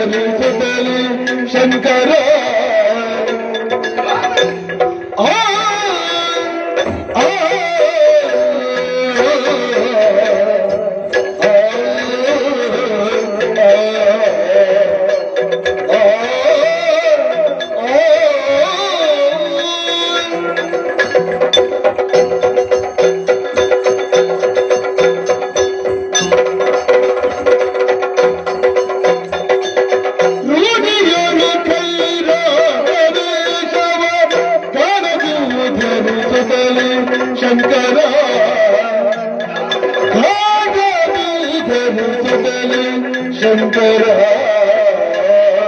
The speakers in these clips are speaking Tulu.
ಧರಿಸುತ್ತಲೇ ಶಂಕರ ಆ ಆ ಶಂಕರ ಶಂಕರ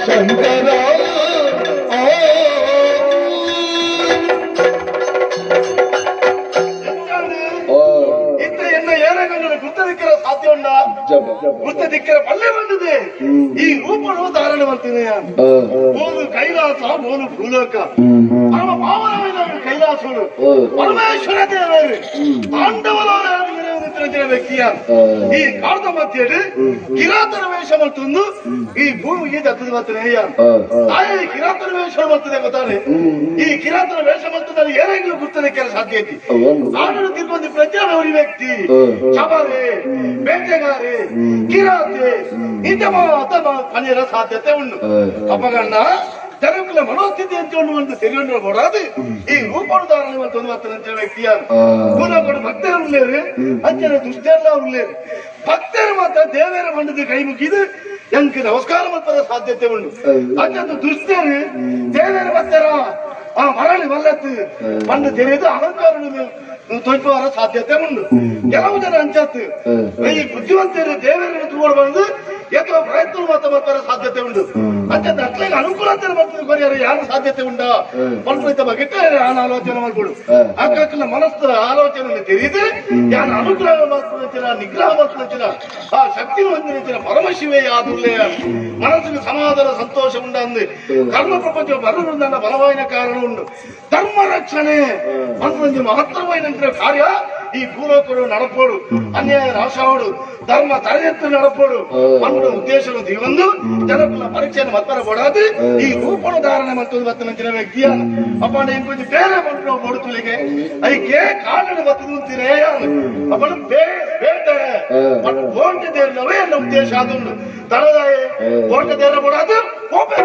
ಶಂಕರ ಸಾಧ್ಯ ಉಂಡ ಗುರ್ತ ದಿಕ್ಕರ ಪಲ್ಲೆ ಬಂದಿದೆ ಈ ರೂಪನು ಧಾರಣೆ ಮಾಡ್ತೀನಿ. ಮೂರು ಕೈಲಾಸ ಮೂರು ಭೂಲೋಕ ಪರಮ ಪಾವನವಾದ ಕೈಲಾಸಗಳು ಪರಮೇಶ್ವರ ದೇವರು ತಾಂಡವಲೋಕ ವ್ಯಕ್ತಿಯ ಈ ಕಾಲದ ಮಧ್ಯೆ ಕಿರಾತನ ವೇಷ ಮತ್ತೊಂದು ಈ ಭೂಮಿಗೆ ದತ್ತದ ಬರ್ತಾನೆ. ತಾಯಿ ಕಿರಾತನ ವೇಷ ಬರ್ತದೆ ಗೊತ್ತಾನೆ. ಈ ಕಿರಾತನ ವೇಷ ಬರ್ತದೆ ಏನಾಗ್ಲೂ ಗುರ್ತದಕ್ಕೆ ಸಾಧ್ಯ ಐತಿ. ಆಡಳು ತಿರ್ಕೊಂದು ಪ್ರಜ್ಞಾನ ವ್ಯಕ್ತಿ ಚಬರೆ ಬೇಟೆಗಾರೆ ಕಿರಾತೆ ಇಂಥ ಪನಿರ ಸಾಧ್ಯತೆ ಉಂಟು. ಅಪ್ಪಗಣ್ಣ ಜನಗಳ ಮನೋಸ್ಥಿತಿ ಅಂತ ಒಂದು ತಿಳಿಯೊಂಡು ಕೊಡಾದು ಈ ರೂಪಧಾರಣೆ ಒಂದು ಮಾತ್ರ ವ್ಯಕ್ತಿಯ ಗುಣಗಳು ಭಕ್ತರು ಉಳ್ಳೇರು ಅಂಚನೆ ದುಷ್ಟರೆಲ್ಲ ಉಳ್ಳೇರು. ಭಕ್ತರು ಮಾತ್ರ ದೇವರ ಮಂಡದ ಕೈ ಮುಗಿದು ಎಂಕ್ ನಮಸ್ಕಾರ ಮಾಡ್ತಾರೆ ಸಾಧ್ಯತೆ ಉಂಟು. ಅಂಚಂದು ದುಷ್ಟರು ದೇವರ ಭಕ್ತರ ಆ ಮರಳಿ ಮಲ್ಲತ್ತು ಪಂಡು తెలియదు ಅಹಂಕಾರ ತೊಂಬುವ ಸಾಧ್ಯತೆ ಉಂಟು. ಕೆಲವು ಜನ ಅಂಚತ್ತು ಈ ಬುದ್ಧಿವಂತರು ದೇವರನ್ನು ತೂಗೋಡು ಬಂದು ಎತ್ತೋ ಪ್ರಯತ್ನ ಮಾತ್ರ ಮಾಡ್ತಾರೆ ಸಾಧ್ಯತೆ ಉಂಟು. ಅಂಚಂತ ಅಟ್ಲಿಗೆ ಅನುಕೂಲ ಅಂತ ಬರ್ತದೆ ಕೊರಿಯರು ಯಾರು ಸಾಧ್ಯತೆ ಉಂಟ ಪಂಡಿತ ಬಗ್ಗೆ ಯಾನು ಆಲೋಚನೆ ಮಾಡ್ಕೊಡು. ಅಕ್ಕನ ಮನಸ್ಸು ಆಲೋಚನೆ ತಿಳಿದು ಯಾನು ಅನುಗ್ರಹ ಮಾಡ್ಕೊಳ್ಳುತ್ತಿರ ನಿಗ್ರಹ ಮಾಡ್ಕೊಳ್ಳುತ್ತಿರ ಆ ಶಕ್ತಿ ಹೊಂದಿನ ಪರಮಶಿವೇ ಯಾದುಲ್ಲೇ ಮನಸ್ಸಿಗೆ ಸಮಾಧಾನ ಸಂತೋಷ ಉಂಡ ಅಂದು ಕರ್ಮ ಪ್ರಪಂಚ ಬರಲು ಬಲವಾಯಿನ ಕಾರಣ ಉಂಟು. ಧರ್ಮ ರಕ್ಷಣೆ ಒಂದು ಮಹತ್ತರವಾದ ಕಾರ್ಯ ಈ ಭೂಲೋಕರು ನಡಪೋಡು ಅನ್ಯಾಯ ರಾಶಾವಡು ಧರ್ಮ ತರಗೆತ್ತು ನಡಪೋಡು ಅನ್ನೋ ಉದ್ದೇಶ ಒಂದು ಜನಕುಲ ಪರೀಕ್ಷೆಯನ್ನು ಮತ್ತರ ಕೊಡಾದು ಈ ರೂಪನು ಧಾರಣೆ ಮತ್ತು ಮತ್ತ ವ್ಯಕ್ತಿಯ ಅಪ್ಪ ಇಂಕೊಂಚ ಬೇರೆ ಬಂಟು ಬಡುತ್ತಲಿಗೆ ಐಕೆ ಕಾಡನ್ನು ಬತ್ತದು ಅಪ್ಪನ ಬೇಟೆ ಓಂಟೆ ದೇರ್ನವೇ ಅನ್ನೋ ಉದ್ದೇಶ ಆದುಂಡು. ತರದಾಯ ಓಂಟೆ ದೇರ ಕೊಡಾದು ಕೋಪೆ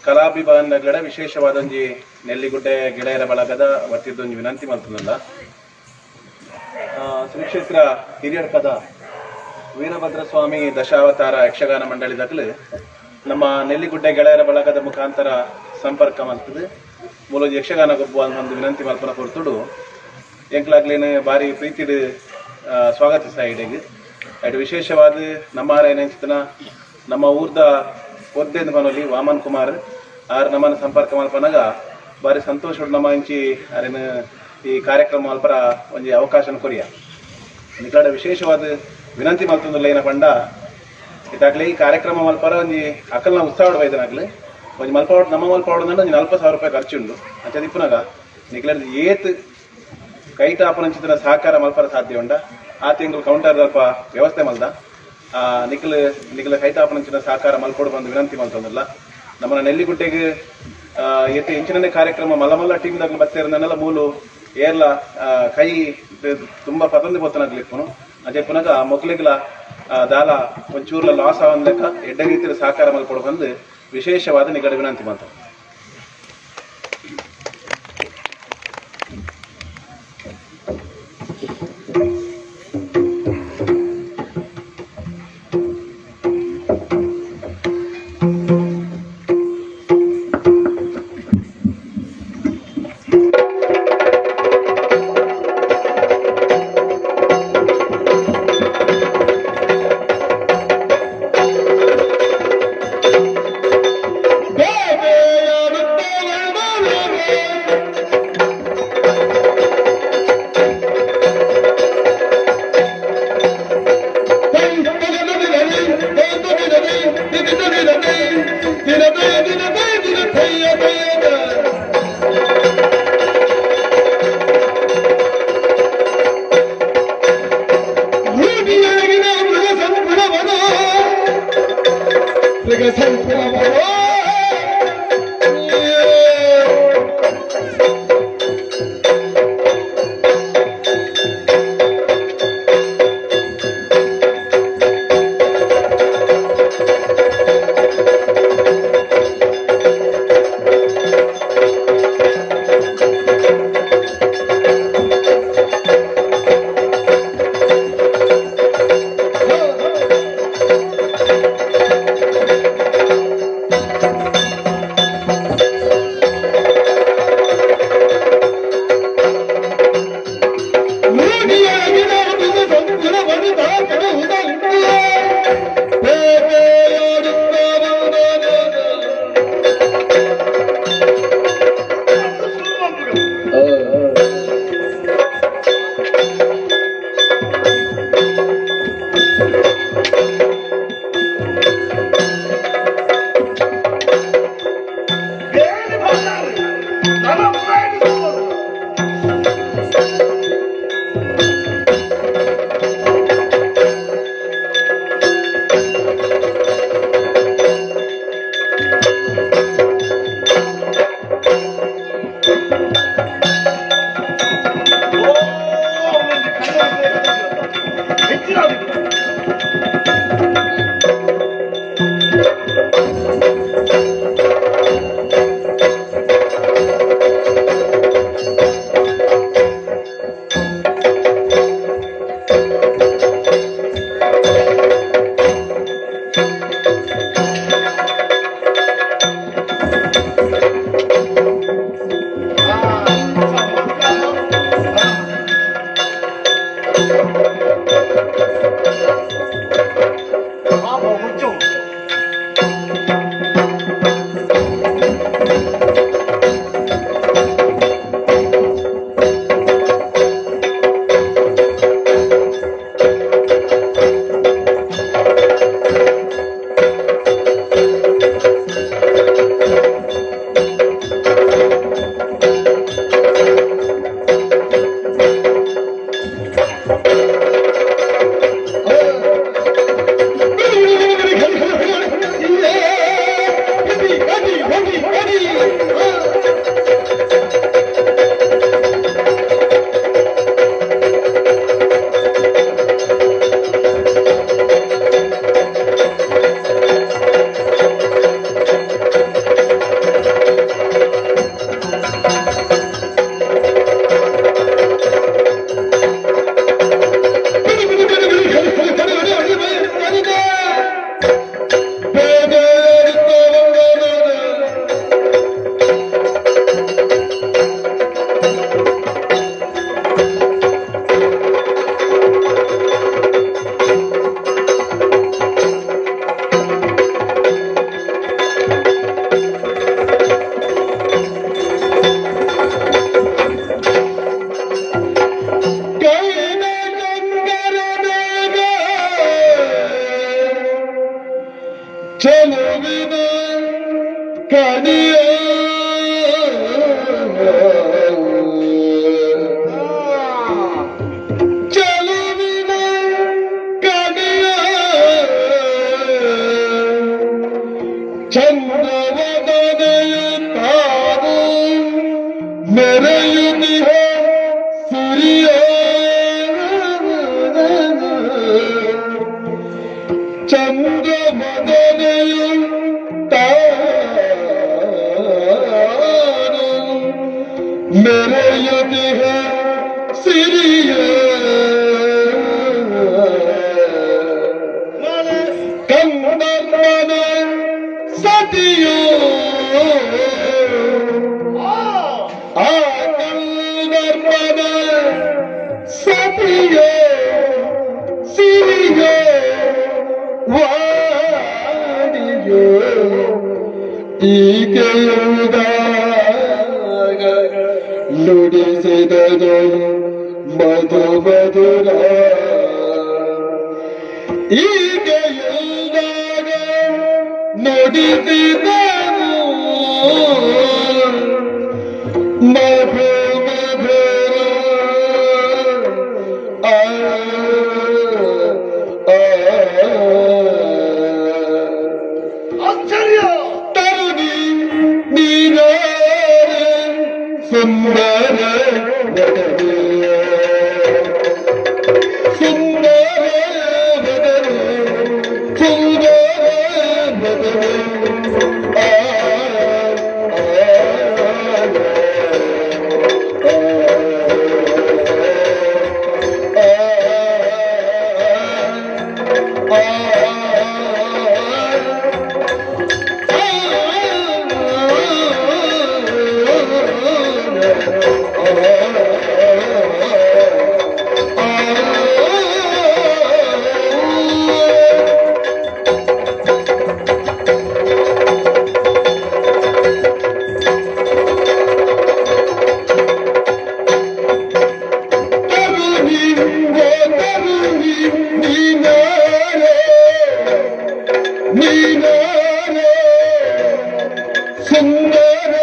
ಕಲಾಭಿಮಾನಿಗಳ ವಿಶೇಷವಾದ ಒಂಜಿ ನೆಲ್ಲಿಗುಡ್ಡೆ ಗೆಳೆಯರ ಬಳಗದ ವತಿಯದೊಂಜಿ ವಿನಂತಿ ಮಲ್ತುನಲ್ಲ ಶ್ರೀ ಕ್ಷೇತ್ರ ಹಿರಿಯಡ್ಕದ ವೀರಭದ್ರ ಸ್ವಾಮಿ ದಶಾವತಾರ ಯಕ್ಷಗಾನ ಮಂಡಳಿದಾಗಲೂ ನಮ್ಮ ನೆಲ್ಲಿಗುಡ್ಡೆ ಗೆಳೆಯರ ಬಳಗದ ಮುಖಾಂತರ ಸಂಪರ್ಕ ಮಲ್ತದೆ ಮೂಲೊಂಜಿ ಯಕ್ಷಗಾನ ಗೊಬ್ಬು ಒಂದು ವಿನಂತಿ ಮಲ್ಪನ ಕೊರ್ತುಡು ಎಂಕ್ಲಾಗ್ಲೇನೆ ಬಾರಿ ಪ್ರೀತಿಡ್ ಸ್ವಾಗತಿಸ ಇಡೆಗ್ ಅಡ್ ವಿಶೇಷವಾದ ನಮ್ಮ ಏನೆಂಚಿತನ ನಮ್ಮ ಊರ್ದ ಒದ್ದೆಂದು ಮನೋಲಿ ವಾಮನ್ ಕುಮಾರ್ ಆರ್ ನಮ್ಮನ್ನು ಸಂಪರ್ಕ ಮಲ್ಪನಾಗ ಬಾರಿ ಸಂತೋಷ ನಮ್ಮ ಇಂಚಿ ಅರೇನು ಈ ಕಾರ್ಯಕ್ರಮ ಮಲ್ಪರ ಒಂಜಿ ಅವಕಾಶನ ಕೊರಿಯ ನಿಕಡ ವಿಶೇಷವಾದ ವಿನಂತಿ ಮಲ್ತೊಂದುಲ್ಲ ಏನ ಪಂಡ ಇದಾಗಲೇ ಈ ಕಾರ್ಯಕ್ರಮ ಮಲ್ಪರ ಒಂಜಿ ಅಕಲ್ನ ಉತ್ಸಾಹ ಬೈದನಾಗ್ಲಿ ಒಂಜಿ ಮಲ್ಪಾವಡ್ ನಮ್ಮ ಮಲ್ಪಾವಡ್ ಅಂದ್ರೆ ಒಂಜಿ 40,000 ರೂಪಾಯಿ ಖರ್ಚುಂಡು ಅಂಚ ದಿಪ್ಪುನಾಗ ನಿಕ್ಲ ಏತ್ ಕೈಟಾಪನಂಚಿತನ ಸಹಕಾರ ಮಲ್ಪರ ಸಾಧ್ಯ ಉಂಡ ಆ ತಿಂಗಳು ಕೌಂಟರ್ ಅಲ್ಪ ವ್ಯವಸ್ಥೆ ಮಲ್ದ ನಿಖಲ್ ನಿಖಲ ಕೈತಾಪನಂಚಿನ ಸಹಕಾರ ಮಲ್ಪೊಡು ಬಂದು ವಿನಂತಿ ಮಲ್ತೊಂದುಲ್ಲ ನಮ್ಮನ್ನ ನೆಲ್ಲಿಗುಡ್ಡೆಗೆ ಏತ್ ಇಂಚಿನನೇ ಕಾರ್ಯಕ್ರಮ ಮಲ್ಲ ಮಲ್ಲ ಟೀಮ್ದಾಗ ಬತ್ತೇರನ್ನೆಲ್ಲ ಮೂಲು ಏರ್ಲ ಕೈ ತುಂಬಾ ಪತಂದಿ ಪೊತ್ತನಾಗ್ಲಿಪ್ಪುನು ಅದೇ ಪುನಗ ಮೊಕ್ಲಿಗ್ಲ ದಾಲ ಒಂಚೂರ್ಲ ಲಾಸ್ ಆವನ್ ಲೆಕ್ಕ ಎಡ್ಡೆ ರೀತಿಯ ಸಹಕಾರ ಮಲ್ಪೊಡು ಬಂದು ವಿಶೇಷವಾದ ನಿಗಡ ವಿನಂತಿ ಮಾತ್ರ. ನೀನಾರೆ ಸುಂದರ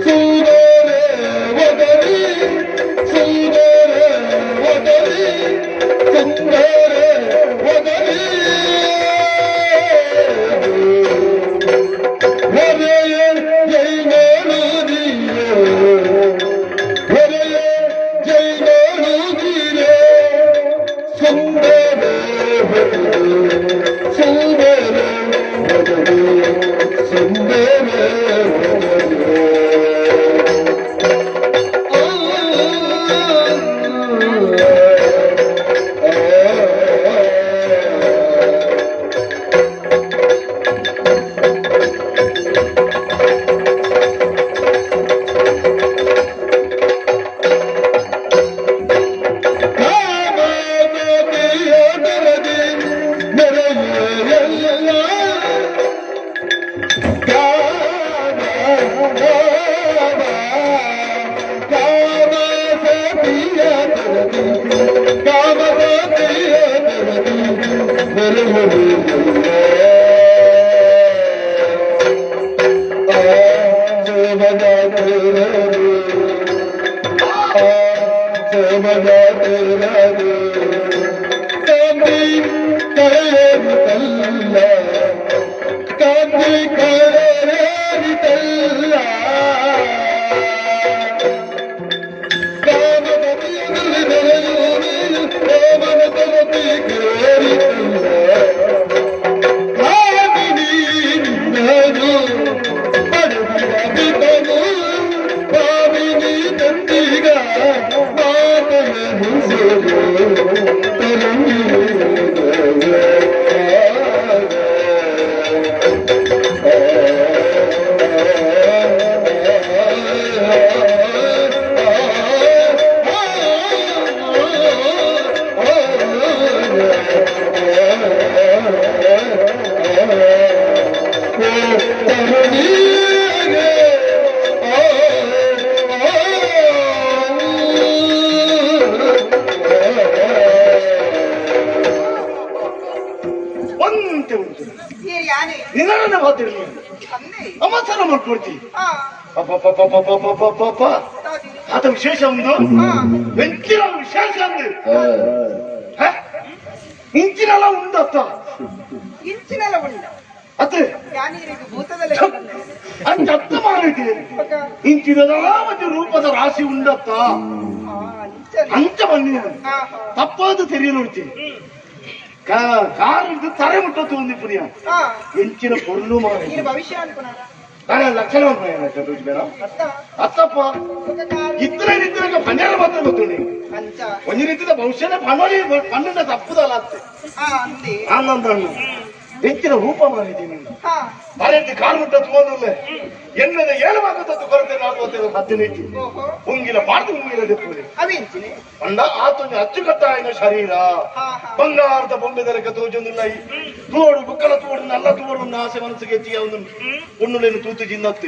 ಸುಂದರ ವದರಿ ಸುಂದರ ವದರಿ ಸುಂದರ ವದರಿ ಹರೆಯ ಜೈನೋದಿಯೇ ಹರೆಯ ಜೈನೋದಿಯೇ ಸುಂದರ ಸುಂದರ ಸುಂದರ ಒಂತೆ ಉಂಟು ನಿನ್ನ ಮಾತಿರಲಿ ಅವಸರ ಮಾಡ್ಕೊಡ್ತಿ ಅಪ್ಪ ಆತ ವಿಶೇಷ ಒಂದು ಎಂಚಿನ ವಿಶೇಷ ಅಂದು ಇಂಚಿನೆಲ್ಲ ಉಂಡತ್ತ ಇಂಚಿನೆಲ್ಲ ಉಂಡ ಅತ್ತೆ ಯಾನೀರಿಗೆ ಭೂತದಲ್ಲೇ ಅಂಚ ಅತ್ತ ಮಾರೈತಿ ಇಂಚಿನದ ಮತ್ತೆ ರೂಪದ ರಾಶಿ ಉಂಡತ್ತ ಅಂಚ ಬನ್ನಿ ತಪ್ಪಾದ ತೆರಿಯಲು ಕಾರು ತರೆ ಮುಟ್ಟತ್ತು ಒಂದು ಪುಣ್ಯ ಎಂಚಿನ ಪೊರ್ಲು ಮಾರ ಭವಿಷ್ಯ ಅನ್ಕೊನಾರ ನಾನು ಲಕ್ಷಣ ಬೇಡ ಅತ್ತಪ್ಪ ಇತರ ರೀತಿಯ ಪಂಜಾರ ಮಾತ್ರ ಗೊತ್ತುಂಡಿ ಒಂಜಿ ರೀತಿಯ ಭವಿಷ್ಯದ ಪಣ್ಣಿ ಪಣ್ಣಿನ ತಪ್ಪುದಲ್ಲ ಅತ್ತೆ ಆನಂದ ಎಂಚಿನ ರೂಪ ಮಾಡಿದ್ದೀನಿ ತರೆಂಟಿ ಕಾಲು ಮುಟ್ಟ ತಗೊಂಡಿಲ್ಲ ಎನ್ನದ ಏಳು ಭಾಗದ ಕೊರತೆ ನಾಲ್ಕು ಹದಿನೈದು ಉಂಗಿಲ ಪಾಡ್ದು ಉಂಗಿಲ ದೆಪ್ಪುಲಿ ಅಂಡ ಆತೊಂಜಿ ಅಚ್ಚುಕಟ್ಟಾಯಿನ ಶರೀರ ಬಂಗಾರದ ಬೊಂಬೆ ದರಕ ತೋಜೊಂದಿಲ್ಲ ತೋಡು ಬುಕ್ಕಲ ತೋಡು ನಲ್ಲ ತೋಡು ಆಸೆ ಮನಸ್ಸಿಗೆ ಹೆಚ್ಚಿಗೆ ಒಂದು ಉಣ್ಣುಲೇನು ತೂತು ಜಿನ್ನತ್ತು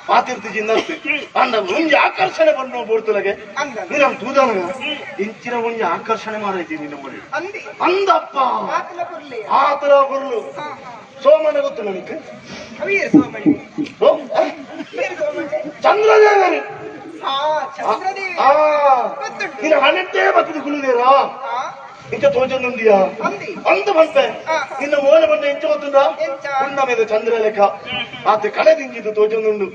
ಪಾತಿರ್ತಿ ಜಿನ್ನತ್ತು ಅಂಡ ಒಂಜಿ ಆಕರ್ಷಣೆ ಬಂದು ಬೋಡ್ತುಲಗೆ ನೀನು ತೂದನಗ ಇಂಚಿನ ಒಂಜಿ ಆಕರ್ಷಣೆ ಮಾಡೈತಿ ನಿನ್ನ ಮನೆ ಅಂದಪ್ಪ ಆತರ ಗುರುಳು ಸೋಮನ ಗೊತ್ತು ನನಗೆ ಚಂದ್ರದೇವರು ನಿನ್ನ ಹಣೆಟ್ಟೇ ಬರ್ತದೆ ಕುಳಿದೇರಾ ಇಂಚ ತೋಜೊಂದುಂಡಿಯಾ ಅಂದ ಬಂತೆ ನಿನ್ನ ಮೋನ ಬಂದ ಇಂಚ ಗೊತ್ತುಂಡ ಉಂಡ ಮೇಲೆ ಚಂದ್ರ ಲೆಕ್ಕ ಆತ ಕಳೆ ದಿಂಜಿದ್ದು ತೋಜೊಂದುಂಡು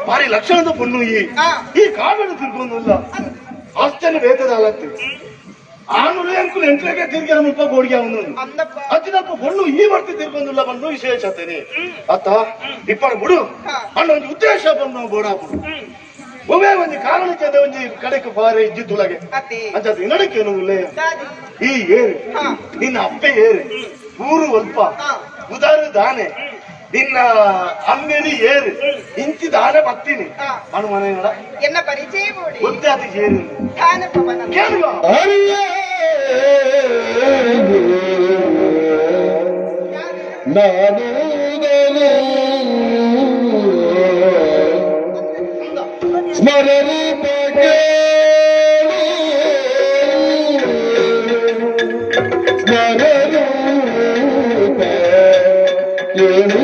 ಭಾರಿ ಲಕ್ಷಣದ ಪೊಣ್ಣು ಈ ಈ ಕಾಡನ್ನು ತಿರ್ಗೊಂದಿಲ್ಲ ಆಶ್ಚರ್ಯ ಬೇತದ ಅಲತ್ತೆ ಆನುಲೆ ಅಂಕುಲು ಎಂಟ್ಲೆಗೆ ತಿರ್ಗಿನ ಮುಲ್ಪ ಗೋಡಿಗೆ ಅವನು ಅಜ್ಜಿನಪ್ಪ ಪೊಣ್ಣು ಈ ವರ್ತಿ ತಿರ್ಗೊಂದಿಲ್ಲ ಬಂದು ವಿಶೇಷತೆ ಅತ್ತ ಇಪ್ಪಡ ಬಿಡು ಅಣ್ಣ ಒಂದು ಉದ್ದೇಶ ಬಂದು ಬೋಡಾಪು ಒಮ್ಮೆ ಒಂದು ಕಾರಣಕ್ಕೆ ಒಂಜಿ ಕಡೆಗೆ ಬಾರೆ ಇದ್ದಿದ್ದುಳಗೆ ಅಂತ ನಡಕೇನು ಉಲ್ಲೆ ಈ ಏರು ನಿನ್ನ ಅಪ್ಪೆ ಏರು ಊರು ಅಲ್ಪ ಉದಾರು ದಾನೆ ನಿನ್ನ ಅಮ್ಮೇಲಿ ಏರು ಇಂಚಿ ದಾನೆ ಬತ್ತೀನಿ ಅನುಮಾನ ಎನ್ನ ಪರಿಚಯ ಗೊತ್ತಾದ ಏರು ಕೇಳುವ ಸ್ಮರೂಪ ಸ್ಮರೂಪ ಕೇಳು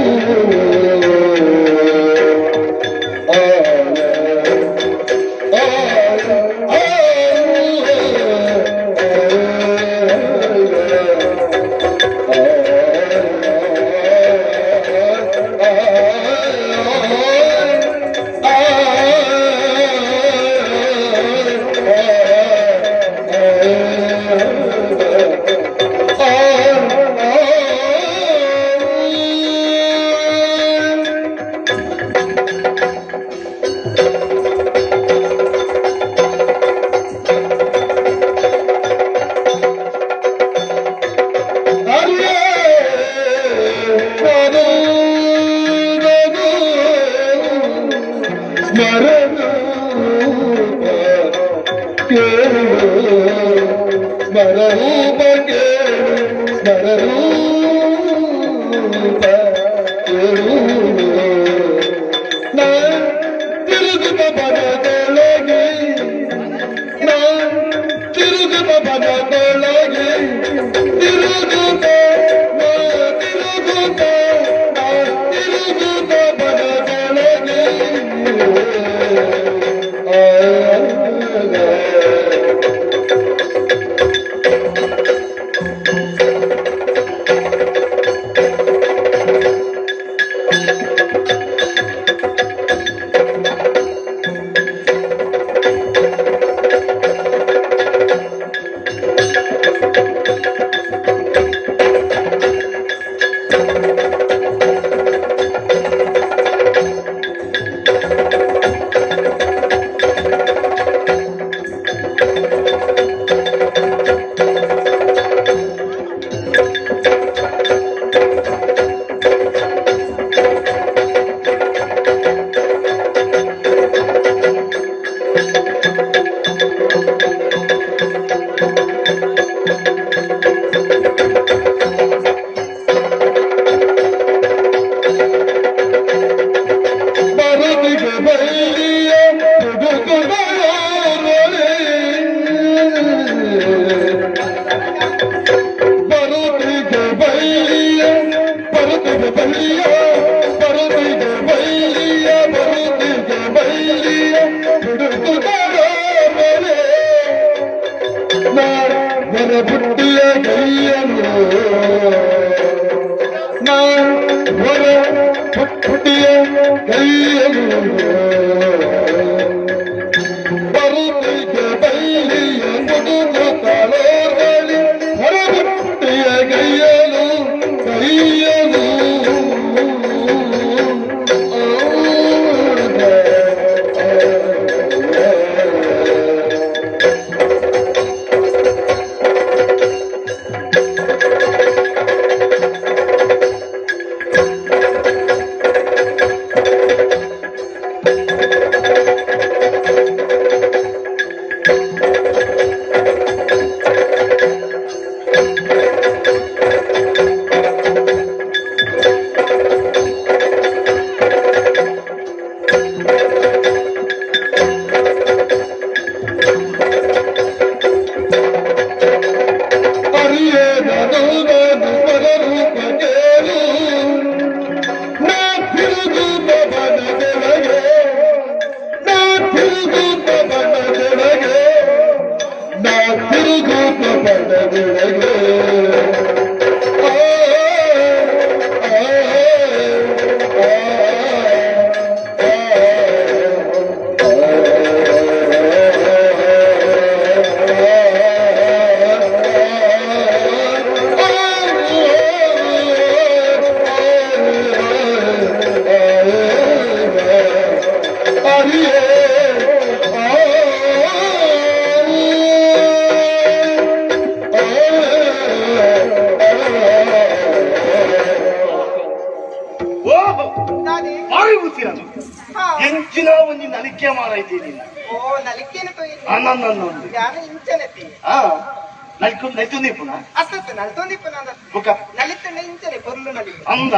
ನಲ್ತೊಂದಿಪ್ಪುನ ಅತ್ತ ನಲ್ತೊಂದಿಪ್ಪುನ ಬೊಕ ನಲಿತ್ತಂಡ ಇಂಚನೆ ಪೊರ್ಲು ನಲಿ ಅಂದ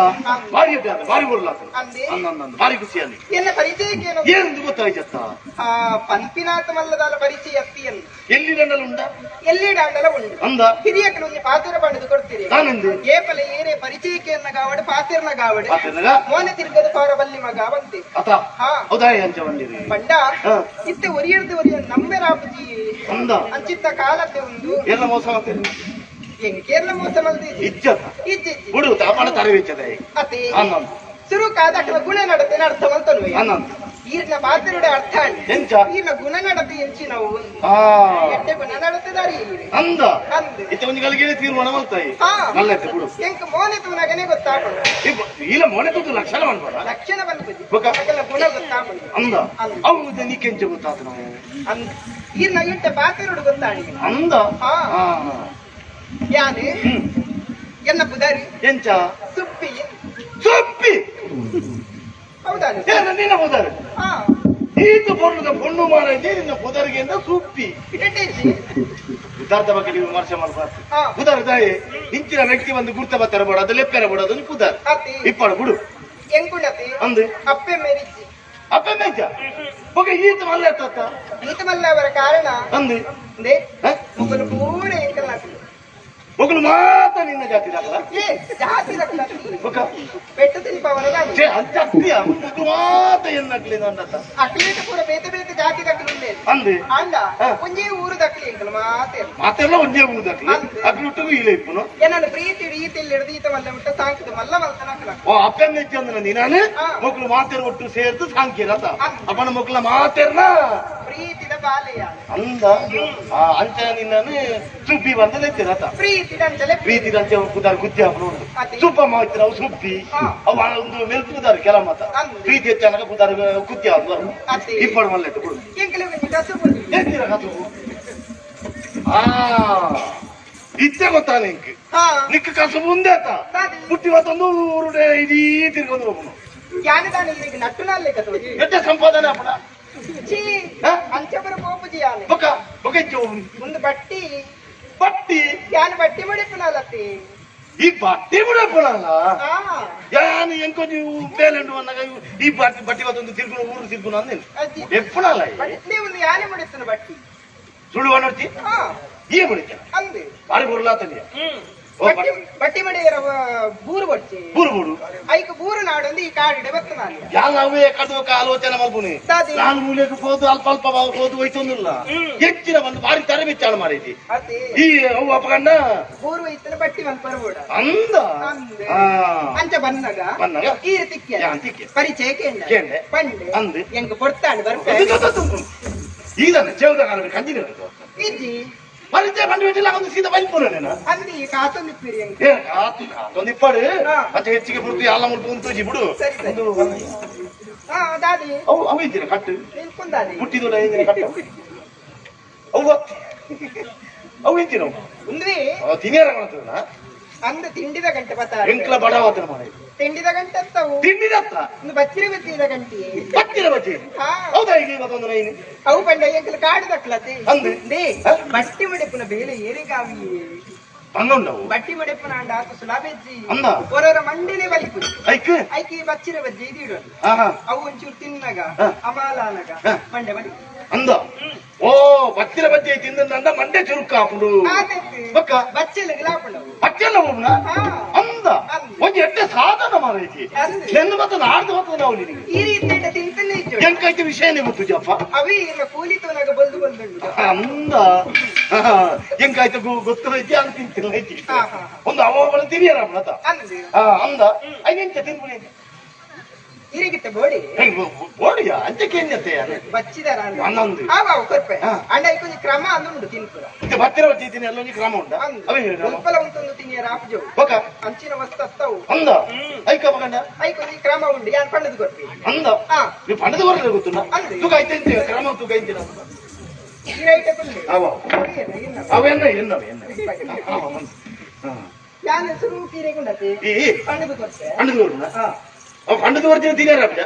ಬಾರಿ ಬಾರಿ ಪೊರ್ಲು ಅಂದೆ ಬಾರಿ ಖುಷಿ ಅಲ್ಲಿ ಎನ್ನ ಪರಿಚಯಕ್ಕೆ ಏನು ಏನು ಗೊತ್ತಾಯ್ತತ್ತ ಆ ಪನ್ಪಿನಾಥ ಮಲ್ಲದಾಲ ಪರಿಚಯ ಅತ್ತಿ ಎಂದು ಎಲ್ಲಿ ದಂಡಲ ಉಂಡ ಎಲ್ಲಿ ದಾಂಡಲ ಉಂಡು ಅಂದ ಹಿರಿಯಕಲು ಒಂಜಿ ಪಾತೆರ ಪಂಡದು ಕೊಡ್ತೀರಿ ನಾನೆಂದು ಏಪಲ ಏರೇ ಪರಿಚಯಕ್ಕೆ ಎನ್ನ ಗಾವಡು ಪಾತೆರ್ನ ಗಾವಡು ಪಾತೆರ್ನಗ ಮೋನೆ ತಿರ್ಗದ ಪಾರ ಬಲ್ಲಿ ಮಗ ಬಂತೆ ಅತ ಹಾ ಹೌದಾ ಅಂಚ ಬಂದಿರಿ ಪಂಡ ಹಾ. ಇತ್ತೆ ಒರಿಯರ್ದು ಒರಿಯ ನಂಬೆರಾಪುಜಿ ಅಂದ ಅಂಚಿತ್ತ ಕಾಲತ್ತೆ ಒಂದು ಎಲ್ಲ ಮೋಸ ಮಾಡ್ತೀರಿ ಹೆಂಗ್ ಕೇರಳ ಮೋಸ ಮಲ್ದಿಜಿ ಇಜ್ಜತ ಇಜ್ಜಿ ಬಿಡು ತಾಪಣ ತರಬೇಚದ ಅತೆ ಅಂದ ಸುರುಕಾದಕ್ಕನ ಗುಣ ನಡತೆ ನಡ್ತ ಮಲ್ತನು ಅನ್ನಂದು ಈರ್ನ ಪಾತೆರುಡೆ ಅರ್ಥ ಎಂಚ ಈರ್ನ ಗುಣ ನಡತೆ ಎಂಚಿ ನಾವು ಆ ಎಟ್ಟೆ ಗುಣ ನಡತೆ ದಾರಿ ಈರೆ ಅಂದ ಅಂದ್ ಇತ್ತೆ ಒಂಜಿ ಗಳಿಗೆ ತೀರ್ಮಾನ ಮಲ್ತಾಯಿ ಹಾ ನಲ್ಲೈತೆ ಬಿಡು ಎಂಕ್ ಮೋನೆ ತೂನಗನೆ ಗೊತ್ತಾಪುಂಡು ಇಲ್ಲ ಮೋನೆ ತೂತು ಲಕ್ಷಣ ಮಾಡ್ಬೇಡ ಲಕ್ಷಣ ಬಲ್ಪುಜಿ ಬೊಕ? ಅಕಲ್ನ ಗುಣ ಗೊತ್ತಾಪುಂಡು ಅಂದ ಅಂದ. ಅವು ನೀಕೆಂಚ ಗೊತ್ತಾತ ನಾವು ಅಂದ್ ಈರ್ನ ಎಟ್ಟೆ ಪಾತೆರುಡು ಗೊತ್ತಾಡಿ ಅಂದ ಹಾ. ಆ. ಯಾನೆ ಹ್ಮ್. ಎನ್ನ ಪುದಾರಿ ಎಂಚ ಸುಪ್ಪಿ ಸುಪ್ಪಿ ಹೌದಾನೆ ಏನ ನಿನ್ನ ಪುದಾರು ಹಾ ಈತ ಪೊಣ್ಣದ ಪೊಣ್ಣು ಮಾರೈತೆ ನಿನ್ನ ಪುದರಿಗೆ ಅಂತ ಸುಪ್ಪಿ ಎಟ್ಟೆಜ್ಜಿ ಪುದಾರ್ಥ ಬಗ್ಗೆ ನೀವು ವಿಮರ್ಶೆ ಮಾಡಬಾರ್ದು ಹಾ. ಪುದಾರ್ ತಾಯಿ ಇಂಚಿನ ವ್ಯಕ್ತಿ ಒಂದು ಗುರ್ತ ಬತ್ತರ ಬೋಡ ಅದು ಲೆಪ್ಪೆರ ಬೋಡ ಅದನ್ನು ಪುದಾರ್ ಅತಿ ಇಪ್ಪಾಡು ಬಿಡು ಎಂಕುಂಡತಿ ಅಂದೆ ಅಪ್ಪೆ ಮೇರಿಜ್ಜಿ ಅಪ್ಪ ಮೇಚ ಬೊಕ ಈತ ಮಲ್ಲ ಎತ್ತ ಈತ ಮಲ್ಲ ಅವರ ಕಾರಣ ಅಂದೆ ಅಂದೆ ಹ? ಮೊಗಲು ಪೂರ ಎಂಕಲ್ನಾಕುಲು ಮೊಗಲು ಮಾತ್ರ ನಿನ್ನ ಜಾತಿ ದಾಖಲ ಏ ಜಾತಿ ದಕ್ಕಲ ಬೊಕ ಬೆಟ್ಟ ತಿನ್ಪವರ ಛೇ ಅಂಚ ಅತ್ತಿಯ ಮೊಗಲು ಮಾತ್ರ ಎನ್ನಕ್ಲಿ ನನ್ನತ್ತ ಅಕ್ಲೇಟ ಪೂರ ಬೇತೆ ಬೇತೆ ಜಾತಿ ದಕ್ಕಲು ಉಂಡೆ ಅಂದೆ ಅಂಡ ಹಾ. ಒಂಜೇ ಊರು ದಕ್ಕಲಿ ಎಂಕಲ್ ಮಾತೆ ಮಾತೆಲ್ಲ ಒಂದೇ ಊರು ದಾಖಲೆ ಅಂದೆ. ಅಗ್ಲುಟ್ಟುಗು ಇಲ್ಲ ಇಪ್ಪುನು ಎನ್ನನ್ನು ಪ್ರೀತಿ ರೀತಿಯಲ್ಲಿ ಹಿಡಿದು ಈತ ಮಲ್ಲ ಮುಟ್ಟ ಸಾಂಕದ ಮಲ್ಲ ಮಲ್ತನಕಲ ಓ ಅಪ್ಪೆ ಮೆಚ್ಚ ಅಂದ್ರೆ ನೀನಾನೆ ಹಾ. ಮೊಗ್ಲು ಮಾತೆರ್ ಒಟ್ಟು ಸೇರ್ದು ಸಾಂಕಿರತ ಅಂದೆ. ಅಪ್ಪನ ಮೊಗ್ಲ ಮಾತೆರ್ನ ಪ್ರೀತಿದ ಬಾಲೆಯ ಅಂದ ಆ ಅಂಚ ನಿನ್ನನು ಸುಬ್ಬಿ ಬಂದ ಎತ್ತಿರತ ಪ್ರೀತಿದ ಅಂಚಲೆ ಪ್ರೀತಿ ಅಂಚೆ ಪುದಾರ್ ಗುದ್ದಿ ಹಾಕೊಂಡು ಅದೇ. ಸುಬ್ಬ ಮಾಯ್ತಿರ ಅವು ಸುಬ್ಬಿ ಹಾ. ಅವು ಒಂದು ಮೆಲ್ಕು ಪುದಾರ್ ಕೆಲ ಮತ ಅಂದೆ. ಪ್ರೀತಿ ಹೆಚ್ಚಾನಕ ಪುದಾರ್ ಗುದ್ದಿ ಹಾಕು ಅದೇ. ಇಪ್ಪಡು ಮಲ್ಲೆತ್ತು ಕೊಡು ಎಂಕಲೆ ಒಂಜಿ ಕಸು ಬಂದು ಎತ್ತಿರ ಕಸುಬು ಆ ಇತ್ತೆ ಗೊತ್ತಾ ನಿಂಕ್ ಹಾ ನಿಕ್ಕ ಕಸುಬು ಉಂದೇ ಆತ ದಾದಿ. ಪುಟ್ಟಿ ಮತ್ತೊಂದು ಊರುಡೆ ಇಡೀ ತಿರ್ಕೊಂಡು ಹೋಗುನು ಯಾನೆ ಈಗ ನಟ್ಟು ನಾಲ್ಲೆ ಕಸು ಎಟ್ಟ ಸಂಪಾದನೆ ಅಪ್ಪಣ ಚೀ ಹಾ? ಅಂಚಪುರ ಪೋಪುಜಿ ಯಾನೆ ಬೊಕ ಬೊಕ ಹೆಚ್ಚು ಹೋಗುನು. ಒಂದು ಬಟ್ಟಿ ಬಟ್ಟಿ ಯಾನ್ ಬಟ್ಟಿ ಮುಡಿಪುನಾಲತ್ತಿ ಈ ಬಟ್ಟಿ ಬಿಡಪ್ಪಣಲ್ಲ ಆ ಯಾನು ಎಂಕೊಂಜಿ ಬೇಲೆಂಡು ಅನ್ನಾಗ ಈ ಬಟ್ಟಿ ಬಟ್ಟಿ ಮತ್ತೊಂದು ತಿರ್ಗುಣ ಊರು ತಿರ್ಗುಣ ಅಂದೇನು ಅಜ್ಜಿ ಎಪ್ಪಣಲ್ಲ ಬಟ್ಟಿ ಒಂದು ಯಾನೆ ಮುಡಿತನ ಬಟ್ಟಿ ಸುಳ್ಳು ಅನ್ನೋಡ್ತಿ ಹಾ ಈ ಬಿಡಿತ ಅಂದೆ ಬಾರಿ ಬುರ್ಲಾತನಿಯ ಓ ಬಟ್ಟಿ ಬಟ್ಟಿ ಮಡಿಯರ ಬೂರು ಬಡ್ಚಿ ಬೂರು ಬೂರು ಐಕ್ ಬೂರು ನಾಡೊಂದು ಈ ಕಾಡಿಡೆ ಬತ್ತನಾಲಿ ಯಾನ್ ಅವೇ ಕಡುವಕ ಆಲೋಚನೆ ಮಲ್ಪುನಿ ದಾದಿ. ನಾನು ಮೂಲೆಗೆ ಹೋದು ಅಲ್ಪ ಅಲ್ಪ ಹೋದು ಹೋಯ್ತೊಂದಿಲ್ಲ ಹೆಚ್ಚಿನ ಬಂದು ಬಾರಿ ತರೆ ಬೆಚ್ಚಾಣ ಮಾಡೈತಿ ಅತಿ ಈ ಅವು ಅಪಗಂಡ ಬೂರು ಇತ್ತನ ಬಟ್ಟಿ ಮಲ್ಪ ಬರಬೋಡ ಅಂದ ಅಂದೆ. ಆ, ಅಂಚ ಬಂದಾಗ ಬಂದಾಗ ಈ ತಿಕ್ಕಿಯ ಯಾನ್ ತಿಕ್ಕಿಯ. ಪರಿಚಯ ಕೇಂಡ ಕೇಂಡೆ. ಪಂಡೆ ಅಂದೆ. ಎಂಕ್ ಪೊರ್ತಾಂಡ್ ಬರ್ಪೆ ಈದನ್ನ ಚೇವದ ಕಾಲ ಕಂಜಿನ ಇಜ್ಜಿ ಪರಿಚಯ ಬಂದು ಬಿಟ್ಟಿಲ್ಲ ಒಂದು ಸೀದಾ ಬಂದ್ಪುರ ನೀನು ಅಂದಿ ಕಾತೊಂದು ಇಪ್ಪಿರಿ ಎಂಕ್ ಏ ಕಾತು ಕಾತೊಂದು ಇಪ್ಪಾಡು ಹಾ. ಮತ್ತೆ ಹೆಚ್ಚಿಗೆ ಪೂರ್ತಿ ಅಲ್ಲ ಮುಲ್ಪ ಉಂತುಜಿ ಬಿಡು ಸರಿ, ಸರಿ. ಒಂದು ಹಾ ದಾದಿ ಅವು ಅವು ಇದ್ದೀರ ಕಟ್ಟು ನಿಲ್ಕುಂದಾದಿ ಹುಟ್ಟಿದೋಡ ಇದ್ದೀರ ಕಟ್ಟು ಅವು ಅವು ಇದ್ದೀರ ಉಂದ್ರಿ ತಿನಿಯರ ಕಾಣ್ತದನ ಅಂದ ತಿಂಡಿದ ಗಂಟೆ ಬತ್ತ ಎಂಕ್ಲ ಬಡವಾತನ ಮಾಡ ತಿಂಡಿದ ಗಂಟೆ ಅತ್ತವು ತಿಂಡಿದತ್ತ ಒಂದು ಬಚ್ಚಿರಿ ಬತ್ತಿದ ಗಂಟಿ ಬಚ್ಚಿರ ಬಚ್ಚಿ ಹಾ ಹೌದಾ ಈಗ ಇವತ್ತೊಂದು ನೈನ್ ಅವು ಪಂಡ ಎಂಕಲ್ ಕಾಡು ದಕ್ಲತಿ ಅಂದೆ. They ಹ? ಬಟ್ಟಿ ಮಡಿಪುನ ಬೇಲೆ ಏರಿಗಾವಿ ಹಂಗುಂಡವು ಬಟ್ಟಿ ಮಡಿಪುನ ಅಂಡ ಆತು ಸುಲಾಬೆಜ್ಜಿ ಅಂದ. ಹೊರರ ಮಂಡಿನೇ ಬಲಿಪು ಐಕ್ ಐಕಿ ಬಚ್ಚಿರ ಬಜ್ಜಿ ಇದಿಡು ಆಹಾ ಅವು ಒಂಚೂರು ತಿನ್ನಗ ಹ. ಅಮಾಲಾನಗ ಹ. ಮಂಡೆ ಬಲಿ ಅಂದ ಓ ಬಚ್ಚಿರ ಬಜ್ಜಿ ತಿಂದ ಮಂಡೆ ಚುರುಕ ಹಾಕೊಂಡು ಆತೈತಿ ಬಕ್ಕ ಬಚ್ಚಿಲ ಗಿಲಾಪುಂಡವು ಬಚ್ಚೆಲ್ಲ ಹೋಗುಣ ಹಾ. ಅಂದ ಅಂದ. ಒಂಜಿ ಎಡ್ಡೆ ಸಾಧನ ಮಾರೈತಿ ಅಂದೆ. ನೆನ್ನ ಮತ್ತೆ ನಾಡ್ದು ಮತ್ತೆ ನಾವು ನಿನಗೆ ಈ ರೀತಿ ಎಡ್ಡೆ ತಿಂತಲೇ ಇಜ್ಜು ಎಂಕೈತಿ ವಿಷಯನೇ ಗೊತ್ತು ಜಪ್ಪ ಅವಿ ಇನ್ನ ಕೂಲಿ ತೋನಾಗ ಬಲ್ದು ಬಲ್ದುಂಡು ಅಂದ ಎಂಕಾಯ್ತು ಗೊತ್ತೈತಿ ಅಂತ ತಿಂತಿಲ್ಲ ಐತಿ ಹಾ, ಹಾ, ಹಾ. ಒಂದು ಅವ ತಿರಿಯರ ಅಂತ ಅಂದೆ ಅಂದ ಐನೆಂಚ ತಿನ್ಬುನಿ ಇರಿಗಿತ್ತ ಬೋಡಿ ಬೋಡಿಯ ಅಂಚಕ್ಕೆ ಎಂಜತ್ತೆ ಬಚ್ಚಿದಾರ ಅನ್ನೊಂದು. ಆವ ಕೊರ್ಪೆ ಹಾ. ಅಂಡ ಐಕೊಂಜಿ ಕ್ರಮ ಅಂದುಂಡು ತಿನ್ಪುರ ಮತ್ತೆ ಬತ್ತಿರ ಬತ್ತಿ ಎಲ್ಲ ಒಂಜಿ ಕ್ರಮ ಉಂಡ ಅಂದು ಅವೇ ಹೇಳು ಉಲ್ಪಲ ಉಂಟೊಂದು ತಿನಿಯರ ಆಪುಜವು ಬೊಕ ಅಂಚಿನ ವಸ್ತು ಅತ್ತವು ಅಂದ ಐಕ ಬಗಂಡ ಐಕೊಂಜಿ ಕ್ರಮ ಉಂಡು ಯಾನ್ ಪಂಡದು ಕೊರ್ಪೆ ಅಂದ ಹಾ ನೀವು ಪಂಡದ ಹೊರಗೆ ಗೊತ್ತುಂಡ ಅಂದೆ. ತೂಕ ಐತೆ ಕ್ರಮ ತೂಕ ಐತೆ ಈ ರೈಟ ಕುಲ್ಲೆ ಅವ ಏನ, ಏನ. ಅವೆನ್ನ ಎನ್ನ ಎನ್ನ ಯಾನ್ ಸುರು ತೀರೆಗುಂಡತಿ ಈ ಪಂಡದು ಕೊರ್ಪೆ ಪಂಡದ ಹೊರಡ ಹಾ ಅವ ಪಂಡದ ಹೊರತಿನ ತಿನಿಯರ ಆಪುಜ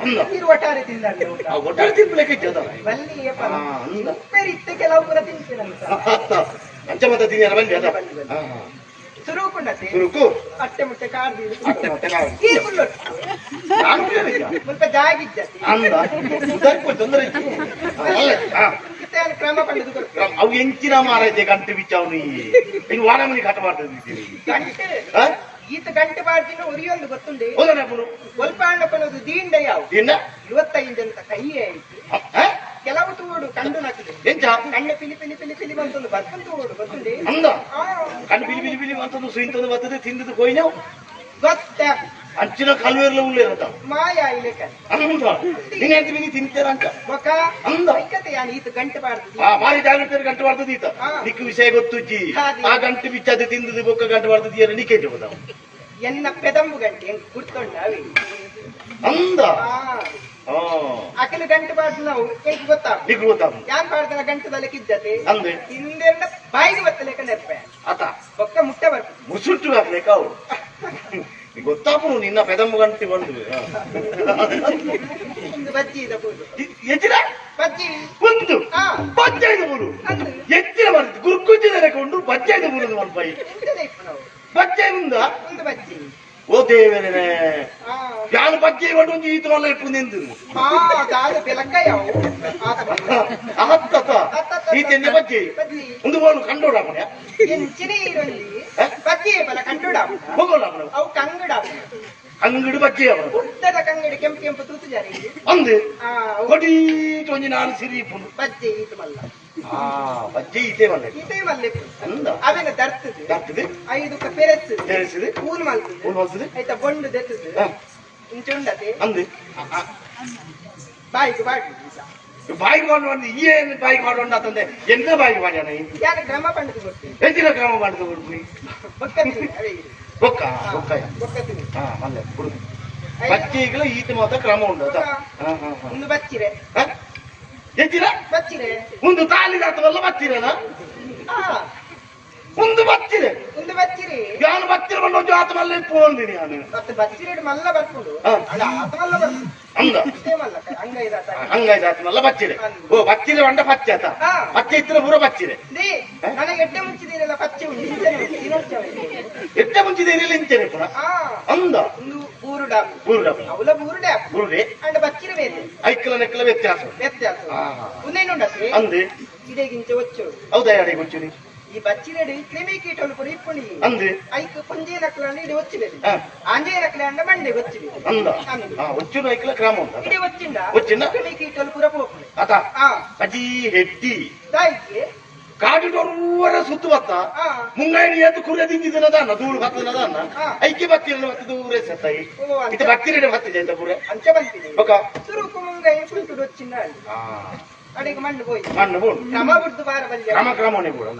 ಅಂದ ನೀರು ಒಟ್ಟಾರೆ ತಿಂದಂಡೆ ಊಟ ಆ ಒಟ್ಟಾರೆ ತಿನ್ಪಲೆಕ್ಕೆ ಇತ್ತು ಅದಲ್ಲ ಬಲ್ಲಿ ಹಾ, ಅಂದ. ಉಪ್ಪೇರಿ ಇತ್ತೆ ಕೆಲವು ಪೂರ ತಿನ್ಪಿರಂತ ಅಂಚ ಮಾತ ತಿನ್ನಿಯರ ಬಲ್ಲಿ ಅದ ಸುರುಕುಂಡತೆ ಸುರುಕು ಅಟ್ಟೆ ಮುಟ್ಟೆ ಕಾರ್ದಿ ಅಟ್ಟೆ ಮುಟ್ಟೆ ಕಾರ್ದಿ ಈ ಕುಲ್ಲೊಟ್ಟು ನಾನು ಕುಲ್ಲೊಟ್ಟಿದ್ದ ಮುಲ್ಪ ಜಾಗಿಜ್ಜತಿ ಅಂದ ಉದರ್ಪು ತೊಂದರೆ ಇತ್ತೆ ಕ್ರಮ ಪಂಡದು ಕೊರ್ಪು ಅವು ಎಂಚಿನ ಮಾರೈತೆ ಗಂಟೆ ಬಿಚ್ಚವನು ಇನ್ನು ವಾರಮನಿ ಕಟ್ಟ ಮಾಡ್ತಿದ್ದೀನಿ ಗಂಟೆ ಈತ ಗಂಟೆ ಬಾರ್ದಿನ ಉರಿಯೊಂದು ಗೊತ್ತುಂಡೆ ಒಲ್ಪ ಹಣ್ಣಪ್ಪನದು ದೀಂಡ ಯಾವ ದೀಂಡ 25 ಅಂತ ಕೈಯೇ ಆಯ್ತು ಕೆಲವು ತೋಡು ಕಂಡು ನಾಕಿದೆ ಎಂಚ ಕಣ್ಣು ಪಿಲಿ ಪಿಲಿ ಪಿಲಿ ಪಿಲಿ ಬಂತೊಂದು ಬರ್ಕೊಂಡು ತೋಡು ಗೊತ್ತುಂಡೆ ಅಂದ ಕಣ್ಣು ಪಿಲಿ ಪಿಲಿ ಪಿಲಿ ಬಂತೊಂದು ಸುಯಿಂತೊಂದು ಬರ್ತದೆ ತಿಂದದ್ದು ಕೊಯ್ನವು ಗೊತ್ತ ಅಂಚಿನ ಕಲ್ವೇರ್ಲ ಉಳ್ಳೇರತ ಮಾಯ ಇಲೇಕ ಅಂದ ನೀನ್ ಬಿನಿ ತಿಂತೇರ ಅಂತ ಬೊಕ ಅಂದ ಐಕತೆ ಯಾನ್ ಈತ ಗಂಟೆ ಬಾರ್ದು ಆ ಮಾರಿ ಜಾಗ್ರತೆ ಗಂಟೆ ಬಾರ್ದು ಈತ ನಿಕ್ಕು ವಿಷಯ ಗೊತ್ತುಜ್ಜಿ ಆ ಗಂಟೆ ಬಿಚ್ಚಾದ ತಿಂದದ್ದು ಬೊಕ್ಕ ಗಂಟೆ ಬಾರ್ದು ಏನ ನಿಕ್ಕೆ ಹೋದವು ಎನ್ನ ಪೆದಂಬು ಗಂಟೆ ಹೆಂಗ್ ಕುಡ್ತೊಂಡ ಅವಿ ಅಂದ ಅಕಲ ಗಂಟೆ ಬಾರ್ದು ನಾವು ಎಂಕ್ ಗೊತ್ತಾ ನಿಕ್ಕು ಗೊತ್ತಾ ಯಾನ್ ಬಾರ್ದನ ಗಂಟದಲ್ಲಿ ಕಿದ್ದತೆ ಅಂದೆ ತಿಂದೆಂಡ ಬಾಯಿಗೆ ಬತ್ತಲೇಕ ನೆರ್ಪೆ ಆತ ಬೊಕ್ಕ ಮುಟ್ಟೆ ಬರ್ತು ಮುಸುಟ್ಟು ಹಾಕ್ಲೇಕ ಅವಳು ಗೊತ್ತಾಪುನು ನಿನ್ನ ಪೆದಂಬು ಗಂಟೆ ಬಂದು ಒಂದು ಬಜ್ಜಿ ಇದೆ ಪೂರು ಎಚ್ಚಿನ ಬಜ್ಜಿ ಒಂದು ಬಜ್ಜೈದ ಪೂರು ಎಚ್ಚಿನ ಬರ್ತದೆ ಗುರ್ಕುಜ್ಜಿದರೆ ಕೊಂಡು ಬಜ್ಜೈದ ಪೂರು ಮಲ್ಪೈ ಬಜ್ಜೈ ಉಂದ ಒಂದು ಬಜ್ಜಿ ಓ ದೇವರೇ ಯಾನು ಬಜ್ಜಿ ಕೊಂಡು ಒಂದು ಈತ ಮಲ್ಲ ಇಪ್ಪು ನಿಂದು ದಾದ ಬೆಲಕ್ಕ ಯಾವ ಅಹತ್ತ ಈ ತೆಂದೆ ಬಜ್ಜಿ ಒಂದು ಬೋಲು ಕಂಡೋಡ ಅವನ ಎಂಚಿನ ಈರುಳ್ಳಿ ಬಜ್ಜಿ ಬಲ ಕಂಡೋಡ ಹೋಗೋಣ ಅವು ಕಂಗಡ ಅಂಗಡಿ ಬಜ್ಜಿ ಅವನು ಉದ್ದದ ಕಂಗಡಿ ಕೆಂಪು ಕೆಂಪು ತೂತು ಜಾರಿ ಅಂದು ಕೊಡಿ ಒಂಜಿ ನಾಲ್ ಸಿರಿ ಇಪ್ಪುನು ಬಜ್ಜಿ ಈತ ಮಲ್ಲ ಬಜ್ಜಿ ಈತೆ ಮಲ್ಲ ಈತೆ ಮಲ್ಲ ಅಂದ ಅವೆನ ದರ್ತದೆ ದರ್ತದೆ ಐದುಕ್ಕ ಪೆರೆಸ್ತದೆ ಪೆರೆಸ್ತದೆ ಪೂಲ್ ಮಲ್ತದೆ ಪೂಲ್ ಮಲ್ತದೆ ಐತ ಬೊಂಡು ದೆತ್ತದೆ ಇಂಚುಂಡತೆ ಅಂದು ಬಾಯಿಗೆ ಬಾಡಿ ಬಾಯಿಗೆ ಮಾಡುವಂತ ಏನು ಬಾಯಿಗೆ ಮಾಡುವಂತ ಅಂತಂದೆ ಎಂತ ಬಾಯಿಗೆ ಮಾಡ್ಯಾನ ಯಾರು ಕ್ರಮ ಪಂಡದು ಕೊಡ್ತೀನಿ ಎಂಚಿನ ಕ್ರಮ ಪಂಡದು ಕೊಡ್ತೀನಿ ಬೊಕ್ಕ ಬೊಕ್ಕ ಬೊಕ್ಕ ಬೊಕ್ಕ ಹಾ ಮಲ್ಲೆ ಕೊಡು ಬಚ್ಚಿಗಳ ಈತ ಮಾತ್ರ ಕ್ರಮ ಉಂಟು ಆತ ಒಂದು ಬಚ್ಚಿರೆ ಎಂಚಿನ ಬಚ್ಚಿರೆ ಒಂದು ತಾಲಿದಾತವಲ್ಲ ಬಚ್ಚಿರೇನಾ ಒಂದು ಬಚ್ಚಿರೆ ಒಂದು ಬಚ್ಚಿರಿ ಯಾನು ಬಚ್ಚಿರ ಬಂದು ಒಂದು ಆತ ಮಲ್ಲ ಪೋಂದಿನಿ ನಾನು ಮತ್ತೆ ಬಚ್ಚಿರೇಡು ಮಲ್ಲ ಬರ್ಕೊಂಡು ಅಲ್ಲ ಆತ ಮಲ್ಲ ಬರ್ಕೊಂಡು ಅಂದ ಮಲ್ಲ ಹಂಗೈದಾತ ಹಂಗೈದಾತ ಮಲ್ಲ ಬಚ್ಚಿರೆ ಓ ಬಚ್ಚಿರೆ వంಡ ಪಚ್ಚೆ ಆತ ಪಚ್ಚೆ ಇತ್ತಿನ ಪೂರ ಬಚ್ಚಿರೆ ನನಗೆ ಎಟ್ಟೆ ಮುಂಚಿದೀರಲ್ಲ ಪಚ್ಚೆ ಉಂಟು ಎಟ್ಟೆ ಮುಂಚಿದೀರಲ್ಲ ಇಂಚನೆ ಪುನಃ ಅಂದ ಒಂದು ಬೂರು ಡಾಪ್ ಬೂರು ಡಾಪ್ ಅವಲ ಬೂರು ಡಾಪ್ ಬೂರುಡೆ ಅಂಡ ಬಚ್ಚಿರೆ ಬೇರೆ ಐಕ್ಕಲ ನೆಕ್ಕಲ ವ್ಯತ್ಯಾಸ ವ್ಯತ್ಯಾಸ ಉನ್ನೇನುಂಡತೆ ಅಂದೆ ಇದೇಗಿಂಚ ಒಚ್ಚು ಹೌದಾ ಯಾರಿಗೆ ಒಚ್ಚುನಿ ಈ ಬಚ್ಚಿರೆಡು ಕ್ರಿಮಿ ಕೀಟಲು ಪುರ ಇಪ್ಪುಣಿ ಅಂದೆ ಐಕ್ ಪುಂಜೆ ನಕ್ಲಂಡ ಇಡೆ ಒಚ್ಚಿಬೇರೆ ಆಂಜೆ ನಕ್ಲಂಡ ಮಂಡೆ ಒಚ್ಚಿಬೇರೆ ಅಂದ ಒಚ್ಚುನ ಐಕ್ಲ ಕ್ರಮ ಉಂಟು ಇಡೆ ಒಚ್ಚಿಂಡ ಒಚ್ಚಿಂಡ ಕ್ರಿಮಿ ಕೀಟಲು ಪುರ ಪೋಪುಣಿ ಆತ ಅಜಿ ಹೆಡ್ಡಿ ದಾಯಿಗೆ ಕಾಡಿಡೋರುವರ ಸುತ್ತು ಬತ್ತ ಮುಂಗಾಯಿನ ಎದ್ದು ಕುರ್ಯ ತಿಂದಿದ್ದನದಾನ ಧೂಳು ಬತ್ತದನದಾನ ಐಕೆ ಬತ್ತಿರಲು ಬತ್ತ ದೂರ ಸತ್ತಾಯಿ ಇದು ಬತ್ತಿರಡೆ ಬತ್ತಿದೆ ಅಂತ ಪೂರ ಅಂಚೆ ಬಂತಿದೆ ಬೊಕ ಸುರುಕು ಮುಂಗಾಯಿ ಕುಂಟುಡು ಒಚ್ಚಿಂಡ ಅಡಿಗೆ ಮಣ್ಣು ಹೋಯಿ ಮಣ್ಣು ಬೋಡು ಕ್ರಮ ಬಿಡ್ದು ಬಾರ ಬಲ್ಯ ಕ್ರಮ ಕ್ರಮನೇ ಬೋಡು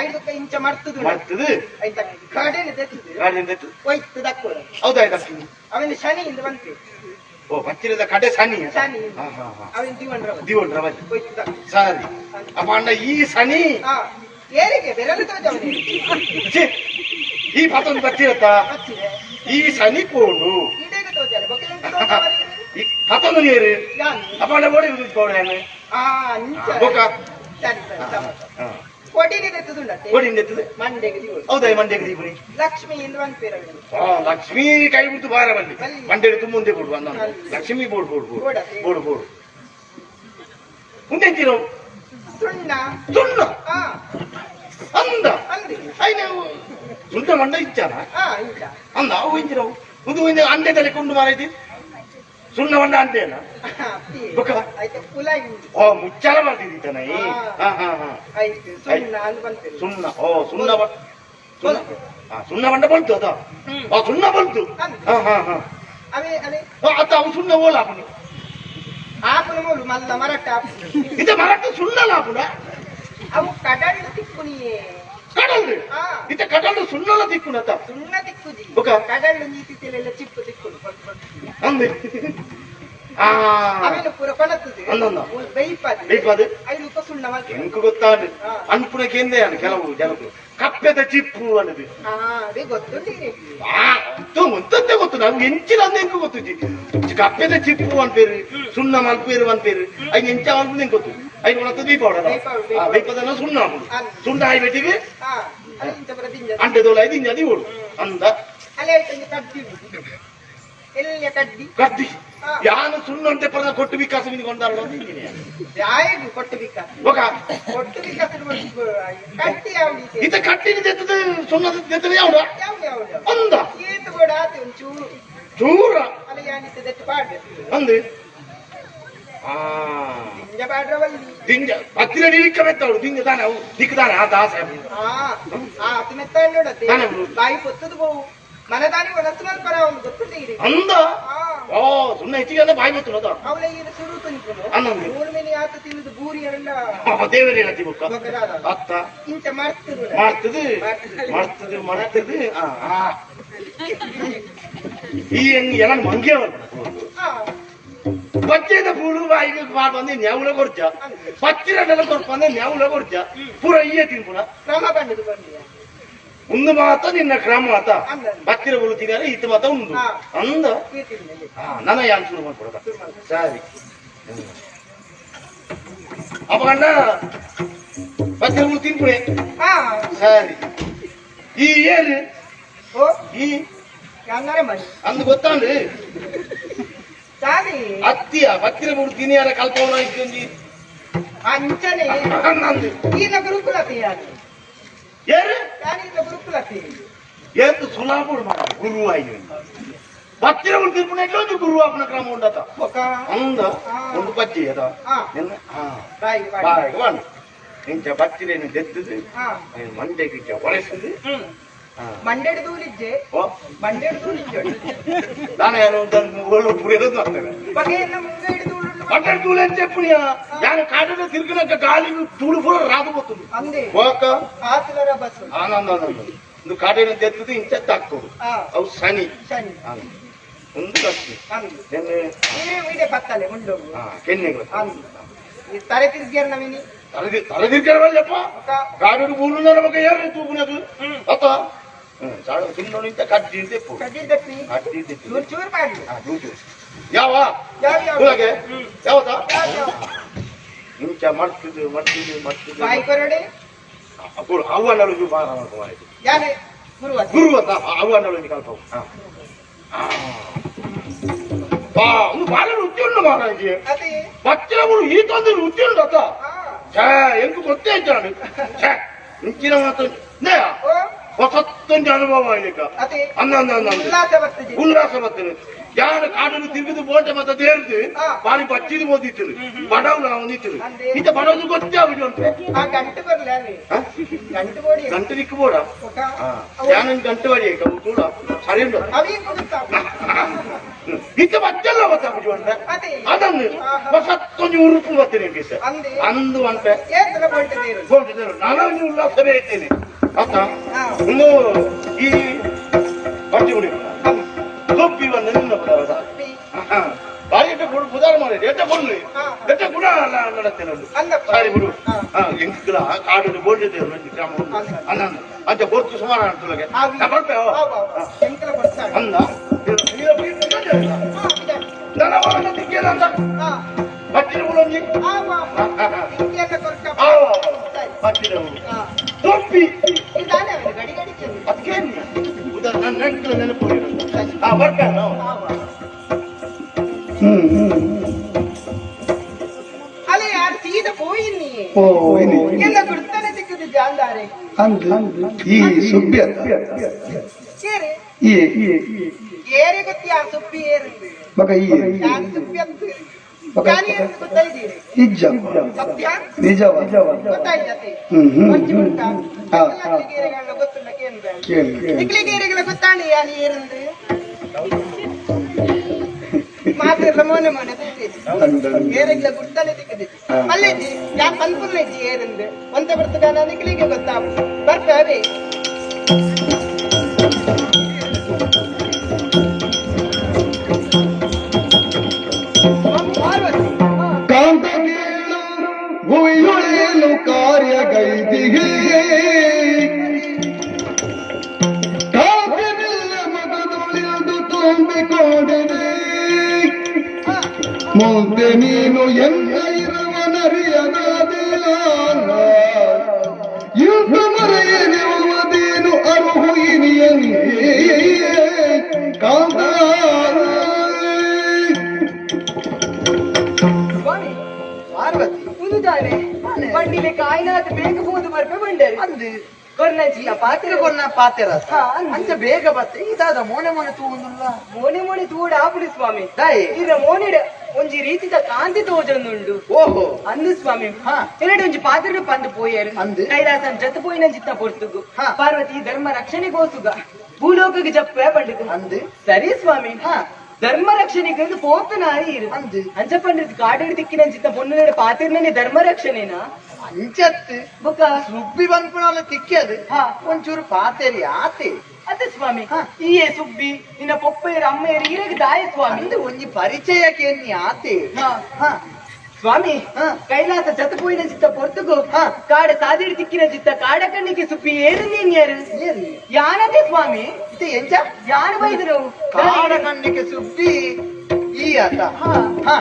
ಐದಕ್ಕೆ ಇಂಚ ಮರ್ತದು ಮರ್ತದು ಐತ ಕಾಡೇನೆ ತೆತ್ತದು ಕಾಡೇನೆ ತೆತ್ತು ಒಯ್ತು ದಕ್ಕೋಡ ಹೌದಾ ದಕ್ಕಿನಿ ಅವನ ಶನಿ ಇಂದ ಬಂತೆ ಓ ಬಚ್ಚಿರದ ಕಡೆ ಶನಿ ಶನಿ ಅವನ ದಿವನ್ರ ದಿವನ್ರ ಬಲ್ಲಿ ಒಯ್ತು ದಕ್ಕ ಸರಿ ಅಪ್ಪ ಅಣ್ಣ ಈ ಶನಿ ಏರಿಗೆ ಬೆರಳು ತೋಜವನಿಗೆ ಈ ಪತೊಂದು ಬಚ್ಚಿರತ್ತ ಈ ಶನಿ ಪೋಂಡು ಇಡೇಗ ತೋಜಾರೆ ಬೊಕ್ಕೆ ಈ ಪತೊಂದು ನೀರು ಅಪ್ಪ ಅಣ್ಣ ಓಡಿ ಪೋಡು ಬೊಕ ಸರಿ ಸರಿ ಕೊಡಿನಿ ತೆತ್ತದುಂಡತೆ ಕೊಡಿನಿ ತೆತ್ತದು ಮಂಡೆಗೆ ದಿವಳು ಹೌದಾ ಮಂಡೆಗೆ ದೀಪುನಿ ಲಕ್ಷ್ಮಿ ಇಂದ ಬಂದ್ಪೇರ ಲಕ್ಷ್ಮೀ ಕೈ ಬಿಡ್ತು ಬಾರ ಬಲ್ಲಿ ಮಂಡೆಗೆ ತುಂಬ ಮುಂದೆ ಕೊಡು ಅಂದ ಲಕ್ಷ್ಮೀ ಬೋಡು ಬೋಡು ಬೋಡು ಬೋಡು ಬೋಡು ಮುಂದೆ ಸುಣ್ಣ ಸುಣ್ಣ ಅಂದ ಐನ ಸುಣ್ಣ ಮಂಡ ಇಚ್ಚಾನ ಅಂದ ಅವು ಇಂಚಿನವು ಒಂದು ಒಂದು ಅಂಡೆ ತಲೆ ಕೊಂಡು ಮಾರೈತಿ ಸುಣ್ಣ ಮಂಡ ಅಂಡೇನ ಬೊಕ್ಕ ಓ ಮುಚ್ಚಾರ ಮಾಡ್ತಿದ್ದಿತ್ತಾನ ಸುಣ್ಣ ಓ ಸುಣ್ಣ ಸುಣ್ಣ ಮಂಡ ಬಂತು ಅದ ಸುಣ್ಣ ಬಂತು ಅತ್ತ ಅವು ಸುಣ್ಣ ಓಲ ಆಪುನಿ ಆಪುನ ಮೂಲು ಮಲ್ಲ ಮರಟ್ಟ ಇದು ಮರಟ್ಟ ಸುಣ್ಣಲ ಆಪುನ ಅವು ಕಡಲು ತಿಕ್ಕುನಿಯೇ ಕಡಲ್ರಿ ಇತ್ತ ಕಡಲು ಸುಣ್ಣಲ ತಿಕ್ಕುನತ ಸುಣ್ಣ ತಿಕ್ಕುಜಿ ಬೊಕ ಕಡಲು ನೀತಿ ತೆಲೆಲ್ಲ ಚಿಪ್ಪು ತಿಕ್ಕುನು ಅಂದೆ ಆಮೇಲೆ ಪೂರ ಕೊಣತದೆ ಬೇಯ್ಪಾದ ಬೇಯ್ಪಾದ ಐದು ಸುಣ್ಣ ಮಲ್ತು ಎಂಕು ಗೊತ್ತಾಂಡು ಅನ್ಪುನ ಕೇಂದ್ರ ಕೆಲವು ಜನರು ಕಪ್ಪೆದ ಚಿಪ್ಪು ಅನ್ನೋದು ಅದೇ ಗೊತ್ತುಂಟು ಒಂತಂತೆ ಗೊತ್ತು ನಾವು ಎಂಚಿನ ಅಂದ ಎಂಕು ಗೊತ್ತುಜಿ ಕಪ್ಪೆದ ಚಿಪ್ಪು ಅನ್ಪೇರು ಸುಣ್ಣ ಮಲ್ಪೇರು ಅನ್ಪೇರು ಐನ್ ಎಂಚ ಮಲ್ಪು ಎಂಕ್ ಗೊತ್ತು ಐನ್ ಒಣತ ದೀಪ ದೀಪದನ್ನ ಸುಣ್ಣ ಸುಣ್ಣ ಆಯ್ ಬೆಟ್ಟಿಗೆ ಅಂಟೆ ದೋಲ ಐದು ಇಂಜ ಓಡು ಅಂದ ಕಡ್ಡಿ ಕಡ್ಡಿ ಯಾನು ಸುಣ್ಣ ಅಂತೆ ಪರದ ಕೊಟ್ಟು ವಿಕಾಸ ಕೊಂಡಾರ ಕೊಟ್ಟು ವಿಕಾಸ ಕೊಟ್ಟು ವಿಕಾಸ ಕಟ್ಟಿ ಇತ ಕಟ್ಟಿನ ಜೊತೆ ಸುಣ್ಣದ ಜೊತೆ ಯಾವ್ದ ಅಂದ ಚೂರು ಚೂರ ಅಂದೆ ದಿಂಜ ಪತ್ತಿನ ನೀರಿಕ್ಕ ಮೆತ್ತವಳು ದಿಂಜ ತಾನೆ ಅವು ದಿಕ್ಕು ತಾನೆ ಆ ದಾಸ ಬಾಯಿ ಪೊತ್ತದು ಬೋವು ಮನದಾನಿ ಒನಸು ಮಲ್ಪರ ಅವನು ಗೊತ್ತುಂಟು ಅಂದ ಓ ಸುಮ್ಮನೆ ಹೆಚ್ಚಿಗೆ ಬಾಯಿ ಬತ್ತುನದ ಅವಳ ಈಗ ಸುರು ತುನಿಪುನು ಮೂರು ಮೇಲೆ ಆತ ತಿನ್ನುದು ಬೂರಿ ಎಲ್ಲ ದೇವರೇ ಬೊಕ್ಕ ಅತ್ತ ಇಂಚ ಮಾಡ್ತದೆ ಮಾಡ್ತದೆ ಮಾಡ್ತದೆ ಮಾಡ್ತದೆ ಈ ಹೆಂಗ್ ಎಲ್ಲ ಮಂಗೆ ಪಚ್ಚೆದ ಪೂಳು ಬಾಯಿಗೆ ಬಂದು ನ್ಯಾವುಲ ಕೊರ್ಚ ಪಚ್ಚಿರಡೆಲ್ಲ ಕೊರ್ಪಂದೆ ನ್ಯಾವುಲ ಕೊರ್ಚ ಪೂರ ಈಯೆ ತಿನ್ಪುನ ಕ್ರಮ ಬಂದದು ಬಂದು ಒಂದು ಮಾತ ನಿನ್ನ ಕ್ರಮ ಮಾತ ಬತ್ತಿರ ಬುಳು ತಿನ್ನಾರೆ ಇತ್ತು ಮಾತ ಉಂಡು ಅಂದ ನನ್ನ ಯಾನ್ ಶುರು ಮಾಡ್ಕೊಡದ ಸರಿ ಅಪ್ಪ ಅಣ್ಣ ಬತ್ತಿರ ಬುಳು ತಿನ್ಪುಣೆ ಸರಿ ಈ ಏನು ಈ ಅಂದು ಗೊತ್ತಾಂಡು ಅತ್ತಿಯ ಬತ್ತಿರ ಬುಳು ತಿನ್ನಿಯಾರ ಕಲ್ಪವನ ಇದ್ದಿ ಅಂಚನೆ ಈನ ಗುರುಕುಲ ಏರು ಗುರುಕುಲ ಏತು ಸುಲಾಪುಡು ಮಾಡ ಗುರು ಆಯ್ತು ಬತ್ತಿರ ಉಂಟು ತಿನ್ಪುಣ ಗುರು ಅಪ್ಪನ ಕ್ರಮ ಉಂಡತ ಅಂದ ಒಂದು ಬಜ್ಜಿ ಅದ ನಿನ್ನ ಬಾಯಿಗೆ ಬಾಂಡು ಇಂಚ ಬತ್ತಿರೇನು ದೆತ್ತದು ಮಂಡೆಗೆ ಇಂಚ ಒರೆಸುದು ಮಂಡೆಡು ದೂಲಿಜ್ಜೆ ಮಂಡೆಡು ದೂಲಿಜ್ಜೆ ನಾನು ಏನು ಪುರಿಯೋದು ಆಗ್ತದೆ ಮಂಡೆಡು ದೂಳು ಅಂತ ಪುಣಿಯ ಯಾರು ಕಾಡಿನ ತಿರುಗಿನಕ್ಕ ಗಾಳಿ ಧೂಳು ಪೂರ ರಾದು ಬರ್ತದೆ ಅಂದೆ ಹೋಕ ಆತುಲರ ಬಸ್ಸು ಆನಂದ ಒಂದು ಕಾಡಿನ ದೆತ್ತದು ಇಂಚ ತಾಕೋಡು ಅವು ಸನಿ ಶನಿ ಒಂದು ಕಟ್ಟಿ ಪತ್ತಲೆ ಉಂಡು ಕೆನ್ನೆಗಳು ತಲೆ ತಿರ್ಗಿಯರ್ ನವಿನಿ ತಲೆ ತಿರ್ಗಿರವಲ್ಲಪ್ಪ ಕಾಡು ಬೂಲು ನಮಗೆ ಯಾರು ತೂಪುನದು ಅತ್ತ ಸುಮ್ಮನೆ ಇಂತ ಕಡ್ಡಿ ತೆಪ್ಪು ಕಡ್ಡಿ ತಪ್ಪಿ ಕಡ್ಡಿ ತೆಪ್ಪು ಚೂರು ಚೂರು ಮಾಡಿ ಚೂರು ಯಾವ ಯಾವ ಯಾವದ ಇಂಚ ಮಾಡ್ತಿದ್ದು ಮಾಡ್ತಿದ್ದು ಮಾಡ್ತಿದ್ದು ಬಾಯಿ ಕೊರಡೆ ಅವ್ವಣ್ಣಳು ಯಾರು ಗುರು ಗುರು ಅಂತ ಅವ್ವಣ್ಣಳು ಕಲ್ಪ ಒಂದು ಬಾಳ ರುಚಿ ಉಂಟು ಮಹಾರಾಜಿ ಬಚ್ಚಿನ ಗುರು ಈ ತಂದೆ ರುಚಿ ಉಂಟು ಅತ್ತ ಛೇ ಎಂಕು ಗೊತ್ತೇ ಇದ್ದಾನೆ ಛೇ ಇಂಚಿನ ಮಾತು ಹೊಸತ್ತೊಂದು ಅನುಭವ ಆಯ್ಲಿಕ್ಕ ಅನ್ನ ಉಲ್ಲಾಸ ಬರ್ತದೆ ಯಾರು ಕಾಡನ್ನು ತಿರುಗಿದು ಬೋಟೆ ಮತ್ತೆ ದೇರ್ದು ಬಾರಿ ಬಚ್ಚಿದು ಓದಿತ್ತು ಬಡವು ನಾವು ನಿಂತಿರು ಇಂತ ಬಡವದು ಗೊತ್ತೇ ಆಗುದು ಉಂಟು ಗಂಟು ಬರ್ಲಿ ಗಂಟು ಬೋಡಿ ಗಂಟು ದಿಕ್ಕು ಬೋಡ ಯಾನೊಂದು ಗಂಟು ಬಡಿ ಕೂಡ ಸರಿ ಉಂಟು ಇಂತ ಬಚ್ಚಲ್ಲ ಗೊತ್ತಾಗುದು ಉಂಟ ಅದನ್ನು ಹೊಸತ್ತೊಂದು ಉರುಪು ಬರ್ತೇನೆ ಅಂದು ಅಂತ ನಾನು ಉಲ್ಲಾಸವೇ ಇದ್ದೇನೆ ಅತ್ತ ಇನ್ನು ಈ ಬಟ್ಟೆ ಕುಡಿ தொப்பி வந்து நின்று ಬಾರಿ ಪುದಾರ ಮಾಡಿ ಎಟ್ಟ ಕೊಡ್ಲಿ ಎಟ್ಟ ಗುಣ நடத்தினது சாரி ಬಿಡು ಎಂಕಲ ಕಾಡು ಬೋಡಿದೆ ಗ್ರಾಮ ಅನ್ನ ಅಂಚ ಗೊತ್ತು ಸುಮಾರು ಅಂತಲಗೆ ಅಂದ ಬಟ್ಟಿನ ಉಳೊಂಜಿ ಬಟ್ಟಿನ ತೊಪ್ಪಿ ಅದಕ್ಕೆ ನನ್ನ ನೆನಪು ಬರ್ತಾನೆ ಅಲ್ಲ ಯಾರು ಸೀದಾ ಪೋಯಿನಿ ಎಲ್ಲ ಗುರ್ತಾನೆ ಸಿಕ್ಕುದು ಜಾಂದಾರೆ ಈ ಸುಬ್ಬಿ ಅಂತ ಈ ಏರೆ ಗೊತ್ತಿ ಆ ಸುಬ್ಬಿ ಏರು ಮಗ ಈ ಯಾರು ಸುಬ್ಬಿ ಅಂತ ಜಾನಿ ಏರು ಗೊತ್ತಾಯ್ತೀರಿ ಇಜ್ಜ ಸತ್ಯ ನಿಜವ ಗೊತ್ತಾಯ್ತತೆ ಗೊತ್ತುಂಡ ಕೇಳಿ ನಿಕ್ಲಿಗೇರಿಗಳ ಗೊತ್ತಾಣಿ ಯಾರು ಏರಂದು ಮಾತೆಲ್ಲ ಮೋನೆ ಮೋನೆ ಏರೆಗ್ಲ ಗುಡ್ತಾನೆ ತಿಕ್ಕದಿ ಅಲ್ಲೇಜಿ ಯಾನ್ ಪನ್ಪುಲ್ಲೇಜಿ ಏರಂದು ಒಂತೆ ಬರ್ತಗಾನ ನಿಕ್ಲಿಗೆ ಗೊತ್ತಾವು ಬರ್ತಾವೆ ಕಾಂತ ಕೇಳು ಭುವಿಯೊಳೇನು ಕಾರ್ಯಗೈದಿಗೆ ಕಾವ್ಯವಿಲ್ಲ ಮಗದೊಳಿದು ತುಂಬಿಕೊಂಡಿದೆ ಮುಂದೆ ನೀನು ಎಲ್ಲ ಇರುವನರಿಯದಾದಿಲ್ಲ ಇಂಥ ಮರೆಯಲಿರುವುದೇನು ಅರುಹು ಇನಿಯನೇ ಕಾಂತ. ಸ್ವಾಮಿ ಪಾರ್ವತಿ ಉದುದಾನೆ ಬಂಡಿಲೆ ಕಾಯಿನಾದ ಬೇಗ ಹೋದು ಬರ್ಪೆ ಬಂಡರು ಅಂದು ಕೊರ್ನಂಚಿನ ಪಾತ್ರೆ ಕೊರ್ನ ಪಾತೆರ ಹಾ, ಅಂದು. ಅಂಚ ಬೇಗ ಬತ್ತೆ ಇದಾದ ಮೋನೆ ಮೋನೆ ತೂಂದುಲ್ಲ ಮೋನೆ ಮೋನೆ ತೂಡ ಆಪುಡು ಸ್ವಾಮಿ. ದಾಯೆ? ಇರ ಮೋನೆಡ ಒಂಜಿ ರೀತಿದ ಕಾಂತಿ ತೋಜೊಂದುಂಡು. ಓಹೋ ಅಂದು ಸ್ವಾಮಿ. ಹಾ. ಎರಡು ಒಂಜಿ ಪಾತ್ರೆ ಪಂದು ಪೋಯರು. ಅಂದು. ಕೈಲಾಸ ಜತ ಪೋಯಿನ ಚಿತ್ತ ಪೊರ್ತುಗು. ಹಾ. ಪಾರ್ವತಿ ಧರ್ಮ ರಕ್ಷಣೆಗೋಸುಗ ಭೂಲೋಕಕ್ಕೆ ಜಪ್ಪೆ ಪಂಡುಗು. ಅಂದು. ಸರಿ ಸ್ವಾಮಿ. ಹಾ. ಧರ್ಮ ರಕ್ಷಣೆಗೆ ಪೋತನಾರಿ ಇರು. ಅಂದು. ಅಂಚ ಪಂಡಿತ್ ಕಾಡೇಡು ದಿಕ್ಕಿನ ಚಿತ್ತ ಪೊನ್ನುನೇಡು ಪಾತಿರ್ನೇ ಧರ್ಮ ರಕ್ಷಣೆನಾ ಅಂಚತ್ತು ಬೊಕ್ಕ ಸುಬ್ಬಿ ಬಂದ್ಪುಣಲ್ಲ ತಿಕ್ಕದು. ಹಾ. ಒಂಚೂರು ಪಾತೆರಿ ಆತೆ. ಅದೇ ಸ್ವಾಮಿ. ಹಾ. ಈಯೇ ಸುಬ್ಬಿ ನಿನ್ನ ಪೊಪ್ಪೆಯರು ಅಮ್ಮೆಯರು ಈರಗ ದಾಯ ಸ್ವಾಮಿ. ಅಂದು ಒಂಜಿ ಪರಿಚಯಕ್ಕೆ ಎನ್ನಿ ಆತೆ. ಹಾ. ಹಾ. ಸ್ವಾಮಿ ಹಾ. ಕೈಲಾಸ ಜತಪೋಯಿನ ಚಿತ್ತ ಪೊರ್ತುಗು ಹಾ. ಕಾಡ ಸಾದಿಡಿ ತಿಕ್ಕಿನ ಚಿತ್ತ ಕಾಡ ಕಣ್ಣಿಗೆ ಸುಬ್ಬಿ ಏರು ನೀನ್ ಯಾರು? ಏರು? ಯಾನದೇ ಸ್ವಾಮಿ. ಇದು ಎಂಚ? ಯಾರು ಬೈದರು? ಕಾಡ ಕಣ್ಣಿಗೆ ಸುಬ್ಬಿ ಈ ಆತ. ಹಾ. ಹಾ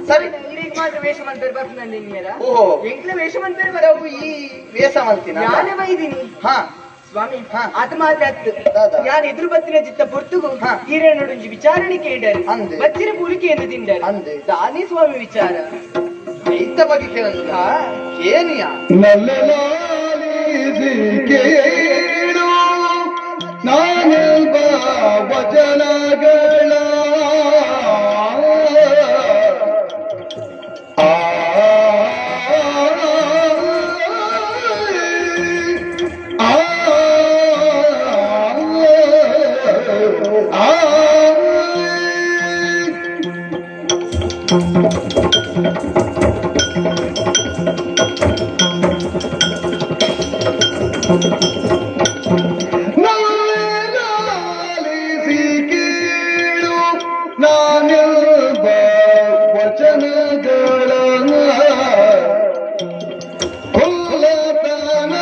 ಸರಿ. ಈರೀಗ ಮಾತ್ರ ವೇಷ ಮಂತೇರ್ ಬರ್ಪುನ ನಿನ್ಯರ. ಓಹೋ. ಎಂಕ್ಲ ವೇಷ ಮಂತೇರ್ ಬರವು ಈ ವೇಷ ಮಲ್ತಿನ ಯಾನೆ ಬೈದಿನಿ. ಹಾ. ಸ್ವಾಮಿ ಹಾ. ಆತ ಮಾತ್ರ ಅತ್ತು. ದಾದಾ. ಯಾನ್ ಎದುರು ಬತ್ತಿನ ಚಿತ್ತ ಪೊರ್ತುಗು ಹಾ. ಈರೇನೊಡೊಂಜಿ ವಿಚಾರಣೆ ಕೇಂಡರು. ಅಂದೆ. ಬಚ್ಚಿನ ಪೂಲಿಕೆ ಎಂದು ತಿಂಡರು. ಅಂದೆ. ದಾನಿ ಸ್ವಾಮಿ ವಿಚಾರ. ಐತ ಬಗ್ಗೆ ಕೇಳಂದ ಹಾ. ಏನಿಯ ನಲ್ಲಲಾಲಿಸಿ ಕೇಳು ನಾನೆಲ್ಬ ವಚನಗಳ ಆ ಆ ಆ ನಲ್ಲೆಲಾಲಿಸಿ ಕೇಳು ನಾನೆಲ್ಬ ವಚನಗಳ ಕೊಲ್ಲತನ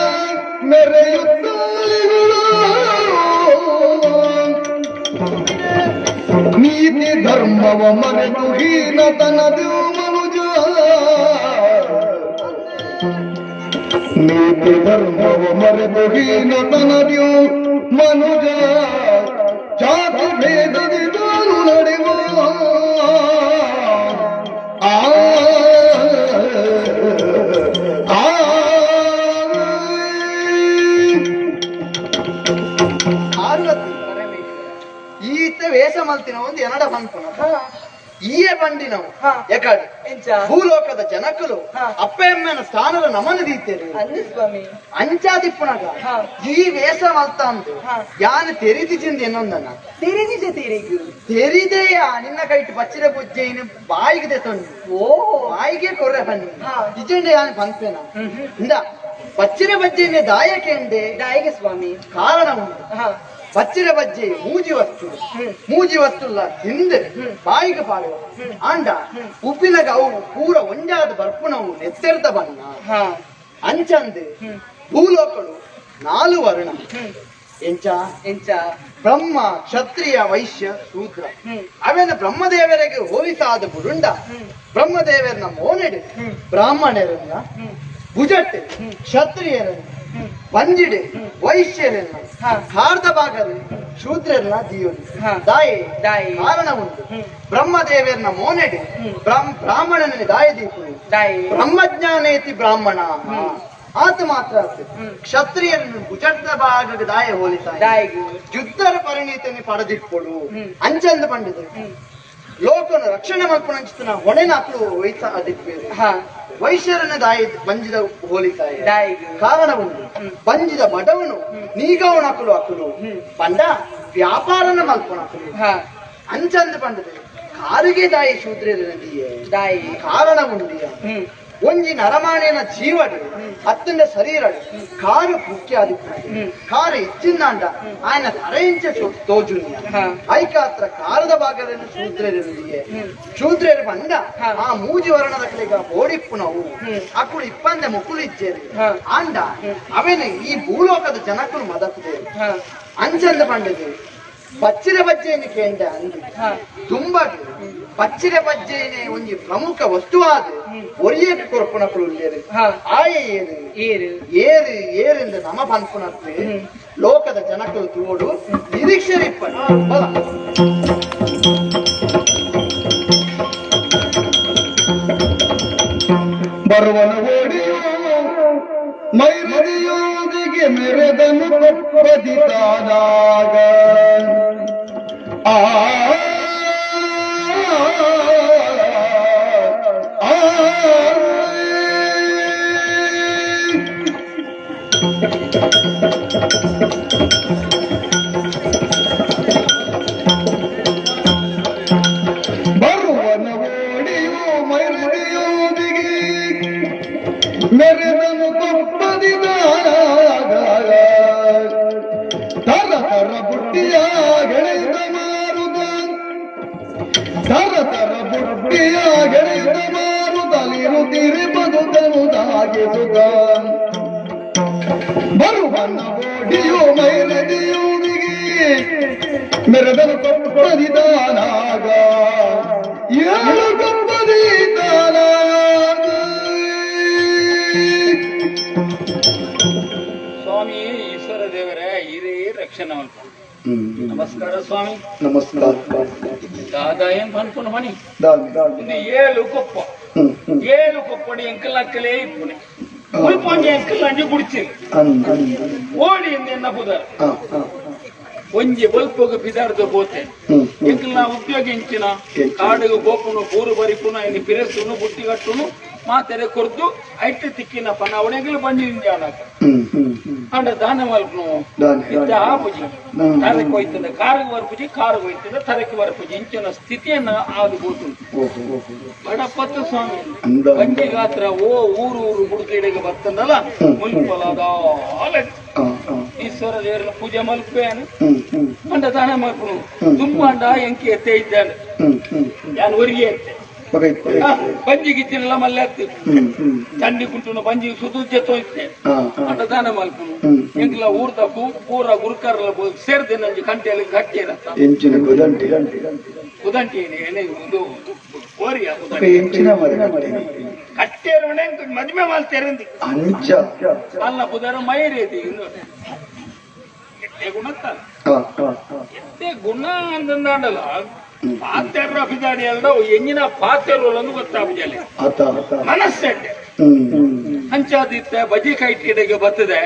ಮೆರೆಯುತ್ತಲಿಗಳು ನೀತಿ ಧರ್ಮವ ಮರೆತು ಹೀನತನದು ಮನುಜ ನೀತಿ ಧರ್ಮವ ಮರೆತು ಹೀನತನದು ಮನುಜ ಜಾತಿ ಭೇದದಿ ತಾನು ನಡೆವ ಆ ಆ ಪಾರ್ವತಿ ಈತ ವೇಷ ಮಲ್ತಿನ ಒಂದು ಎನಡ ಪನ್ಪುನ ಈಯೇ ಬಂಡಿನವು. ಹಾ. ಯಾಕಡೆ ಎಂಚ? ಭೂಲೋಕದ ಜನಕಲು ಹಾ. ಅಪ್ಪೆಮ್ಮನ ಸ್ಥಾನದ ನಮನ ದೀತೇನೆ ಅಂದು ಸ್ವಾಮಿ. ಅಂಚಾದಿಪ್ಪುನಗ ಹಾ. ಈ ವೇಷ ಮಲ್ತ ಅಂದು ಹಾ. ಯಾನ್ ತೆರಿದಿ ಚಿಂದ ಎನ್ನೊಂದನ ತೆರಿದಿಜ ತೆರಿಗು ತೆರಿದೆಯ ನಿನ್ನ ಕೈಟ್ ಬಚ್ಚಿರ ಬುಜ್ಜೈನ ಬಾಯಿಗೆ ದೆತೊಂಡು ಓ ಬಾಯಿಗೆ ಕೊರ್ರೆ ಬನ್ನಿ ಹಾ. ಇಜೆಂಡೆ ಯಾನ್ ಪನ್ಪೇನ ಇಂದ ಬಚ್ಚಿರ ಬಜ್ಜೆನೆ ದಾಯಕೆಂಡೆ ದಾಯಿಗೆ ಸ್ವಾಮಿ ಕಾರಣ ಉಂಟು. ಹಾ. ಬಚ್ಚಿರ ಬಜ್ಜೆ ಮೂಜಿ ವಸ್ತು ಹ್ಮ್. ಮೂಜಿ ವಸ್ತುಲ್ಲ ತಿಂದು ಹ್ಮ್. ಬಾಯಿಗೆ ಪಾಡುವ ಆಂಡ ಉಪ್ಪಿನಗ ಅವು ಪೂರ ಒಂಜಾದ ಬರ್ಪುನವು ನೆತ್ತೆರ್ದ ಬಣ್ಣ ಹಾ. ಅಂಚಂದು ಹ್ಮ್. ಭೂಲೋಕಳು ನಾಲು ವರ್ಣ ಹ್ಮ್. ಎಂಚ ಎಂಚ? ಬ್ರಹ್ಮ ಕ್ಷತ್ರಿಯ ವೈಶ್ಯ ಶೂದ್ರ ಹ್ಮ್. ಅವೇನ ಬ್ರಹ್ಮದೇವರಿಗೆ ಹೋಲಿಸಾದ ಬುರುಂಡ ಹ್ಮ್. ಬ್ರಹ್ಮದೇವರನ್ನ ಮೋನೆಡು ಹ್ಮ್. ಬ್ರಾಹ್ಮಣರನ್ನ ಹ್ಮ್. ಭುಜಟ್ಟೆ ಹ್ಮ್. ಕ್ಷತ್ರಿಯರನ್ನ ಹ್ಮ್. ಬಂಜಿಡೆ ವೈಶ್ಯರನ್ನ ಹಾ. ಖಾರ್ದ ಭಾಗದ ಶೂದ್ರರನ್ನ ದಿಯೋಲಿ ಹಾ. ದಾಯೆ ದಾಯೆ. ಕಾರಣ ಉಂಟು. ಹ್ಮ್. ಬ್ರಹ್ಮದೇವರನ್ನ ಮೋನೆಡೆ ಹ್ಮ್. ಬ್ರಾಹ್ಮಣನ ದಾಯ ದೀಪುನಿ ದಾಯೆ. ಬ್ರಹ್ಮಜ್ಞಾನೇತಿ ಬ್ರಾಹ್ಮಣ ಹ್ಮ್. ಆತ ಮಾತ್ರ ಆತು. ಹ್ಮ್. ಕ್ಷತ್ರಿಯರನ್ನು ಭುಜದ ಭಾಗಕ್ಕೆ ದಾಯ ಹೋಲಿಸಾಯ ದಾಯಿಗು ಯುದ್ಧರ ಪರಿಣಿತನೆ ಪಡೆದಿಟ್ಕೊಡು ಹ್ಮ್. ಅಂಚಂದ ಪಂಡಿತ ಹ್ಮ್. ಲೋಕನ ರಕ್ಷಣೆ ಮಲ್ಪುನಂಚಿತನ ಹೊಣೆನ ಅಕ್ಲು ವಹಿಸ ಅದಿಪ್ಪೇರು ಹಾ. ವೈಶ್ಯರನ್ನ ದಾಯ ಬಂಜಿದ ಹೋಲಿಸಾಯ ದಾಯಿಗು ಕಾರಣ ಉಂಟು. ಹ್ಮ್. ಬಂಜಿದ ಬಡವನು ನೀಗವನ ಅಕಲು ಅಕಲು ಹ್ಮ್. ಪಂಡ ವ್ಯಾಪಾರನ ಮಲ್ಪುನಕಲು ಹಾ. ಅಂಚಂದ ಪಂಡದ ಕಾರಿಗೆ ದಾಯಿ ಶೂದ್ರರ ನದಿಯೇ ದಾಯಿ ಕಾರಣ ಉಂಡಿಯ ಹ್ಮ್. ಒಂಜಿ ನರಮಾಣಿನ ಜೀವಡು ಅತ್ತಂಡ ಶರೀರಡು ಕಾರು ಮುಖ್ಯ ಹ್ಮ್. ಕಾರು ಇಚ್ಚಿಂದಾಂಡ ఆయన ತರೆಯಿಂಚ ತೋಜುನ್ಯ ಹಾ. ಐಕಾತ್ರ ಕಾರದ ಭಾಗದನ್ನು ಶೂದ್ರರೊಂದಿಗೆ ಹ್ಮ್. ಶೂದ್ರರು ಬಂದ ಹಾ. ಆ ಮೂಜಿ ವರ್ಣದ ಕಲೆಗ ಬೋಡಿಪ್ಪುನವು ಹ್ಮ್. ಅಕುಳು ಇಪ್ಪಂದೆ ಮುಕುಳು ಇಚ್ಚೇರಿ ಹಾ. ಆಂಡ ಹ್ಮ್. ಅವೇನು ಈ ಭೂಲೋಕದ ಜನಕುಲು ಮದಕುದೆ ಹಾ. ಅಂಚಂದ ಪಂಡದು ಬಚ್ಚಿರ ಬಜ್ಜೆಯನ್ನು ಕೇಂದ್ರ ಅಂದು ತುಂಬಾ ಬಚ್ಚಿರ ಬಜ್ಜೆನೆ ಒಂಜಿ ಪ್ರಮುಖ ವಸ್ತುವಾದ ಒರಿಯಕ್ಕೆ ಕೊರ್ಪುನಕುಲು ಉಲ್ಲೇರು ಆಯೆ ಏರು ಏರು ಏರು ಏರೆಂದು ನಮ ಪನ್ಪುನತ್ತು ಲೋಕದ ಜನಕಲು ತೋಡು ನಿರೀಕ್ಷರಿಪ್ಪ ಬಲ ಬರುವನ ಓಡಿಯೋ ಮೈರದಿಯೋದಿಗೆ ಮೆರೆದನು ಕೊಪ್ಪದಿತಾನಾಗ ಆ ಆ ಬರುವನ ಓಡಿಯೋ ಮೈರದಿಯೋದಿಗೆ ಮೆರೆದನು ಕೊಪ್ಪದಿದಾಗ ತರ ತರ ಬುಟ್ಟಿಯ ಗೆಳೆಯುತ್ತ ಮಾರುತ ತರ ತರ ಬುಟ್ಟಿಯ ಗೆಳೆಯುತ್ತ ಮಾರುತ್ತಲಿರುತ್ತಿರಿ ಬದುಕನು ದಾಗಿಸುತ್ತ ಬರುವನ ಓಡಿಯೋ ಮೈರದಿಯೋದಿಗೆ ಮೆರೆದನು ಕೊಪ್ಪದಿದಾನಾಗ ಏಳು ಕೊಪ್ಪದಿದ್ದಾನಾಗ. ಸ್ವಾಮಿ ಈಶ್ವರ ದೇವರೇ ಹಿರೇ ರಕ್ಷಣೆ ಮಲ್ಪ. ನಮಸ್ಕಾರ ಸ್ವಾಮಿ. ನಮಸ್ಕಾರ. ದಾದಾ ಏನ್ ಪನ್ಪುನ ಮಣಿ ಒಂದು ಏಳು ಕೊಪ್ಪ ಏಳು ಕೊಪ್ಪಡಿ ಎಂಕಲ್ ಅಕ್ಕಲೇ ಇಪ್ಪುನೆ ಮುಲ್ಪೊಂಜಿ ಎಂಕಲ್ ಅಂಜಿ ಗುಡಿಚಿರು ಓಡಿ ಎನ್ನ ಪುದರ್ ಒಂಜಿ ಬಲ್ಪೊಗು ಪಿದಾರ್ದ ಬೋತೆ ಎಂಕಲ್ನ ಉದ್ಯೋಗ ಇಂಚಿನ ಕಾಡುಗು ಗೋಪುನು ಬೂರು ಬರಿಪುನು ಇನ್ನು ಪಿರೆಸುನು ಬುಟ್ಟಿ ಕಟ್ಟುನು ಮಾತೆರೆ ಕೊರ್ದು ಐಟ್ ತಿಕ್ಕಿನ ಪನಾವಣೆಗಳು ಬಂದಿದ್ದಾನಕ ಅಂಡ ದಾನ ಮಲ್ಪನು ಇತ್ತ ಆ ಪೂಜೆ ತರಕ್ಕೆ ಹೋಯ್ತದೆ ಕಾರಿಗೆ ಬರ್ಪುಜಿ ಕಾರಿಗೆ ಹೋಯ್ತದೆ ತರಕ್ಕೆ ಬರ್ಪುಜಿ ಇಂಚಿನ ಸ್ಥಿತಿಯನ್ನ ಆದು ಬೋತು ಬಡಪತ್ತು ಸ್ವಾಮಿ ಬಂಜಿ ಗಾತ್ರ ಓ ಊರು ಊರು ಬುಡುಗಡೆಗೆ ಬರ್ತದಲ್ಲ ಮುಲ್ಪಲಾದ ಈಶ್ವರ ದೇವರ ಪೂಜೆ ಮಲ್ಪೇನು ಅಂಡ ದಾನ ಮಲ್ಪನು ತುಂಬ ಅಂಡ ಎಂಕಿ ಎತ್ತೆ ಇದ್ದಾನೆ ನಾನು ಹೊರಿಗೆ ಎತ್ತೆ ಬಂಜಿ ಗಿಚ್ಚಿನೆಲ್ಲ ಮಲ್ಲೆ ಹತ್ತು ಚಂಡಿ ಕುಂಟುನ ಬಂಜಿ ಸುದುಜ್ಜೆ ತೋಯ್ತೆ ಅಂಡ ದಾನ ಮಲ್ಪನು ಎಂಕ್ಲ ಊರ್ದ ಪೂರ ಗುರುಕರ್ಲ ಸೇರ್ದೆ ನಂಜಿ ಕಂಟೆಯಲ್ಲಿ ಗಟ್ಟಿ ಇರತ್ತ ಎಂಚಿನ ಕುದಂಟಿ ಕುದಂಟಿ ಏನೇ ಇದು ಓರಿಯ ಕುದಂಟಿ ಎಂಚಿನ ಮರೆ ಕಟ್ಟೇರುಣೆ ಮದ್ಮೆ ಮಾಲ್ತೇರಂದಿ ಅಂಚ ಅಲ್ಲ ಪುದರ ಮೈರೇತಿ ಇನ್ನು ಎತ್ತೆ ಗುಣತ್ತ ಎತ್ತೆ ಗುಣ ಅಂತಂದಾಂಡಲ್ಲ ಪಾತೆರ್ರ ಅಭಿದಾಡಿ ಅಲ್ದ ಎಂಜಿನ ಪಾತೆರುಲಂದು ಗೊತ್ತಾಪುಜಲೆ ಆತ ಮನಸ್ಸೆಡ್ಡೆ ಅಂಚಾದಿತ್ತೆ ಬಜಿ ಕೈಟಿಡೆಗೆ ಬರ್ತದೆ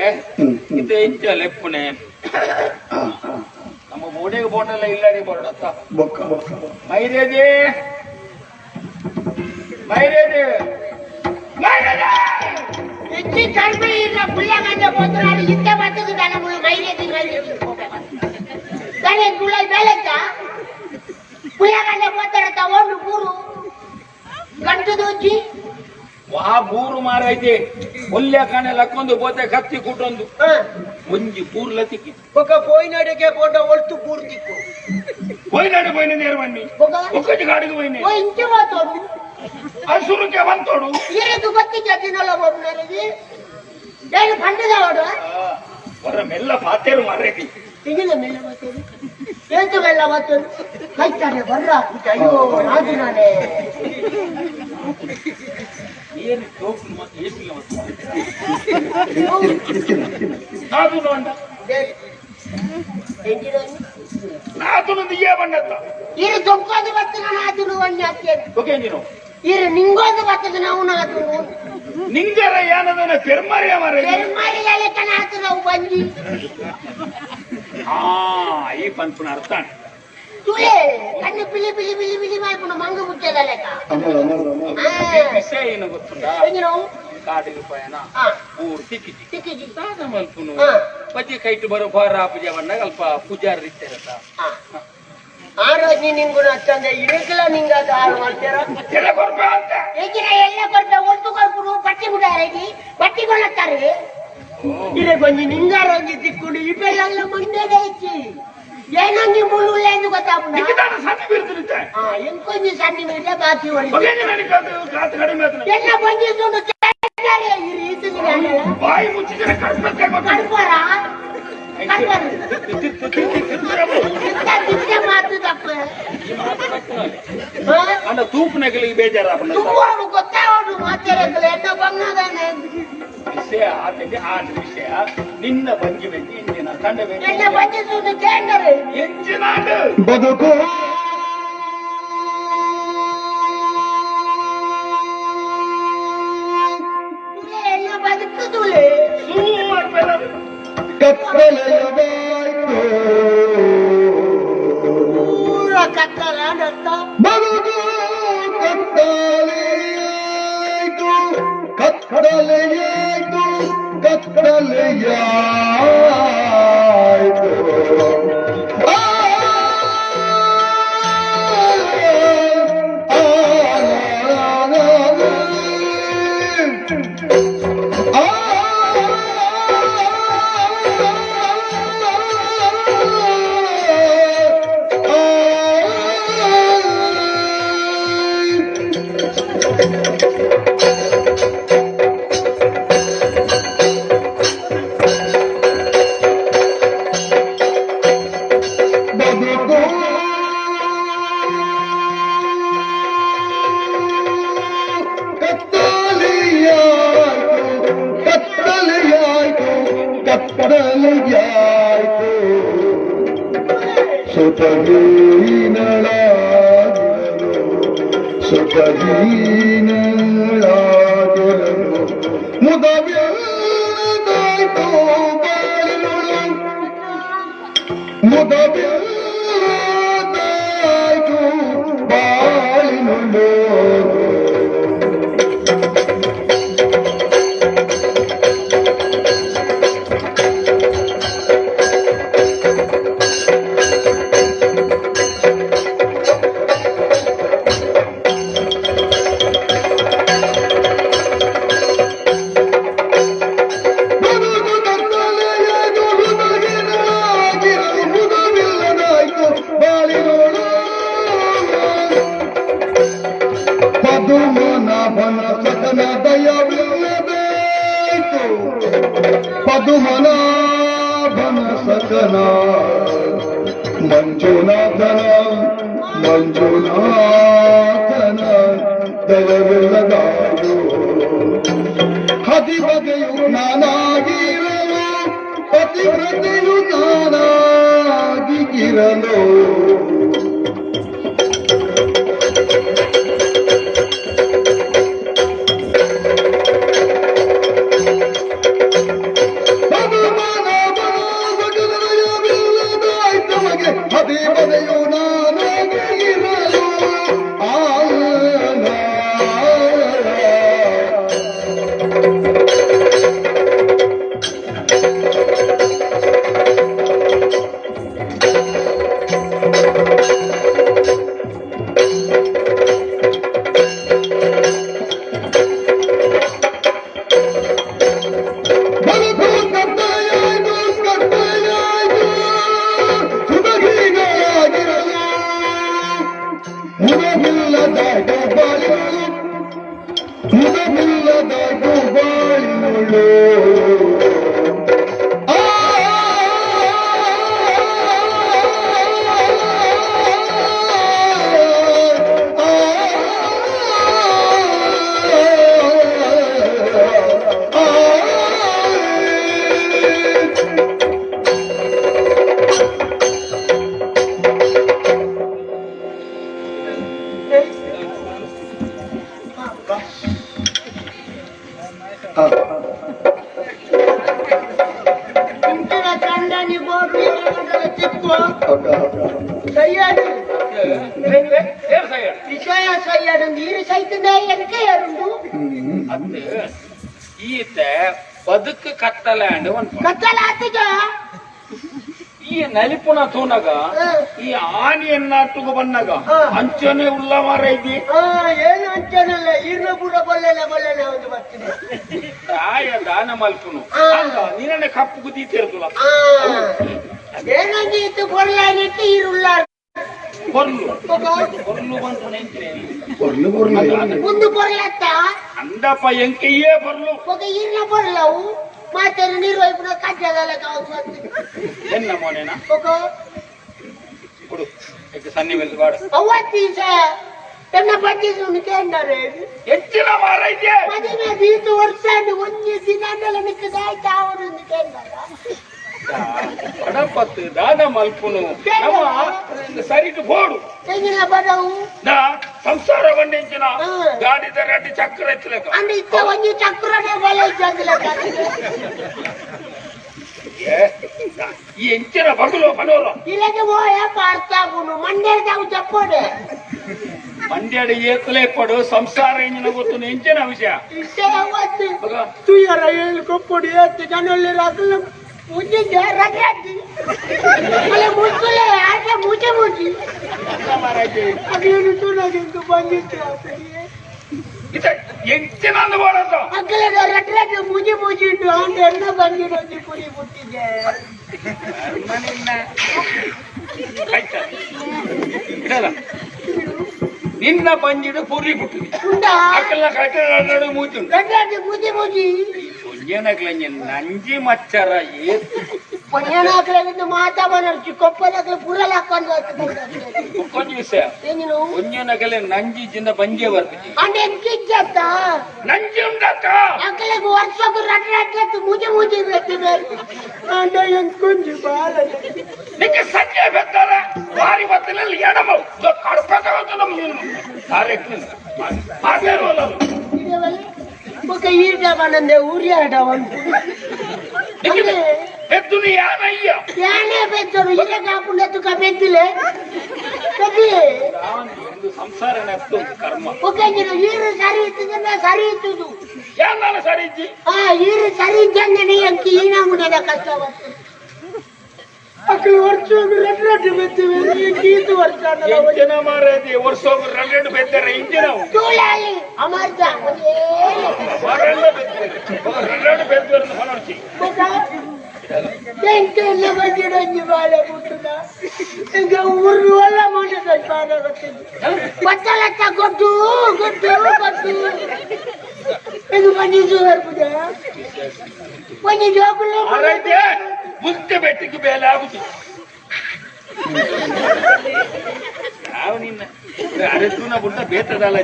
ಇತ್ತೆ ಎಂಚ ಲೆಪ್ಪುನೆ ನಮ್ಮ ಬೋಡೆಗೆ ಬೋಟಲ್ಲ ಇಲ್ಲಾಡಿ ಬೋರ್ಡತ್ತ ಬೊಕ್ಕ ಮೈರೇಜೆ ಮೈರೇಜೆ ಮೈರೇಜೆ ಇಚ್ಚಿ ಕರ್ಮ ಇಲ್ಲ ಪುಳ್ಳ ಗಂಡ ಪೋತ್ರಾಡು ಇತ್ತ ಬತ್ತದು ದನ ಮೈರೇಜಿ ಮೈರೇಜಿ ದನ ಗುಳ ಬೇಲೆತ್ತ ಪುಳ್ಳ ಗಂಡ ಪೋತರ ತಗೊಂಡು ಬೂರು ಗಂಟು ದೋಚಿ ವಾ ಬೂರು ಮಾರೈತೆ ಒಲ್ಲೆ ಕಾಣೆ ಲಕ್ಕೊಂದು ಬೋತೆ ಕತ್ತಿ ಕೂಟೊಂದು ಒಂಜಿ ಬೂರ್ಲ ತಿಕ್ಕಿ ಬೊಕ ಪೋಯಿನಡೆಗೆ ಪೋಟ ಒಳ್ತು ಪೂರ್ತಿಕ್ಕು పోయినాడు పోయిన నేర్వన్ని ಬೊಕ ఒక్కటి కాడికి పోయినాయి ಓ ಇಂಚೆ ಮಾತೋಡು ಅದು ಸುರುಕೆ ಬಂತೋಡು ಇರದು ಗೊತ್ತಿದ್ದ ದಿನಲ ಒಬ್ಬನರಿಗೆ ಏನು ಪಂಡದವಡು ಹೊರ ಮೆಲ್ಲ ಪಾತೇರು ಮಾರೇತಿ ತೆಗಿದ ಮೇಲೆ ಮಾತೋಡು ಏತು ಮೆಲ್ಲ ಮಾತೋಡು ಕೈತಾರೆ ಬರ್ರ ಅಯ್ಯೋ ರಾಜು ನಾನೇ ಏನು ಜೋಕು ಮತ್ತೆ ಏಪಿಲ್ಲ ಮತ್ತೆ ನಾದು ನೋಂಡ ನಾದು ಇಯೇ ಬಣ್ಣತ್ತ ಇರು ದೊಂಕೊಂದು ಬರ್ತದ ನಾದುಡು ಒಂಜಿ ಅತ್ಯಂತ ಓಕೆ ನೀನು ಇರು ನಿಂಗೊಂದು ಬರ್ತದ ನಾವು ನಾದುಡು ನಿಂಗರ ಏನದನ ಪೆರ್ಮರಿಯ ಮಾರೇತಿ ಪೆರುಮಾರಿ ಲೆಕ್ಕ ನಾತು ನಾವು ಬಂಜಿ ಆ ಈ ಪನ್ಪುನ ಅರ್ಥ ತುಳೆ ಕಣ್ಣು ಬಿಳಿ ಬಿಳಿ ಬಿಳಿ ಬಿಳಿ ಮಾಡ್ಕೊಂಡು ಮಂಗು ಮುಚ್ಚದ ಲೆಕ್ಕ ಅಮರ ಅಮರ ಅಮರ ವಿಷಯ ಏನು ಗೊತ್ತುಂಟಾ ಏನು ಕಾಡಿಗೆ ಪಯಣ ಆ ಊರು ತಿಕ್ಕಿಜಿ ತಿಕ್ಕಿಜಿ ದಾದ ಮಲ್ಪುನು ಹಾ. ಬಜ್ಜಿ ಕೈಟು ಬರೋ ಬಾರ ಪೂಜೆ ಬಂದಾಗ ಅಲ್ಪ ಪೂಜಾರಿ ಇರ್ತಾರತ್ತ ಆ ರೋಜ್ ನಿಂಗು ಅತ್ತಂದೆ ಇರಕ್ಕಿಲ್ಲ ನಿಂಗ ಅದು ಹಾಳು ಮಾಡ್ತೀರ ಎಲ್ಲ ಕೊರ್ಪ ಅಂತ ಏಕಿನ ಎಲ್ಲ ಕೊರ್ಪೆ ಒಟ್ಟು ಕೊರ್ಪುಡು ಬಟ್ಟಿ ಬಿಡಾರೇಜಿ ಬಟ್ಟಿ ಕೊಲ್ಲತ್ತಾರೆ ಇರೆ ಕೊಂಜಿ ನಿಂಗಾರ ಒಂಜಿ ತಿಕ್ಕುಡು ಇಪೆಲ್ಲ ಮಂಡೆದ ಹೆಚ್ಚಿ ಏನೊಂಜಿ ಮುಳ್ಳು ಎಂದು ಗೊತ್ತಾಪುಂಡ ನಿಕ್ಕಿದಾನ ಸಣ್ಣ ಬೀರ್ತಿರುತ್ತೆ ಆ ಎಂಕೊಂಜಿ ಸಣ್ಣ ಮೇಲೆ ಬಾಕಿ ಹೊಡಿ ಒಗೆಂಜಿ ನನಗೆ ಕಾತು ಕಡಿಮೆ ಆತನ ಎಲ್ಲ ಬಂದಿದ್ದು ಕೇಳ್ತಾರೆ ಈ ರೀತಿ ಬಾಯಿ ಮುಚ್ಚಿದ್ರೆ ಕಡ್ಪತ್ತೆ ಕಡ್ಪರ ಅಂಡ ತೂಪುನಗಲಿಗೆ ಬೇಜಾರಾಪುಂಡು ಗೊತ್ತಾವಡು ಮಾತಾಡಕ್ಕಲ್ಲ ಎನ್ನ ಬಂಗದಾನೆ ವಿಷಯ ಆತಗೆ ಆಟ ವಿಷಯ ನಿನ್ನ ಬಂಗಿ ಬೆಂಜಿ ಇಂಜಿನ ಕಂಡ ಎನ್ನ ಬಂಜಿ ಸುದು ಕೇಂದರೆ ಎಂಜಿನಾಡು ಬದುಕು ಎನ್ನ ಬದುಕು ತುಲೆ ಸೂವರ್ ಬೆಲ ಕತ್ತಲೆಯವಾಯ್ತು ಪೂರ ಕತ್ತಲ ಅರ್ಥ ಬದುಕು ಕತ್ತಲೆಯಾಯ್ತು ಕತ್ತಲೆಯಾಯ್ತು ಕತ್ತಲೆಯಾಯ್ತು ಆ ಆ, ಆ, ಬದುಕು ಕತ್ತಲೆಯಾಯ್ತು ಕತ್ತಲೆಯಾಯ್ತು ಕತ್ತಲೆಯಾಯ್ತು ಸುಖಹೀನಳಾಗಿರಲು ಸುಖಹೀನಳಾಗಿರಲು ಮುದವಿಲ್ಲದಾಯ್ತು ಬಾಳಿನೊಳು ಮುದವಿಲ್ಲದಾಯ್ತು ಬಾಳಿನೊಳು ಬದುಕು ಕತ್ತಲೆಯಾಯ್ತು ಸುಖಹೀನಳಾಗಿರಲು ಮುದವಿಲ್ಲದಾಯ್ತು ಬಾಳಿನೊಳು ಪದುಮನಾಭನ ಸಕನ ದಯವಿಲ್ಲದಾಯ್ತು ಪದುಮನಾಭನ ಸಕನ ಮಂಜುನಾಥನ ಮಂಜುನಾಥನ ದಯವಿಲ್ಲದಾಯ್ತು ಹದಿಬಗೆಯು ನಾನಾಗಿರಲು ಪತಿವ್ರತೆಯು ನಾನಾಗಿರಲು ಹದಿಬಗೆಯು ನಾನಾಗಿರಲು ಆ ಬದುಕು ಕತ್ತಲೆಯಾಯ್ತು ಕತ್ತಲೆಯಾಯ್ತು ಸುಖಹೀನಳಾಗಿರಲು ಮುದವಿಲ್ಲದಾಯ್ತು ಬಾಳಿನೊಳು ಮುದವಿಲ್ಲದಾಯ್ತು ಬಾಳಿನೊಳು ಆ ಆ, ಆ, ಇಂಟಿನ ಕಂಡನಿ ಬೋರ್ಡು ತಿಪ್ಪು ಸಯ್ಯಾಡು ವಿಷಯ ಸಯ್ಯಾಡು ನೀರು ಸೈತದೆ ಎನಕೆ ಯಾರುಂಡು ಅದು ಈತ ಬದುಕು ಕತ್ತಲೆ ಅಂಡ್ ಒಂದು ಕತ್ತಲ ಆತಗ ಈ ನಲಿಪುನ ತೂನಗ ಈ ಆನಿಯನ್ನಾಟುಗು ಬನ್ನಗ ಅಂಚನೆ ಉಲ್ಲ ಮಾರ ಇದ್ದಿ ಏನು ಅಂಚನಲ್ಲ ಇರ್ನ ಪೂರ ಬಲ್ಲೆಲ್ಲ ಬಲ್ಲೆಲ್ಲ ಒಂದು ಬರ್ತದೆ ತಾಯ ದಾನ ಮಲ್ಪುನು ಅಂದ ನೀನನೆ ಕಪ್ಪು ಕುದಿ ತಿರುಗುಲ ಏನಂಜಿ ಇತ್ತು ಕೊರ್ಲಾನಿಟ್ಟು ಈರುಳ್ಳ ಕೊರ್ಲು ಕೊರ್ಲು ಬಂತು ನೆಂಚಿನ ಕೊರ್ಲು ಕೊರ್ಲು ಒಂದು ಕೊರ್ಲತ್ತ ಅಂದಪ್ಪ ಎಂಕೆಯೇ ಬರ್ಲು ఒక ಇರ್ನ ಕೊರ್ಲವು ಮಾತೇನು ನೀರು ಒಯ್ಪುನ ಕಜ್ಜಾದಲ್ಲ ಕಾವು ಎನ್ನ ಮೋನೇನಾ ಕೊಡು ಸನ್ನಿ ಮೇಲೆ ಬಾಡ ಅವತ್ತೀಸ ಎನ್ನ ಬಜ್ಜಿಸುನು ಕೇಂದರೆ ಹೆಚ್ಚಿನ ಮಾರೈತೆ ಮದುವೆ ಬೀತು ವರ್ಷ ಒಂಜಿ ದಿನ ನಿಕ್ಕದಾಯ್ತು ಅವರು ಕೇಂದ್ರ ಬಡಪತ್ತು ದಾದ ಮಲ್ಪುನು ನಮ್ಮ ಸರಿಟು ಬೋಡು ತೆಂಗಿನ ಬಡವು ನಾ ಸಂಸಾರ ಬಂಡೆಂಚಿನ ಗಾಡಿದ ರೆಡ್ಡಿ ಚಕ್ರ ಎತ್ತಲಕ ಅಂದ್ರೆ ಇತ್ತ ಒಂಜಿ ಚಕ್ರನೇ ಬಲ ಇದ್ದಂಗಿಲ್ಲ. ಈ ಎಂಚಿನ ಬಗುಲು ಬನೋರು ಇಲ್ಲಗೆ ಹೋಯ ಪಾಡ್ತಾಗುನು ಮಂಡ್ಯದಾವು ಚಪ್ಪೋಡೆ ಮಂಡ್ಯಡ ಏತಲೇ ಪಡು ಸಂಸಾರ ಎಂಜಿನ ಗೊತ್ತು ಎಂಚಿನ ವಿಷಯ ಇಷ್ಟೇ ಅವತ್ತು ತುಯರ ಏಳು ಕೊಪ್ಪೊಡಿ ಏತ್ತು ಜನೊಳ್ಳಿ ರಾಕಲ್ಲ ಮುಂಜಿದ್ದೆ ರಡ್ರಡ್ಡಿ ಅಲ್ಲ ಮುಚ್ಚಲೆ ಆಟ ಮುಚ್ಚೆ ಮುಚ್ಚಿ ಅದೇನು ತುಳಗಿಂದು ಬಂದಿತ್ತು ಎಂಚಿನ ಅಂದು ಬಾಡಂತ ಅಕ್ಕಲದ ರಡ್ರಡ್ಡಿ ಮುಜಿ ಮುಜಿ ಇಟ್ಟು ಅಂಡ್ ಎಣ್ಣ ಬಂದಿರೋದು ಕುರಿ ಬಿಟ್ಟಿದ್ದೆ. ನಿನ್ನ ಬಂಜಿಡು ಪುರಿ ಬಿಟ್ಟಿದೆ ಅಕ್ಕಲ್ಲ ಕಟ್ಟ ಮೂಚು ರಡ್ರಡ್ಡಿ ಮುಜಿ ಮುಜಿ ಏನಾಗ್ಲ ನಂಜಿ ಮಚ್ಚರ ಏತು ಪೊನ್ಯನಾಕ್ಲಾಗಿದ್ದು ಮಾತಾ ಬನರ್ಚಿ ಕೊಪ್ಪದಾಕ್ಲ ಪುರಲ್ ಹಾಕೊಂಡು ಕೊಂಚ ವಿಷಯ ಒಂಜನಗಲೆ ನಂಜಿ ಜಿಂದ ಬಂಜೆ ಬರ್ಪಿಜಿ ಅಂಡ್ ಎಂಕಿಜ್ಜತ್ತ ನಂಜಿ ಉಂಡಕ್ಕ ಅಕ್ಕಲಿಗೆ ವರ್ಷಕ್ಕೂ ರಡ್ ರಡ್ ಮುಜಿ ಮುಜಿ ಬೇಕಿದೆ ಅಂಡ ಎಂಕೊಂಜಿ ಬಾಲ ನಿಕ್ಕೆ ಸಂಜೆ ಬೆತ್ತಾರೆ ಬಾರಿ ಬತ್ತಲಲ್ಲಿ ಎಡಮ ಕಡ್ಪಕ ఒక ఈడవనందే ఊరియాడవంటు పెద్దుని యానయ్య యానే పెద్దడు ఇలా కాకుండా తుక పెద్దులే పెద్దులే సంసార కర్మ ఒక ఈరు సరి ఇస్తుందన్నా సరి ఇస్తుంది యానాల సరి ఇచ్చి ఈరు సరి ఇద్దందని ఎంకి ఈనాముడేదా కష్టం అక్కడ వర్షం రెండు రెండు పెద్ద గీత వర్షాన్ని ఇంజిన మారేది వర్షం రెండు రెండు పెద్దారు ఇంజిన చూడాలి అమర్జ రెండు రెండు పెద్దారు ఫలర్చి ఇంకా ఊరు వల్ల బట్టలట్ట కొట్టు కొట్టు కొట్టు ఇది పని చూడరుపుదా పని జోకులు ಮುಂದೆ ಬೆಟ್ಟಿಗೆ ಬೇಲೆ ಆಗುದು ನಿನ್ನ ಬೇತದಲ್ಲ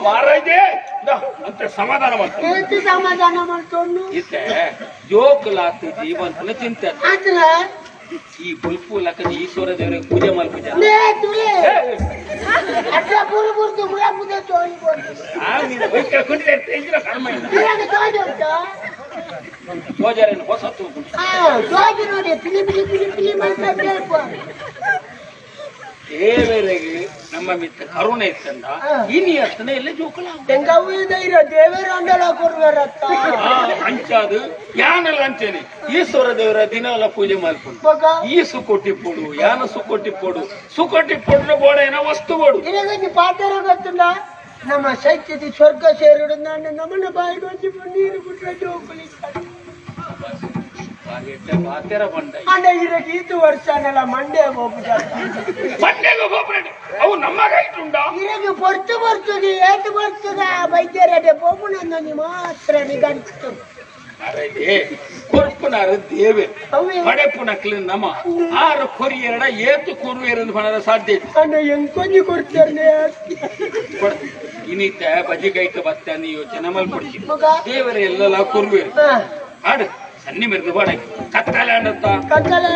ಮಾರಾಯ್ದೆ ಅಂತ ಸಮಾಧಾನ ಮಾಡ್ಕೊಂಡು ಸಮಾಧಾನ ಮಾಡ್ಕೊಂಡು ಇತ್ತೆ ಜೋಕುಲಾತು ಜೀವಂತನ ಚಿಂತೆ ಈ ಬುಲ್ಪು ಲಕ್ಕದ ಈಶ್ವರ ದೇವರಿಗೆ ಪೂಜೆ ಮಲ್ಪುಜ ಹೊಸ ದೇವರಿಗೆ ನಮ್ಮ ಮಿತ್ತ ಕರುಣೆ ಇತ್ತಂದ ಇನಿ ಅತ್ತನ ಎಲ್ಲ ಜೋಕುಲ ದೇವರ ಅಂಡಲ ಕೊಡುವರತ್ತ ಅಂಚಾದು ಯಾನೆಲ್ಲ ಅಂಚೇನೆ ಈಶ್ವರ ದೇವರ ದಿನ ಎಲ್ಲ ಪೂಜೆ ಮಾಡ್ಕೊಂಡು ಈ ಸುಕೊಟ್ಟಿ ಪೋಡು ಯಾನ ಸುಕೊಟ್ಟಿ ಪೋಡು ಸುಕೊಟ್ಟಿ ಪೊಡ್ರ ಬೋಡ ಏನೋ ವಸ್ತು ಬೋಡು ಪಾತ್ರ ಗೊತ್ತಿಲ್ಲ ನಮ್ಮ ಶಕ್ತಿ ಸ್ವರ್ಗ ಸೇರಿಡು ನಾನು ನಮ್ಮನ್ನ ಬಾಯಿಗೆ ನೀರು ಬಿಟ್ರೆ ಜೋಕುಲಿ ಮಂಡ್ಯ ಅವು ನಮ್ಮ ಕೈಟುಂಡ ಇರಗೆ ಪೊರ್ತು ಬರ್ತದೆ ಏತು ಬರ್ತದ ವೈದ್ಯರಡೆ ಪೋಪುನಂದು ಮಾತ್ರ ನಿಗಂತು ಕೊರ್ಪುನಾರು ದೇವೆ ಪಡೆಪುನಕ್ಲು ನಮ ಆರು ಕೊರಿಯರಡ ಏತು ಕೊರುವೇರಂದು ಪಣರ ಸಾಧ್ಯ ಎಂಕೊಂಜಿ ಕೊಡ್ತಾರೆ ಇನ್ನಿತ್ತ ಬಜಿ ಕೈಕ ಬತ್ತ ಯೋಚನೆ ಮಲ್ಪೊಡ್ಚಿ ದೇವರ ಎಲ್ಲ ಕೊರುವೇರು ಆಡು ಸನ್ನಿ ಮೆರೆದು ಬಾಡ ಕತ್ತಲೆ ಅಂಡತ್ತ ಕತ್ತಲೆ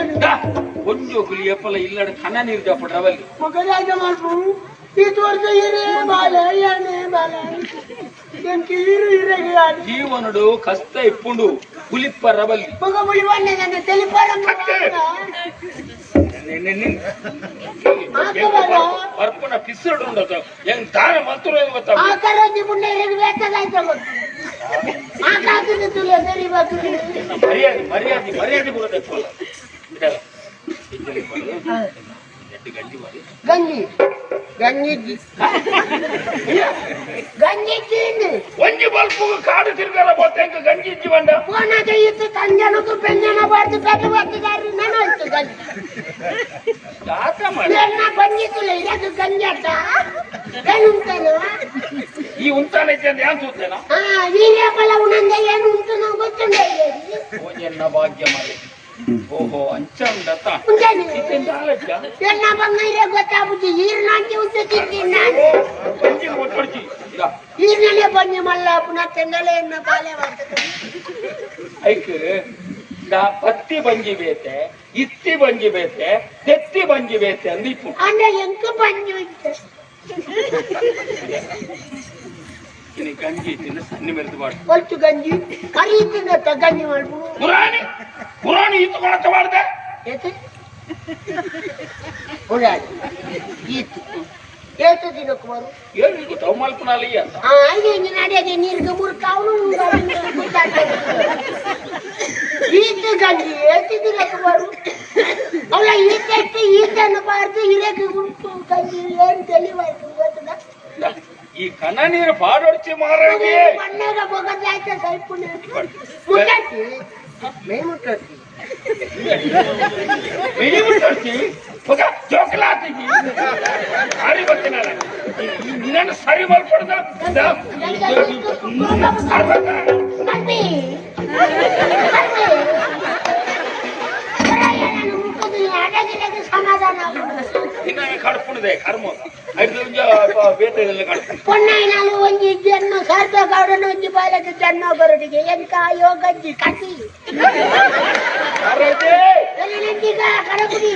ಒಂಜು ಹುಲಿ ಎಪ್ಪಲ ಇಲ್ಲಡ ಕಣ ನೀರು ಜಾಪಡ್ರವಲ್ಲಿ ಮಗರಾಜ ಮಾಡ್ಬು ಈ ತೋರ್ಸ ಇರೇ ಬಾಲ ಯಾನೆ ಬಾಲ ಜೀವನಡು ಕಷ್ಟ ಇಪ್ಪುಂಡು ಹುಲಿಪ್ಪ ರವಲ್ಲಿ ಮಗ ಮುಳಿವನ್ನೆ ನನ್ನ తెలిపాರ ಬರ್ಪುನ ಪಿಸುಡು ಉಂಡತ ಹೆಂಗ್ ತಾನೆ ಮಲ್ತುರು ಗೊತ್ತಾ ಆಕರ ಮುಂಡೆ ವೇತದಾಯ್ತ ಮರ್ಯಾದೆ ಮರ್ಯಾದೆ ಮರ್ಯಾದೆ ಬರೋದಕ್ಕಲ್ಲ ಗಂಜಿ ಗಂಜಿ ಗಂಜಿ ಒಂಜಿ ಬಲ್ಪು ಕಾಡು ತಿರ್ಗಲ್ಲ ಬೋತೆಂಕ ಗಂಜಿ ಇಜ್ಜಿ ಬಂಡ ಪೋನಾಗ ಇತ್ತು ತಂಜನಕ್ಕೂ ಪೆಂಜನ ಬಾರ್ದು ಪೆಟ್ಟು ಬರ್ತಿದ್ದಾರೆ ನಾನು ಇತ್ತು ಗಂಜಿ ದಾತ ಮಾಡಿ ಎನ್ನ ಬಂದಿತ್ತಿಲ್ಲ ಇದಕ್ಕೆ ಗಂಜಿ ಅಟ್ಟ ಏನು ಉಂಟಲ್ಲ ಈ ಉಂತಾನೆ ಯಾನ್ ತೂತೇನಾ ವೀರ್ಯಪಲ ಉಣಂದ ಏನು ಉಂಟು ನಾವು ಗೊತ್ತುಂಡ ಎನ್ನ ಭಾಗ್ಯ ಮಾರೆ ಓಹೋ ಅಂಚಂಡತ ಎನ್ನ ಬಂಗೈರೆ ಗೊತ್ತಾಗುತ್ತಿ ಈರ್ನಾಂಚಿ ಉಂಟು ತಿಂತೀನಿ ನಾನು ಬಂಜಿಗೆ ಒಟ್ಟೊಡ್ಚಿ ಈರ್ನಲ್ಲೇ ಬನ್ನಿ ಮಲ್ಲ ಪುನಃ ತೆಂಗಲೇ ಎನ್ನ ಬಾಲೆ ಬರ್ತದೆ ಐಕ್ ನಾ ಪತ್ತಿ ಬಂಜಿ ಬೇತೆ ಇತ್ತಿ ಬಂಜಿ ಬೇತೆ ತೆತ್ತಿ ಬಂಜಿ ಬೇತೆ ಅಂದ್ ಇಪ್ಪು ಅಂದ್ರೆ ಎಂಕ ಬಂಜಿ ಇತ್ತು ಇನಿ ಗಂಜಿ ತಿನ್ನ ಸಣ್ಣ ಮೆರೆದು ಬಾಡು ಒಲ್ತು ಗಂಜಿ ಕರಿ ತಿನ್ನತ್ತ ಗಂಜಿ ಮಾಡ್ಬಿಡು ಪುರಾಣಿ ಪುರಾಣಿ ಇತ್ತು ಮಾಡ್ದೆ ಏತು ಪುರಾಣಿ ಈತು ಏತು ದಿನಕ್ಕೆ ಬರು ಏನು ಈಗ ತೌಮಲ್ಪನಾಲಿ ಅಂತ ಐದು ಇಂಜಿನ ಅಡಿಯಾಗೆ ನೀರಿಗೆ ಮುರ್ಕ ಅವನು ಈತು ಗಂಜಿ ಏತು ದಿನಕ್ಕೆ ಬರು ಅವಳ ಈತೆಟ್ಟು ಈತನ್ನು ಬಾರ್ದು ಹಿರೇಗೆ ಗುಂಪು ಗಂಜಿ ಏನು తెలియಬಾರ್ದು ಗೊತ್ತದ ಈ ಕಣ ನೀರು ಪಾಡೊಡ್ಚಿ ಮಾರಾಗಿ ಮಣ್ಣಾಗ ಬೊಗದಾಯ್ತ ಸ್ವಲ್ಪ ಮುಟ್ಟಾಕಿ ಮೈ ಮುಟ್ಟಾಕಿ ಮೈ ಮುಟ್ಟಾಕಿ ಹೋಗ ಜೋಕಲಾತಿಗಿ ಸಾರಿ ಬರ್ತೀನ ನಿನ್ನ ಸರಿ ಮಾಡ್ಕೊಡ್ದ ಸಮಾಧಾನ ಇನ್ನ ಕಡ್ಪುಣದೆ ಕರ್ಮ பொன்னாயினாலும் ಒಂಜಿ ಜನ್ಮ ಸಾರ್ಥಕ ಒಂಜಿ ಬಾಲಕ ಜನ್ಮ ಬರೋಡಿಗೆ ಎಂತ ಯೋಗಜ್ಜಿ ಕಸಿ ಕಡಕುಡಿ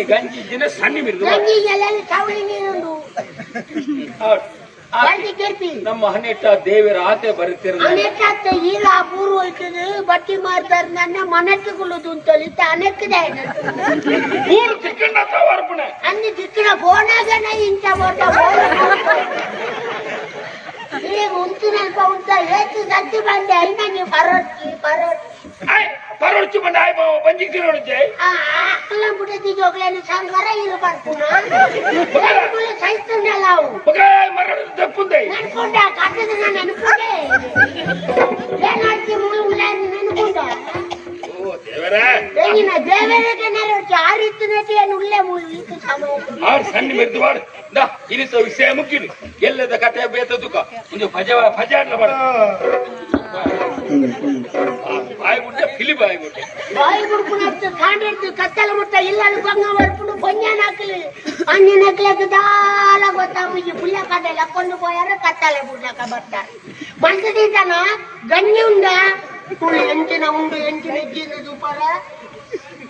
ಗಂಜಿ ಗಂಜಿ ಎಲ್ಲ ಚವಳಿ ನೀರುಂಡು ನಮ್ಮ ಹನೆಟ್ಟ ದೇವರ ಆತೆ ಬರುತ್ತಿರ ಅನೆಟ್ಟ ಈಗ ಪೂರ್ವ ಹೋಯ್ತದೆ ಬಟ್ಟಿ ಮಾಡ್ತಾರೆ ನನ್ನ ಮನೆಟ್ಟುಕೊಳ್ಳುದು ಅಂತಲಿತ್ತ ಅನೆಕ್ಕದೆ ಊರು ತಿಕ್ಕಣ್ಣ ಅರ್ಪಣೆ ಅಂದು ತಿಕ್ಕಣ ಫೋನಾಗನ ಇಂಥ ಬೋಟ ಈಗ ಉಂಟು ನಲ್ಪ ಉಂಟ ಏತು ಸತ್ತಿ ಬಂದೆ ಐನ ನೀವು ಪರೋಟ್ಟಿ ಪರೋಟ್ಟಿ ಪರೋಡ್ಚಿ ಬಂದೆ ಆಯ್ ಬಂಜಿಗೆ ತಿನ್ನೋಡ್ಚೆ ಅಕ್ಕಲ ಬುಡದಿ ಜೋಗ್ಲೇನು ಸಂಗರ ಇರಬಾರ್ದು ಸಹಿಸ್ತುಂಡಲ್ಲ ಅವು ಮರಡು ತಪ್ಪುಂದೆ ನೆನ್ಕೊಂಡ ಕಟ್ಟದ ನಾನು ನೆನ್ಕೊಂಡೆ ಏನಾಡ್ತಿ ಮೂಲ ಉಲ್ಲ ನೆನ್ಕೊಂಡ ಓ ದೇವರೇ ಏನಿನ ದೇವರಿಗೆ ನೆರವೇರ್ಚಿ ಆ ರೀತಿ ಏನು ಉಳ್ಳೆ ಮೂಲ ಸಮಯ ಆಡ್ ಸಣ್ಣ ಮೆರೆದು ಬಾಡು ದಾ ಇನಿತ ವಿಷಯ ಮುಕ್ಕಿಡು ಎಲ್ಲದ ಕತೆ ಬೇತ ದುಃಖ ಒಂದು ಭಜ ಭಜ ಆಡ್ಲ ಬಾಡ ಬಾಯಿ ಬಿಟ್ಟೆ ಫಿಲಿ ಬಾಯಿ ಬಿಟ್ಟೆ ಬಾಯಿ ಬಿಡ್ಕೊಂಡು ಕಾಂಡಿರ್ತು ಕತ್ತಲ ಮುಟ್ಟ ಇಲ್ಲ ಬಂಗ ಬರ್ಪುಡು ಪೊಂಜಾನ ಹಾಕಲಿ ಅಂಜನ ಹಾಕ್ಲಕ್ಕೆ ದಾಲ ಗೊತ್ತಾಗಿ ಪುಲ್ಲ ಕಡೆ ಲಕ್ಕೊಂಡು ಪೋಯಾರ ಕತ್ತಲೆ ಬುಡ್ಲಕ ಬರ್ತಾರೆ ಬಂತದಿದ್ದಾನ ಗಂಜಿ ಉಂಡ ತುಳಿ ಎಂಚಿನ ಉಂಡು ಎಂಚಿನ ಇಜ್ಜಿನ ದೂಪರ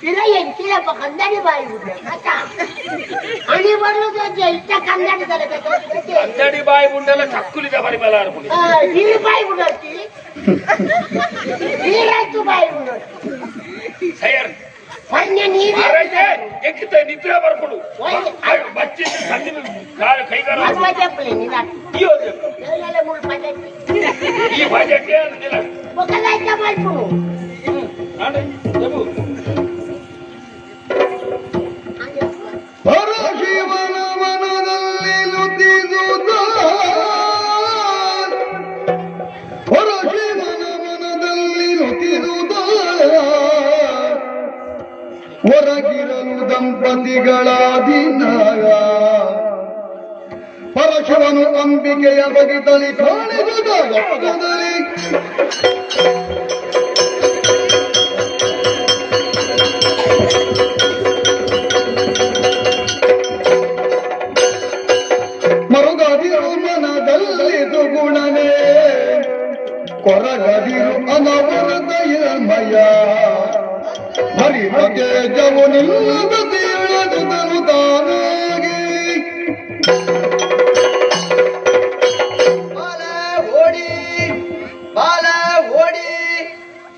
ಪಿರ ಎಂಚಿಲಪ್ಪ ಕಂದಡಿ ಬಾಯಿ ಬಿಡ್ಲ ಕತ್ತ ಅಣಿ ಬರ್ಲುದು ಇಟ್ಟ ಕಂದಡಿ ತಲೆ ಕಂದಡಿ ಬಾಯಿ ಬುಂಡೆಲ್ಲ ಚಕ್ಕುಲಿದ ಬರಿ ಮೇಲೆ ಆಡ್ಬಿಡಿ ನೀರು ಬಾಯಿ ಬಿಡೋತಿ ನೀರಾಯ್ತು ಬಾಯಿ ಬಿಡೋತಿ ಸೈಯರ್ ಮೊನ್ನೆ ನೀರು ಎಕ್ಕಿತ ನಿದ್ರೆ ಬರ್ಕೊಡು ಬಚ್ಚಿ ಸಂದಿನ ಕೈಗಾರ ಈ ಬಜೆಟ್ ಅಂದಿಲ್ಲ ಒಕಲಾಯ್ತ ಮಾಡ್ಕೊಡು ಪರಶಿವನ ಮನದಲ್ಲಿ ಲುತಿಸುತ್ತ ಪರಶಿವನ ಮನದಲ್ಲಿ ಲುತಿಸುತ್ತ ಹೊರಗಿರಲು ದಂಪತಿಗಳ ದಿನ ಪರಶಿವನು ಅಂಬಿಕೆಯ ಬಗಿತಲಿ ಕಾಣಿಸುತ್ತ ಲೋಕದಲ್ಲಿ ಮರುಗದಿರು ಮನದಲ್ಲಿ ಸುಗುಣನೇ ಕೊರಗದಿರು ಅನವರತ ಮಯ ಹರಿತ ತೇಜವು ನಿಲ್ಲದ ತಿಳಿದು ತನು ತಾನಾಗಿ ಬಾಲ ಓಡಿ ಬಾಲ ಓಡಿ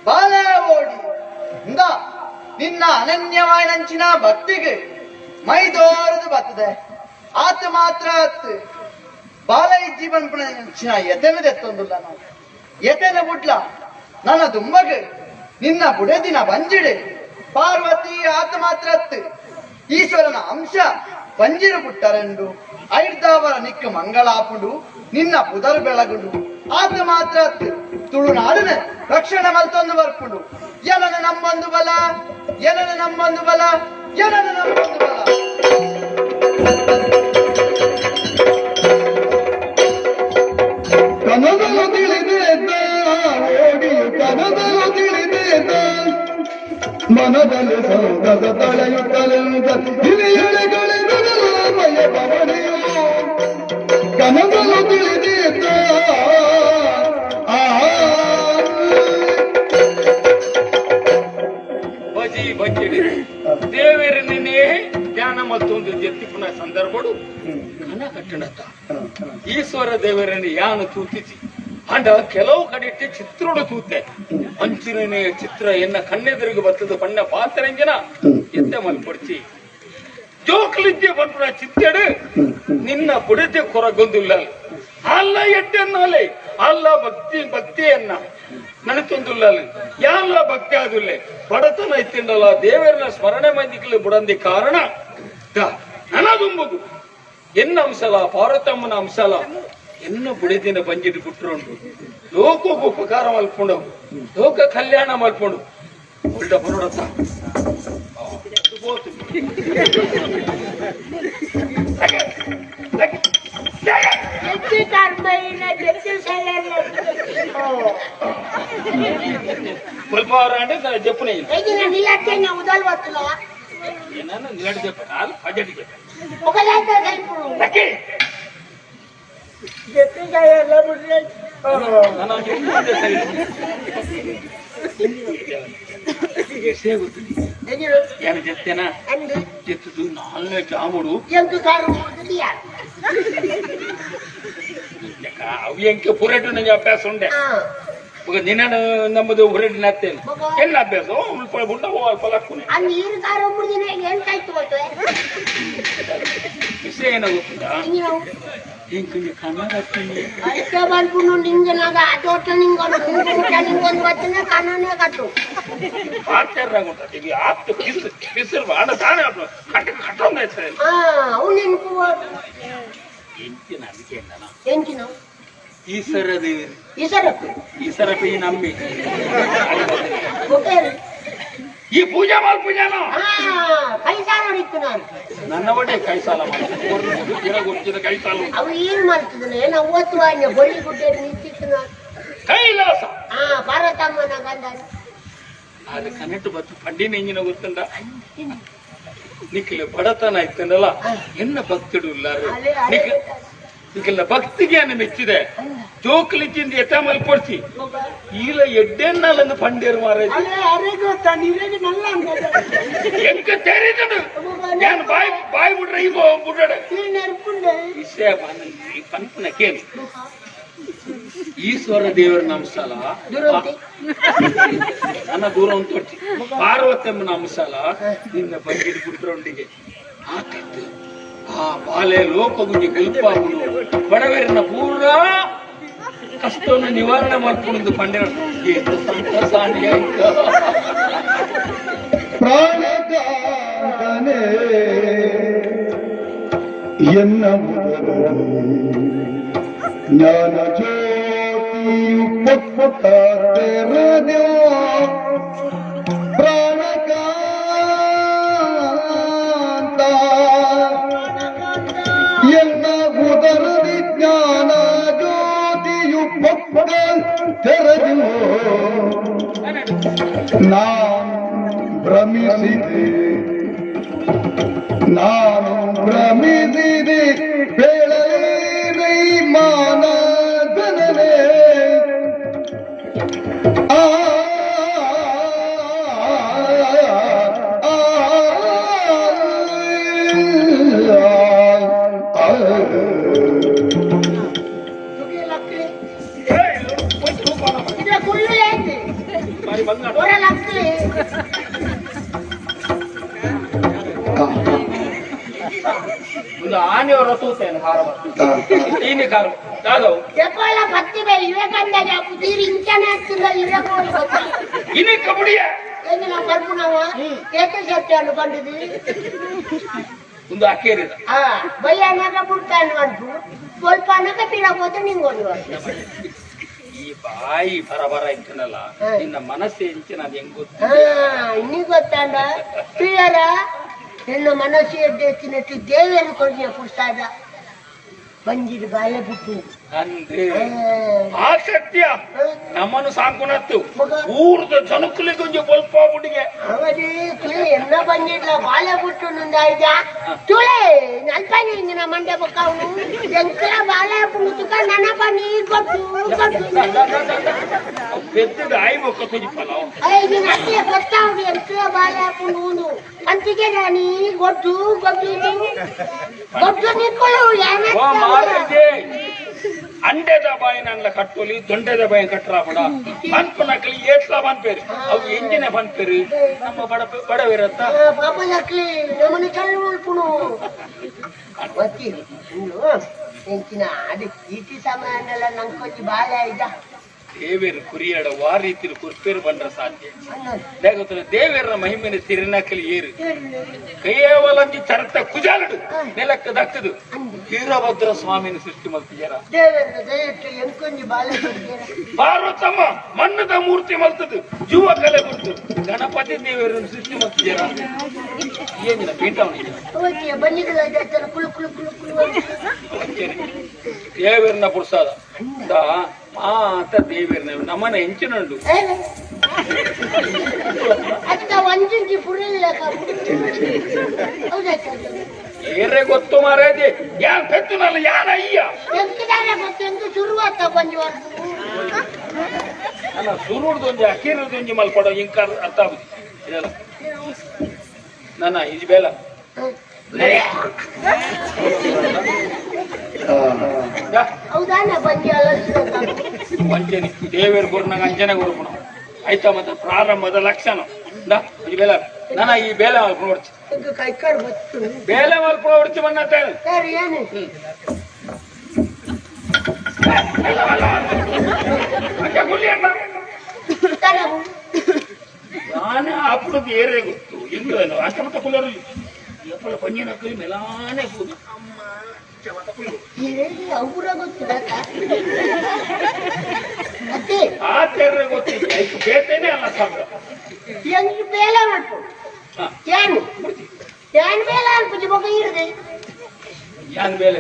ಬಾಲ ಓಡಿ ಇಂದ ನಿನ್ನ ಅನನ್ಯವಾಯಿನಂಚಿನ ಭಕ್ತಿಗೆ ಮೈದೋರದು ಬರ್ತದೆ ಆತ ಮಾತ್ರ ಆತ್ ಬಾಲ ಇಜ್ಜಿ ಬಂದ್ಪುಣ ಎತೆನ ದೆತ್ತೊಂದುಲ್ಲ ನಾವು ಎತೆನ ಬುಡ್ಲ ನನ್ನ ದುಮ್ಮಗ ನಿನ್ನ ಬುಡದಿನ ಬಂಜಿಡೆ ಪಾರ್ವತಿ ಆತ ಮಾತ್ರ ಅತ್ತು ಈಶ್ವರನ ಅಂಶ ಬಂಜಿರು ಪುಟ್ಟರೆಂಡು ಐರ್ದಾವರ ನಿಕ್ಕ ಮಂಗಳಾಪುಂಡು ನಿನ್ನ ಪುದರ್ ಬೆಳಗುಂಡು ಆತ ಮಾತ್ರ ಅತ್ತು ತುಳುನಾಡಿನ ರಕ್ಷಣೆ ಮಲ್ತೊಂದು ಬರ್ಪುಂಡು ಎಲನ ನಮ್ಮೊಂದು ಬಲ ಎಲನ ನಮ್ಮೊಂದು ಬಲ ಎಲನ ನಮ್ಮೊಂದು ಬಲ. ಕನದಲು ತಿಳಿದೇತ ಓಡಿಯು ಕನದಲು ತಿಳಿದೇತ ಮನದಲ್ಲಿ ಸಂತಸ ತಳೆಯುತ್ತಲೆಂದ ಹಿರಿಯಳೆಗಳೆದಲಮಯ ಪವನೆಯು ಕನದಲು ತಿಳಿದೇತ ಆ ಬಜಿ ಬಜ್ಜಿ ದೇವರನ್ನೇ ಧ್ಯಾನ ಮತ್ತೊಂದು ಜೆತ್ತಿಪುನ ಸಂದರ್ಭಡು ಕನ ಕಟ್ಟಣತ್ತ ಈಶ್ವರ ದೇವರನ್ನು ಯಾನು ತೂತಿಸಿ ಅಂಡ ಕೆಲವು ಕಡೆ ಚಿತ್ರೋಡು ತೂತೆ ಅಂಚಿನ ಚಿತ್ರ ಎನ್ನ ಕಣ್ಣೆದುರಿಗೆ ಬರ್ತದ ಬಣ್ಣ ಪಾತ್ರಂಜನ ಎತ್ತೆ ಮಲ್ಪಡ್ಚಿ ಜೋಕ್ಲಿದ್ದೆ ಬಂದ್ರ ಚಿತ್ತೆಡು ನಿನ್ನ ಬುಡತೆ ಕೊರಗೊಂದಿಲ್ಲ ಅಲ್ಲ ಎಡ್ಡೆನ್ನಾಲೆ ಅಲ್ಲ ಭಕ್ತಿ ಭಕ್ತಿಯನ್ನ ನನತೊಂದುಲ್ಲ ಯಾಲ್ಲ ಭಕ್ತಿ ಆದುಲ್ಲೆ ಬಡತನ ಇತ್ತಿಂಡಲ್ಲ ದೇವರನ್ನ ಸ್ಮರಣೆ ಮಂದಿಕಲು ಬುಡಂದಿ ಕಾರಣ ನನದುಂಬುದು ಎನ್ನ ಅಂಶಲ ಪಾರ್ವತಮ್ಮನ ಅಂಶಲ ಎನ್ನ ಬುಡದಿನ ಬಂಜಿಟ್ಟು ಬಿಟ್ಟರುಂಟು ಲೋಕಕ್ಕೆ ಉಪಕಾರ ಮಲ್ಪುಂಡು ಲೋಕ ಕಲ್ಯಾಣ ಮಲ್ಪುಂಡು ಒಳ್ಳೆ ಬರೋಡತ್ತ చెప్పు చెప్తేనా చెప్తూ నాలుగు జాముడు ಅವು ಎಂಕೆ ಪುರಟು ನಂಗೆ ಅಭ್ಯಾಸ ಉಂಡೆ ನಿನ್ನ ನಮ್ಮದು ಹೊರಟಿನ ಅತ್ತೇನೆ ಎಲ್ಲ ಅಭ್ಯಾಸ ಉಲ್ಪ ಗುಂಡ ಅಲ್ಪ ಲಕ್ಕುನೆ ವಿಷಯ ಏನ ಗೊತ್ತುಂಟಾ ಇಂಕೊಂಜಿ ಕನ್ನಡ ಪಾತ್ರೆ ಆತ್ತು ಕಿಸ್ ಕಿಸಿರು ಬಾಣ ತಾನೇ ಕಟ್ಟ ಕಟ್ಟೊಂದು ಎಂಚಿನ ಅದಕ್ಕೆ ಎಂಚಿನ ಈಸರ ದೇವರು ಈಸರಪ್ಪು ಈಸರಪ್ಪ ಈ ನಂಬಿ ಈ ಪೂಜಾ ಮಾಲ್ ಪೂಜಾನ ಕೈ ಸಾಲ ನಾನು ನನ್ನ ಒಡೆ ಕೈ ಸಾಲ ಮಾಡ್ತಿದ್ದ ಕೈ ಸಾಲ ಅವು ಏನ್ ಮಾಡ್ತಿದ್ದಾನೆ ನಾವು ಓದ್ತು ಬಳ್ಳಿ ಗುಡ್ಡೆ ನಿಂತಿತ್ತು ಕೈಲಾಸ ಹಾ ಭಾರತಮ್ಮನ ಗಂಧ ಅದು ಕನೆಕ್ಟ್ ಬತ್ತು ಪಂಡಿನ ಇಂಜಿನ ಗೊತ್ತುಂಡ ನಿಖಿಲ ಬಡತನ ಇತ್ತನಲ್ಲ ಎನ್ನ ಭಕ್ತಿಡು ಇಲ್ಲಾರು ನಿಖಿಲ ಭಕ್ತಿಗೆ ಅನ್ನ ಮೆಚ್ಚಿದೆ ಜೋಕ್ಲಿಕ್ಕಿಂದ ಎತ್ತ ಮಲ್ಪಡ್ಸಿ ಈಲ ಎಡ್ಡೆನ್ನಾಲಂದು ಪಂಡೇರು ಮಾರಾಜ್ ಎಂಕ ತೆರಿದನು ನಾನು ಬಾಯಿ ಬಾಯಿ ಬಿಡ್ರೆ ಈಗ ಬಿಡ್ರೆ ವಿಷಯ ಪನ್ಪುನ ಕೇಳಿ ಈಶ್ವರ ದೇವರ ನಮಸಲ ನನ್ನ ದೂರ ಉಂಟು ಪಾರ್ವತಮ್ಮನ ಅಂಶಲ ನಿನ್ನ ಬಂಗಿಡಿ ಬಿಟ್ರೊಂಡಿಗೆ ಆತಿತ್ತು ಆ ಬಾಲೆ ಲೋಕಗುಂಜಿ ಕಲ್ಪಾಗುನು ಬಡವರನ್ನ ಪೂರಾ ಕಷ್ಟವನ್ನು ನಿವಾರಣೆ ಮಾಡ್ಕೊಂಡು ಪಂಡ್ಯ ಪ್ರಾಣಕಾಂತನೇ ಎನ್ನ ಜ್ಞಾನ ಜ್ಯೋತಿಯು ಪೊತ್ತ ತೆರೆದೋ ಪ್ರಾಣಕಾಂತ ಎನ್ನ ಉದರದಿ ಜ್ಞಾನ ಜ್ಯೋತಿಯು ಪೊತ್ತ ತೆರೆದೋ ನಾನು ಭ್ರಮಿಸಿದೆ ನಾನು ಭ್ರಮಿಸಿದೆ ಬೇಳಲೇ ಮಾನದನೇ ಆ ಒಂದು ಆನೆಯವರ ತೂತೇನೆ ಹಾರ ಈನಿ ಕಾರು ಯಾವ್ದವು ಇನಿ ಕಬಡ್ಡಿಯ ಒಂದು ಅಕ್ಕೇರಿದ ಈ ಬಾಯಿ ಬರಬರ ಇತ್ತನಲ್ಲ ನಿನ್ನ ಮನಸ್ಸು ಹೆಂಚಿನ ಅದು ಹೆಂಗ್ ಗೊತ್ತು ಇನ್ನಿ ಗೊತ್ತಾಂಡ ಪ್ರಿಯರ ನಿನ್ನ ಮನಸ್ಸು ಎದ್ದೆತ್ತಿನಟ್ಟು ದೇವರು ಕೊಡಿನ ಪುರ್ಸಾದ ಬಂಜಿಡು ಬಾಳೆ ಬಿಟ್ಟು ಅಂದೆ ಆ ಸತ್ಯ ನಮ್ಮನ್ನು ಸಾಂಕುನತ್ತು ಊರ್ದ ಜನಕ್ಕಲಿಗೆ ಒಂಜಿ ಬೊಲ್ಪ ಹುಡುಗೆ ಅವರಿ ತುಳಿ ಎನ್ನ ಬಂದಿಡ್ಲ ಬಾಳೆ ಬಿಟ್ಟು ನಂದಾಯ್ದ ತುಳೆ ನಲ್ಪನೆ ಇಂದಿನ ಮಂಡೆ ಬಕ್ಕವನು ಎಂಕಲ ಬಾಳೆ ಪುಂಗುತುಕ ನನ್ನ ಬನ್ನಿ ಗೊತ್ತು ಗೊತ್ತು ಪೆದ್ದದ ಆಯಿ ಬೊಕ್ಕ ತೊಜಿಪ್ಪಲ್ಲ ಐದು ಅತ್ತೆ ಗೊತ್ತಾವ್ರಿ ಎಂಕಲ ಬಾಳೆ ಪುಂಡು ಅಂತಿಗೆ ರಾಣಿ ಗೊತ್ತು ಗೊತ್ತು ಗೊತ್ತು ನಿಕ್ಕಳು ಓ ಮಾರೈದೆ ಅಂಡೆದ ಬಾಯಿ ನನ್ನ ಕಟ್ಟೋಲಿ ದೊಂಡೆದ ಬಾಯಿ ಕಟ್ಟರಾಬಡ ಪನ್ಪನಕಲಿ ಏಟ್ಲ ಪನ್ಪೇರು ಅವು ಎಂಜಿನ ಪನ್ಪೇರು ನಮ್ಮ ಬಡ ಬಡವಿರತ್ತ ಪಾಪ ನಕ್ಲಿ ನಮ್ಮನೆ ಚಳ್ಳು ಉಳ್ಪುಣು ಒತ್ತಿ ಇನ್ನು ಎಂಚಿನ ಅದು ಈಟಿ ಸಮಯ ಅನ್ನಲ್ಲ ನಂಗೆ ಬಾಳೆ ಆಯ್ತಾ ದೇವೇರು ಕುರಿಯಡ ವಾ ರೀತಿಲಿ ಕುರ್ಪೇರು ಬಂದ್ರ ಸಾಧ್ಯ లేకపోతే ದೇವೇರ ಮಹಿಮೆನ ತಿರುನಾಕಲಿ ಏರು ಕೇವಲ ಚರತ ಕುಜಾಲಡು ನೆಲಕ್ಕ ದಕ್ಕದು ವೀರಭದ್ರ ಸ್ವಾಮಿನ ಸೃಷ್ಟಿ ಮಲ್ತಿಜರ ಪಾರ್ವತಮ್ಮ ಮಣ್ಣದ ಮೂರ್ತಿ ಮಲ್ತದು ಜೀವ ಕಲೆ ಬಿಟ್ಟು ಗಣಪತಿ ದೇವರನ್ನು ಸೃಷ್ಟಿ ಮಲ್ತಿಜರ ಏನಿಲ್ಲ ಪೀಠವನಿಗೆ ದೇವರನ್ನ ಪುರುಷಾದ ಮಾತ ದೇವರನ್ನ ನಮ್ಮನ ಹೆಂಚಿನುಂಡು ಏರೇ ಗೊತ್ತು ಮಾರೇದಿ ಯಾನ್ ಪೆತ್ತುನಲ್ಲ ಯಾನ ಅಯ್ಯ ಅಲ್ಲ ಸುರುಡ್ದೊಂಜಿ ಅಕ್ಕಿರದೊಂಜಿ ಮಲ್ಪಡ ಇಂಕ ಅರ್ಥ ಆಗುದು ಇದೆಲ್ಲ ನನ್ನ ಇದು ಬೇಲ ವಂಚನೆ ದೇವೇರ್ ಗುರುನಾಗ ಅಂಜನೆ ಗುರುಪುಣ ಆಯ್ತಾ ಮತ್ತೆ ಪ್ರಾರಂಭದ ಲಕ್ಷಣ ಈ ಬೇಲ ನನ್ನ ಈ ಬೇಲೆ ಮಲ್ಪುಣ ಹೊಡ್ಚಿ ಬೇಲೆ ಮಲ್ಪುಣ ಹೊಡ್ಚಿ ಬಣ್ಣ ನಾನು ಅప్పుడు ಏರೇ ಗೊತ್ತು ಎಂಗು ಅಷ್ಟ ಮತ್ತ ಕುಲ್ಲರು ಎಪ್ಪಳ ಪಂಜಿನ ಮೆಲಾನೆ ಕೂದು ಆ ತೆರ್ರೆ ಗೊತ್ತಿಲ್ಲ ಬೇತೇನೆ ಅಲ್ಲ ಸಾಕು ಬೇಲೆ ಮಾಡ್ಪು ಏನು ಏನು ಬೇಲೆ ಅನ್ಪುಜಿ ಬೊಕ ಇರದೆ ಯಾನ್ ಬೇಲೆ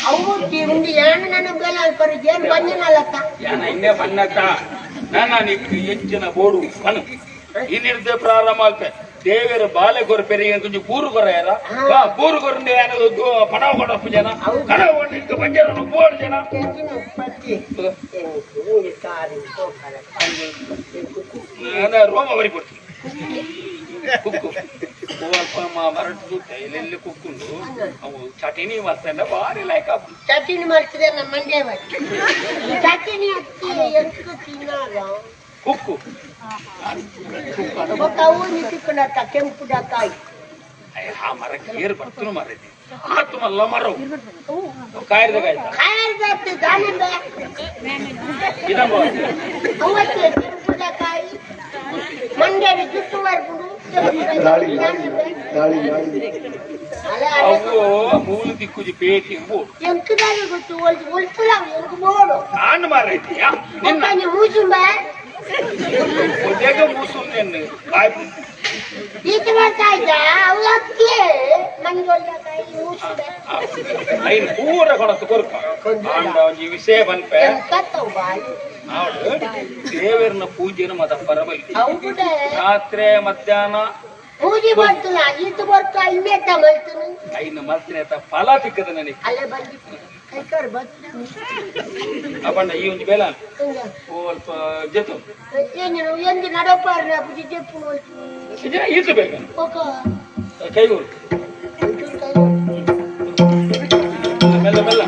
ಅವು ಉಂಡು ಏನು ನನ್ನ ಬೇಲೆ ಅನ್ಪರು ಏನು ಬಂದಿನಲ್ಲತ್ತ ಯಾನ ಇನ್ನೇ ಬನ್ನತ್ತ ನಾನು ಹೆಚ್ಚಿನ ಬೋಡು ಕಣು ಇನ್ನಿರ್ದೆ ಪ್ರಾರಂಭ ಆಗ್ತದೆ ದೇವರ ಬಾಲೆ ಕೊರಪೆರಿ ಕೊಂಚ ಬೂರು ಕೊರೆಯರ ಬೂರು ಕೊರಂಡೆ ಪಣವ ಕೊಡಪ್ಪು ಜನ ಕಣವ ಕೊಂಡಿದ್ದು ಪಂಜರ ಬೋಡು ಜನ ರೋಮ ಬರಿ ಕೊಡ್ತೀನಿ ಕುಕ್ಕು ಮರಟು ಎಲ್ಲೆಲ್ಲಿ ಕುಕ್ಕೊಂಡು ಅವು ಚಟಿನಿ ಮಾಡ್ತಾನೆ ಭಾರಿ ಲೈಕ್ ಚಟಿನಿ ಮಾಡ್ತಿದೆ ನಮ್ಮ ಮಂಡ್ಯ ಚಟಿನಿ ಅಕ್ಕಿ ಎಂಟು ತಿನ್ನಾಗ ಕುಕ್ಕು ಕೆಂಪು ಕಾಯಿ ಆ ಮರಕ್ಕೆ ಏರು ಬರ್ತನು ಮರೈತಿ ಆತು ಮಲ್ಲ ಮರವು ಕಾಯ್ದ ಕಾಯಿ ಮಂಡ್ಯದ ಜುಟ್ಟು ಬರ್ಬೋದು ಅವು ಮೂಲ ದಿಕ್ಕುಜಿ ಪೇಟಿ ಬೋಡು ಎಂಕದಾರಿ ಗೊತ್ತು ಒಲ್ಪುಲ ಎಂಕ್ ಬೋಡು ಆನ್ ಮಾರೈತಿಯಾ ನಿನ್ನ ಮೂಸುಂಬ ಒದೆಗ ಮೂಸುಂದೆನ್ನು ಕಾಯ್ ಈತ ಮಾಡ್ತಾ ಇದ್ದ ಅವು ಅಕ್ಕಿ ಮಂಜೊಳ್ಳ ಕಾಯಿ ಮೂಸುಂಬ ಐನ್ ಪೂರ ಕೊಣತು ಕೊರ್ಪ ಆಂಡ ಒಂಜಿ ವಿಷಯ ಬನ್ಪೆ ಎಂಕತ್ತವು ಬಾಯಿ ಆವಡು ದೇವರನ ಪೂಜೆನ ಮತ ಪರಬಲಿ ಅವು ರಾತ್ರಿ ಮಧ್ಯಾಹ್ನ ಪೂಜೆ ಮಾಡ್ತಲ್ಲ ಈತ ಬರ್ತಾ ಇನ್ನೆತ್ತ ಮಲ್ತನು ಐನ ಮಲ್ತಿನ ಫಲ ತಿಕ್ಕದ ನನಗೆ ಅಲ್ಲೇ ಬಂದಿ ಕೈಕಾರ್ ಬತ್ತು ಅಪ್ಪಣ್ಣ ಈ ಒಂಜಿ ಬೇಲ ಅಲ್ಪ ಜೆತು ಏನು ಎಂದು ನಡಪಾರ್ನ ಪೂಜೆ ಜೆಪ್ಪು ಈತ ಬೇಕ ಕೈಗೂರು ಮೆಲ್ಲ ಮೆಲ್ಲ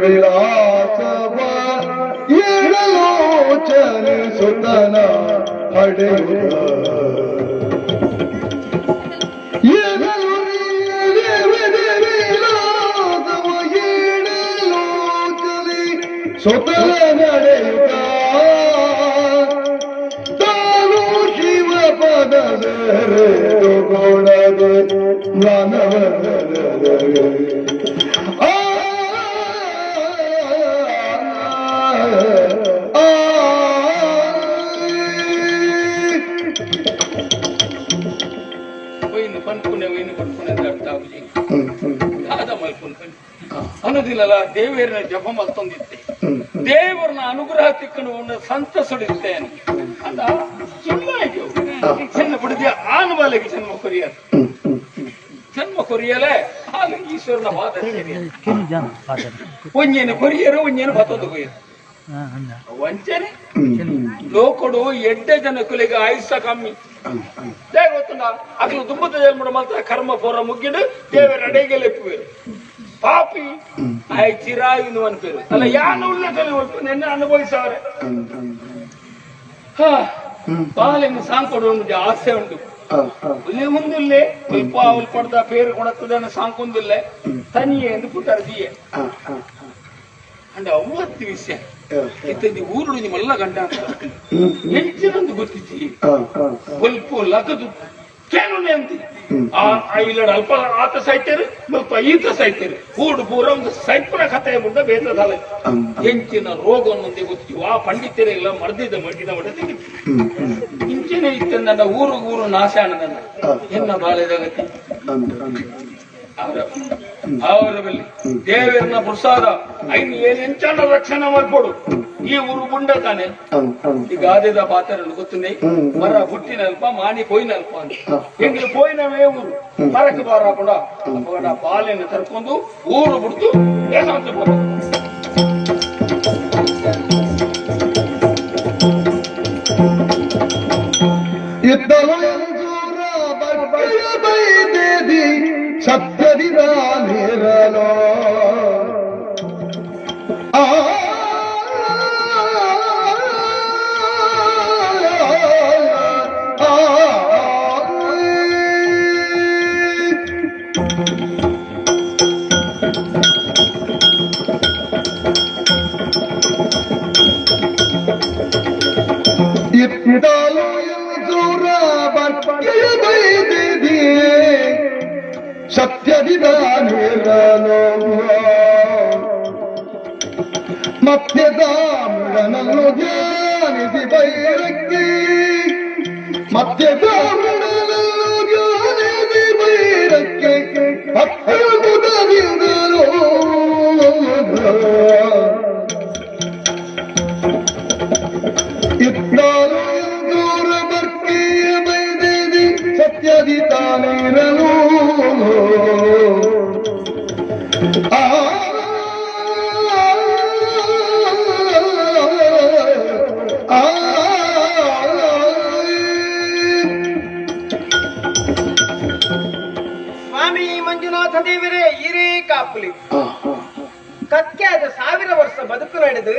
ವಿಲಾಸವ ಏಳಲೋಚನೆ ಸುತನ ಪಡೆಯುತ್ತ ವಿಲಾಸವ ಏಳಲೋಚನೆ ಸುತನ ನಡೆಯುತ್ತ ಪದ ಕೊಡದೆ ಮಾನವ ಆ ಅನುದಿನಲ ದೇವರನ್ನ ಜಪ ಮಲ್ತೊಂದಿತ್ತೆ ದೇವರನ್ನ ಅನುಗ್ರಹ ತಿಕ್ಕನು ಸಂತಸುಡಿತ್ತೇನೆ ಅಂದ ಸುಳ್ಳಾಗಿ ಚೆನ್ನ ಬಿಡದೆ ಆನು ಬಾಲೆಗೆ ಜನ್ಮ ಕೊರಿಯಲು ಜನ್ಮ ಕೊರಿಯಲೇ ಹಾಲು ಈಶ್ವರನ ಪಾದ ಒಂಜೇನು ಕೊರಿಯರು ಒಂಜೇನು ಬತ್ತೊಂದು ಕೊಯ್ಯರು ವಂಚನೆ ಲೋಕಡು ಎಡ್ಡೆ ಜನಕುಲಿಗೆ ಆಯುಷ್ಯ ಕಮ್ಮಿ ಗೊತ್ತುಂಡ ಅಗಲು ತುಂಬದ ಜನ್ಮಡು ಮಾತ್ರ ಕರ್ಮ ಪೂರ ಮುಗ್ಗಿಡು ದೇವರ ಅಡೆಗೆ ಲೆಪ್ಪುವೇರು ಪಾಪಿ ಆಯ್ ಚಿರಾಯುನು ಅನ್ಪೇರು ಅಲ್ಲ ಯಾನು ಉಳ್ಳದಲ್ಲಿ ನೆನ್ನೆ ಅನುಭವಿಸವ್ರೆ ಬಾಲೆನ್ನು ಸಾಂಕೊಡು ಒಂದು ಆಸೆ ಉಂಟು ಉಲ್ಲಿ ಮುಂದಿಲ್ಲೆ ಉಲ್ಪ ಉಲ್ಪಡ್ದ ಪೇರು ಕೊಡತ್ತದನ್ನು ಸಾಂಕೊಂದಿಲ್ಲೆ ತನಿಯೆ ಎಂದು ಪುಟ್ಟರ್ದಿಯೆ ಅಂಡ ಅವತ್ತು ವಿಷಯ ಇತ್ತದಿ ಊರುಡು ನಿಮ್ಮೆಲ್ಲ ಗಂಡ ಅಂತ ಹೆಚ್ಚಿನೊಂದು ಗೊತ್ತಿಜ್ಜಿ ಒಲ್ಪ ಲಗದು ಕೇನುನೆ ಅಂತಿ ಆ ಇಲ್ಲ ಅಲ್ಪ ಆತ ಸಾಯ್ತೇರು ಸ್ವಲ್ಪ ಈತ ಸಾಯ್ತೇರು ಊಡು ಪೂರ ಒಂದು ಸೈಪುರ ಕಥೆ ಮುಂದೆ ಬೇತದಲ್ಲ ಹೆಂಚಿನ ರೋಗ ಒಂದೊಂದೇ ಗೊತ್ತಿತ್ತು ಆ ಪಂಡಿತರೆಲ್ಲ ಮರ್ದಿದ್ದ ಮಡ್ಡಿದ ಮಡ ಇಂಚಿನ ಇತ್ತ ನನ್ನ ಊರು ಊರು ನಾಶ ನನ್ನ ಎನ್ನ ಬಾಳೆದಾಗತ್ತೆ ಅವರ ಬಲ್ಲಿ ದೇವರನ್ನ ಪ್ರಸಾದ ಐನು ಏನು ಎಂಚಾನ ರಕ್ಷಣೆ ಮಾಡ್ಕೊಡು ಈ ಊರು ಬುಂಡ ತಾನೆ ಈ ಗಾದೆದ ಪಾತ್ರ ಗೊತ್ತುಂದೆ ಮರ ಹುಟ್ಟಿನಲ್ಪ ಮಾಣಿ ಪೋಯಿನಲ್ಪ ಅಂತ ಎಂಗ್ಲು ಪೋಯಿನವೇ ಊರು ಮರಕ್ಕೆ ಬಾರ ಕೂಡ ಬಾಲೆಯನ್ನು ತರ್ಕೊಂಡು ಊರು ಬಿಡ್ತು ಏಕಾಂತ ಸತ್ಯದಿದಾನಿರಲೋ ಆ ಇತ್ತಲು ಎಲ್ದೂರ ಬಟ್ಟೆಯ ಬೈದಿದಿ ಸತ್ಯದಿದಾನಿರಲೋ ಮತ್ತೆ ದಾಮುಡನನ್ನು ಧ್ಯಾನಿಸಿ ಬೈರಕ್ಕೆ ಮತ್ತೆ ದಾಮುಡನನ್ನು ಧ್ಯಾನಿಸಿ ಬೈರಕ್ಕೆ ಭಕ್ತರಿಂದಲೋ ಇದ್ದಾರು ದೂರ ಬರ್ಕೆಯ ಬೈದಿದಿ ಸತ್ಯದಿ ತಾನಿರಲು ಆ ಸ್ವಾಮಿ ಮಂಜುನಾಥ ದೇವರೇ ಹಿರೇ ಕಾಪುಲಿ ಕಕ್ಕೆ ಅದು 1000 ವರ್ಷ ಬದುಕು ನಡೆದು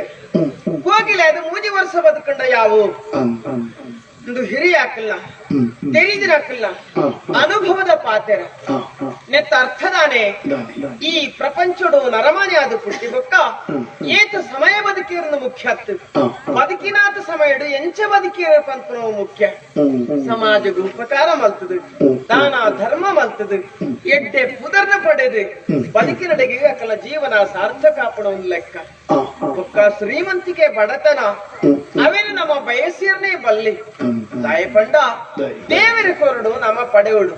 ಕೋಗಿಲೆ ಅದು 3 ವರ್ಷ ಬದುಕೊಂಡ ಯಾವು ಒಂದು ಹಿರಿಯ ಹಾಕಲ್ಲ ತೆರಿದಿನ ಹಾಕಲ್ಲ ಅನುಭವದ ಪಾತೆರ ನೆತ್ತ ಅರ್ಥದಾನೆ ಈ ಪ್ರಪಂಚಡು ನರಮಾನೆ ಅದು ಪುಟ್ಟಿ ಬೊಕ್ಕ ಏತ ಸಮಯ ಬದುಕಿರನ್ನು ಮುಖ್ಯ ಅತ್ತು ಬದುಕಿನಾತ ಸಮಯಡು ಎಂಚ ಬದುಕಿರ ಪಂಪನೋ ಮುಖ್ಯ ಸಮಾಜಕ್ಕೆ ಉಪಕಾರ ಮಲ್ತದು ದಾನ ಧರ್ಮ ಮಲ್ತದು ಎಡ್ಡೆ ಪುದರ್ನ ಪಡೆದು ಬದುಕಿನಡೆಗೆ ಅಕಲ ಜೀವನ ಸಾರ್ಥಕ ಒಂದು ಲೆಕ್ಕ ಬೊಕ್ಕ ಶ್ರೀಮಂತಿಕೆ ಬಡತನ ಅವೇನು ನಮ್ಮ ಬಯಸಿರನೇ ಬಲ್ಲಿ ತಾಯಿ ಪಂಡ ದೇವರ ಕೊರಡು ನಮ್ಮ ಪಡೆಯುಡು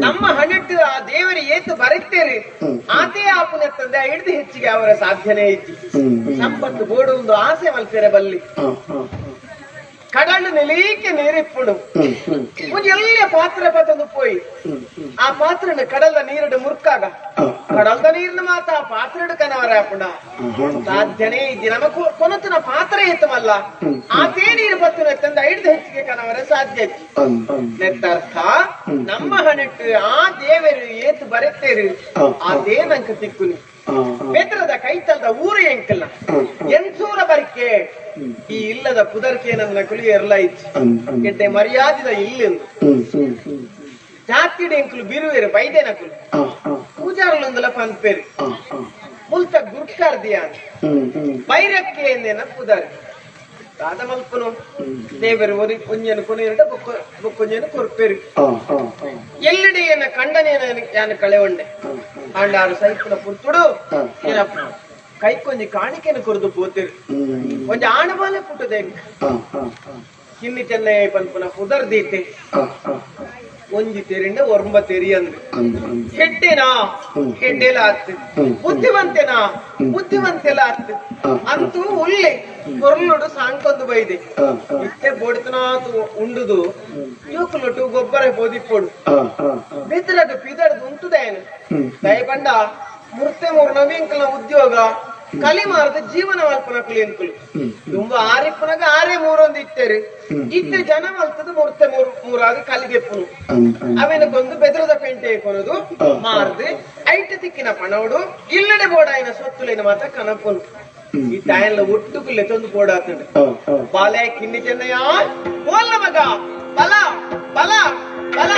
ನಮ್ಮ ಹಣಿಟ್ಟು ಆ ದೇವರು ಏತು ಬರುತ್ತೇರಿ ಆತೇ ಆಪುನ ತಂದೆ ಹಿಡಿದು ಹೆಚ್ಚಿಗೆ ಅವರ ಸಾಧ್ಯನೇ ಐತಿ ಸಂಪತ್ತು ಬೋಡು ಒಂದು ಆಸೆ ಮಲ್ಪೆರೆ ಬಲ್ಲಿ ಕಡಲು ನಿಲೀಕೆ ನೀರಿಪ್ಪುಡು ಎಲ್ಲ ಪಾತ್ರೆ ಪತ್ತೊಂದು ಪೋಯಿ ಆ ಪಾತ್ರನ ಕಡಲ ನೀರಡು ಮುರ್ಕಾಗ ಕಡಲ್ದ ನೀರಿನ ಮಾತ ಆ ಪಾತ್ರೆ ಕನವರ ಹಾಪುಂಡ ಸಾಧ್ಯನೇ ಇದ್ದಿ ನಮ್ಮ ಕೊನತನ ಪಾತ್ರೆ ಎತ್ತಮಲ್ಲ ಆತೇ ನೀರು ಬತ್ತನ ತಂದ ಹಿಡಿದು ಹೆಚ್ಚಿಗೆ ಕನವರ ಸಾಧ್ಯ ನೆತ್ತರ್ಥ ನಮ್ಮ ಹಣಿಟ್ಟು ಆ ದೇವರು ಏತು ಬರುತ್ತೇರು ಅದೇ ನಂಗೆ ತಿಕ್ಕುನಿ ಬೆದ್ರದ ಕೈತಲ್ದ ಊರು ಎಂಕಲ್ಲ ಎಂಚೂರ ಬರಿಕೆ ಈ ಇಲ್ಲದ ಪುದರ್ಕೆ ನನ್ನ ಕುಲಿ ಎರ್ಲ ಇತ್ತು ಕೆಟ್ಟೆ ಮರ್ಯಾದಿದ ಇಲ್ಲೆಂದು ಜಾತಿಡೆ ಎಂಕುಲು ಬಿರುವೇರು ಬೈದೇನಕುಲು ಪೂಜಾರಲೊಂದಲ ಪನ್ಪೇರು ಮುಲ್ತ ಗುರ್ಕಾರ್ದಿಯ ಬೈರಕ್ಕೆ ಎಂದೇನ ಪುದರ್ ದಾದ ಮಲ್ಪನು ದೇವರು ಒಂಜೆನು ಕೊನೆಯರಡ ಬೊಕ್ಕೊಂಜೆನು ಕೊರ್ಪೇರು ಎಲ್ಲಿಡೆ ಎನ್ನ ಕಂಡನೇನ ಯಾನು ಕಳೆವಂಡೆ ಆಂಡಾರು ಸೈಪುನ ಪುರ್ತುಡು ಕೈಕೊಂಜಿ ಕಾಣಿಕೆನು ಕೊರದು ಪೋತೇರು ಒಂಜಿ ಆಣಬಾಲೆ ಪುಟ್ಟದೆ ಕಿನ್ನಿ ಚೆನ್ನೈ ಪನ್ಪುನ ಪುದರ್ ದೀತೆ ಒಂಜಿ ತೆರಿಂಡ ಒರ್ಂಬ ತೆರಿ ಅಂದ್ರು ಹೆಡ್ಡೆನಾ ಹೆಡ್ಡೆಲ ಆತ್ ಬುದ್ಧಿವಂತೆನಾ ಬುದ್ಧಿವಂತೆಲ ಆತ್ ಅಂತೂ ಉಲ್ಲೆ ಕೊರ್ಲುಡು ಸಾಂಕೊಂದು ಬೈದೆ ಇತ್ತೆ ಬೋಡ್ತನಾತು ಉಂಡುದು ಜೋಕುಲೊಟ್ಟು ಗೊಬ್ಬರ ಬೋದಿಪ್ಪೊಡು ಬೆದ್ರಗ ಪಿದರ್ದು ಉಂಟುದೇನು ದಯಪಂಡ ಮುರ್ತೆ ಮೂರು ನವೀಂಕಲ ಉದ್ಯೋಗ ಕಲಿ ಮಾರದ ಜೀವನ ಮಲ್ಪನ ಕುಲಿಯಂಕುಲು ತುಂಬಾ ಆರಿಪ್ಪನಾಗ ಆರೇ ಮೂರೊಂದು ಇತ್ತೇರಿ ಇತ್ತೆ ಜನ ಮಲ್ತದ ಮುರ್ತೆ ಮೂರು ಮೂರಾಗ ಕಲಿಗೆಪ್ಪುನು ಅವೇನಕ್ಕೊಂದು ಬೆದ್ರದ ಪೆಂಟೆ ಕೊನದು ಮಾರ್ದು ಐಟ ತಿಕ್ಕಿನ ಪಣವಡು ಇಲ್ಲಡೆ ಬೋಡಾಯಿನ ಸೊತ್ತುಲೇನ ಮಾತ್ರ ಕನಪುನು ಈ ತಾಯಲ್ಲ ಒಟ್ಟು ಕುಲ್ಲೆ ತಂದು ಬೋಡಾತಂಡು ಬಾಲೆ ಕಿನ್ನಿ ಚೆನ್ನಯ್ಯ ಓಲ್ಲ ಮಗ ಬಲ ಬಲ ಬಲ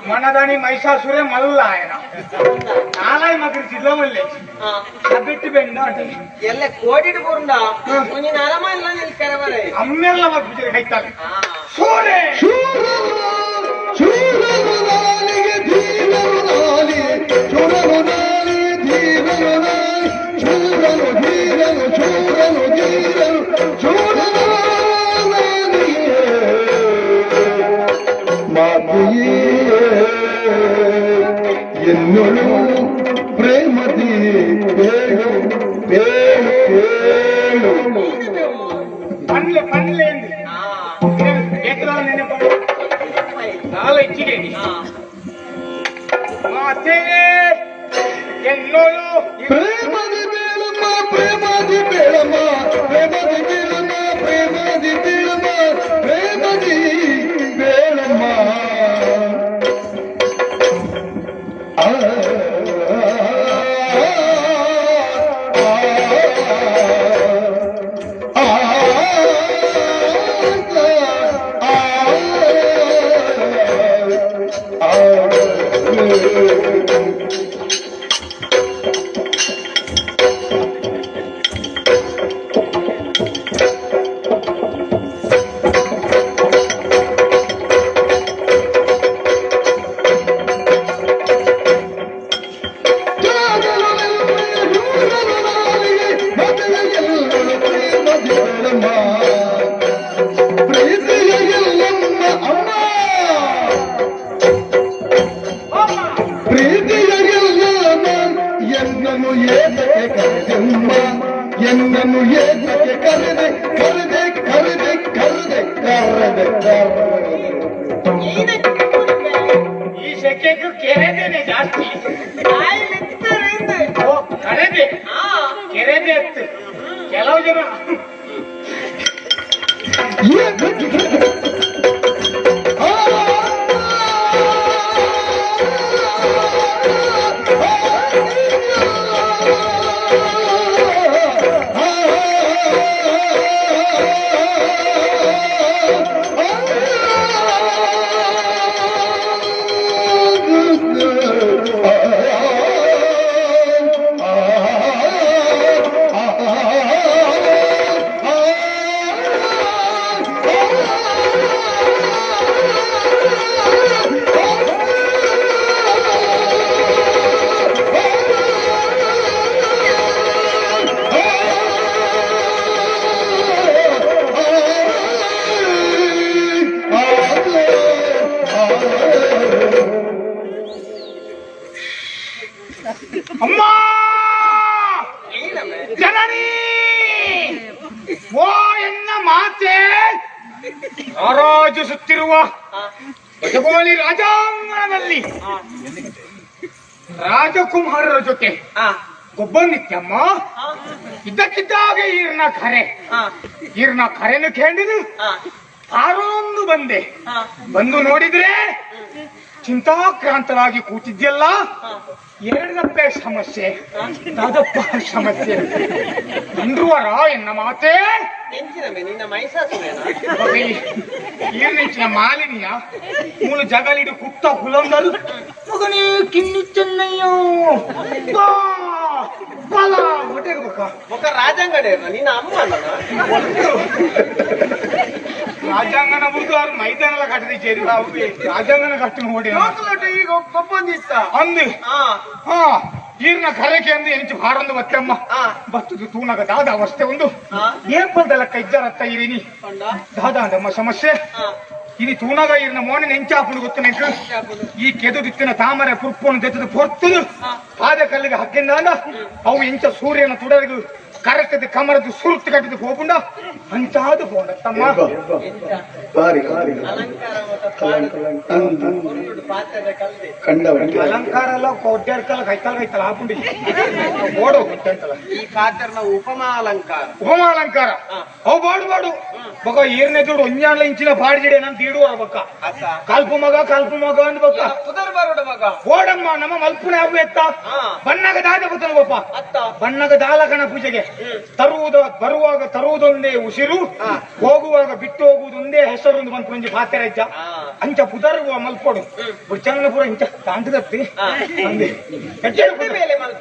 ಮನದಾನಿ ಮಹಿಷಾಸುರೇ ಮಲ್ಲಾಯನ ನಾಲಾಯ್ ಮಗರು ಜಿಲ್ಲವಲ್ಲೇ ಬಿಟ್ಟು ಬೆಂಡ ಎಲ್ಲ ಕೋಡಿಡು ಬುರುಂಡ ಒಂಜಿನ ಅರಮ ಇಲ್ಲ ನಿಲ್ಕರ ಬರೆ ಅಮ್ಮೆಲ್ಲ ಮಗ್ಬಿಜಿರ ಕೈತಾಳೆ ಸೂರೆ ಶೂರರು ನಾಲಿಗೆ ಧೀರರು ನಾಲಿ ಶೂರರು ನಾಲಿ ಧೀರರು ನಾಲಿ ಶೂರರು ಧೀರರು ಶೂರರು ಧೀರರು ಶೂರರು ನಾಲಿಗೆ ಮಾತೆಯೇ ಎನ್ನುಳು ಪ್ರೇಮದಿ ಬೇಳು ಬೇಳು ಬೇಳು. ಪನ್ಲೆ ಪನ್ಲೆ ನೆನಪು ನಾಲ ಇಚ್ಚಿಗೆ ಮಾತೆ ಎನ್ನೋಳು ಪ್ರೇಮದಿ ಬೇಳಮ್ಮ ಪ್ರೇಮದಿ ಬೇಳಮ್ಮ ಪ್ರೇಮದಿ ಬೇಳಮ್ಮ ಪ್ರೇಮದಿ ಬೇಳಮ್ಮ ಪ್ರೇಮದಿ ಬೇಳಮ್ಮ ಆ ಎನ್ನನ್ನು ಏತಕ್ಕೆ ಕರೆದೆ ಕರೆದೆ ಕರೆದೆ ಕರೆದೆ ಕರೆದೆ ಕರೆದೆ ಈ ಸೆಕೆಗೂ ಕೆರೆದೇನೆ ಜಾಸ್ತಿ ಕರೆದೆ ಕೆರೆದೆ ಅತ್ತು ಕೆಲವು ಜನ ಅಮ್ಮ ಜನನಿ ಓ ಎನ್ನ ಮಾತೆ ರಾರಾಜಿಸುತ್ತಿರುವ ಬಜಗೋಳಿ ರಾಜಾಂಗಣದಲ್ಲಿ ರಾಜಕುಮಾರರ ಜೊತೆ ಗೊಬ್ಬನಿತ್ಯಮ್ಮ ಇದ್ದಕ್ಕಿದ್ದಾಗ ಈರ್ನ ಕರೆ ಈರ್ನ ಕರೆನು ಕೇಳಿದು ತಾರೊಂದು ಬಂದೆ ಬಂದು ನೋಡಿದ್ರೆ ಚಿಂತಾಕ್ರಾಂತರಾಗಿ ಕೂತಿದ್ಯಲ್ಲ. ಎರಡಪ್ಪ ಸಮಸ್ಯೆ ದಾದಪ್ಪ ಸಮಸ್ಯೆ ಅಂದ್ರುವರ ಎನ್ನ ಮಾತೆ ಈರ್ನೆಂಚಿನ ಮಾಲಿನ್ಯ ಮೂಲ ಜಗಲಿಡು ಕುತ್ತ ಹುಲಂದರು ಮಗನೇ ಕಿನ್ನಿ ಚೆನ್ನಯ್ಯೋ ಬಲ ಹೊಟ್ಟೆಗೆ ಬಕ್ಕ ಮುಖ ರಾಜಾಂಗಣ ನಿನ್ನ ಅಮ್ಮ ರಾಜಾಂಗಣ ಬುರ್ದು ಅವ್ರು ಮೈದಾನ ಕಟ್ಟದೆ ಸೇರಿ ರಾಜಾಂಗಣ ಕಟ್ಟ ನೋಡಿ ಈಗ ಒಬ್ಬೊಂದಿತ್ತ ಅಂದು ಹಾ ಈರ್ನ ಕರೆಕೆ ಅಂದು ಎಂಚು ಹಾರೊಂದು ಬತ್ತಮ್ಮ ಬತ್ತದು ತೂನಗ ದಾದ ಅವಸ್ಥೆ ಒಂದು ಏಪಲ್ದಲ್ಲ ಕೈಜಾರತ್ತ ಇರಿನಿ ದಾದ ಅಂದಮ್ಮ ಸಮಸ್ಯೆ ಇನಿ ತೂನಗ ಈರ್ನ ಮೋನೆ ನೆಂಚಾಪುಡು ಗೊತ್ತು ನೆಂಕು ಈ ಕೆದುದಿತ್ತಿನ ತಾಮರೆ ಪುರ್ಪೋನು ದೆತ್ತದ ಪೊರ್ತದು ಪಾದ ಕಲ್ಲಿಗೆ ಹಕ್ಕಿಂದ ಅವು ಎಂಚ ಸೂರ್ಯನ ತುಡರಿಗು ಕರೆತದ ಕಮರದು ಸುರುತ್ತು ಕಟ್ಟಿದ ಹೋಗುಂಡ ಅಂಚಾದು ಹೋಂಡ ತಮ್ಮ ಅಲಂಕಾರ ಎಲ್ಲ ಕೊಡ್ಡಾಡ್ಕಲ್ಲ ಕೈತಾಲ ಕೈತಾಲ ಹಾಪುಂಡಿ ಓಡೋ ಗೊತ್ತಂತಲ್ಲ ಈ ಪಾತ್ರನ ಉಪಮಾ ಅಲಂಕಾರ ಉಪಮಾ ಅಲಂಕಾರ ಅವು ಬಾಡು ಬಾಡು ಬಗ ಏರ್ನೇ ದುಡ್ಡು ಒಂಜಾನ್ಲ ಇಂಚಿನ ಬಾಡಿಜಿಡೆ ನಾನು ತೀಡುವ ಬಕ್ಕ ಕಲ್ಪು ಮಗ ಕಲ್ಪು ಮಗ ಅಂದ್ ಬಕ್ಕ ಪುದರ್ ಬರೋಡ ಮಗ ಓಡಮ್ಮ ನಮ್ಮ ಮಲ್ಪುನ ಯಾವ ಎತ್ತ ಬಣ್ಣಗ ದಾದ ಗೊತ್ತಲ್ಲ ಗೊಪ್ಪ ಬಣ್ಣಗ ದಾಲಕಣ ಪೂಜೆಗೆ ತರುವುದ ಬರುವಾಗ ತರುವುದೊಂದೇ ಉಸಿರು ಹೋಗುವಾಗ ಬಿಟ್ಟು ಹೋಗುವುದೊಂದೇ ಹೆಸರು ಒಂದು ಬಂತು ಒಂಜಿ ಪಾತ್ರೆ ಹೆಜ್ಜ ಅಂಚ ಪುದರ್ಗುವ ಮಲ್ಪೊಡು ಚಂದ್ರಪುರ ಇಂಚ ತಾಂಟದತ್ತಿ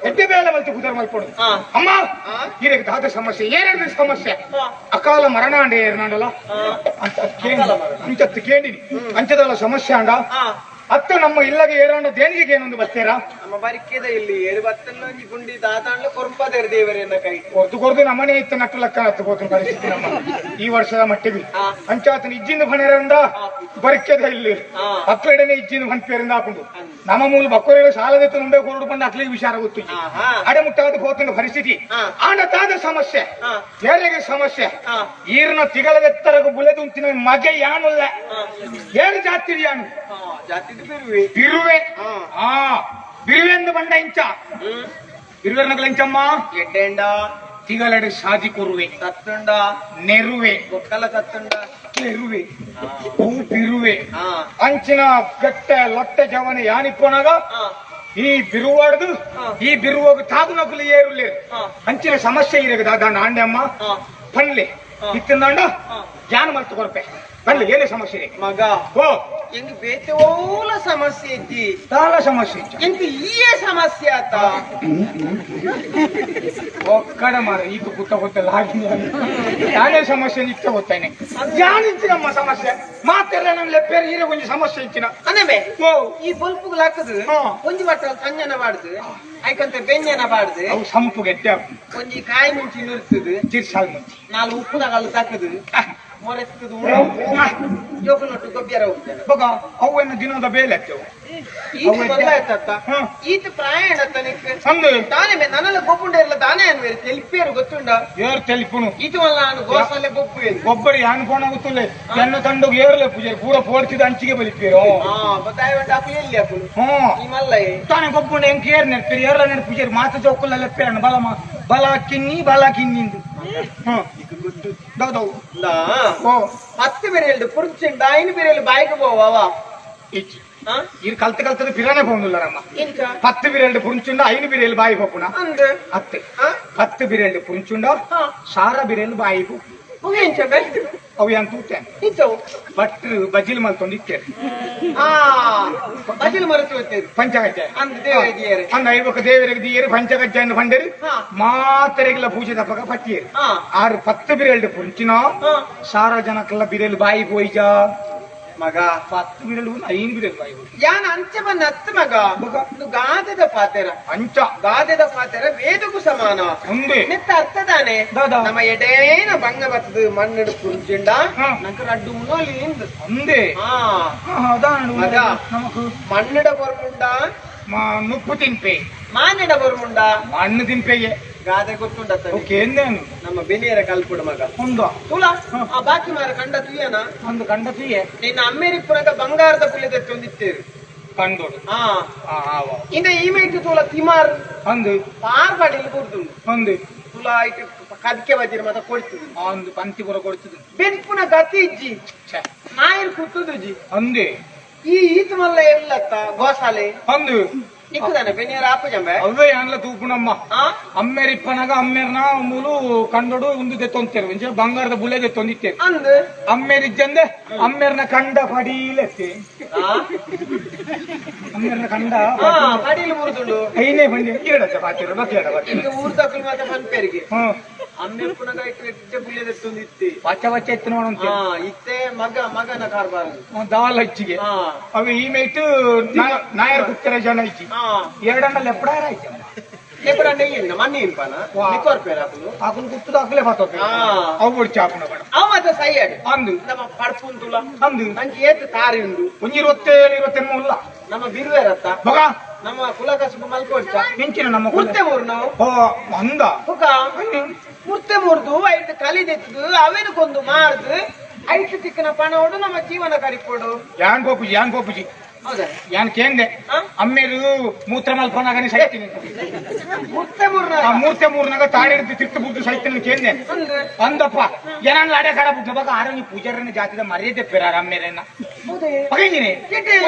ಎಡ್ಡೆ ಬೇಲೆ ಮಲ್ತು ಪುದರ್ ಮಲ್ಪೊಡು ಅಮ್ಮ ಈರೆಗೆ ದಾದ ಸಮಸ್ಯೆ ಏನೇನು ಸಮಸ್ಯೆ ಅಕಾಲ ಮರಣ ಅಂಡೆ ಏರ್ನಾಂಡಲ್ಲ ಅಂತ ಅಂಚತ್ತು ಕೇಳಿನಿ ಅಂಚದಲ್ಲ ಸಮಸ್ಯೆ ಅಂಡ ಅತ್ತ ನಮ್ಮ ಇಲ್ಲಗೆ ಏರಾಂಡ ದೇಣಿಗೆಗೆ ಏನೊಂದು ಬರ್ತೀರಾ ನಮ್ಮ ಬರಿಕೆದ ಇಲ್ಲಿ ಏರು ಬತ್ತಲ್ಲೊಂಜಿ ಗುಂಡಿ ದಾತಾಂಡ್ಲ ಕೊರ್ಪದೇರು ದೇವರೆನ್ನ ಕೈ ಕೊರ್ದು ಕೊರ್ದು ನಮ್ಮನೆ ಇತ್ತು ನಟ್ಟು ಲೆಕ್ಕ ಹತ್ತು ಹೋತು ಪರಿಸ್ಥಿತಿ ನಮ್ಮ ಈ ವರ್ಷದ ಮಟ್ಟಿಗೆ ಅಂಚಾತನ ಇಜ್ಜಿಂದ ಫಣೆರಂದ ಬರಿಕೆದ ಇಲ್ಲಿ ಅಕ್ಕಡೆನೆ ಇಜ್ಜಿಂದ ಫಣ್ ಹಾಕೊಂಡು ನಮ್ಮ ಮೂಲ ಬಕ್ಕೋರಿಗಳು ಸಾಲದೆತ್ತು నుండే ಕೊರಡು ಬಂದು ಅಕ್ಲಿಗೆ ವಿಚಾರ ಗೊತ್ತು ಅಡೆ ಮುಟ್ಟಾದ ಹೋತನ ಪರಿಸ್ಥಿತಿ ಆಂಡ ತಾದ ಸಮಸ್ಯೆ ಬೇರೆಗೆ ಸಮಸ್ಯೆ ಈರ್ನ ತಿಗಳದೆತ್ತರಗು ಬುಲೆದುಂತಿನ ಮಗೆ ಯಾನುಲ್ಲ ಏಳು ಜಾತಿ ಯಾನು ಜಾತಿ ಬಿರುವೆ ಆ ಬಿರುವೆಂದು ಬಂಡ ಇಂಚ ಬಿರುವೆರ್ನಗಲ ಇಂಚಮ್ಮ ಎಡ್ಡೆಂಡ ತಿಗಲಡೆ ಸಾಜಿ ಕೊರುವೆ ಸತ್ತುಂಡ ನೆರುವೆ ಬೊಕ್ಕಲ ಸತ್ತುಂಡ ನೆರುವೆ ಹೂ ಬಿರುವೆ ಅಂಚಿನ ಗಟ್ಟೆ ಲೊಟ್ಟೆ ಜವನ ಯಾನಿಪ್ಪನಾಗ ಈ ಬಿರುವಾಡ್ದು ಈ ಬಿರುವಾಗ ತಾಗು ನಕಲು ಏರುಲೇ ಅಂಚಿನ ಸಮಸ್ಯೆ ಇರಗ ದಾದಾಂಡ ಆಂಡೆ ಅಮ್ಮ ಪನ್ಲೆ ಇತ್ತಿಂದಾಂಡ ಯಾನ್ ಮಲ್ತು ಕೊರ್ಪೆ ಪನ್ಲೆ ಏನೇ ಸಮಸ್ಯೆ ಇದೆ ಮಗ ಓ ಎಂಗ್ ಬೇತೆ ಓಲ ಸಮಸ್ಯೆ ಇದ್ದಿ ತಾಲ ಸಮಸ್ಯೆ ಇಜ್ಜ ಎಂಕ್ ಈಯೇ ಸಮಸ್ಯೆ ಆತ ಒಕ್ಕಡ ಮಾರ ಈಗ ಪುಟ್ಟ ಗೊತ್ತಲ್ಲ ಹಾಗೆ ಯಾನೇ ಸಮಸ್ಯೆ ನಿತ್ಯ ಗೊತ್ತಾನೆ ಯಾನಿಂಚಿನಮ್ಮ ಸಮಸ್ಯೆ ಮಾತೆಲ್ಲ ನಮ್ಮ ಲೆಪ್ಪೇರು ಹೀರೆ ಕೊಂಚ ಸಮಸ್ಯೆ ಇಚ್ಚಿನ ಅನಮೆ ಓ ಈ ಬೊಲ್ಪುಗಳು ಹಾಕದು ಒಂಜಿ ಮಟ್ಟ ಸಂಜನ ಬಾಡ್ದು ಐಕಂತ ಬೆಂಜನ ಬಾಡ್ದು ಅವು ಸಂಪು ಗೆಟ್ಟೆ ಒಂಜಿ ಕಾಯಿ ಮುಂಚಿ ನುರ್ತದು ಚಿರ್ಸಾಲ್ ಮುಂಚಿ ನಾಲ್ ಉಪ್ಪುನಗಲ್ಲು ತಕ್ಕದು ಮೊರೆಸ್ತದು ಜೋಕುನೊಟ್ಟು ಗೊಬ್ಬಿಯರ ಹೋಗ್ತೇನೆ ಬಗ ಅವೆನ್ನ ದಿನದ ಬೇಲೆ ಆಗ್ತೇವೆ ಈತ ಬಂದಾಯ್ತತ್ತ ಈತ ಪ್ರಾಯಣ ತನಕ ತಾನೇ ನನ್ನೆಲ್ಲ ಗೊಬ್ಬುಂಡ ಇರಲ್ಲ ತಾನೇ ಅನ್ವೇರು ತೆಲಿಪೇರು ಗೊತ್ತುಂಡ ಏರ್ ತೆಲಿಪುನು ಈತ ಮಲ್ಲ ನಾನು ಗೋಸಲೆ ಗೊಬ್ಬು ಗೊಬ್ಬರ ಯಾನ್ ಫೋನ್ ಆಗುತ್ತಲ್ಲ ಎನ್ನ ತಂಡಗ್ ಏರ್ಲೆ ಪೂಜೆ ಪೂರ ಪೋಡ್ತಿದ ಅಂಚಿಗೆ ಬಲಿಪೇರು ಬತ್ತಾಯ ಅಪ್ಪು ಎಲ್ಲಿ ಅಪ್ಪು ಈ ಮಲ್ಲ ತಾನೇ ಗೊಬ್ಬುಂಡ ಎಂಕ್ ಏರ್ ನೆಡ್ಪೇರು ಏರ್ಲ ನೆಡ್ ಪೂಜೆ ಮಾತ ಜೋಕುಲ್ಲ ಲೆಪ್ಪೇರಣ್ಣ ಬಲ ಬಲ ಕಿನ್ನಿ ಬಲ ಕಿನ್ನಿಂದು ಪತ್ತು ಬೆರೆಯಲ್ಡು ಪುರ್ಚಿಂಡ ಐನು ಬೆರೆಯಲು ಬಾಯ್ಗೆ போவாவா ಇರ್ ಕಲ್ತ ಕಲ್ತದ ಪಿರಾನೆ ಹೋಗುದಿಲ್ಲ ನಮ್ಮ ಪತ್ತು ಬಿರೆಲ್ಡು ಪುಂಚುಂಡ ಐನು ಬಿರೆಲ್ ಬಾಯಿ ಹೋಗುಣ ಅತ್ತೆ ಪತ್ತು ಬಿರೆಲ್ಡು ಪುಂಚುಂಡ ಸಾರ ಬಿರೆಲ್ ಬಾಯಿ ಅವು ಅಂತ ಭಟ್ರು ಬಜಿಲ್ ಮಲ್ತೊಂದು ಇತ್ತೇರು ಬಜಿಲ್ ಮರೆತು ಪಂಚಗಜ್ಜ ಅಂದ ಐವಕ ದೇವರಿಗೆ ದಿಯರು ಪಂಚಗಜ್ಜ ಎಂದು ಪಂಡರು ಮಾತರೆಗೆಲ್ಲ ಪೂಜೆ ತಪ್ಪಕ ಪಟ್ಟಿಯರು ಆರು ಪತ್ತು ಬಿರೆಲ್ಡು ಪುಂಚಿನ ಸಾರ ಜನಕ್ಕೆಲ್ಲ ಬಿರೆಲ್ ಬಾಯಿ ಹೋಯ್ಜ ಮಗ ಪತ್ತು ಬಿರಲು ಐದು ಬಿರಲು ಬಾಯಿ ಯಾನ್ ಅಂಚ ಬನ್ನ ಹತ್ತು ಮಗ ಗಾದೆದ ಪಾತೆರ ಅಂಚ ಗಾದೆದ ಪಾತೆರ ವೇದಕ್ಕೂ ಸಮಾನ ನಿತ್ತ ಅರ್ಥ ತಾನೆ ನಮ್ಮ ಎಡೇನ ಬಂಗ ಬತ್ತದು ಮಣ್ಣು ಪುಂಚಿಂಡ ನಂಗೆ ರಡ್ಡು ಉಣೋಲಿ ಅಂದೆ ಮಗ ಮಣ್ಣಿಡ ಬೊರ್ಮುಂಡ ನುಪ್ಪು ತಿನ್ಪೆ ಮಾನಿಡ ಬೊರ್ಮುಂಡ ಮಣ್ಣು ತಿನ್ಪೆಗೆ ಗಾದೆ ಗೊತ್ತುಂಡ ನಮ್ಮ ಬೆನಿಯರ ಕಲ್ಪುಡು ಮಗ ಒಂದು ತುಲಾ ಆ ಬಾಕಿ ಮಾರ ಕಂಡ ತುಯ್ಯನ ಒಂದು ಕಂಡ ತುಯ್ಯೆ ನಿನ್ನ ಅಮ್ಮೇರಿಪ್ಪುನಗ ಬಂಗಾರದ ಪುಲಿದೆತ್ತೊಂದಿತ್ತೇರು ಕಂಡೋಡು ಇಂದ ಈ ಮೇಟು ತುಲ ತಿಮಾರ್ ಅಂದು ಪಾರ್ ಪಾಡಿಲ್ ಕೊಡ್ದುಂಡು ಅಂದು ತುಲಾ ಇಟ್ಟು ಕದಿಕೆ ಬಜಿರ ಮಾತ ಕೊಡ್ತದೆ ಒಂದು ಪಂತಿ ಪೂರ ಕೊಡ್ತದೆ ಬೆನ್ಪುನ ಗತಿ ಇಜ್ಜಿ ನಾಯಿರ್ ಕುತ್ತುದುಜಿ ಅಂದೆ ಈ ಈತ ಮಲ್ಲ ಎಲ್ಲತ್ತ ಗೋಸಾಲೆ ಅಂದು ನಿಕ್ಕುದಾನೆ ಬೆನಿಯರ ಆಪಜಂಬೆ ಅವೇ ಯಾನ್ಲ ತೂಪುನಮ್ಮ ಅಮ್ಮೇರಿಪ್ಪನಾಗ ಅಮ್ಮೇರ್ನ ಮೂಲು ಕಂಡೋಡು ಒಂದು ದೆತ್ತೊಂತೇರು ಒಂಚೂರು ಬಂಗಾರದ ಬುಲೆ ದೆತ್ತೊಂದಿತ್ತೇರು ಅಂದು ಅಮ್ಮೇರಿಜ್ಜಂದೆ ಅಮ್ಮೇರ್ನ ಕಂಡ ಪಡೀಲೆತ್ತೆ ಅಮ್ಮೇರ್ನ ಕಂಡ ಪಡೀಲ್ ಮುರಿದುಂಡು ಐನೇ ಬಂಡಿ ಏಡತ್ತ ಬಾತಿರ ಬಕ್ಕೇಡ ಬಾತಿರ ಈಗ ಊರು ತಕ್ಕಲು ಮಾತ್ರ ಪನ್ಪೇರಿಗೆ ಅಮ್ಮೇರ್ಪುನಗ ಇಟ್ಟು ಬುಲೆ ದೆತ್ತೊಂದಿತ್ತೆ ಪಚ್ಚ ಪಚ್ಚ ಎತ್ತು ನೋಡಂತೆ ಇತ್ತೆ ಮಗ ಮಗನ ಕಾರ್ಬಾರ ದಾಲ್ ಹಚ್ಚಿಗೆ ಅವ ಈ ಮೇಟು ನಾಯರ್ ಕುತ್ತರ ಜನ ಇಚ್ಚಿ ಎರಡಣ್ಣ ಲೆಪ್ಪಡಾರ ಆಯ್ತು ಲೆಪ್ಪಡಂಡ ಇಲ್ಲ ಮಣ್ಣಿ ಇನ್ಪಾನ ನಿಕೋರ್ ಪೇರ ಆಕುಲು ಆಕುಲು ಕುತ್ತದ ಆಕುಲೆ ಬಾತೋ ಅವು ಬೊಡ್ಚಿ ಆಪುನ ಬಡ ಅವ ಮಾತ್ರ ಸೈಯಾಡು ಅಂದು ನಮ್ಮ ಪಡ್ಪುಂತುಲ ಅಂದು ನಂಗೆ ಏತು ತಾರಿ ಉಂಡು ಒಂಜಿ 27 28 ಉಲ್ಲ ನಮ್ಮ ಬಿರುವೇರತ್ತ ಬಗ ನಮ್ಮ ಕುಲ ಕಸುಬು ಮಲ್ಕೊಡ್ಚ ಮಿಂಚಿನ ನಮ್ಮ ಮುರ್ತೆ ಮೂರು ನಾವು ಓ ಅಂದ ಹುಕ ಮುರ್ತೆ ಮೂರ್ದು ಐದು ಕಲಿದೆತ್ತದು ಅವೇನು ಕೊಂದು ಮಾರ್ದು ಐದು ತಿಕ್ಕನ ಪಣೋಡು ನಮ್ಮ ಜೀವನ ಕರಿಪೋಡು ಯಾನ್ ಪೋಪುಜಿ ಯಾನ್ ಪೋಪುಜಿ ಹೌದಾ ಯಾನ್ ಕೇಂದೆ ಅಮ್ಮೇರು ಮೂತ್ರ ಮಲ್ಪನಾಗನೆ ಸೈತೀನಿ ಮೂರ್ತೆ ಮೂರ್ನಾಗ ಮೂರ್ತೆ ಮೂರ್ನಾಗ ತಾಳಿಡ್ದು ತಿರ್ತು ಬುದ್ದು ಸೈತೀನಿ ಕೇಂದೆ ಅಂದಪ್ಪ ಏನನ್ನ ಅಡೆ ಕಡ ಬುದ್ಧ ಬಗ ಆರೋಗ್ಯ ಪೂಜಾರನ ಜಾತಿದ ಮರ್ಯಾದೆ ಪೆರಾರ ಅಮ್ಮೇರನ್ನ ಪಗಂಜಿನಿ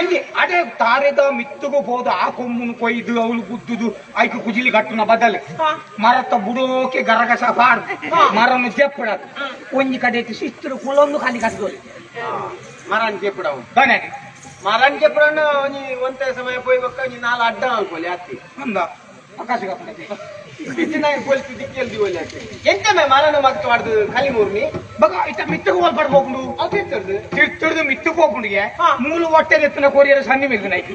ಒಂಜಿ ಅಡೆ ತಾರೆದ ಮಿತ್ತುಗು ಹೋದ ಆ ಕೊಮ್ಮುನು ಕೊಯ್ದು ಅವಳು ಗುದ್ದುದು ಐಕು ಕುಜಿಲಿ ಕಟ್ಟುನ ಬದಲು ಮರತ್ತ ಬುಡೋಕೆ ಗರಗಸ ಪಾಡು ಮರನು ಜಪ್ಪಡ ಒಂಜಿ ಕಡೆ ಶಿಸ್ತು ಕುಳೊಂದು ಖಾಲಿ ಕಟ್ಟದೋಲಿ ಮರನ್ ಜೆಪ್ಪಡವು ತಾನೇ ಮರನ್ ಜೆಪ್ಪಡಣ್ಣ ಒಂಜಿ ಒಂತೆ ಸಮಯ ಪೋಯ್ ಬೊಕ್ಕ ಒಂಜಿ ನಾಲ್ ಅಡ್ಡ ಮಲ್ಪೊಲಿ ಅತ್ತಿ ಅಂದ ಆಕಾಶ ಕಪ್ಪಣೆ ಇತ್ತಿನಾಗ ಪೊಲಿಸ್ ದಿಕ್ಕೆಲ್ ದಿವೊಲಿ ಅತ್ತಿ ಎಂತ ಮೇ ಮರನ ಮಗ್ತು ಆಡ್ದು ಕಲಿ ಮೂರ್ನಿ ಬಗ ಇತ್ತ ಮಿತ್ತಗು ಹೋಲ್ ಪಡ್ಬೋಕೊಂಡು ಅವು ತಿರ್ತುರ್ದು ತಿರ್ತುಡು ಭೂಮಿಡ್ದು ಮಿತ್ತು ಪೋಪುಂಡಿಗೆ ಮೂಲು ಹೊಟ್ಟೆ ಎತ್ತಿನ ಕೊರಿಯರ ಸನ್ನಿ ಮಿಲ್ದು ನೈಕಿ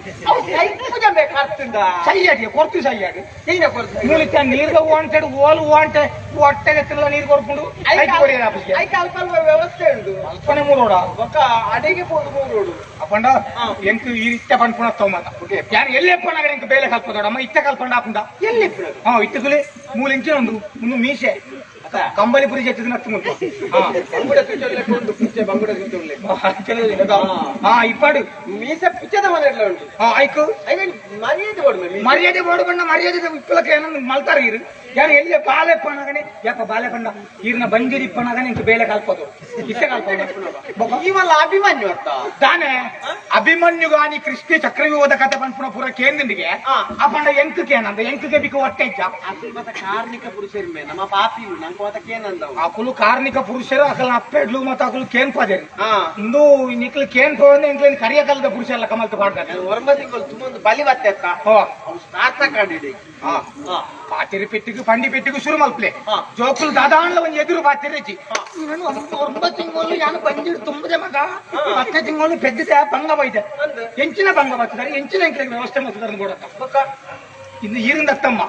ಸೈಯಾಡಿ ಕೊರ್ತು ಸೈಯಾಡಿ ಮೂಲಿತ್ತ ನೀರ್ಗ ವಾಂಟೆಡ್ ಓಲು ವಾಂಟೆ ಹೊಟ್ಟೆ ಎತ್ತಿನ ನೀರು ಕೊರ್ಕೊಂಡು ಕೊರಿಯರ್ ಆಫೀಸ್ಗೆ ಅಲ್ಪ ವ್ಯವಸ್ಥೆ ಉಂಟು ಅಲ್ಪನೆ ಮೂರೋಡ ಒಕ್ಕ ಅಡಿಗೆ ಪೋದು ಮೂರೋಡು ಅಪ್ಪಂಡ ಎಂಕ್ ಈ ಇತ್ತ ಪನ್ಪುಣ ತೋಮತ ಯಾರು ಎಲ್ಲಿ ಎಪ್ಪನಾಗ ಎಂಕ್ ಬೇಲೆ ಕಲ್ಪದೋಡಮ್ಮ ಇತ್ತ ಕಲ್ಪಂಡ ಹಾಕುಂಡ ಎಲ್ಲಿ ಹಾ ಇತ್ತಗುಲೆ ಮೂಲು ಇಂಚಿನ ಒಂದು ಮುನ್ನು ಮೀಸೆ ಕಂಬಳಿಪುರಿ ಜೊತೆ ನತ್ತು ಮುಲ್ಪ ಇಪ್ಪಾಡು ಮೀಸೆ ಪುಚ್ಚದ ಮನೆ ಉಂಟು ಆಯ್ಕು ಮರ್ಯಾದೆ ಬೋಡು ಮರ್ಯಾದೆ ಬೋಡು ಬಣ್ಣ ಮರ್ಯಾದೆ ಇಪ್ಪಲಕ್ಕೆ ಏನಂದು ಮಲ್ತಾರ ಇರು ಯಾರು ಎಲ್ಲಿ ಬಾಲೆ ಪಣ್ಣಗನೆ ಯಾಕ ಬಾಲೆ ಪಂಡ ಈರ್ನ ಬಂಜಿರಿ ಇಪ್ಪನಾಗನೆ ಇಂಕ ಬೇಲೆ ಕಲ್ಪದು ಇತ್ತೆ ಕಲ್ಪದು ಇವಲ್ಲ ಅಭಿಮನ್ಯು ಅರ್ಥ ತಾನೆ ಅಭಿಮನ್ಯುಗಾನಿ ಕೃಷ್ಣ ಚಕ್ರವ್ಯೂಹದ ಕಥೆ ಪನ್ಪುಣ ಪೂರ ಕೇಂದ್ರಿಗೆ ಆ ಪಂಡ ಎಂಕಕ್ಕೆ ಏನಂದ ಎಂಕಕ್ಕೆ ಬಿಕ್ಕು ಹೊಟ್ಟೆ ಇಜ್ಜ ಕಾರ್ಮಿಕ ಪುರುಷರು ಮೇ ನಮ್ಮ ಪಾಪಿ ನಂಗೆ ಮಾತಕ್ಕೆ ಏನಂದವು ಅಕುಲು ಕಾರ್ಮಿಕ ಪುರುಷರು ಅಕಲ ಅಪ್ಪೆಡ್ಲು ಮತ್ತು ಅಕುಲು ಕೇನ್ ಪದೇರು ಇಂದು ನಿಕ್ಲು ಕೇನ್ ಪೋಂದೆ ಎಂಕ್ಲೇನ್ ಕರಿಯ ಕಾಲದ ಪುರುಷ ಎಲ್ಲ ಕಮಲ್ತ ಪಾಡ್ತಾರೆ ಒರ್ಮ ತಿಂಗಳು ತುಂಬೊಂದು ಬಲಿ ಬತ್ತೆ ಅಕ್ಕ ಅವು ಸಾರ್ಥಕ ಆಡಿಡಿ ಪಾತಿರಿ ಪೆಟ್ಟಿಗೆ ಪಂಡಿ ಪೆಟ್ಟಿಗೆ ಶುರು ಮಲ್ಪ್ಲೆ ಜೋಕುಲು ದಾದಾಣ್ಲ ಒಂದು ಎದುರು ಪಾತಿರಿ ಒಂಬ ತಿಂಗಳು ಯಾನು ಬಂದಿಡು ತುಂಬದೆ ಮಗ ಪತ್ತೆ ತಿಂಗಳು ಪೆದ್ದಿದೆ ಭಂಗ ಬೈದೆ ಎಂಚಿನ ಭಂಗ ಬರ್ತದಾರೆ ಎಂಚಿನ ಎಂಕ್ಲಿಗೆ ವ್ಯವಸ್ಥೆ ಮಾಡ್ತಾರೆ ಕೊಡಕ್ಕ ಇನ್ನು ಈರಿಂದತ್ತಮ್ಮ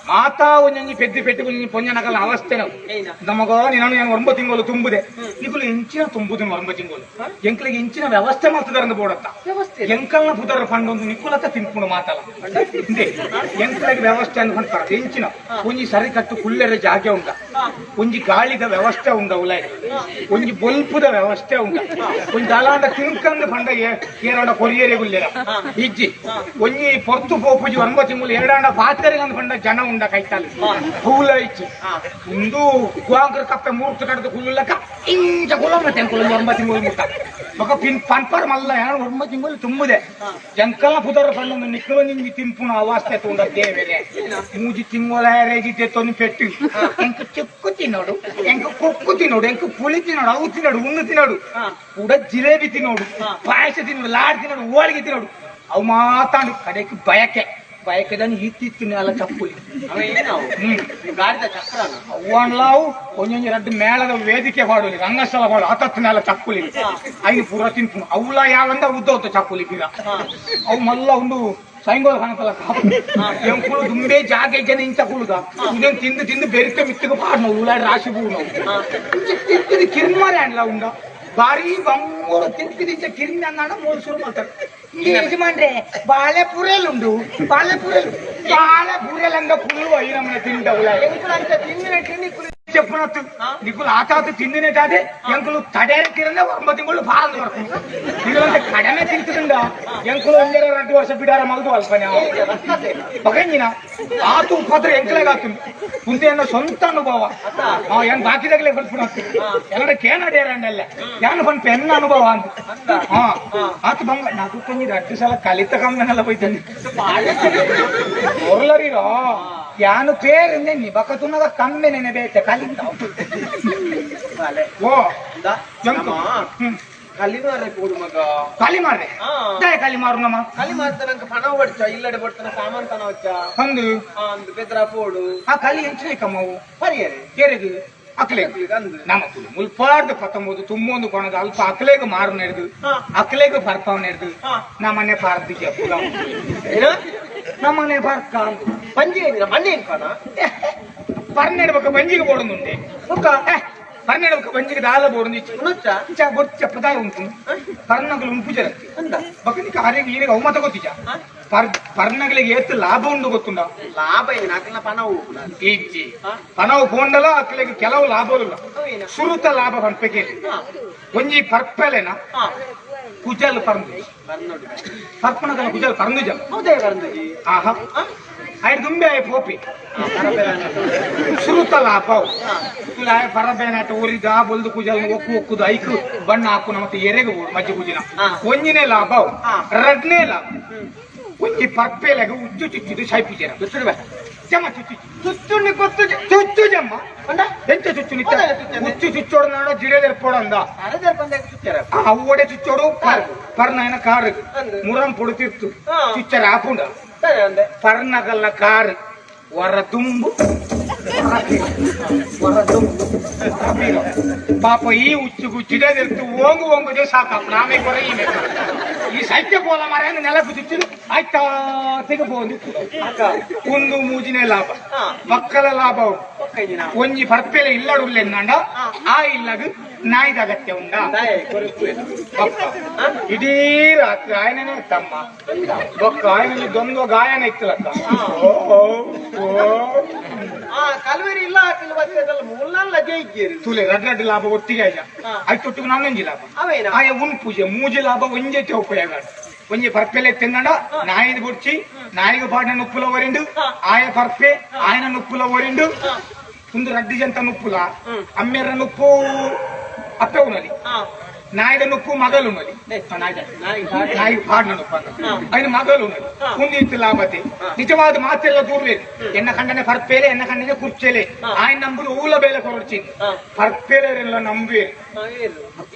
ಮಾತಾ ಒಂಜೊಂಜಿ ಪೆದ್ದಿ ಪೆಟ್ಟಿ ಒಂಜಿ ಪೊಂಜನಕಲ್ಲ ಅವಸ್ಥೆ ನಾವು ನಮಗೋ ನೀನು ಏನು ಒಂಬ ತಿಂಗಳು ತುಂಬುದೆ ನಿಕುಲು ಎಂಚಿನ ತುಂಬುದು ಒಂಬ ತಿಂಗಳು ಎಂಕ್ಲಿಗೆ ಎಂಚಿನ ವ್ಯವಸ್ಥೆ ಮಾಡ್ತಿದಾರೆ ಬೋಡತ್ತ ಎಂಕಲ್ನ ಪುದರ ಫಂಡ್ ಒಂದು ನಿಕುಲತ್ತ ತಿನ್ಕೊಂಡು ಮಾತಲ್ಲ ಎಂಕ್ಲಿಗೆ ವ್ಯವಸ್ಥೆ ಅಂದ್ಕೊಂಡ್ತಾರೆ ಎಂಚಿನ ಒಂಜಿ ಸರಿ ಕಟ್ಟು ಕುಲ್ಲೆರ ಜಾಗೆ ಉಂಡ ಒಂಜಿ ಗಾಳಿದ ವ್ಯವಸ್ಥೆ ಉಂಡ ಉಲಾಯ ಒಂಜಿ ಬೊಲ್ಪುದ ವ್ಯವಸ್ಥೆ ಉಂಡ ಒಂಜಿ ದಲಾಂಡ ತಿನ್ಕಂದು ಫಂಡ ಏರಾಂಡ ಕೊರಿಯರೆ ಗುಲ್ಲೆರ ಇಜ್ಜಿ ಒಂಜಿ ಪೊರ್ತು ಪೋಪುಜಿ ಒಂಬ ತಿಂಗಳು ಎರಡಾಂಡ ಪಾತ್ರೆಗೆ ಪಂಡ ಜನ ಉಂಡ ಕೈತಾಲಿ ಹೂಲ ಇಚ್ಚು ಒಂದು ಗುವಾಂಕರ ಕಪ್ಪೆ ಮೂರ್ತ ಕಡದ ಕುಲ್ಲಕ್ಕ ಇಂಚ ಕುಲ ಮತ್ತೆ ಕುಲ ಒಂಬ ತಿಂಗಳು ಮುಟ್ಟ ಬೊಕ ಪಿನ್ ಪನ್ಪರ್ ಮಲ್ಲ ಯಾರು ಒಂಬ ತಿಂಗಳು ತುಂಬುದೆ ಜಂಕಲ ಪುದರ ಪಂಡ ನಿಕ್ಕಲು ನಿಂಜಿ ತಿಂಪುಣ ಅವಾಸ್ಥೆ ತುಂಡ ದೇವೆರೆ ಮೂಜಿ ತಿಂಗಳ ರೇಜಿತೆ ತೊಂದು ಪೆಟ್ಟು ಎಂಕ ಚೆಕ್ಕು ತಿನ್ನೋಡು ಎಂಕ ಕೊಕ್ಕು ತಿನ್ನೋಡು ಎಂಕ ಪುಳಿ ತಿನ್ನೋಡು ಅವು ತಿನ್ನೋಡು ಉಣ್ಣು ತಿನ್ನೋಡು ಕೂಡ ಜಿಲೇಬಿ ತಿನ್ನೋಡು ಪಾಯಸ ತಿನ್ನೋಡು ಲಾಡ್ ತಿನ್ನೋಡು ಹೋಳಿಗೆ ತಿನ್ನೋಡು ಅವು ಮಾತಾಡು ಕಡೆಗೆ ಬಯಕೆ ಬಯಕೆದನ್ನು ಇತ್ತಿತ್ತು ಅಲ್ಲ ಚಪ್ಪುಲಿ ಅವ್ವನ್ಲಾವು ಒಂಜೊಂಜಿ ರಡ್ಡು ಮೇಳದ ವೇದಿಕೆ ಪಾಡೋಲಿ ರಂಗಸ್ಥಳ ಪಾಡು ಆತತ್ತು ನೆಲ ಚಪ್ಪುಲಿ ಐನು ಪೂರ ತಿನ್ಪುನು ಅವ್ಲ ಯಾವಂದ ಉದ್ದ ಉದ್ದ ಚಪ್ಪುಲಿ ಬೀರ ಅವು ಮಲ್ಲ ಒಂದು ಸೈಂಗೋಲ್ ಕಾಣತ್ತಲ್ಲ ಎಂಕುಲು ದುಂಬೆ ಜಾಗೆ ಜನ ಇಂಚ ಕುಳುದ ಇದನ್ನು ತಿಂದು ತಿಂದು ಬೆರಿಕೆ ಮಿತ್ತಿಗೆ ಪಾಡು ನಾವು ಉಲಾಡಿ ರಾಶಿ ಬೂ ನಾವು ತಿಂತಿದ್ದು ಕಿರ್ಮಾರೆ ಅಣ್ಲ ಉಂಡ ಭಾರಿ ಬಂಗೋರ ತಿಂತಿದ್ದು ಕಿರ್ಮಿ ಅನ್ನ ಮೂರು ಶುರು ಮಾಡ್ತಾರೆ ಯಜಮಾನ್ರೆ ಬಾಳೆ ಪುರೇಲುಂಡು ಬಾಳೆ ಪುರೇಲು ಬಾಳೆ ಪುರೇಲಂಗ ಕುಳ್ಳು ಅಯ್ಯ ನಮ್ಮನೆ ತಿಂಡವುಲ చెప్పునట్టు నీకు ఆతాత తిండినే కాదే ఎంకులు తడేర తిరనే ಒಂಬ ತಿಂಗಳು ಬಾಳ ನಿಗಲಂತ ಕಡಿಮೆ ತಿಂತಿಂದ ಎಂಕುಲು ಒಂದರ 2 ವರ್ಷ ಬಿಡಾರ ಮಲ್ದು ಅಲ್ಪನೆ ಬಗಂಜಿನ ಆತು ಉಪದ್ರ ಎಂಕಲೆಗಾತು ಮುಂದೆ ಎನ್ನ ಸ್ವಂತ ಅನುಭವ ಏನ್ ಬಾಕಿದಾಗಲೇ ಬರ್ಪುಣತ್ತು ಎಲ್ಲರ ಕೇನಡೇರಂಡಲ್ಲ ಯಾನು ಪನ್ಪ ಎನ್ನ ಅನುಭವ ಅಂತ ಆತು ಬಂಗ నాకు కొన్ని 2 ಸಲ ಕಲಿತ ಕಮ್ಮನೆಲ್ಲ ಹೋಯ್ತಾನೆ ಒರ್ಲರಿರೋ ಯಾನು ಪೇರಿಂದ ನಿ ಬಕತುನದ ಕಮ್ಮೆ ನೆನೆ ಬೇತೆ ಕಲಿತ ಓ ಕಲಿ ಮಾರ್ರೆ ಕೂಡು ಮಗ ಕಲಿ ಮಾರ್ರೆ ದಾಯ ಕಲಿ ಮಾರು ನಮ್ಮ ಕಲಿ ಮಾರ್ತ ನಂಗೆ ಪಣ ಹೊಡ್ಚ ಇಲ್ಲಡೆ ಬಡ್ತನ ಸಾಮಾನ್ ತನ ಹೊಚ್ಚ ಅಂದು ಅಂದು ಬೆದ್ರ ಪೋಡು ಆ ಕಲಿ ಎಂಚಿನ ಕಮ್ಮವು ಪರಿಯರೆ ಏರೆದು ಅಕ್ಲೆ ನಮ್ಮ ಕುಲು ಮುಲ್ಪಾರ್ದು ಪತ್ತೊಂಬತ್ತು ತುಂಬೊಂದು ಕೊಣದ ಅಲ್ಪ ಅಕ್ಲೆಗ್ ಮಾರು ನೆಡ್ದು ಅಕ್ಲೆಗ್ ಪರ್ಪಾವ್ ನೆಡ್ದು ನಮ್ಮನೆ ಪಾರ್ದಿಗೆ ನಮ್ಮನೆ ಪಾರ್ಕ ಪಂಜಿ ಮಣ್ಣೆ ಏನ್ಕಣ ಪರ್ನೆಡ್ಬೇಕ ಬಂಜಿಗೆ ಬೋಡೊಂದುಂಡೆ ಪರ್ನೆಡ್ಬೇಕ ಬಂಜಿಗೆ ದಾಲ ಬೋಡೊಂದು ಇಚ್ಚ ಬೊಚ್ಚ ಪದಾಯ ಉಂಟು ಪರ್ನಗಲು ಉಂಪು ಜರತ್ತಿ ಬಕನಿಕ ಆರಿಗೆ ಈರಿಗೆ ಅವಮತ ಗೊತ್ತಿಜ ಪರ್ನಗಳಿಗೆ ಏತ್ ಲಾಭ ಉಂಡು ಗೊತ್ತುಂಡ ಲಾಭ ಏನು ಅಕ್ಲ ಪಣವು ಇಜ್ಜಿ ಪಣವು ಪೋಂಡಲ ಅಕ್ಲೆಗೆ ಕೆಲವು ಲಾಭ ಇಲ್ಲ ಸುರುತ ಲಾಭ ಪನ್ಪೆಗೆ ಒಂಜಿ ಪರ್ಪೆಲೆನ ಕುಜಲ್ ಪರ್ಂದು ಪರ್ಪಣಗಲ ಕುಜಲ್ ಪರ್ಂದು ಜಲ ಆಹಾ ಆಯ್ತು ದುಂಬೆ ಆಯ್ ಪೋಪಿ ಸುರುತ ಲಾಭ ಪರಬೇನಾಟ ಊರಿದ ಬೊಲ್ದು ಕುಜಲ್ ಒಕ್ಕು ಒಕ್ಕುದು ಐಕು ಬಣ್ಣ ಹಾಕುನ ಮತ್ತೆ ಎರೆಗೆ ಮಜ್ಜಿ ಕುಜಿನ ಒಂಜಿನೇ ಲಾಭ ರಡ್ನೇ ಲಾಭ ಒಂಜಿ ಪರ್ಪೆಲೆಗ ಉಜ್ಜು ಚುಚ್ಚಿದು ಸೈಪುಜೆರ ಜಮ್ಮ ಚುಚ್ಚು ಚುಚ್ಚುಣ್ಣಿ ಕೊತ್ತು ಚುಚ್ಚು ಜಮ್ಮ ಎಂಚ ಚುಚ್ಚು ನಿತ್ತ ಉಚ್ಚು ಚುಚ್ಚೋಡು ನಾಡ ಜಿಡೆದೆರ್ಪೋಡಂದ ಅವ್ವಡೆ ಚುಚ್ಚೋಡು ಪರ್ನಾಯನ ಕಾರು ಮುರಂ ಪೊಡುತಿರ್ತು ಚುಚ್ಚರ ಆಪುಂಡ ಪರ್ನಗಲ್ಲ ಕಾರು ವರ ತುಂಬು ಪಾಪ ಈ ಹುಚ್ಚುಗು ಚಿಡದಿರ್ತು ಓಂಗು ಓಂಗುದೇ ಸಾಕಪ್ಪ ನಾಮೇ ಕೊರ ಈ ಈ ಸೈತ್ಯ ಪೋಲ ಮರ ನೆಲ ಕುದಿಚ್ಚು ಆಯ್ತಾ ತೆಗಬಹುದು ಒಂದು ಮೂಜಿನೇ ಲಾಭ ಮಕ್ಕಳ ಲಾಭ ಒಂಜಿ ಪರ್ಪೆಲೆ ಇಲ್ಲಡುಲ್ಲೆಂದಾಂಡ ಆ ಇಲ್ಲಗ ನಾಯಿದ ಅಗತ್ಯ ಉಂಡ ಇಡೀ ರಾತ್ರಿ ಆಯನೇ ತಮ್ಮ ಬೊಕ್ಕ ಆಯನಲ್ಲಿ ದೊಂದು ಗಾಯನ ಇತ್ತಲಕ್ಕ ಕಲ್ವೇರಿ ಇಲ್ಲ ತುಲೆ ರಡ್ ರಡ್ ಲಾಭ ಒಟ್ಟಿಗೆ ಆಯ್ಯ ಆಯ್ತೊಟ್ಟಿಗೆ ನಾನೊಂಜಿ ಲಾಭ ಆಯ ಉನ್ ಪೂಜೆ ಮೂಜಿ ಲಾಭ ಒಂಜೆ ಉಪಯೋಗ ಒಂಜಿ ಪರ್ಪೆಲೆ ತಿನ್ನಡ ನಾಯಿದ ಬುಡ್ಚಿ ನಾಯಿಗೆ ಪಾಡಿನ నుప్పుల ಒರಿಂಡು ಆಯ ಪರ್ಪೆ ఆయన నుప్పుల ಒರಿಂಡು ಒಂದು ರಡ್ಡಿ ಜಂತ నుప్పుల ಅಮ್ಮೆರ నుప్పు ಅಪ್ಪೆ ಉನ್ನಲಿ ನಾಯಿದ నుప్పు ಮಗಲು ఉన్నది ನಾಯಿ ಪಾಡಿನ నుప్పు ఆయన ಮಗಲು ఉన్నది ఉంది ಲಾಭತೆ ನಿಜವಾದ ಮಾತೆಲ್ಲ ದೂರ್ವೇದು ಎನ್ನ ಕಂಡನೆ ಪರ್ಪೇಲೆ ಎನ್ನ ಕಂಡನೆ ಕುರ್ಚೇಲೆ ఆయన ನಂಬುದು ಊಲ ಬೇಲೆ ಕೊರಡ್ಚಿಂದು ಪರ್ಪೇಲೆಲ್ಲ ನಂಬುವೆ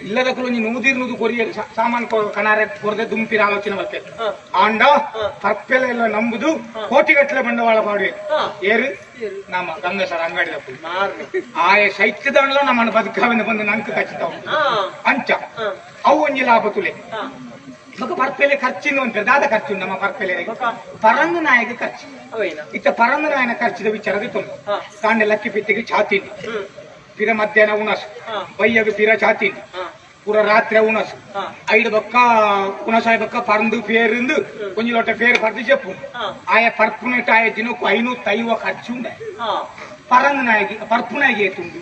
ಇಲ್ಲದಕ್ಕೂ ಒಂಜಿ ನೂದಿರ್ ನೂದು ಕೊರಿಯ ಸಾಮಾನು ಕನಾರೆ ಕೊರದೆ ದುಂಪಿನ ಆಲೋಚನೆ ಬರ್ತೇವೆ ಆಂಡ ಪರ್ಪೆಲೆ ಎಲ್ಲ ನಂಬುದು ಕೋಟಿಗಟ್ಟಲೆ ಬಂಡವಾಳ ಮಾಡುವೆ ಏರು ನಮ್ಮ ಗಂಗಸರ ಅಂಗಡಿ ಆಯ ಶೈತ್ಯದಂಡ್ಲ ನಮ್ಮನ್ನು ಬದುಕಾವೆಂದು ಬಂದು ನಂಕ ಕಚ್ಚಿತಾವ ಅಂಚ ಅವು ಒಂಜಿ ಲಾಭ ತುಲೆ ಬೊಕ ಪರ್ಪೆಲೆ ಖರ್ಚಿನ ಒಂದು ದಾದ ಖರ್ಚು ನಮ್ಮ ಪರ್ಪೆಲೆ ಪರಂಗ ನಾಯಕ ಖರ್ಚು ಇತ್ತ ಪರಂಗ ನಾಯನ ಖರ್ಚಿದ ವಿಚಾರದ ತೊಂದು ಕಾಂಡೆ ಲಕ್ಕಿ ಪಿತ್ತಿಗೆ ಛಾತಿ ಪಿರ ಮಧ್ಯಾಹ್ನ ಉಣಸು ಬಯ್ಯಗ ಪಿರ ಛಾತಿ ಪೂರ ರಾತ್ರಿ ಉಣಸು ಐದು ಬಕ್ಕ ಉಣಸಾಯ ಬಕ್ಕ ಪರಂದು ಪೇರಿಂದು ಒಂಜಿ ಲೋಟ ಪೇರು ಪರ್ದು చెప్పು ಆಯ ಪರ್ಪುನೆಟ್ ಆಯ ದಿನಕ್ಕೂ 550 ಖರ್ಚು ಉಂಡ ಪರಂಗ ನಾಯಕಿ ಪರ್ಪು ನಾಯಿಗೆ ಏತುಂಡು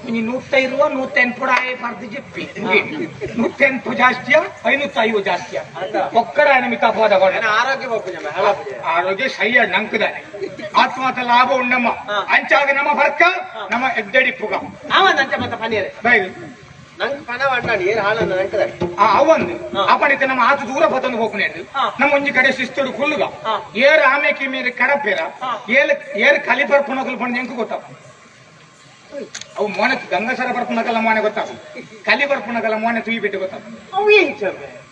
ಒಂಜಿ 120 180 ಆಯ ಪರ್ದು చెప్పి 180 ಜಾಸ್ತಿಯ 550 ಜಾಸ್ತಿಯ ಒಕ್ಕಡ ఆయన ಮಿತ ಅಪವಾದ ಆರೋಗ್ಯ ಆರೋಗ್ಯ ಸಯ್ಯ ನಂಕದಾನೆ ಆತ್ಮಾತ ಲಾಭ ಉಂಡಮ್ಮ ಅಂಚಾಗ ನಮ್ಮ ಬರ್ಕ ನಮ್ಮ ಎದ್ದಡಿಪ್ಪುಗ ನಂಗೆ ಪಣ వండాడు ಏನ್ ಹಾಳನ್ನ ನಂಕದ ಅವಂದು ಅಪಣಿತ ನಮ್ಮ ಆತು ದೂರ ಪತಂದು ಹೋಗ್ನೇದು ನಮ್ಮ ಒಂಜಿ ಕಡೆ ಶಿಸ್ತುಡು ಕುಲ್ಲುಗ ಏರು ಆಮೇಕಿ ಮೇಲೆ ಕಡಪೇರ ಏರು ಏರು ಕಲಿ ಬರ್ಪುನಕಲು ಪಂಡ ಎಂಕು ಗೊತ್ತಪ್ಪ ಅವು ಮೋನೆ ಗಂಗಸರ ಬರ್ಪುನಕಲ್ಲ ಮೋನೆ ಗೊತ್ತಾಗ ಕಲಿ ಬರ್ಪುನಕಲ್ಲ ಮೋನೆ ತುಯಿ ಬಿಟ್ಟು ಗೊತ್ತಾಗ ಅವು ಏನ್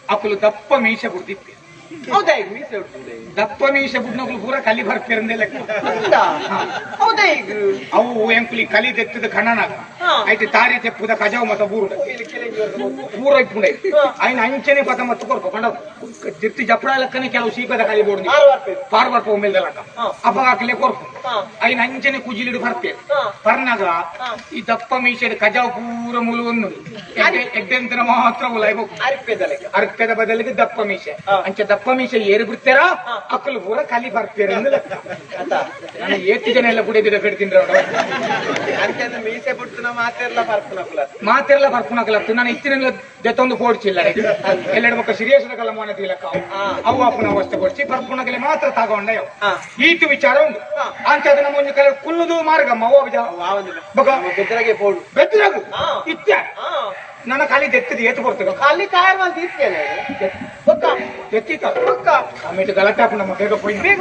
ಅಕುಲು ದಪ್ಪ ಮೀಸೆ ಬಿಡ್ದಿಪ್ಪೆ ಹೌದಾ ಮೀಸೆ ದಪ್ಪ ಮೀಸೆ ಬಿಡ್ನಕಲು ಪೂರ ಕಲಿ ಬರ್ಪಿರಂದೆ ಲೆಕ್ಕ ಹೌದಾ ಈಗ ಅವು ಎಂಕುಲಿ ಕಲಿ ದೆತ್ತದ ಕಣ್ಣನಾಗ ಐತೆ ತಾರಿ ತೆಪ್ಪುದ ಕಜಾವು ಮತ ಬೂರು ಪೂರ ಇಪ್ಪುಂಡೆ ఆయన ಅಂಚನೆ ಪತ ಮತ್ತು ಕೊರ್ಪ ಕಂಡ ತಿರ್ತಿ ಜಪ್ಪಡ ಲೆಕ್ಕನೆ ಕೆಲವು ಸೀಪದ ಕಲಿ ಬೋರ್ಡ್ ಪಾರ್ವರ್ಪ ಒಮ್ಮೆಲ್ದ ಲೆಕ್ಕ ಅಪಗಾಕಲೆ ಕೊರ್ಪು ఆయన ಅಂಚನೆ ಕುಜಿಲಿಡು ಬರ್ಪೆ ಪರ್ನಾಗ ಈ ದಪ್ಪ ಮೀಸೆಡ್ ಕಜಾವು ಪೂರ ಮುಲು ಒಂದು ಎಡ್ಡೆಂತನ ಮಾತ್ರ ಉಲಾಯ್ಬೇಕು ಅರ್ಪೆದ ಬದಲಿಗೆ ದಪ್ಪ ಮೀಸೆ ಅಂಚೆ ದಪ್ಪ ಮೀಸೆ ಏರು ಬಿಡ್ತಾರ ಅಕ್ಕಲು ಪೂರ ಕಲಿ ಬರ್ಪೇರ ನಾನು ಏತ್ತು ಜನ ಎಲ್ಲ ಕುಡಿದಿಡ ಬಿಡ್ತೀನಿ ಮೀಸೆ ಬಿಟ್ಟು ಮಾತೆಲ್ಲ ಬರ್ಪುನಕುಲ ಮಾತೆಲ್ಲ ಬರ್ಪುನಕಲ ನಾನು ಇತ್ತಿನ ದೆತ್ತೊಂದು ಪೋಡ್ಚಿಲ್ಲ ಎಲ್ಲೆರಡು ಮಕ್ಕ ಸೀರಿಯಸ್ ಕಲ್ಲ ಮೋನೆ ತೀಲಕ್ಕ ಅವು ಅಪ್ಪನ ಅವಸ್ಥೆ ಪೋಡ್ಚಿ ಬರ್ಪುನಕಲೆ ಮಾತ್ರ ತಗೊಂಡ ಈತು ವಿಚಾರ ಉಂಟು ಅಂತ ಅದು ನಮ್ಮ ಒಂದು ಕಲೆ ಕುಲ್ಲುದು ಮಾರ್ಗಮ್ಮ ಬೆದ್ರಾಗೆ ಪೋಡು ಬೆದ್ರಾಗು ಇತ್ಯ ನನ್ನ ಖಾಲಿ ದೆತ್ತದ ಏತು ಬರ್ತದೆ ಖಾಲಿ ತಯಾರು ಮಾಡಿ ಇತ್ತೇನೆ ಎತ್ತಿತ್ತ ಆಮೇಲೆ ಗಲಾಟೆ ಹಾಕು ನಮ್ಮ ಬೇಗ ಪೋಯಿ ಬೇಗ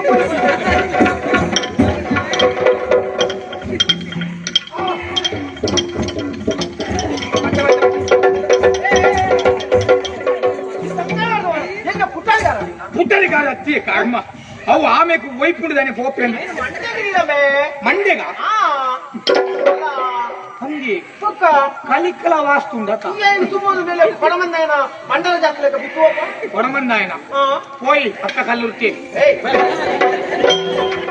ಪುಟ್ಟರಿಗಾರ ಅತ್ತಿ ಕರ್ಮ ಅವು ಆಮೇಲೆ ಒಯ್ಪುಂಡಿದಾನೆ ಪೋಪೆ ಮಂಡೆಗ ಹಂಗೆ ಕಲಿಕಲ ವಾಸ್ತುಂಡ ಮಂಡಲ ಜಾತ್ರೆ ಕೊಡಮಂದಾಯನ ಪೋಯಿ ಅಕ್ಕ ಕಲ್ಲುರ್ತಿ ಆ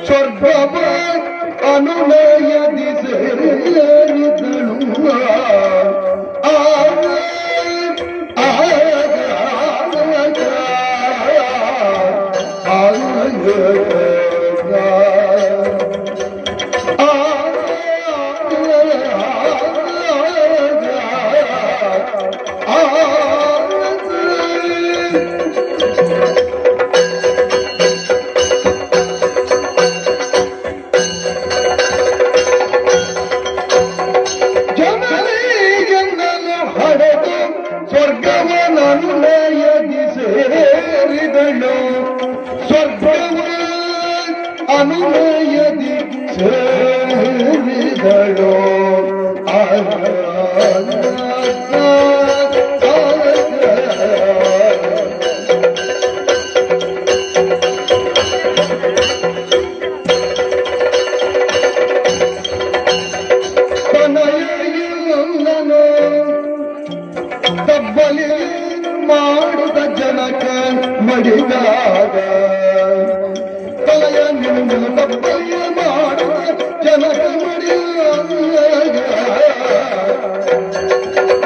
ಸ್ವರ್ಗವ ಅನುನಯದಿ ಸೇರಿದಳು. ಆ ಸೇರಿದಳು ಸ್ವರ್ಗವ ಅನುನಯದಿ ಸೇರಿದಳು. ತನಯನು ತಬ್ಬಲಿ ಮಾಡುತ್ತ ಜನಕ ಮಡಿದಾಗ ತಲೆಯ ನಿನ್ನ ತಬ್ಬಲಿಯ ಮಾಡುತ್ತ ಜನಕ ಮಡಿದಾಗ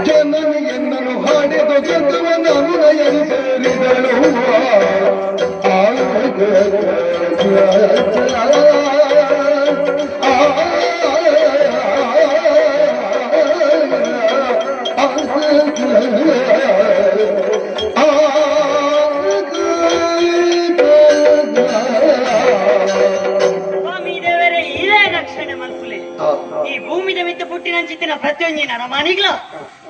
ಜನನಿಯನ್ನನು ಹಾಡಿದ ಜಗವನ ಅನುನಯದಿ ಸೇರಿದಳು. ಈ ಭೂಮಿದ ಮಿತ್ತ ಪುಟ್ಟಿನಂಚಿತ್ತಿನ ಪ್ರತಿಯೊಂಜಿನ ನರಮಾನಿಗ್ಲ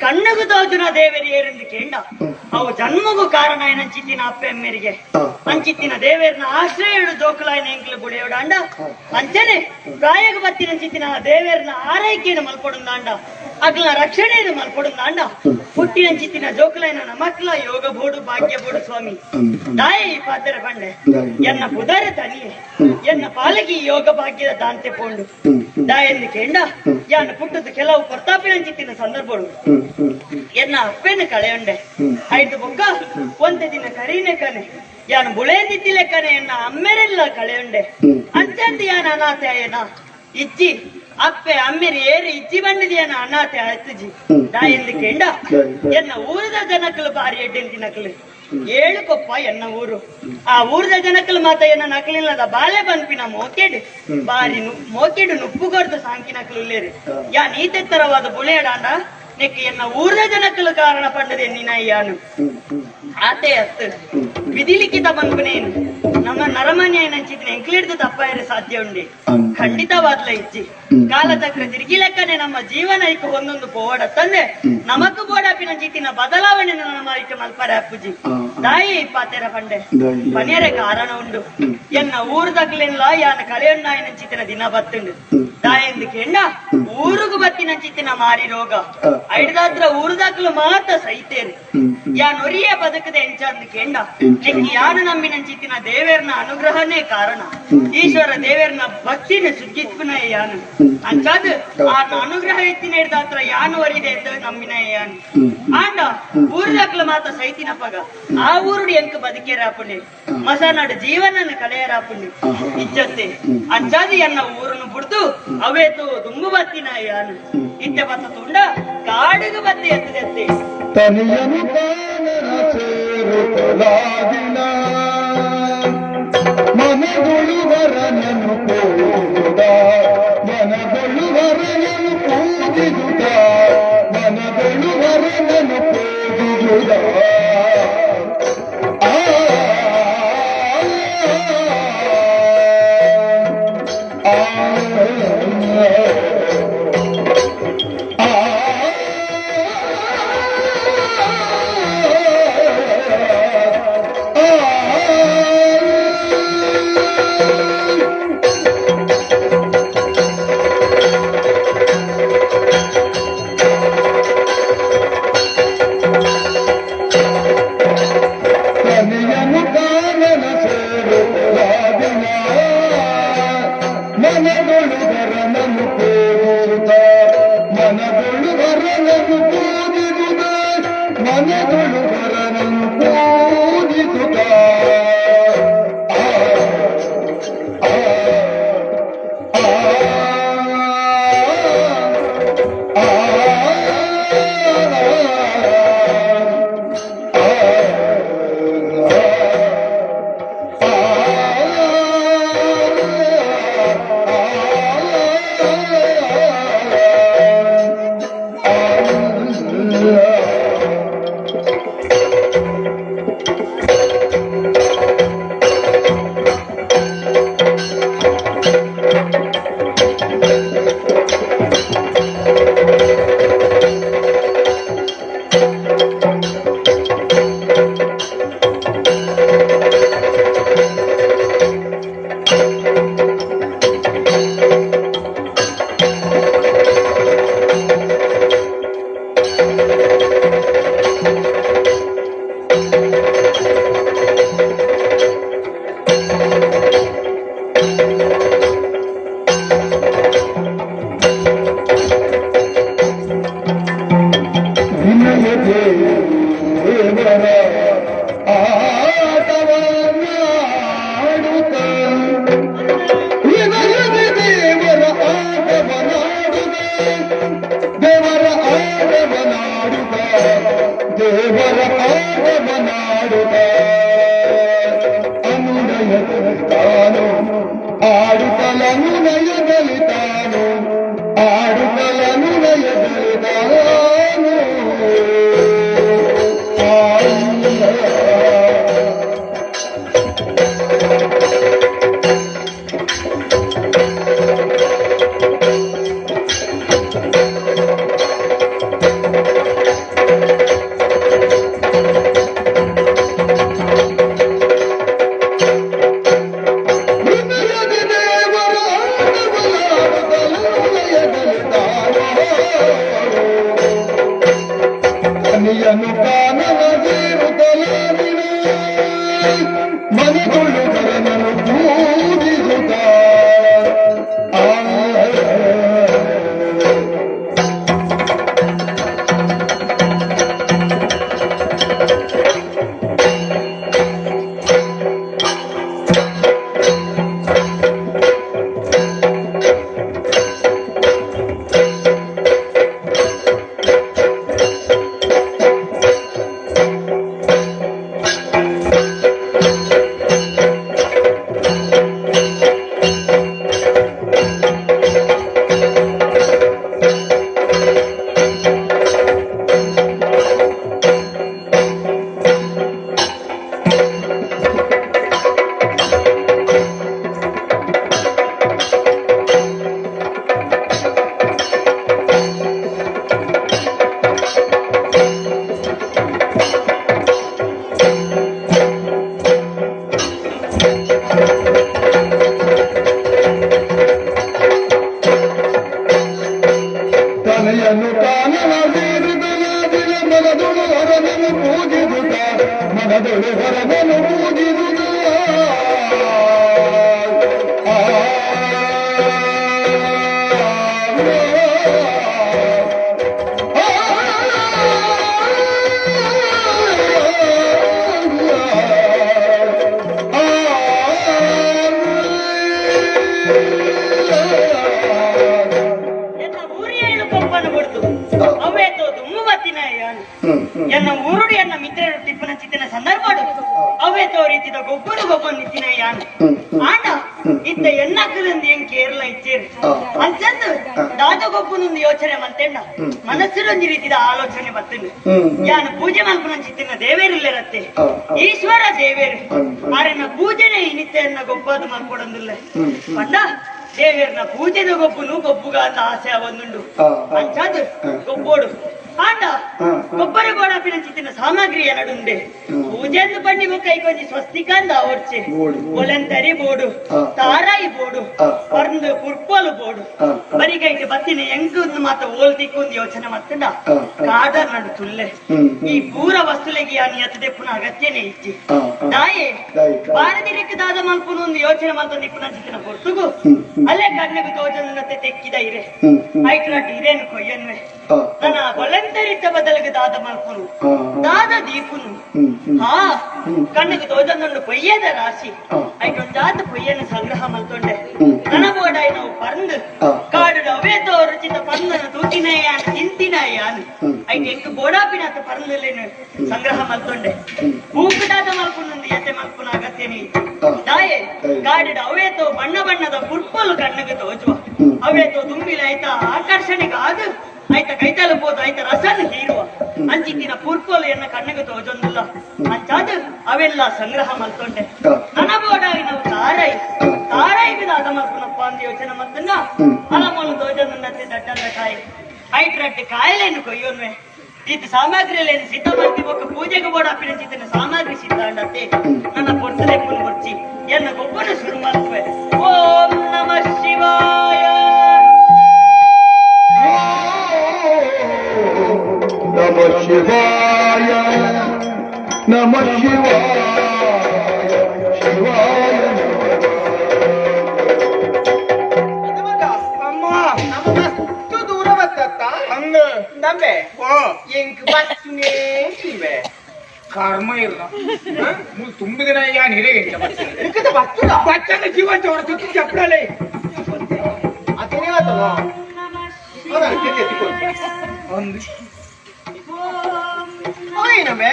ಕಣ್ಣಗು ತೋಜುನ ದೇವರಿ ಏರೆಂದು ಕೇಂಡ ಅವು ಜನ್ಮಗೂ ಕಾರಣ ಏನಂಚಿತ್ತಿನ ಅಪ್ಪೆಮ್ಮೆರಿಗೆ ಅಂಚಿತ್ತಿನ ದೇವೇರ್ನ ಆಶ್ರಯಡು ಜೋಕುಲಾಯನ ಎಂಕ್ಲು ಬುಳೆಯೋಡಾಂಡ ಅಂಚನೆ ಪ್ರಾಯಗ ಬತ್ತಿನಂಚಿತ್ತಿನ ದೇವೇರ್ನ ಆರೈಕೆಯನ್ನು ಮಲ್ಪಡುಂದಾಂಡ ಅಗ್ಲ ರಕ್ಷಣೆಯನ್ನು ಮಲ್ಪಡುಂದಾಂಡ ಪುಟ್ಟಿನಂಚಿತ್ತಿನ ಜೋಕುಲಾಯನ ನಮಕ್ಲ ಯೋಗ ಬೋಡು ಭಾಗ್ಯ ಬೋಡು ಸ್ವಾಮಿ ದಾಯ ಈ ಪಾತ್ರ ಬಂಡೆ ಎನ್ನ ಪುದರ ತನಿಯೆ ಎನ್ನ ಪಾಲಕಿ ಯೋಗ ಭಾಗ್ಯದ ದಾಂತೆ ಪೋಂಡು ದಾಯೆಂದು ಕೇಂಡ ಯಾನು ಪುಟ್ಟದ ಕೆಲವು ಪ್ರತಾಪಿನಂಚಿತ್ತಿನ ಸಂದರ್ಭಗಳು ಎನ್ನ ಅಪ್ಪೆನ ಕಳೆಯುಂಡೆ ಐದು ಬೊಕ್ಕ ಒಂದೇ ದಿನ ಕರೀನೆ ಕನೆ ಯಾನು ಬುಳೆದಿದ್ದಿಲೆ ಕನೆ ಎನ್ನ ಅಮ್ಮೆರೆಲ್ಲ ಕಳೆಯುಂಡೆ ಅಂಚಂದು ಯಾನ ಅನಾಥೆ ಅಯ್ಯನ ಇಜ್ಜಿ ಅಪ್ಪೆ ಅಮ್ಮೆರಿ ಏರಿ ಇಜ್ಜಿ ಬಂಡಿದೆಯನ ಅನಾಥೆ ಅತ್ತುಜಿ ದಾಯೆಂದು ಕೇಂಡ ಎನ್ನ ಊರದ ಜನಕಲು ಬಾರಿ ಎಡ್ಡೆಂತಿ ನಕಲು ಏಳು ಕೊಪ್ಪ ಎನ್ನ ಊರು ಆ ಊರದ ಜನಕಲು ಮಾತ ಎನ್ನ ನಕಲಿಲ್ಲದ ಬಾಲೆ ಬನ್ಪಿನ ಮೋಕೆಡು ಬಾರಿ ಮೋಕೆಡು ನುಪ್ಪುಗೊಡ್ದು ಸಾಂಕಿ ನಕಲು ಇಲ್ಲೇರಿ ಯಾ ನೀತೆತ್ತರವಾದ ಬುಳೆಯಡಾಂಡ ನೆಕ್ ಎನ್ನ ಊರದ ಜನಕಲು ಕಾರಣ ಪಂಡದೆ ನಿನ್ನ ಯಾನು ಆತೆ ಅತ್ತು ವಿಧಿಲಿಖಿತ ಬಂದ್ಪನೇನು ನಮ್ಮ ನರಮಾನ್ಯ ಏನಂಚಿದ್ರೆ ಎಂಕ್ಲಿಡ್ದು ತಪ್ಪಾಯರೆ ಸಾಧ್ಯ ಉಂಡೆ ಖಂಡಿತವಾದ್ಲ ಇಜ್ಜಿ ಕಾಲಚಕ್ರ ತಿರುಗಿ ಲೆಕ್ಕನೆ ನಮ್ಮ ಜೀವನ ಇಕ್ಕ ಒಂದೊಂದು ಪೋವಾಡ ತಂದೆ ನಮಕ್ ಬೋಡಾಪಿನ ಜೀತಿನ ಬದಲಾವಣೆ ನಮ್ಮ ಇಕ್ಕ ಮಲ್ಪರೆ ಅಪ್ಪುಜಿ ತಾಯಿ ಪಾತೆರ ಪಂಡೆ ಪನಿಯರೆ ಕಾರಣ ಉಂಡು ಎನ್ನ ಊರುದಕ್ಲೆಲ್ಲ ಯಾನ ಕಳೆಯಣ್ಣ ಏನಂಚಿತಿನ ದಿನ ಬತ್ತುಂಡು ತಾಯೆಂದು ಕೆಂಡ ಊರುಗು ಬತ್ತಿನ ಚಿತ್ತಿನ ಮಾರಿ ರೋಗ ಐಡ್ದಾತ್ರ ಊರುದಾಕ್ಲು ಮಾತ ಸೈತೇರು ಯಾನೊರಿಯ ಬದುಕದೆ ಎಂಚಂದು ಕೆಂಡ ನೆಕ್ಕಿ ಯಾನು ನಂಬಿನ ಚಿತ್ತಿನ ದೇವೇರ್ನ ಅನುಗ್ರಹನೇ ಕಾರಣ ಈಶ್ವರ ದೇವೇರ್ನ ಭಕ್ತಿನ ಸುಗ್ಗಿತ್ಪುನ ಯಾನು ಅಂಚಾದ ಆ ಅನುಗ್ರಹ ಎತ್ತಿನ ಹಿಡ್ದಾತ್ರ ಯಾನು ಒರಿದೆ ಎಂದು ನಂಬಿನ ಯಾನು ಆಂಡ ಊರುದಾಕ್ಲು ಮಾತ ಸೈತಿನ ಪಗ ಆ ಊರುಡು ಎಂಕ ಬದುಕೇರಾಪುಂಡಿ ಮಸನಾಡು ಜೀವನನ ಕಳೆಯರಾಪುಂಡಿ ಇಜ್ಜತ್ತೆ ಅಂಚಾದ ಎನ್ನ ಊರನ್ನು ಬಿಡ್ದು ಅವೇತು ದುಂಬು ಬತ್ತಿನ ಯಾನು ಇತ್ತೆ ಬತ್ತ ತುಂಡ ಕಾಡಿಗೆ ಬತ್ತಿ ಎತ್ತದೆತ್ತೆ ತನಿಯನು ಕಾನನ ಸೇರುತ್ತಲಾದಿನ ಮನಗೊಳ್ಳುವರನನ್ನು ಪೂಜಿಸುತ್ತ ಮನಗೊಳ್ಳುವರನನ್ನು ಪೂಜಿಸುತ್ತ ಮನಗೊಳ್ಳುವರನನ್ನು ಪೂಜಿಸುತ್ತ ಆ ಮನಗೊಳ್ಳುವರನನ್ನು ಆಲೋಚನೆ ಬರ್ತೇನೆ ಯಾನು ಪೂಜೆ ಮಲ್ಪುನಂಚಿತ್ತಿನ ದೇವೇರಿಲ್ಲರತ್ತೆ ಈಶ್ವರ ದೇವೇರು ಆರನ್ನ ಪೂಜೆನೆ ಇನಿತೆಯನ್ನ ಗೊಬ್ಬದು ಮಲ್ಕೊಡೊಂದಿಲ್ಲ ಪಂಡ ದೇವೇರ್ನ ಪೂಜೆದ ಗೊಬ್ಬುನು ಗೊಬ್ಬುಗ ಅಂತ ಆಸೆ ಒಂದುಂಡು ಅಂಚಾದು ಗೊಬ್ಬೋಡು ಆಂಡ ಗೊಬ್ಬರ ಗೋಡಾಪಿನಂಚಿತ್ತಿನ ಸಾಮಗ್ರಿ ಎನಡುಂಡೆ ಪೂಜೆಂದು ಪಂಡಿ ಕೈಕೊಂಜಿ ಸ್ವಸ್ತಿಕಂದ ಅವರ್ಚೆ ಒಲಂತರಿ ಬೋಡು ತಾರಾಯಿ ಬೋಡು ಪರ್ಂದು ಪುರ್ಪೋಲು ಬೋಡು ಬರಿಗೈಟ್ ಬತ್ತಿನ ಎಂಕು ಮಾತ ಓಲ್ ದಿಕ್ಕೊಂದು ಯೋಚನೆ ಮತ್ತಂಡ ಕಾಡ ನಡು ತುಲ್ಲೆ ಈ ಪೂರ ವಸ್ತುಲೆಗೆ ಆ ನಿಯತದೆ ಪುನಃ ಅಗತ್ಯನೇ ಇಚ್ಚಿ ದಾಯೆ ಬಾರದಿರಕ್ಕೆ ದಾದ ಮಲ್ಪುನು ಒಂದು ಯೋಚನೆ ಮಲ್ತೊಂದು ಇಪ್ಪುನಂಚಿತ್ತಿನ ಪೊರ್ತುಗು ಅಲ್ಲೇ ಕಣ್ಣకు ತೋಜನತೆ ತೆಕ್ಕಿದ ಇರೆ ಐಟ್ ನಟ್ಟು ಇರೇನು ಕೊಯ್ಯನ್ವೆ ನನ್ನ ಒಲಂತರಿತ ಬದಲಿಗೆ ದಾದ ಮಲ್ಪುನು ದಾದ ದೀಪುನು ಹಾ ಕಣ್ಣకు ತೋಜನೊಂದು ಪೊಯ್ಯದ ರಾಶಿ ಐಟೊಂಜಾತ ಪೊಯ್ಯನ ಸಂಗ್ರಹ ಮಲ್ತೊಂಡೆ ನನ್ನ ಬೋಡಾಯಿ ನಾವು ಪರ್ಂದು ಕಾಡು ಅವೇತೋ ರುಚಿತ ಪರ್ಂದನ ತೂತಿನಯ್ಯಾನು ತಿಂತಿನಯ್ಯಾನು ಐಟ್ ಎಂಕ್ ಬೋಡಾಪಿನಾತ ಪರ್ಂದಲೇನು ಸಂಗ್ರಹ ಮಲ್ತೊಂಡೆ ಪೂಕುದಾದ ಮಲ್ಪುನೊಂದು ಯತೆ ಮಲ್ಪುನ ಅಗತ್ಯನೇ ದಾಯೆ ಕಾಡಿಡ ಅವೇತೋ ಬಣ್ಣ ಬಣ್ಣದ ಪುರ್ಪಲು ಕಣ್ಣಗೆ ತೋಜುವ ಅವೇತೋ ತುಂಬಿಲ ಆಯ್ತಾ ಆಕರ್ಷಣೆಗೆ ಆದು ಆಯ್ತ ಕೈತಾಲ ಪೋದು ಆಯ್ತ ರಸನ ಹೀರುವ ಅಂಚಿತ್ತಿನ ಪುರ್ಪೋಲು ಎನ್ನ ಕಣ್ಣಿಗೆ ತೋಜೊಂದಿಲ್ಲ ಅಂಚಾದ ಅವೆಲ್ಲ ಸಂಗ್ರಹ ಮಲ್ತೊಂಡೆ ನನ್ನ ಬೋಡಾಗಿ ನಾವು ತಾರಾಯಿ ತಾರಾಯಿಗೆ ದಾದ ಮಲ್ಪುನಪ್ಪ ಅಂತ ಯೋಚನೆ ಮತ್ತನ್ನ ಅಲಮೋಲು ತೋಜೊಂದನ್ನತ್ತೆ ದಡ್ಡಂದ ಕಾಯಿ ಐಟ್ ರಡ್ಡು ಕಾಯಿಲೇನು ಕೊಯ್ಯೋನ್ವೆ ಇದು ಸಾಮಗ್ರಿಯಲ್ಲಿ ಸಿದ್ಧ ಮಾಡ್ತಿ ಬೊಕ್ಕ ಪೂಜೆಗೆ ಬೋಡ ಅಪ್ಪಿನ ಸಾಮಗ್ರಿ ಸಿದ್ಧ ಅಂಡತ್ತೆ ನನ್ನ ಪೊರ್ತಲೆ ಪುನ್ ಕೊಡ್ಚಿ ಎನ್ನ ಗೊಬ್ಬರ ಶುರು ಮಾಡ್ತುವೆ. ಓಂ ನಮಃ ಶಿವಾಯ. ನಮಃ ಶಿವಾಯ ನಮಃ ಶಿವಾಯ ಶಿವಾಯ ನಮಃ. ಎಂಕ್ ಬಚ್ಚುನೇ ಇವೆ ಕರ್ಮ ಇರ್ನ ಮೂಲು ತುಂಬಿದಿನ ಯಾನ್ ಹಿರೇಗೆ ನಿಕ್ಕದ ಬಚ್ಚುದ ಬಚ್ಚನ ಜೀವ ಚೋರ ತುತ್ತು ಚಪ್ಪಡಲೆ ಅತನೇ ಆತನ ಒಂದು ಓಯ್ ನಮೆ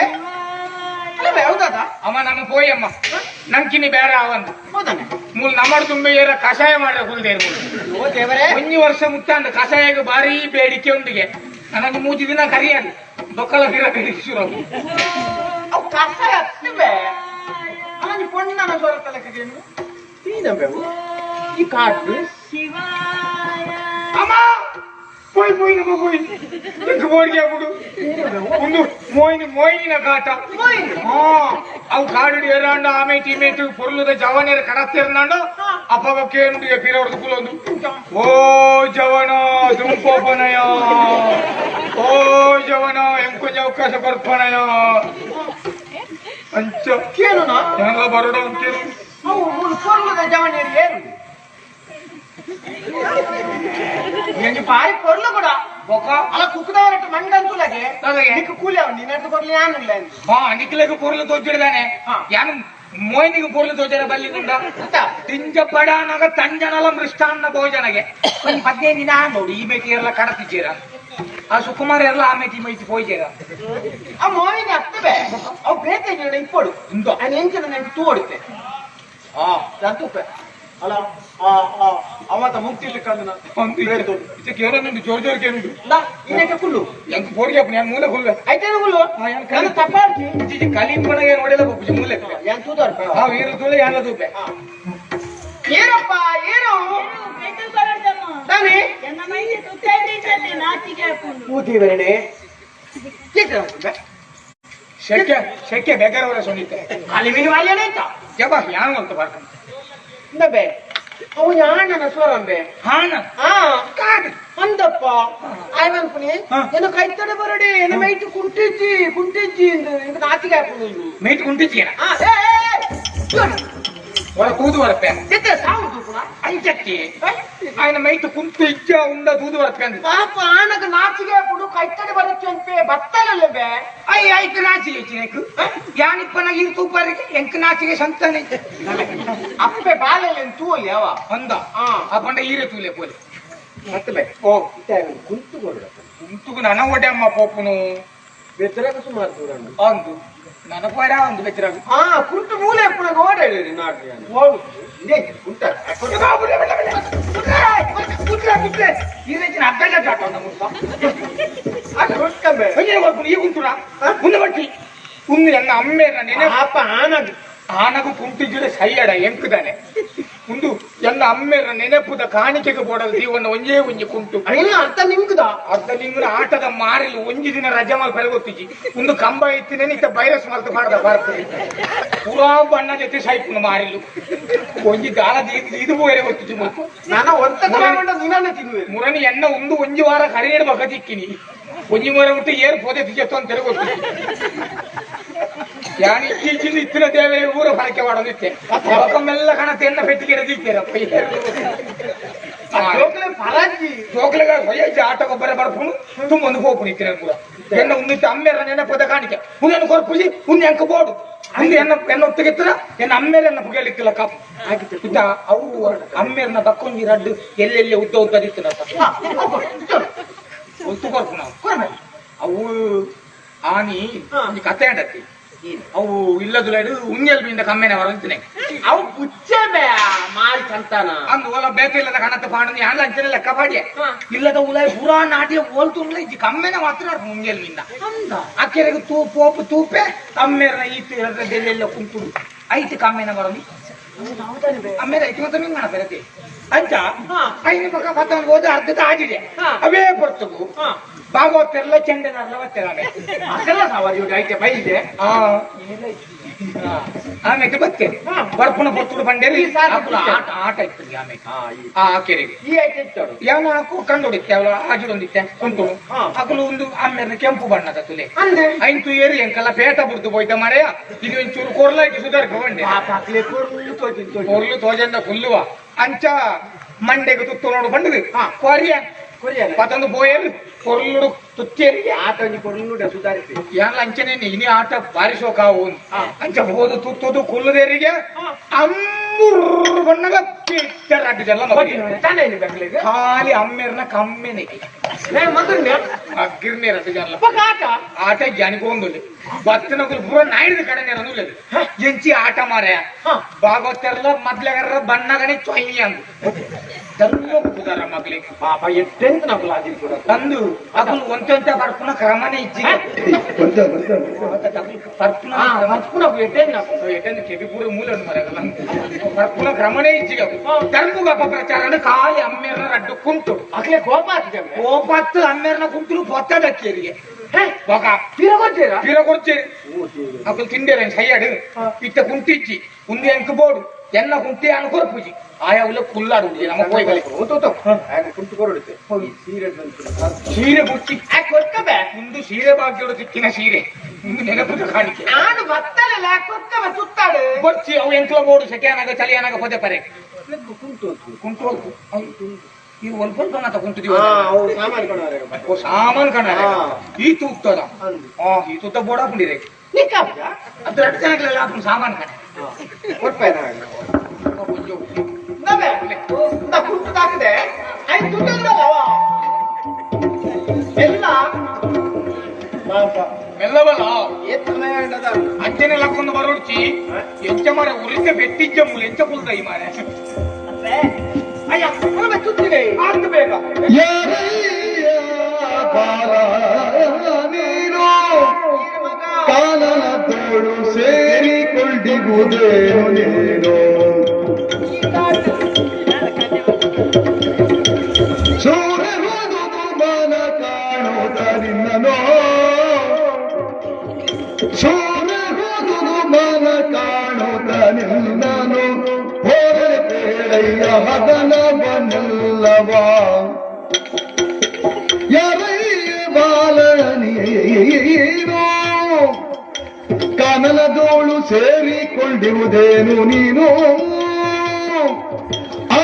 ಅಲ್ಲ ಹೌದಾದ ಅಮ್ಮ ನಮ್ಮ ಪೋಯಮ್ಮ ನಂಕಿನಿ ಬೇರೆ ಅವಂದು ಹೌದಾನೆ ಮೂಲು ನಮ್ಮಡು ತುಂಬೆ ಏರ ಕಷಾಯ ಮಾಡ್ರೆ ಕುಲ್ದೇರು ಓ ದೇವರೇ ಒಂಜಿ ವರ್ಷ ಮುಟ್ಟಾಂಡ ಕಷಾಯಕ್ಕೆ ಭಾರಿ ಬೇಡಿಕೆ ಉಂಡಿಗೆ ನನಗೆ ಮೂಜಿ ದಿನ ಕರಿಯಾದ ಬೊಕ್ಕಲ ಪಿರ ಬೇಡಿಕೆ ಶುರು ಅವು ಕಷಾಯ ಹತ್ತುವೆ ಅಲ್ಲ ನೀ ಪೊಣ್ಣನ ಸ್ವರ ತಲೆಕೇನು ತೀನಬೆ ಈ ಕಾಟು ಅಮ್ಮ ಪೋಯ್ ಪೋಯ್ ನಮ್ಮ ಪೋಯ್ ಇಂಕ ಬೋರ್ಗೆ ಆಗ್ಬಿಡು ಒಂದು ಮೋಯಿನಿ ಮೋಯಿನಿನ ಕಾಟ ಅವು ಕಾಡು ಏರಾಂಡ ಆಮೆ ಟೀಮೇಟು ಪೊರ್ಲುದ ಜವನೇರ ಕಡತ್ತಿರ್ನಾಂಡ ಅಪ್ಪಗ ಕೇಂಡು ಪಿರವರ್ದು ಕುಲೊಂದು ಓ ಜವನ ದುಂಪೋಪನಯ ಓ ಜವನ ಎಂಕೊಂಜ ಅವಕಾಶ ಕೊರ್ಪನಯ ಅಂಚ ಕೇಳುನ ಜನಲ ಬರೋಡ ಅಂತೀರು ಅವು ಮೂರು ಪೊರ್ಲುದ ಜವನೇರು ಏರು ಎಂಜು ಬಾರಿ ಪೊರ್ಲು ಕೂಡ ಬೊಕ ಅಲ್ಲ ಕುಕ್ಕದವರಟ್ಟು ಮಂಡಂತುಲಗೆ ನನಗೆ? ನಿಕ್ಕು ಕೂಲಿ ಅವನು ನಿನ್ನಟ್ಟು ಕೊರ್ಲಿ ಯಾನಿಲ್ಲ ಹಾ ನಿಕ್ಲೆಗ್ ಪೊರ್ಲು ತೋಚಿಡ್ದಾನೆ ಯಾನು ಮೋಯಿನಿಗೆ ಪೊರ್ಲು ತೋಚರ ಬಲ್ಲಿಗುಂಡ ತಿಂಜ ಪಡಾನಗ ತಂಜನಲ ಮೃಷ್ಟಾನ್ನ ಭೋಜನಗೆ ಒಂದ್ 15 ದಿನ ನೋಡಿ ಈ ಮೇಟಿ ಎಲ್ಲ ಕಡತಿದ್ದೀರ ಆ ಸುಕುಮಾರ್ ಎಲ್ಲ ಆ ಮೇಟಿ ಮೈತಿ ಪೋಯ್ತೀರ ಆ ಮೋಯಿನಿ ಅತ್ತವೆ ಅವು ಬೇತೆ ಜನ ಇಪ್ಪಡು ಇಂದ ನಾನು ಎಂಚಿನ ನಂಗೆ ತೋಡುತ್ತೆ ಆ ತಂತುಪ್ಪೆ ಅಲ್ಲ ಆ ಆ ಅವತ್ತ ಮುಕ್ತಿರ್ಲಿಕ್ಕಂದು ಒಂದು ಕೇಳೋನುಂಡು ಜೋರ್ ಜೋರ್ ಕೇಳುಂಡು ಲಾ ಇನ್ನಕ್ಕೆ ಕುಲ್ಲು ಎಂಕ್ ಪೋರ್ಗೆ ಅಪ್ಪ ನಾನು ಮೂಲೆ ಕುಲ್ವೆ ಐತೇನು ಕುಲ್ಲು ನಾನು ತಪ್ಪಾಡ್ತಿ ಇಜ್ಜಿ ಕಲಿಂಬಣಗೆ ನೋಡಿಲ್ಲ ಬೊಪ್ಪುಜಿ ಮೂಲೆ ಯಾನ್ ತೂದಾರ್ಪ ಆ ವೀರ ತೂಲೆ ಯಾನ್ಲ ತೂಪೆ ಏನಪ್ಪ ಏನು ತಾನೇ ಓ ದೇವರಣೆ ಶೆಕೆ ಶೆಕೆ ಬೇಕಾದ್ರೆ ಸೊನ್ನಿತ್ತೆ ಅಲಿವಿನ ವಾಲ್ಯನೇ ಅಂತ ಜಬ ಯಾನು ಅಂತ ಬರ್ತಾನೆ ಇಂದಬೆ ಅವು ಯಾಣನ ಸ್ವರಂಬೆ ಹಾನ ಆ ಕಾಡ್ ಅಂದಪ್ಪ ಆಯ್ವನ್ಪುನಿ ಏನು ಕೈತಡೆ ಬರಡಿ ಏನು ಮೈಟ್ ಕುಂಟಿಜ್ಜಿ ಕುಂಟಿಜ್ಜಿ ಇಂದು ನಾಚಿಗೆ ಹಾಕೊಂಡು ಮೈಟ್ ಕುಂಟಿಜ್ಜಿನ ಆ ಏ ಏ ಒಳ ತೂದು ಬರಪ್ಪೆ ಜೊತೆ ಸಾವು ತೂಪುನ ಅಂಚಕ್ಕೆ ఆయన ಮೈಟ್ ಕುಂತು ಇಜ್ಜ ಉಂಡ ತೂದು ಬರಪ್ಪೆ ಅಂದ ಪಾಪ ಆನಗ ನಾಚಿಗೆ ಹಾಕೊಂಡು ಕೈತಡೆ ಬರಚ್ಚು ಅನ್ಪೆ ಬತ್ತಲಲ್ಲಬೆ I ಐಕ್ ನಾಚಿಗೆ ಇಚ್ಚಿನೆಕ್ ಯಾನಿಪ್ಪನ ಈ ತೂಪರಿಗೆ ಎಂಕ್ ನಾಚಿಗೆ ಸಂತಾನೆ ಅಪ್ಪೆ ಬಾಲಲ್ಲಿ ತೂಲಿ ಅವ ಅಂದ ಆ ಪಂಡ ಈರೆ ತೂಲೆ ಪೋಲೆ ಮತ್ತೆ ಬೆ ಓ ಕುಂತು ಕೊಡ ಕುಂತುಗು ನನ ಒಡೆ ಅಮ್ಮ ಪೋಪುನು ಬೆಚ್ಚರಾಗ ಸುಮಾರು ದೂರ ಅಂದು ನನ್ನ ಪೋರ ಒಂದು ಬೆಚ್ಚರಾಗ ಆ ಕುಂಟು ಮೂಲೆ ಪುಣ ಓಡಾಡಿ ನಾಡ್ರಿ ಓಡು ಇದೇ ಕುಂಟ ಕುತ್ರೆ ಈ ರೀತಿ ಅಗ್ಗಜ ಜಾಟ ಈ ಕುಂಟುನ ಮುಂದೆ ಬಟ್ಟಿ ಉಂದು ಎನ್ನ ಅಮ್ಮೇರ ನೆನೆ ಪಾಪ ಆನಗ ಆನಗು ಕುಂಟಿಜುಡೆ ಸೈಯಡ ಎಂಕುದಾನೆ ಉಂದು ಎನ್ನ ಅಮ್ಮೇರ ನೆನಪುದ ಕಾಣಿಕೆಗೆ ಬೋಡಲ್ ದೀವನ್ನ ಒಂಜೇ ಒಂಜಿ ಕುಂಟು ಅಯ್ಯ ಅರ್ಥ ನಿಮ್ಗುದ ಅರ್ಧ ನಿಂಗುನ ಆಟದ ಮಾರಿಲು ಒಂಜಿ ದಿನ ರಜೆ ಮಾಲ್ ಗೊತ್ತಿಜಿ ಒಂದು ಕಂಬ ಇತ್ತಿನೇ ಇತ್ತ ಬೈರಸ್ ಮಲ್ತು ಮಾಡ್ದ ಭಾರತದಲ್ಲಿ ಪೂರಾ ಬಣ್ಣ ಜೊತೆ ಸೈಪುನ ಮಾರಿಲು ಒಂಜಿ ದಾಲ ಇದು ಬೋಯರೆ ಗೊತ್ತಿಜಿ ಮತ್ತು ನಾನು ಒತ್ತ ನಿನ್ನ ತಿನ್ನುವೆ ಮುರನಿ ಎನ್ನ ಒಂದು ಒಂಜಿ ವಾರ ಕರಿಯಡ್ ಬಕ ತಿಕ್ಕಿನಿ ಒಂಜಿ ವಾರ ಬಿಟ್ಟು ಏರ್ ಪೋದೆ ತಿಜತ್ತು ಅಂತ ಗೊತ್ತಿಜಿ ಯಾನ್ ಇತ್ತೀಚಿನ ಇತ್ತಿನ ದೇವರೇ ಊರ ಫಲಕೆ ಮಾಡೋದಿತ್ತೆ ಮೆಲ್ಲ ಕಣತೆ ಎನ್ನ ಪೆಟ್ಟಿಗೆ ದಿಕ್ಕೇರಪ್ಪ ಜೋಕ್ಲೆಗ ಹೊಯ್ಯಜ್ಜಿ ಆಟ ಗೊಬ್ಬರ ಬರ್ಪುನು ತುಂಬ ಒಂದು ಪೋಪುನು ಇತ್ತಿನ ಪೂರ ಎನ್ನ ಉಂದಿತ್ತು ಅಮ್ಮೇರ ನೆನಪದ ಕಾಣಿಕೆ ಉಂದನ್ನು ಕೊರ್ಪುಜಿ ಉಂದು ಎಂಕ ಬೋಡು ಅಂದು ಎನ್ನ ಎನ್ನ ಒತ್ತಿಗೆತ್ತಿರ ಎನ್ನ ಅಮ್ಮೇರ ಎನ್ನ ಪುಗೆಲಿಕ್ಕಿಲ್ಲ ಕಾಪು ಇತ್ತ ಅವು ಅಮ್ಮೇರ್ನ ಬಕ್ಕೊಂಜಿ ರಡ್ಡು ಎಲ್ಲೆಲ್ಲಿ ಉದ್ದ ಉದ್ದದಿತ್ತಿನಪ್ಪ ಒತ್ತು ಕೊರ್ಪು ನಾವು ಅವು ಆನಿ ಒಂಜಿ ಕತೆ ಅಂಡತ್ತಿ ಅವು ಇಲ್ಲದುಲೈಡು ಉಂಜಲ್ ಬೀಂದ ಕಮ್ಮೆನೆ ಹೊರಂತಿನೆ ಅವು ಪುಚ್ಚೆ ಮಾರಿ ಸಂತಾನ ಅಂದು ಓಲ ಬೇತೆ ಇಲ್ಲದ ಕಣತ್ತ ಪಾಂಡು ಯಾನ್ ಅಂಚನೆ ಲೆಕ್ಕ ಪಾಡಿಯ ಇಲ್ಲದ ಉಲಾಯ್ ಪೂರಾ ನಾಟಿಯ ಓಲ್ತು ಇಜ್ಜಿ ಕಮ್ಮೆನೆ ಮಾತ್ರ ಉಂಜಲ್ ಬೀಂದ ಅಕ್ಕೆರೆಗೆ ತೂ ಪೋಪು ತೂಪೆ ಕಮ್ಮೇರ್ನ ಈತು ಎಲ್ಲೆಲ್ಲ ಕುಂತುಡು ಐತು ಕಮ್ಮೆನೆ ಬರೋದು ಅಮ್ಮೇರ ಐತಿ ಮತ್ತೆ ಮಿಂಗ್ ಮಾಡತ್ತೆ ಅಂಚ ಐನ ಪಕ್ಕ ಪತ್ತ ಹೋದ ಅರ್ಧದ ಆಗಿದೆ ಅವೇ ಬರ್ತಗು ಭಾಗವತೆಲ್ಲ ಚೆಂಡೆನಾರ್ಲ ಬತ್ತೆರ ಅದೆಲ್ಲ ಸವಾರಿ ಐತೆ ಬೈದೆ ಆಮೇಲೆ ಬತ್ತೇನೆ ಬರ್ಪುಣ ಬರ್ತುಡು ಬಂಡೇರಿ ಆಟ ಆಟ ಇತ್ತು ಆಮೇಲೆ ಆ ಕೆರೆಗೆ ಈ ಐತೆ ಇತ್ತೋಡು ಯಾವನ ಹಾಕು ಕಂಡುಡಿತ್ತೆ ಅವಳ ಆಜಿಡೊಂದಿತ್ತೆ ಕುಂಟು ಅಕಲು ಒಂದು ಆಮೇಲೆ ಕೆಂಪು ಬಣ್ಣದ ತುಲೆ ಅಂದೆ ಐಂತು ಏರಿ ಎಂಕಲ್ಲ ಪೇಟ ಬುಡ್ದು ಹೋಯ್ತ ಮರೆಯ ಇದು ಒಂಚೂರು ಕೊರ್ಲಾಯ್ತು ಸುಧಾರ್ಕ ಬಂಡೆ ಕೊರ್ಲು ಕೊರ್ಲು ತೋಜಂದ ಫುಲ್ಲುವ ಅಂಚ ಮಂಡೆಗೆ ತುತ್ತು ನೋಡು ಬಂಡದು ಕೊರಿಯ ಪತಂದು ಪೋಯರ್ ಕೊರ್ಲುಡು ತುತ್ತೇರಿಗೆ ಆಟ ಒಂಜಿ ಕೊರ್ಲುಡೆ ಸುಧಾರಿಸಿ ಯಾನ್ಲ ಅಂಚನೆ ಇನಿ ಆಟ ಬಾರಿ ಶೋಕಾವು ಅಂಚ ಹೋದು ತುತ್ತುದು ಕುಲ್ಲುದೇರಿಗೆ ಅಮ್ಮುರ್ ಬಣ್ಣಗ ಪಿಟ್ಟರ್ ಅಡ್ಡು ಜಲ್ಲ ಖಾಲಿ ಅಮ್ಮೇರ್ನ ಕಮ್ಮೆನೆ ಅಗ್ಗಿರ್ನೇ ರಡ್ಡು ಜಲ್ಲ ಆಟ ಆಟ ಜಾನಿಕೊಂದುಲ್ಲೆ ಬತ್ತಿನಕುಲು ಪೂರ ನಾಯಿದ ಕಡೆ ನೆನನುಲ್ಲೆ ಎಂಚಿ ಆಟ ಮಾರಾಯ ಭಾಗವತರ್ಲ ಮೊದ್ಲೆಗರ್ರ ಬಣ್ಣಗನೆ ಚೊಯ್ಯಿ ಅಂದು ಧರ್ಮ ಪುದಾರ ಮಗಳಿಗೆ ಪಾಪ ಎಟ್ಟೆಂತ ನಕುಲು ಆದಿಲ್ ಕೂಡ ತಂದು ಅಕುಲು ಒಂತೆ ಪರ್ಪುನ ಕ್ರಮನೇ ಇಜ್ಜಿ ಪರ್ಪುನ ಪರ್ಪುನ ಎಟ್ಟೆಂತ ಎಟ್ಟೆಂತ ಕೆವಿ ಪೂರ ಮೂಲೆ ಉಂಡು ಮರಗಲ್ಲ ಪರ್ಪುನ ಕ್ರಮನೇ ಇಜ್ಜಿ ಧರ್ಮಗ ಅಪಪ್ರಚಾರ ಖಾಲಿ ಅಮ್ಮೇರ್ನ ರಡ್ಡು ಕುಂಟು ಅಕ್ಲೆ ಕೋಪ ಆಗ್ತದೆ ಕೋಪತ್ತು ಅಮ್ಮೇರ್ನ ಕುಂಟುಲು ಪೊತ್ತದಕ್ಕೇರಿಗೆ ಬೊಕ ಪಿರ ಪಿರ ಕೊಡ್ತೀರಿ ಅಕುಲು ತಿಂಡೇರ ಸೈಯಾಡು ಇತ್ತ ಕುಂಟಿಜ್ಜಿ ಉಂದು ಎಂಕ್ ಬೋಡು ಎನ್ನ ಕುಂಟಿ ಅನು ಕೊರ್ಪುಜಿ ಆಯಾ ಉಲ್ಲ ಕುಲ್ಲಾಡು ನಮ್ಮ ಪೋಯ್ಗಲೆ ಕುಂಟು ಕೊರಡುತ್ತೆ ಸೀರೆ ಸೀರೆ ಬುಚ್ಚಿ ಕೊರ್ಕಬೆ ಒಂದು ಸೀರೆ ಭಾಗ್ಯೋಡು ಸಿಕ್ಕಿನ ಸೀರೆ ಒಂದು ನೆನಪುದ ಕಾಣಿಕೆ ನಾನು ಬತ್ತಲಲ್ಲ ಕೊರ್ಕಬೆ ಸುತ್ತಾಡು ಬೊಚ್ಚಿ ಅವು ಎಂಕ್ಲ ಬೋಡು ಸೆಕೆ ಅನಾಗ ಚಳಿ ಅನಾಗ ಪೊದೆ ಪರೆ ಕುಂಟು ಕುಂಟು ಈ ಒಲ್ಪ ಮಾತ ಕುಂಟಿದೀವಿ ಸಾಮಾನು ಕಣಾರೆ ಸಾಮಾನು ಕಣಾರೆ ಈ ತೂಕ್ತದ ಈ ತೂತ ಬೋಡ ಹಾಕೊಂಡಿರಿ ಅದು ಎರಡು ಜನಗಳೆಲ್ಲ ಹಾಕೊಂಡು ಸಾಮಾನು ಕಣೆ ಕೊಡ್ಪೇನ ಕುಂಟು ಹಾಕಿದೆ ಐದು ದುಡ್ಡು ಎಲ್ಲ ಮೆಲ್ಲವಲ್ಲ ಅಂಚನೆ ಲಕ್ಕೊಂದು ಬರೋಡ್ಚಿ ಎಂಚ ಮಾರ ಉರಿತ ಬೆಟ್ಟಿಜ್ಜ ಮೂಲ ಎಂಚ ಕುಲ್ದ ಈ ಮಾರೆ ಅಯ್ಯ ತುತ್ತಿದೆ ಆಯ್ತು ಬೇಗ ನೀನು ಕಾಲನ ತೋಳು ಸೇರಿಕೊಂಡಿಗುವುದೇನು ನೀನು ಸೂರ್ಯನು ಮನ ಕಾಣುತ್ತ ನಿನ್ನನೋ ಸೂರ್ಯನು ಮನ ಕಾಣುತ್ತ ನಿನ್ನನು ಹೋರಳೆ ಬೇಡಯ್ಯ ಹದನವನಲ್ಲವ ಯಾರಯ್ಯ ಬಾಲ ನೀನು ಕನಲದೋಳು ಸೇರಿಕೊಂಡಿರುವುದೇನು ನೀನು ಆ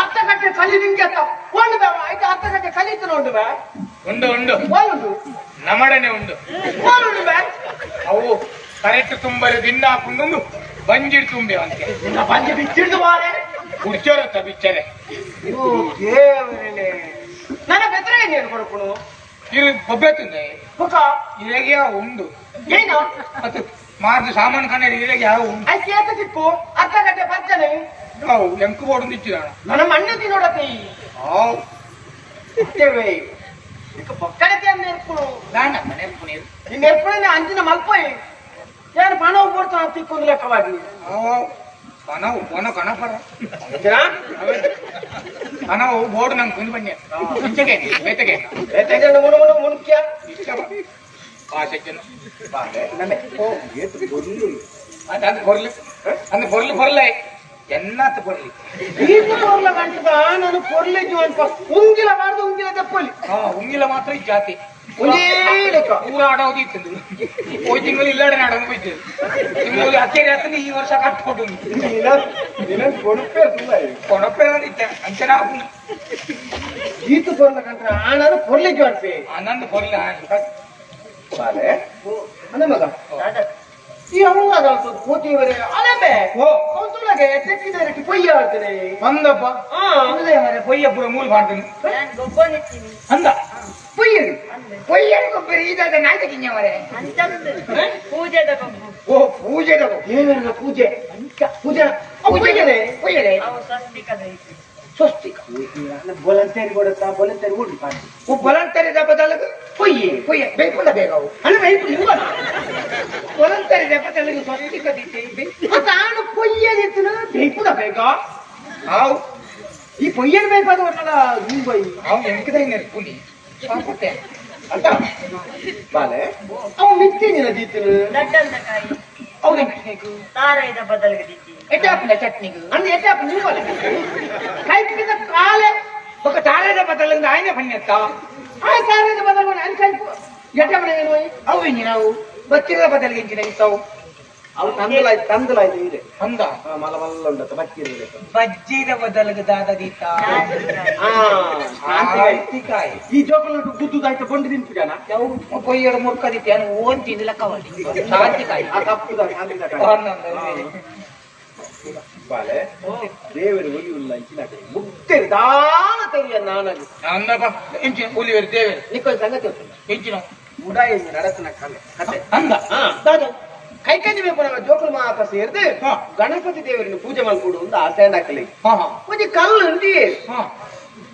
ಅರ್ಧ ಗಂಟೆ ಕಲಿ ನಿಂಗೆ ಒಂದು ಬೇ ಆಯ್ತು ಅರ್ಧ ಗಂಟೆ ಕಲಿತು ಉಂಡು ಬೇ ಉಂಡು ಉಂಡು ಉಂಡು ನಮಡನೆ ಉಂಡು ಉಂಡು ಬೇ ಅವು ಕರೆಕ್ಟ್ ತುಂಬರೆ ದಿನ ಹಾಕೊಂಡು ಬಂಜಿಡ್ ತುಂಬೆ ಅಂತೆ ಬಂಜಿ ಬಿಚ್ಚಿಡ್ದು ಬಾರೆ ಕುಡ್ಚೋರತ್ತ ಬಿಚ್ಚರೆ ಓ ದೇವರೇ ನನ್ನ ಬೆದ್ರೆ ಏನು ಕೊಡ್ಕೊಡು ಇದು ಬೊಬ್ಬೆ ತಿಂದೆ ಮುಖ ಇರೆಗೆ ಉಂಡು ಏನು ಮತ್ತು ಮಾರ್ದು ಸಾಮಾನು ಕಣ್ಣು ಇರೆಗೆ ಯಾವ ಉಂಡು ಆಯ್ತು ಏತ ತಿಕ್ಕು ಅರ್ಧ ಗಂಟೆ ಪಂಚನೆ ಅವು ಎಂಕು ಬೋಡು ನಿಚ್ಚಿದಾಣ ನನ್ನ ಮಣ್ಣು ತಿನ್ನೋಡತ್ತೆ ಅವು ಇಕ್ಕ ಪೊಕ್ಕಡತೆ ನೆರ್ಪುಡು ದಾಂಡಪ್ಪ ನೆರ್ಪು ನೀರು ಈ ನೆರ್ಪುಡನೆ ಅಂಚಿನ ಮಲ್ಪೋಯ್ ಏನು ಪಣವು ಬೋಡ್ತಾನ ತಿಕ್ಕೊಂದು ಲೆಕ್ಕವಾಗಿ ಅವು ಪಣವು ಪೊನ ಕಣಪರ ಪಣವು ಬೋರ್ಡ್ ನಂಗೆ ಕುಂದು ಬನ್ನಿ ಇಂಚಗೆ ಬೇತೆಗೆ ಬೇತೆಗೆ ಮುನು ಮುನು ಮುನ್ಕ್ಯ ಆ ಸಜ್ಜನ ಅದು ಕೊರ್ಲಿ ಅಂದ್ ಕೊರ್ಲಿ ಕೊರ್ಲೆ ಎನ್ನಾತ್ ಕೊರ್ಲಿ ಈತ ಕೊರ್ಲ ಗಂಟದ ನಾನು ಕೊರ್ಲೆ ಜೀವನ್ ಉಂಗಿಲ ಬಾರ್ದು ಉಂಗಿಲ ತೆಪ್ಪಲಿ ಹಾ ಉಂಗಿಲ ಮಾತ್ರ ಈ ಜಾತಿ ಒಂದೇ ಲೆಕ್ಕ ಊರ ಆಡೋದು ಇತ್ತು ಹೋಯ್ ತಿಂಗಳು ಇಲ್ಲಾಡೆ ನಾಡೋದು ಹೋಯ್ತು ತಿಂಗಳು ಅಕ್ಕೇರಿ ಆತನ ಈ ವರ್ಷ ಕಟ್ಕೊಂಡು ಕೊಡಪೆ ಇತ್ತೆ ಅಂಚನ ಈತ ಕೊರ್ಲ ಕಂಟ್ರ ಆನಂದ ಕೊರ್ಲೆ ಜೀವನ್ ಪೇ ಆನಂದ್ ಕೊರ್ಲೆ ಬಾಲೆ ಅಲ್ಲ ಮಗ ಈ ಅವಳು ಕೋತಿ ಅಲ್ಲಬೆ ಓ ಕೌಂತುಲಗೆ ತೆಕ್ಕಿದರೆ ಪೊಯ್ಯ ಆಡ್ತದೆ ಬಂದಪ್ಪ ಪೊಯ್ಯ ಪೂರ ಮೂಲ ಮಾಡ್ತೀನಿ ಅಂದ ಪೊಯ್ಯರು ಪೊಯ್ಯರು ಗೊಬ್ಬರ ಇದಾದ ನಾಯ್ಕ ಕಿಂಜವರೆ ಪೂಜೆದ ಗೊಬ್ಬು ಓ ಪೂಜೆದ ಗೊಬ್ಬು ದೇವರ ಪೂಜೆ ಪೂಜೆ ಪೊಯ್ಯರೆ ಪೊಯ್ಯರೆ ಸ್ವಸ್ತಿಕದ ಐತಿ ಸ್ವಸ್ತಿಕ ಬೊಲಂತೇರಿ ಕೊಡುತ್ತಾ ಬೊಲಂತೇರಿ ಓಡಿ ಓ ಬೊಲಂತೇರಿ ಬದಲಗ ಪೊಯ್ಯೆ ಪೊಯ್ಯೆ ಬೇಕುಲ್ಲ ಬೇಗ ಅವು ಅಲ್ಲ ಬೇಕುಲ್ಲ ಬೊಲಂತೇರಿ ಬದಲಗ ಸ್ವಸ್ತಿಕ ದಿತ್ತೆ ತಾನು ಪೊಯ್ಯದಿತ್ತನ ಬೇಕುಲ್ಲ ಬೇಗ ಹಾವು ಈ ಪೊಯ್ಯರ್ ಬೇಕಾದ ಒಟ್ಟಲ್ಲ ಮುಂಬೈ ಅವು ಎಂಕದ ನೆರ್ಪುನಿ ಸಾಕುತ್ತೆ ಅಂತ ಬಾಲೆ ಅವು ಮಿತ್ತೇನಿಲ್ಲ ದೀತನು ದಡ್ಡಂದ ಕಾಯಿ ಹೌದು ತಾರಾಯ್ದ ಬದಲಿಗೆ ದಿತ್ತಿ ಎಟ್ಟಾಪುಂಡ ಚಟ್ನಿಗೆ ಅಂದ್ ಎಟ್ಟಾಪು ನೀವು ಕೈಪಿದ ಕಾಲೆ ఒక ತಾರೇದ ಬದಲಿಂದ ಆಯ್ನೆ ಪಣ್ಯತ್ತ ಆ ತಾರೇದ ಬದಲು ಅನ್ ಕೈಪು ಎಟ್ಟಾಪುನ ಏನು ಅವು ಇಂಜಿನವು ಬಚ್ಚಿರದ ಬದಲಿಗೆ ಇಂಜಿನ ಇತ್ತವು ಅವು ತಂದಲಾಯ್ತು ತಂದಲಾಯ್ತು ಇದೆ ಅಂದ ಮಲ ಮಲ್ಲ ಉಂಡತ್ತ ಬಚ್ಚಿರದ ಬಜ್ಜಿದ ಬದಲಿಗೆ ದಾದದೀತ ಕಾಯಿ ಈ ಜೋಕಲ್ ಗುದ್ದುದಾಯ್ತು ಬೊಂಡು ತಿನ್ಪುಜಾನ ಪೊಯ್ಯಡು ಮುರ್ಕದಿತ್ತೆ ಅನು ಓನ್ ತಿಂದಿಲ್ಲ ಕವಲಿ ಶಾಂತಿಕಾಯಿ ಆ ಕಪ್ಪುದ ಬಾಲೆ ದೇವರು ಒಲಿ ಉಲ್ಲ ಇಂಚಿನ ಮುಕ್ತೇರಿ ದಾನ ತೆರಿಯ ನಾನದು ಅಂದಪ್ಪ ಇಂಚಿನ ಒಲಿಯರು ದೇವರು ನಿಕ್ಕೊಂದು ಸಂಗತಿ ಗೊತ್ತಿಲ್ಲ ಇಂಚಿನ ಉಡಾಯಿ ನಡತನ ಕಲೆ ಕತೆ ಅಂದ ದಾದ ಕೈಕಂಜಿ ಬೇಕು ನಮ್ಮ ಜೋಕುಲು ಮಾತ ಸೇರ್ದು ಗಣಪತಿ ದೇವರನ್ನು ಪೂಜೆ ಮಾಡ್ಕೊಡು ಒಂದು ಆಸೆ ಹಾಕಲಿ ಒಂಜಿ ಕಲ್ಲು ಉಂಡಿ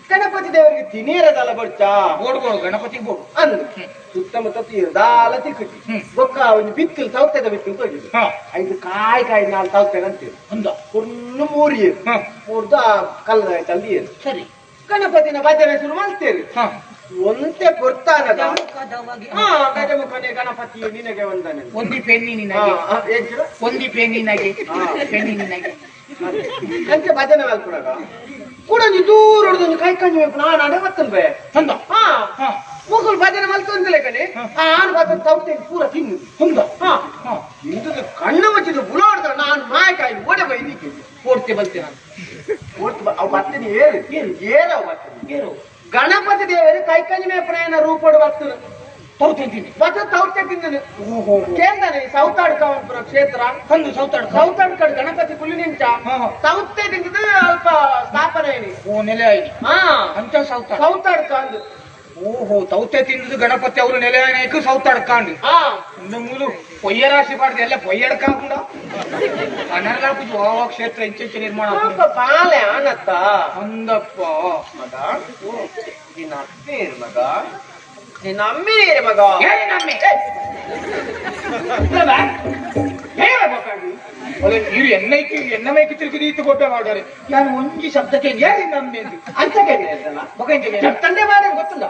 ಗಣಪತಿ ದೇವರಿಗೆ ತಿನೇರದಲ್ಲ ಬಡ್ಚ ಬೋಡ್ಬೋಡು ಗಣಪತಿ ಬೋಡು ಅಂದು ಸುತ್ತಮುತ್ತ ತೀರದಾಲ ತಿಕ್ಕುಟಿ ಬೊಕ್ಕ ಒಂದು ಬಿತ್ತಲು ತೌತೆದ ಬಿತ್ತಲು ತೊಗಿದು ಐದು ಕಾಯಿ ಕಾಯಿ ನಾಲ್ ತೌತೆದ ಅಂತೀರಿ ಅಂದ ಪುರ್ಲು ಮೂರಿಯರು ಮೂರ್ದು ಆ ಕಲ್ಲದ ಆಯ್ತು ಏರು ಸರಿ ಗಣಪತಿನ ಭಜನೆ ಶುರು ಮಾಡ್ತೇವೆ ಒಂತೆ ಕೊಡ್ತಾನದ ಗಜಮುಖನೇ ಗಣಪತಿ ನಿನಗೆ ವಂದನೆ ಒಂದಿ ಪೆನ್ನಿ ನಿನಗೆ ಒಂದಿ ಪೆನ್ನಿನಗೆ ಪೆನ್ನಿ ನಿನಗೆ ಅಂಚೆ ಭಜನೆ ಮಲ್ಪುನಾಗ ಕೂಡ ಒಂಜಿ ದೂರ ಹೊಡೆದೊಂದು ಕೈ ಕಂಜಿ ಬೇಕು ನಾನು ಅಡೆ ಬತ್ತನ್ ಬೇ ತಂದ ಹಾ ಮುಗುಲ್ ಭಜನೆ ಮಲ್ತೊಂದಿಲ್ಲ ಕಣೆ ಆನು ಬತ್ತ ತೌತೆ ಪೂರ ತಿನ್ನು ಹುಂದ ಹಾ ಇಂಥದ್ದು ಕಣ್ಣು ಮುಚ್ಚಿದ್ದು ಬುಲಾಡ್ದ ನಾನು ಮಾಯಕಾಯಿ ಓಡೆ ಬೈ ಓಡ್ತೆ ಬಲ್ತೆ ನಾನು ಓಡ್ತು ಅವು ಬತ್ತನಿ ಏರು ಏರು ಏರು ಅವು ಬತ್ತನಿ ಏರು ಗಣಪತಿ ದೇವರು ಕೈಕಂಜಿ ಮೇಪನಾಯನ ರೂಪೋಡು ಬರ್ತನು ತೌತೆ ತಿನ್ನಿ ಬತ್ತ ತೌತೆ ತಿಂದನು ಕೇಂದ್ರನೆ ಸೌತಾಡ್ಕವಂಪುರ ಕ್ಷೇತ್ರ ಕಂದು ಸೌತಾಡ್ಕ ಸೌತಾಡ್ಕಡ್ ಗಣಪತಿ ಕುಲ್ಲಿ ನಿಂಚ ತೌತೆ ತಿಂದದ್ದು ಅಲ್ಪ ಸ್ಥಾಪನೆ ಏನಿ ಓ ನೆಲೆ ಆಯ್ನಿ ಹಾ ಅಂತ ಸೌತಾಡ್ ಸೌತಾಡ್ಕ ಅಂದು ಓಹೋ ತೌತೆ ತಿಂದದ್ದು ಗಣಪತಿ ಅವರು ನೆಲೆ ಆಯ್ತು ಸೌತಾಡ್ಕಾಂಡು ಮೂಲು ಪೊಯ್ಯ ರಾಶಿ ಬಾರ್ದು ಎಲ್ಲ ಪೊಯ್ಯಡ್ಕ ಹಾಕೊಂಡ ಅನರ್ಲಾಪುಜು ಆ ಕ್ಷೇತ್ರ ಇಂಚೆಂಚೆ ನಿರ್ಮಾಣ ಬಾಲೆ ಆನತ್ತ ಅಂದಪ್ಪ ಮಗ ನಿನ್ನ ಅಪ್ಪೇರು ಮಗ ನಿನ್ನ ಅಮ್ಮೇರು ಮಗ ಇರು ಎನ್ನೈತಿ ಎನ್ನ ಮೈಕ್ ತಿರುಗಿ ಗೊಬ್ಬೆ ಮಾಡ್ಯಾರೆ ನಾನು ಒಂಜಿ ಶಬ್ದಕ್ಕೆ ಏರಿ ನಮ್ಮೆ ಅಂಚ ತಂದೆ ಮಾಡಿ ಗೊತ್ತಿಲ್ಲ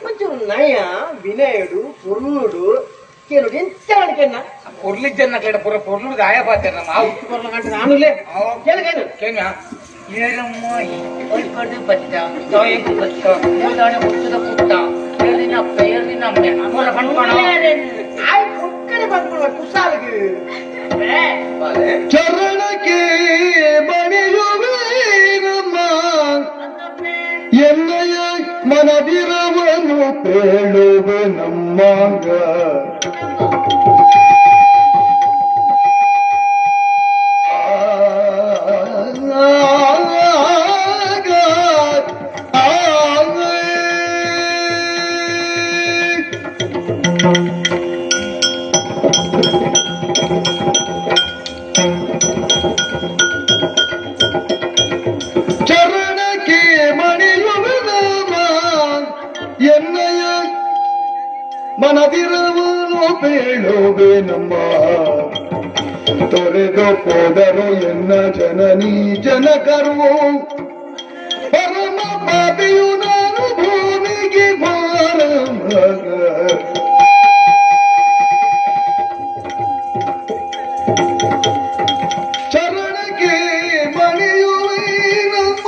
ಒಂಚೂರು ನಯ ವಿನಯುಡು ಪೊರ್ಲುಡು ಕೇಳುಡು ಎಂತ ಮಾಡ್ಕೆನ್ನ ಪೊರ್ಲಿಜ್ಜನ್ನ ಕೇಳ ಪುರ ಪೊರ್ಲುಡು ಗಾಯ ಪಾತೆ ನಮ್ಮ ಆ ಪೊರ್ಲು ಗಂಟೆ ನಾನುಲೇ ಕೇಳುಗೇನು ಕೇನ ಏರಮ್ಮ ಒಳ್ಕೊಡು ಬತ್ತ ತಾಯಿಗೂ ಬತ್ತ ಮೂಲಾಣ ಹುಟ್ಟದ ಪುಟ್ಟ ಏರಿನ ಅಪ್ಪ ಏರಿನ ಅಮ್ಮೆ ಅವರ ಪಣ್ಪಣ ಆಯ್ ಕುಕ್ಕಡೆ ಬಂದ್ಬಿಡುವ ಕುಸಾಲಿಗೆ ಚರಣಕ್ಕೆ ಬಣಿಯುವೆ ನಮ್ಮ ಎನ್ನಯ ಮನದಿರವನು ಪೇಳುವೆ ನಮ್ಮಾಂಗ ಚರಣಕ್ಕೆ ಮಣಿಯುವೆ ನಮ್ಮ ಎನ್ನಯ ಮನದಿರವನು ಪೇಳುವೆ ನಮ್ಮ ತೊರೆದು ಹೋದರು ಎನ್ನ ಜನನಿ ಜನಕರು ಪರಮ ಪಾಪಿಯು ನಾನು ಭೂಮಿಗೆ ಭಾರ ಚರಣಕ್ಕೆ ಮಣಿಯುವೆ ನಮ್ಮ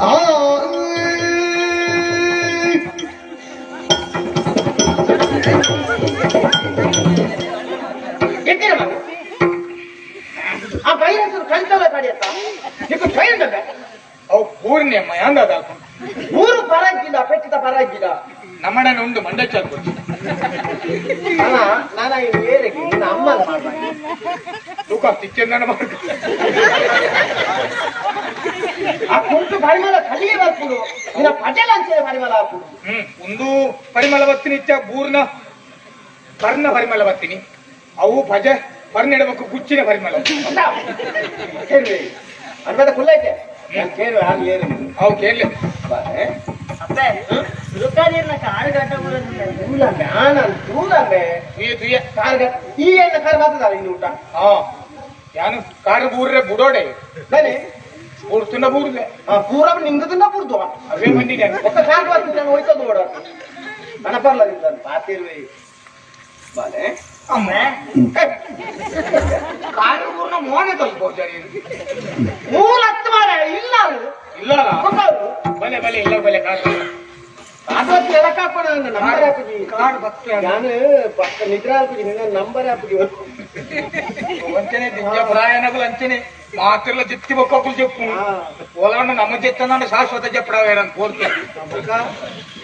ಆ ಆ ಬೈರಸರು ಕಳಿತಲ್ಲ ಕಡಿಯತ್ತ ನಿಕ್ಕು ಟ್ರೈನ್ ಅವು ಪೂರ್ಣಿ ಅಮ್ಮ ಯಾಂದ ಊರು ಪರಾಗಿಲ್ಲ ಪೆಟ್ಟಿದ ಪರಾಗಿಲ್ಲ ನಮ್ಮಣ್ಣನ ಉಂಡು ಮಂಡೆ ಚಾಕು ಅಣ್ಣ ನಾನು ಏರಿಗೆ ನಿನ್ನ ಅಮ್ಮನ ಮಾಡ್ಬಾರ್ದು ತೂಕ ತಿಚ್ಚಂದನ ಮಾಡ್ಕ ಆ ಕುಂಟು ಪರಿಮಳ ಕಲಿಯೇ ಬರ್ಪುಡು ನಿನ್ನ ಪಟೇಲ್ ಅಂಚೆ ಪರಿಮಳ ಹಾಕುಡು ಒಂದು ಪರಿಮಳ ಬತ್ತೀನಿ ಇಚ್ಚ ಬೂರ್ನ ಕರ್ಣ ಪರಿಮಳ ಬತ್ತೀನಿ ಅವು ಭಜೆ ಪರ್ಣ ಇಡಬೇಕು ಗುಚ್ಚಿನ ಪರಿಮಳ ಕೇಳುವೆ ಅನ್ಬದ ಕುಲ್ಲೈತೆ ನಾನು ಕೇಳುವೆ ಹಾಗೆ ಏನು ಅವು ಕೇಳಲಿ ಅಪ್ಪೆ ಸುರುಕಾದಿರ್ನ ಕಾರು ಗಂಟ ತೂಲಂಬೆ ಆನಂದ್ ತೂಲಂಬೆ ತುಯ್ಯ ತುಯ್ಯ ಕಾರ್ ಗಟ್ಟ ಈ ಎಣ್ಣ ಕಾರ್ ಬರ್ತದಲ್ಲ ಇನ್ನು ಊಟ ಹಾ ಯಾನು ಕಾರು ಬೂರ್ರೆ ಬುಡೋಡೆ ಬನ್ನಿ ಬೂರ್ತಿನ ಬೂರ್ಲೆ ಪೂರ ನಿಂಗದನ್ನ ಬುರ್ದು ಅವೇ ಬಂದಿದೆ ಒಕ್ಕ ಕಾರ್ ಬರ್ತೀನಿ ನಾನು ಹೋಯ್ತದ್ದು ಓಡ ಗಣಪರ್ಲದಿಂದ ಪಾತಿರುವೆ ಬಾಲೆ ಅಮ್ಮ ಕಾರೂರ್ನ ಮೋನೆ ತೋರಿಸ್ಬೋದು ಮೂಲ ಹತ್ತು ಮಾರ ಇಲ್ಲ ಇಲ್ಲ ಬಲೆ ಬಲೆ ಇಲ್ಲ ಬಲೆ ಕಾಡು ನಂಬರ್ ಹಾಕುಜಿ ಕಾಡು ಬತ್ತೆ ನಾನು ಪಕ್ಕ ನಿದ್ರೆ ಹಾಕುಜಿ ನಿನ್ನ ನಂಬರ್ ಹಾಕುಜಿ ಅಂಚನೆ ದಿಂಜ ಪ್ರಾಯಣಗಳು ಅಂಚನೆ ಮಾತಿರ್ಲ ಜಿತ್ತಿ ಬೊಕ್ಕಲು చెప్పు పోలాండ నమ్మ చెత్తన్నాడు శాశ్వత చెప్పడం కోరితే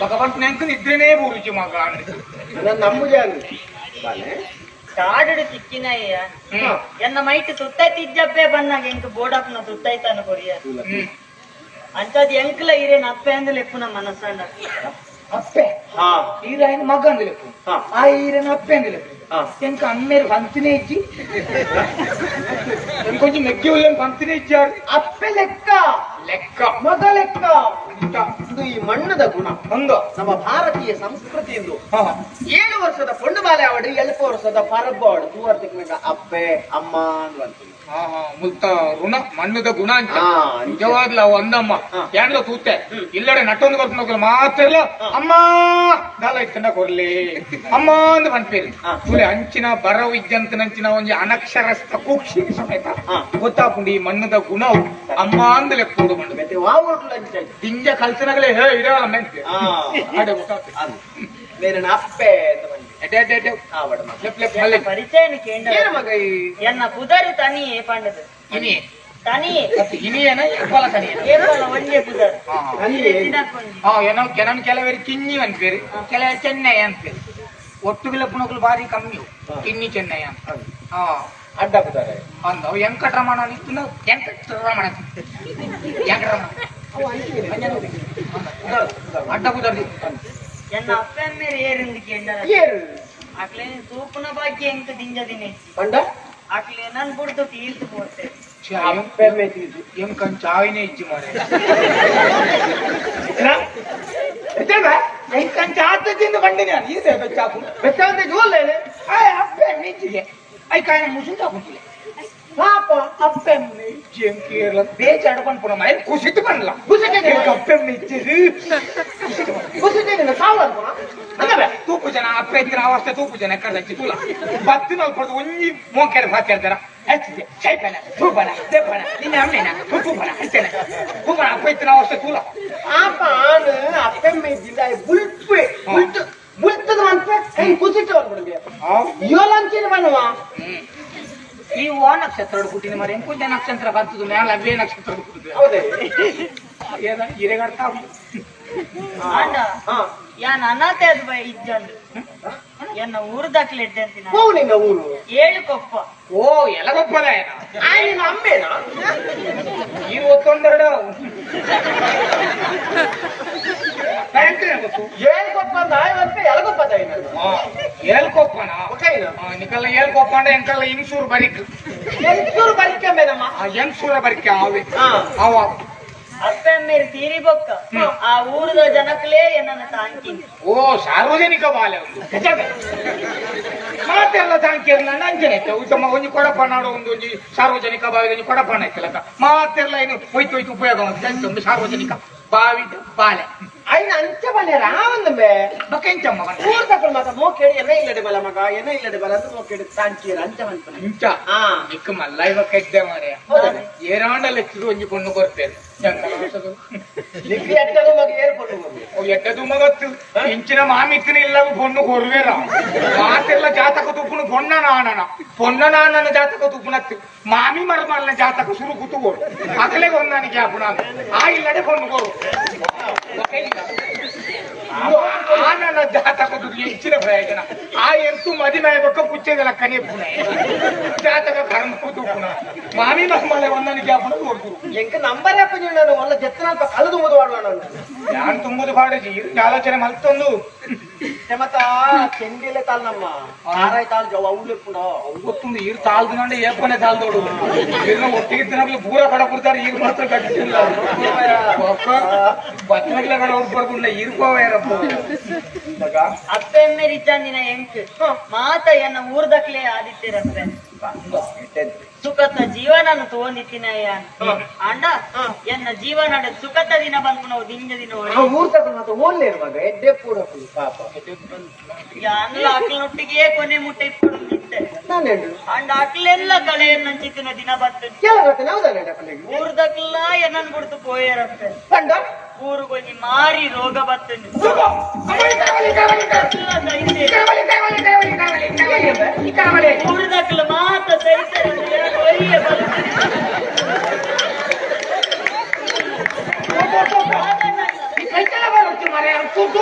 భగవంతుని ఎంక నిద్రనే పూరించి మా నమ్ముజాను ಕಾಡು ಸಿಕ್ಕಿನಯ್ಯ ಎನ್ನ ಮೈಟ್ ತುತ್ತೈತಿ ಇಜ್ಜಪ್ಪೆ ಬನ್ನಾಗ ಎಂಕ್ ಬೋಡಪ್ಪನ ತುತ್ತೈತಾನ ಕೊರಿಯ ಅಂಚದ್ ಎಂಕ್ಲ ಇರೇನ್ ಅಪ್ಪೆ ಅಂದಲೆ ಎಪ್ಪುನ ಮನಸ್ಸಂಡ ಅಪ್ಪೆ ಈರಾಯನ ಮಗ ಅಂದಲೆಪ್ಪು ಆ ಈರೇನ ಅಪ್ಪೆ ಅಂದಲೆಪ್ಪು ಎಂಕ ಅಮ್ಮೇರು పంತಿనే ఇచ్చి ఇంకొంచెం మెగ్గి ఉల్లం పంతినే ఇచ్చారు ಅಪ್ಪೆ ಲೆಕ್ಕ ಲೆಕ್ಕ ಮಗ ಲೆಕ್ಕ ಇದು ಈ ಮಣ್ಣದ ಗುಣ ಒಂದು ನಮ್ಮ ಭಾರತೀಯ ಸಂಸ್ಕೃತಿ ಎಂದು 7 ವರ್ಷದ ಪೊಣ್ಣು ಬಾಲೆ ಅವಡು 7 ವರ್ಷದ ಪರಬ್ಬ ಅವಡು ತೂವರ್ತಿಕ್ ಅಪ್ಪೆ ಅಮ್ಮ ಅಂತ ಮುಲ್ತ ಋಣ ಮಣ್ಣದ ಗುಣ ಅಂತ ನಿಜವಾಗ್ಲ ಒಂದಮ್ಮ ಯಾಣದ ತೂತೆ ಇಲ್ಲಡೆ ನಟ್ಟೊಂದು ಬರ್ಕೊಂಡು ಮಾತ್ರ ಇಲ್ಲ ಅಮ್ಮ ದಾಲ ಇತ್ತಂಡ ಕೊರ್ಲಿ ಅಮ್ಮ ಅಂದ್ ಪನ್ಪೇರಿ ತುಲೆ ಅಂಚಿನ ಬರವು ಇಜ್ಜಂತನಂಚಿನ ಒಂಜಿ ಅನಕ್ಷರಸ್ಥ ಕೂಕ್ಷಿ ಸಮೇತ ಗೊತ್ತಾಪುಂಡು ಈ ಮಣ್ಣದ ಗುಣ ಅಮ್ಮ ಅಂದಲೆ ಕೂಡು ಮಣ್ಣು ದಿಂಜ ಕಲ್ಸನಗಲೇ ಹೇ ಇಡಲ್ಲ ಮೆಂತೆ ಅಡೆ ಮೇರೆ ಅಪ್ಪೆ ಎನ್ನ ಪುದರು ತನಿಯೇ ಪಂಡದು ತನಿಯೇ ಇನಿಯೇನ ಎಪ್ಪಲ ತನಿಯೇ ಏಪಲ ಒಂಜೆ ಪುದರು ಏನೋ ಕೆಲವರು ಕಿನ್ನಿ ಅನ್ಪೇರು ಕೆಲವರು ಚೆನ್ನೈ ಅನ್ಪೇರು ಒಟ್ಟುಗಿಲ ಪುಣಕುಲು ಬಾರಿ ಕಮ್ಮಿ ಕಿನ್ನಿ ಚೆನ್ನೈ ಅಂತ ಅಡ್ಡ ಪುದರ ಅಂದ ವೆಂಕಟರಮಣ ವೆಂಕಟರಮಣ ವೆಂಕಟರಮಣ ಅಡ್ಡ ಪುದರ್ ಎನ್ನ ಅಪ್ಪೆ ಅಮ್ಮೇರು ಏರಿಂದಿಕ್ಕೆ ಅಕ್ಲೆ ತೂಪುನ ಭಾಗ್ಯ ಎಂತ ದಿಂಜ ದಿನ ಪಂಡ ಅಕ್ಲೆ ನನ್ ಬುಡ್ದು ತೀರ್ತು ಪೋತೆ ಎಂಕನ್ ಚಾಯಿನೇ ಇಜ್ಜಿ ಮಾರೆ ಎಂಕನ್ ಚಾತದಿಂದ ಬಂಡಿನ ಈಸೆ ಚಾಕು ಬೆತ್ತವಂತೆ ಜೋಲ್ಲೇನೆ ಅಪ್ಪೆ ಇಜ್ಜಿಗೆ I ಕಾಯನ ಮುಸುಂತ ಹಾಕೊಂತಿಲ್ಲ ಪಾಪ ಅಪ್ಪೆ ಇಜ್ಜಿ ಎಂಕೇರ್ಲ ಬೇಜಾಡ್ಕೊಂಡು ಪುನಃ ಮನೆ ಕುಸಿತು பண்ணಲ ಅಪ್ಪೆ ಇಜ್ಜಿ ಕುಸಿತ ಸಾವು ತೂಪು ಜನ ಅಪ್ಪೆ ಇದ್ದಿನ ಅವಸ್ಥೆ ತೂಪು ಜನ ಕರ್ದಚ್ಚಿ ತೂಲ ಬತ್ತಿನ ಕೊಡ್ದು ಒಂಜಿ ಮೋಕೆರೆ ಹಾಕ್ಯಾರ ಹೆಚ್ಚಿಗೆ ಚೈಪನ ತೂಪನ ದೇಪನ ನಿನ್ನ ಅಮ್ಮೇನ ತೂಪನ ಹೆಚ್ಚನ ತೂಪನ ಅಪ್ಪ ಇತ್ತಿನ ಅವಸ್ಥೆ ತೂಲ ಪಾಪ ಆನು ಅಪ್ಪೆಮ್ಮ ಇದ್ದಿಂದ ಬುಲ್ಪೆ ಬುಲ್ತು ಬುಲ್ತದ ಮನ್ಪೆ ಹೆಂಗ್ ಕುಸಿಟ್ಟು ಬಂದ್ಬಿಡ್ಬಿ ಯೋಲಂಚಿನ ಮನವ ಈ ಓ ನಕ್ಷತ್ರ ಹುಟ್ಟಿನ ಮರ ಎಂಕುಂಜ ನಕ್ಷತ್ರ ಬರ್ತದ ಮ್ಯಾಲ ಅವೇ ನಕ್ಷತ್ರ ಹುಟ್ಟುದು ಹೌದೇ ಏನ ಹಿರೇಗಡ್ತಾ ಆಂಡ ಯಾನ್ ಅನಾಥೆ ಅದು ಬೈ ಇಜ್ಜಂದು ಎನ್ನ ಊರು ದಾಖಲೆ ಅಂತೀನಿ ಹೋಗು ನಿನ್ನ ಊರು ಏಳು ಕೊಪ್ಪ ಓ ಎಲಗೊಪ್ಪದ ಏನ ನಿನ್ನ ಅಮ್ಮೇನಾ ಈ ಒತ್ತೊಂದೆರಡು ಏಳು ಕೊಪ್ಪ ಅಂತ ಆಯ್ವಂತೆ ಎಲಗೊಪ್ಪದ ಏಳ್ಕೊಪ್ಪನ ನಿಕಲ್ಲ ಏಳ್ಕೊಪ್ಪ ಅಂಡ ಎಂಕಲ್ಲ ಇಂಸೂರು ಬರಿಕ್ ಎಂಸೂರು ಬರಿಕಂಬೇನಮ್ಮ ಎಂಸೂರ ಬರಿಕೆ ಅವೆ ಅವ ಅಪ್ಪೆ ಅಮ್ಮೇರು ತೀರಿ ಬೊಕ್ಕ ಆ ಊರದ ಜನಕ್ಕಲೇ ಎನ್ನ ತಾಂಕಿ ಓ ಸಾರ್ವಜನಿಕ ಬಾಲೆ ಒಂದು ಮಾತೆಲ್ಲ ತಾಂಕಿರ್ಲ ನಂಜನೆ ಉತ್ತಮ ಒಂಜಿ ಕೊಡಪನಾಡು ಒಂದು ಒಂಜಿ ಸಾರ್ವಜನಿಕ ಬಾವಿ ಒಂಜಿ ಕೊಡಪಣ ಐತಲಕ್ಕ ಮಾತೆಲ್ಲ ಏನು ಹೋಯ್ತು ಹೋಯ್ತು ಉಪಯೋಗ ಒಂದು ಸಾರ್ವಜನಿಕ ಬಾವಿ ಬಾಲೆ ಐನ ಅಂಚ ಬಲೆ ರಾವಂದಂಬೆ ಬಕೆಂಚಮ್ಮ ಊರ್ದಕ್ಕಳು ಮಾತ ಮೋಕೇಳಿ ಎನ್ನ ಇಲ್ಲಡೆ ಬಲ ಮಗ ಎನ್ನ ಇಲ್ಲಡೆ ಬಲ ಅಂತ ಮೋಕೇಳಿ ತಾಂಕೀರ ಅಂಚ ಮನ್ಪನ ಅಂಚ ನಿಕ್ಕ ಮಲ್ಲ ಇವ ಕೆದ್ದೆ ಮಾರ್ಯ ಏರಾಂಡ ಲೆಚ್ಚದು ಒಂಜಿ ಪೊಣ್ಣು ಕೊರ್ತೇನೆ ನಿಕ್ಕ ಎಟ್ಟದು ಮಗ ಏರ್ ಪೊಣ್ಣು ಎಟ್ಟದು ಮಗತ್ತು ಇಂಚಿನ ಮಾಮಿತ್ತಿನ ಇಲ್ಲ ಪೊಣ್ಣು ಕೊರ್ವೇರ ಮಾತೆಲ್ಲ ಜಾತಕ ತುಪ್ಪುನು ಪೊಣ್ಣ ನಾನನ ಪೊಣ್ಣ ನಾನನ ಜಾತಕ ತುಪ್ಪುನತ್ತು ಮಾಮಿ ಮರಮಲ್ಲ ಜಾತಕ ಸುರು ಕೂತುಕೋರು ಅಕಲೆ ಒಂದಾನಿಗೆ ಅಪುಣ ಆ ಇಲ್ಲಡೆ ಪೊಣ್ಣು ಕೊರು ಆನನ ಜಾತಕ ಹೆಚ್ಚಿನ ಪ್ರಯೋಜನ ಆ ಎಂತೂ ಮದಿಮೆ ಬಕ್ಕ ಪುಚ್ಚೆದಲ್ಲ ಕನೆ ಪುಣೆ ಜಾತಕ ಕರ್ಮ ಕೂತು ಮಾಮಿ ಮಮ್ಮಲೆ ಒಂದನಿಗೆ ಅಪುಣ ಕೊಡ್ತರು ಎಂಕ ನಂಬರ್ ಹಾಕಿ ನಾನು ಒಲ್ಲ ಜತ್ತನಲ್ಪ ಕಳೆದು ಮುದು ಮಾಡುವ ನಾನು ಯಾನ್ ತುಂಬುದು ಪಾಡಜಿ ಆಲೋಚನೆ ಮಲ್ತೊಂದು ಮತ್ತ ಚೆಂಡಿಲೆ ತಾಲ್ ನಮ್ಮ ಆರಾಯ್ ತಾಲ್ ಜವ ಅವ್ಲೆಪ್ಪುಂಡ ಗೊತ್ತೊಂದು ಈರು ತಾಳ್ದು ಏಪನೆ ತಾಳ್ದೋಡು ಈರ್ನ ಒಟ್ಟಿಗೆ ತಿನ್ನಗ್ಲು ಪೂರ ಕಡ ಕೊಡ್ತಾರೆ ಈಗ ಮಾತ್ರ ಕಟ್ಟಿಲ್ಲ ಬತ್ತನಗ್ಲ ಕಡೆ ಹೊಡ್ಬಾರ್ದು ಈರ್ಕೋವೇರಪ್ಪ ಅಪ್ಪೆ ಅಮ್ಮೆ ರಿಚಾಂದಿನ ಎಂಕ್ ಮಾತ ಎನ್ನ ಊರ್ದಕ್ಲೆ ಆದಿತ್ಯರಪ್ಪೆ ಸುಖತ ಜೀವನ ತೋಂದಿತ್ತಿನಯ್ಯ ಅಂಡ ಎನ್ನ ಜೀವನ ಸುಖತ ದಿನ ಬಂದು ನಾವು ದಿಂಜ ದಿನ ಊರ್ ತಗೊಂಡು ಮಾತ್ರ ಓನ್ಲೇನು ಮಗ ಎಡ್ಡೆ ಪೂಡ ಪಾಪ ಯಾನ್ಲ ಅಕ್ಲನೊಟ್ಟಿಗೆ ಕೊನೆ ಮುಟ್ಟೆ ಇಪ್ಪಡು. ಅಂಡ ಅಕ್ಲೆಲ್ಲ ಕಳೆಯನ್ನ ಚಿತ್ತಿನ ದಿನ ಬರ್ತದೆ ಊರ್ದಕ್ಕೆಲ್ಲ ಏನನ್ ಬಿಡ್ತು ಪೋಯರತ್ತೆ ಊರುಗೊಂಜಿ ಮಾರಿ ರೋಗ ಬರ್ತದೆ ಊರ್ದಕ್ಲ ಮಾತ ಸೈತಾರೆ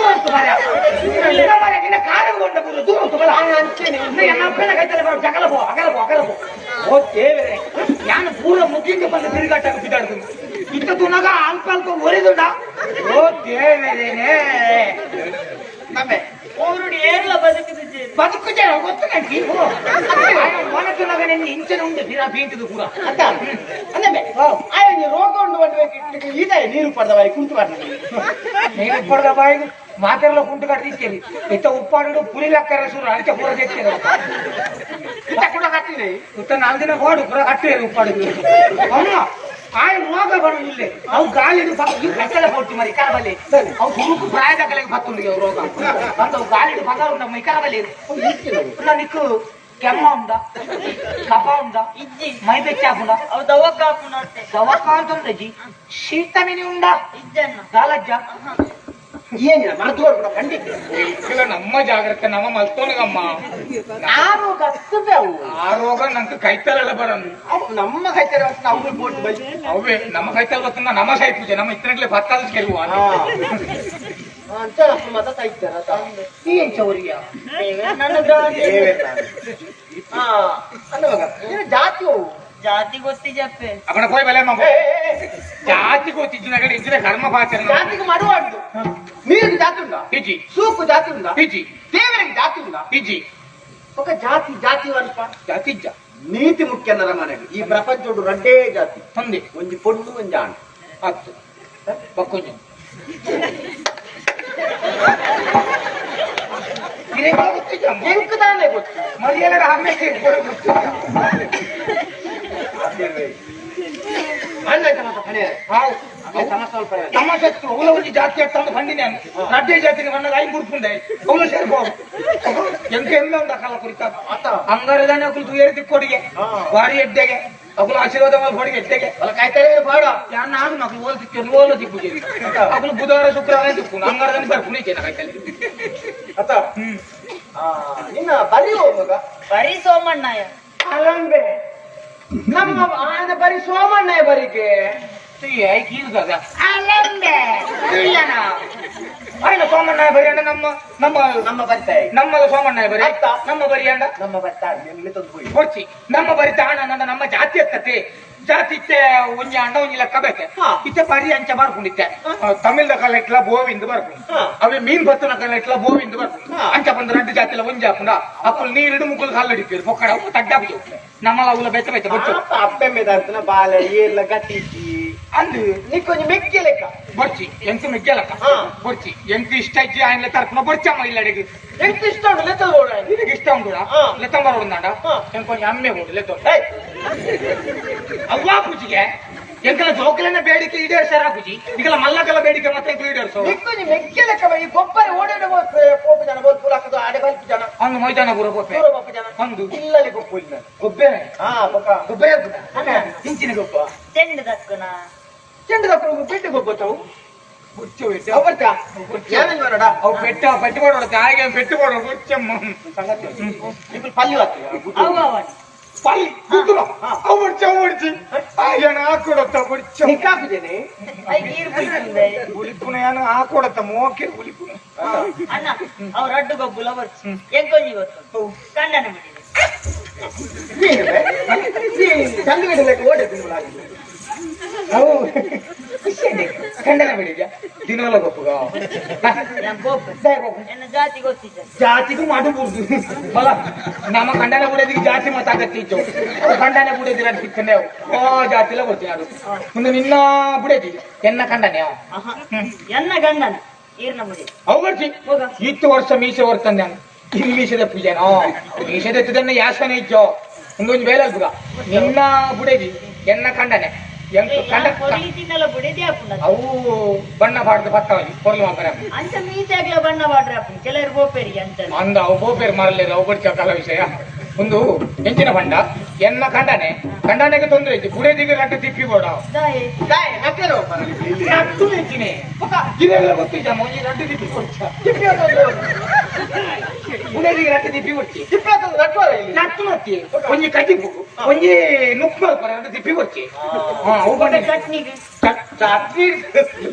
ಯಾನು ಪೂರ ಮುಗಿಂದ ಬಂದು ತಿರುಗಾಟ ಬಿದ್ದಾಡ್ತು ಇತ್ತ ತುನಗ ಅಲ್ಪ ಅಲ್ಪ ಒರಿದುಂಡ ಓ ದೇವರೇನೆ ನಮ್ಮೆ ಊರುಡಿ ಏರ್ಲ ಬದುಕುದು ಬದುಕುಜೆ ಗೊತ್ತು ನನಗೆ ಮನ ತುನಗ ನಿನ್ನ ಇಂಚನ ಉಂಡು ಬಿರಾ ಬೀಂಟದು ಪೂರ ಅತ್ತ ಅಂದಮೆ ಆಯ್ ರೋಗ ಉಂಡು ಬಂದು ಈತ ನೀರು ಪಡೆದ ಬಾಯಿ ಕುಂತು ಬಾರ್ದು ನೀರು ಪಡೆದ ಬಾಯಿ ಮಾತೆಲ್ಲ ಕುಂಟು ಕಟ್ಟಿದ್ದೇವೆ ಇತ್ತ ಉಪ್ಪಾಡು ಪುರಿ ಲಕ್ಕರ ಸುರು ಅಂಚೆ ಪೂರ ತೆತ್ತೇವೆ ಇತ್ತ ಕೂಡ ಕಟ್ಟಿದೆ ಇತ್ತ ನಾಲ್ಕು ದಿನ ಹೋಡು ಪೂರ ಕಟ್ಟಿದೆ ಉಪ್ಪಾಡು ಅವನು ಆಯ್ ರೋಗ ಬರು ಇಲ್ಲೇ ಅವು ಗಾಳಿ ಕಟ್ಟಲ ಕೊಡ್ತಿ ಮರಿ ಕರಬಲ್ಲಿ ಅವು ಹುಡುಕು ಪ್ರಾಯದ ಕಲೆಗೆ ಬತ್ತುಂಡಿಗೆ ಅವು ರೋಗ ಅಂತ ಅವು ಗಾಳಿ ಪದ ಉಂಟ ಮೈ ಕರಬಲ್ಲಿ ನಿಕ್ಕು ಕೆಮ್ಮ ಉಂಡ ಕಫ ಉಂಡ ಇಜ್ಜಿ ಮೈ ಬೆಚ್ಚಾಪುಂಡ ಅವು ದವಕಾಪುಂಡ ದವಕಾಂತುಂಡಜಿ ಶೀತ ಮಿನಿ ಉಂಡ ಇಜ್ಜನ್ನ ಗಾಲಜ್ಜ ಏನಿಲ್ಲ ಮರೆತು ಕೊಡ್ಬಿಡ ಖಂಡಿತ ಇಲ್ಲ ನಮ್ಮ ಜಾಗ್ರತೆ ನಮ್ಮ ಮಲ್ತೋನಿಗಮ್ಮ ಆ ರೋಗ ಅತ್ತವೆ ಅವು ಆ ರೋಗ ನಂಗೆ ಕೈತಲೆಲ್ಲ ಬರೋದು ಅವು ನಮ್ಮ ಕೈತಲೆ ಅವು ಬೋಟ್ ಬೈ ಅವೇ ನಮ್ಮ ಕೈತಲ್ ಗೊತ್ತ ನಮ್ಮ ಸೈ ಪೂಜೆ ನಮ್ಮ ಇತ್ತನಗ್ಲೆ ಭತ್ತಾದ ಕೆರುವ ಅಂತ ಮತ ಸೈತಾರ ಏನ್ ಚೌರಿಯ ನನ್ನ ಜಾತಿ ಅವು ಜಾತಿ ಗೊತ್ತಿ ಜಪ್ಪೆ ಅವನ ಕೋಯ್ ಬಲೆ ಮಗ ಜಾತಿ ಗೊತ್ತಿದ್ದ ಇದ್ರೆ ಕರ್ಮ ಪಾಚರಣೆ ಜಾತಿಗೆ ಮಡುವಾಡ್ದು ನೀರಿಗೆ ಜಾತಿ ಉಂಡ ಇಜ್ಜಿ ಸೂಕು ಜಾತಿ ಉಂಡ ಇಜ್ಜಿ ದೇವರಿಗೆ ಜಾತಿ ಉಂಡ ಇಜ್ಜಿ ఒక ಜಾತಿ ಜಾತಿ ಅಲ್ಪ ಜಾತಿ ಇಜ್ಜ ನೀತಿ ಮುಖ್ಯ ನರಮನೆಗೆ ಈ ಪ್ರಪಂಚೋಡು ರಡ್ಡೇ ಜಾತಿ ಹೊಂದಿ ಒಂಜಿ ಪೊಣ್ಣು ಒಂಜಿ ಆಣ್ ಹತ್ತು ಬಕ್ಕೊಂಜಿ ಎಂಕ್ ತಾನೇ ಗೊತ್ತು ಮರಿಯಲ್ಲರ ಹಮ್ಮೆಕ್ಕೆ ಗೊತ್ತು ತಮಾಷೆ ಅವಲ ಒಂಜಿ ಜಾತಿ ಅತ್ತಂದು ಬಂದಿನಿ ರಡ್ಡೆ ಜಾತಿನ ಬಣ್ಣದ ಐನ್ ಗುಡ್ಪುಂಡೆ ಅವಳು ಸೇರ್ಬೋ ಎಂಕ ಎಮ್ಮೆ ಉಂಡ ಕಲ್ಲ ಕುರಿತ ಅಂಗಾರದಾನೆ ಅಕುಲು ತುಯೇರಿ ತಿಕ್ಕೋಡಿಗೆ ಬಾರಿ ಎಡ್ಡೆಗೆ ಅಕುಲು ಆಶೀರ್ವಾದ ಮಾಡಿ ಹೊಡಿಗೆ ಎಡ್ಡೆಗೆ ಕಾಯ್ತಾರೆ ಬೇಡ ನಾನು ಅಕುಲು ಓಲ್ ತಿಕ್ಕಿ ಓಲ ತಿಪ್ಪುಜೆ ಅಕುಲು ಬುಧವಾರ ಶುಕ್ರವಾರ ತಿಕ್ಕು ಅಂಗಾರದಾನೆ ಬರ್ಪುನಿ ಜನ ಕಾಯ್ತಾರೆ ಅತ್ತ ನಿನ್ನ ಬರಿ ಹೋಗುವಾಗ ಬರಿ ಸೋಮಣ್ಣಯ್ಯ ಅಲಂಬೆ ನಮ್ಮ ಆನ ಬರಿ ಸೋಮಣ್ಣಯ್ಯ ಬರಿಗೆ ಅಲಂಬೆ ಅಣ್ಣ ಸೋಮಣ್ಣ ಬರಿ ಅಣ್ಣ ನಮ್ಮ ನಮ್ಮ ನಮ್ಮ ಬರ್ತಾಯಿ ನಮ್ಮದ ಸೋಮಣ್ಣ ಬರಿ ನಮ್ಮ ಬರಿ ಅಣ್ಣ ನಮ್ಮ ಬರ್ತಾಳೆ ಹೊರ್ಚಿ ನಮ್ಮ ಬರಿತ ಅಣ್ಣ ನನ್ನ ನಮ್ಮ ಜಾತಿ ಅತ್ತತೆ ಜಾತಿ ಇತ್ತೆ ಒಂಜಿ ಅಣ್ಣ ಒಂಜಿ ಲೆಕ್ಕ ಬೇಕೆ ಇತ್ತೆ ಬರಿ ಅಂಚ ಬರ್ಕೊಂಡಿತ್ತೆ ತಮಿಳ್ದ ಕಾಲ ಇಟ್ಲ ಬೋವಿಂದ ಬರ್ಕೊಂಡು ಅವೇ ಮೀನ್ ಬತ್ತನ ಕಾಲ ಇಟ್ಲ ಬೋವಿಂದ ಬರ್ಕೊಂಡು ಅಂಚ ಬಂದ రెండు ಜಾತಿಲ ಒಂಜಿ ಹಾಕೊಂಡ ಅಕ್ಕುలు ನೀರಿಡು ಮುಕ್ಕುలు ಕಾಲು ಪೊಕ್ಕಡ ತಡ್ಡಾಪು ನಮ್ಮಲ್ಲ ಅವಲ ಬೆಚ್ಚ ಬೆಚ್ಚ ಬೊಚ್ಚು ಅಪ್ಪೆ ಮೇದಾರ್ತನ ಬಾಲೆ ಏರ್ಲ ಗತಿ ಅಂದು ನೀಕೊಂಜಿ ಮೆಕ್ಕೆ ಲೆಕ್ಕ ಬೊರ್ಚಿ ಎಂಕ್ ಮೆಕ್ಕೆ ಲೆಕ್ಕ ಬೊರ್ಚಿ ಎಂಕ್ ಇಷ್ಟ ಇಜ್ಜಿ ఆయన ತರಪುನ ಬೊರ್ಚಮ್ಮ ಇಲ್ಲಡೆಗೆ ಎಂಕ್ ಇಷ್ಟ ಉಂಡು ಲೆತ್ತ ಬೋಡ ನಿನಗೆ ಇಷ್ಟ ಉಂಡು ಲೆತ್ತಂಬರ ಉಂದಾಂಡ ಎಂಕೊಂಜಿ ಅಮ್ಮೆ ಬೋಡು ಲೆತ್ತ ಅವ್ವಾ ಪೂಜಿಗೆ ಎಂಕಲ ಜೋಕಲನ್ನ ಬೇಡಿಕೆ ಈಡೇರ್ಸಾರ ಪೂಜಿ ಈಗಲ ಮಲ್ಲಕಲ ಬೇಡಿಕೆ ಮತ್ತೆ ಎಂಕಲು ಈಡೇರ್ಸೋ ನಿಕ್ಕೊಂಜಿ ಮೆಕ್ಕೆ ಲೆಕ್ಕ ಈ ಗೊಬ್ಬರ ಓಡಾಡ ಪೋಪು ಜನ ಬೋಲ್ ಪೂಲ ಹಾಕದು ಆಡೆ ಬಲ್ಪು ಜನ ಅಂದು ಮೈದಾನ ಪೂರ ಗೊಪ್ಪೆ ಪೂರ ಜನ ಅಂದು ಇಲ್ಲಲ್ಲಿ ಗೊಪ್ಪು ಇಲ್ಲ ಗೊಬ್ಬೆ ಹಾ ಬೊಕ್ಕ ಗೊಬ್ಬೆ ಇಂಚಿನ ಗೊಪ್ಪ ಚೆಂಡು ದಕ್ಕುನ ಚೆಂಡು ದಕ್ಕುನ ಬೆಟ್ಟು ಗೊಬ್ಬತ್ತವು ಅವು ಪೆಟ್ಟ ಪೆಟ್ಟು ಕೊಡೋಣ ತಾಯಿಗೆ ಪೆಟ್ಟು ಕೊಡೋಣ ಬೊಚ್ಚಮ್ಮ ಪಲ್ಯ ಪಲ್ಲಿ ಗುದ್ದುಲ ಅವು ಬೊಚ್ಚ ಅವು ಬೊಚ್ಚಿ ಆಯ್ಯಣ ಹಾಕೊಡತ್ತ ಬೊಚ್ಚ ನಿಕ್ಕಾಕುದೇನೆ ಉಲಿಪುನ ಏನು ಹಾಕೊಡತ್ತ ಮೋಕೆ ಉಲಿಪುನ ಅಣ್ಣ ಅವ್ರ ಅಡ್ಡು ಗೊಬ್ಬುಲ ಬರ್ಚಿ ಎಂಕೊಂಜಿ ಗೊತ್ತು ಕಂಡನ ಬಿಟ್ಟಿದೆ ಕಂಡನ ಬಿಡಿದ್ಯಾ ದಿನವಲ್ಲ ಗೊಪ್ಪುಗ ಜಾತಿ ಗೊತ್ತಿದ್ದ ಜಾತಿಗೂ ಮಾಡಬಹುದು ಬಲ ನಮ್ಮ ಕಂಡನ ಬಿಡೋದಿಗೆ ಜಾತಿ ಮತ್ತಾಗತ್ತಿತ್ತು ಕಂಡನ ಬಿಡೋದಿಲ್ಲ ಅಂತ ಓ ಜಾತಿ ಎಲ್ಲ ಗೊತ್ತಿಲ್ಲ ಅದು ಮುಂದೆ ನಿನ್ನ ಬಿಡೋದಿ ಎನ್ನ ಕಂಡನೆ ಎನ್ನ ಗಂಡನ ಈರ್ನ ಮುಡಿ ಅವು ಬರ್ತಿ ಇತ್ತು ವರ್ಷ ಮೀಸೆ ಹೊರ್ತಂದೆ ನಾನು ಇನ್ನು ಮೀಸೆದ ಪೂಜೆನೋ ಮೀಸೆದ ಎತ್ತದನ್ನ ಯಾಸನೆ ಇಜ್ಜೋ ಮುಂದೊಂದು ಬೇಲೆ ಅಲ್ಪುಗ ನಿನ್ನ ಬುಡೇದಿ ಎನ್ನ ಕಂಡನೆ ಅವು ಬಣ್ಣ ಬಾಡ್ದು ಬತ್ತವಲ್ಲಿ ಪೊರ್ಲು ಮಾಪರ ಅಂಚ ಮೀಸಾಗ್ಲ ಬಣ್ಣ ಬಾಡ್ರೆ ಅಪ್ಪು ಕೆಲವರು ಬೋಪೇರಿ ಅಂತ ಅಂದ ಅವು ಬೋಪೇರಿ ಮಾರಲೇರು ಅವು ಬಡ್ಚ ಕಾಲ ವಿಷಯ ಒಂದು ಎಂಚಿನ ಬಂಡ ಎನ್ನ ಕಂಡನೆ ಕಂಡನೆಗೆ ತೊಂದರೆ ಇತ್ತು ಬುಡದಿಗೆ ರಟ್ಟು ತಿಪ್ಪಿ ಬೋಡ ನಟ್ಟು ಎಂಚಿನೆ ಇದೆಲ್ಲ ಗೊತ್ತಿದ್ದ ಒಂಜಿ ರಟ್ಟು ತಿಪ್ಪಿ ಕೊಡ್ಚ ಬುಡದಿಗೆ ರಟ್ಟು ತಿಪ್ಪಿ ಕೊಡ್ಚಿ ನಟ್ಟು ನತ್ತಿ ಒಂಜಿ ಕಜಿಪು ಒಂಜಿ ನುಪ್ಪು ರಟ್ಟು ತಿಪ್ಪಿ ಕೊಡ್ಚಿ ಚಟ್ನಿಗೆ ಚಟ್ನಿ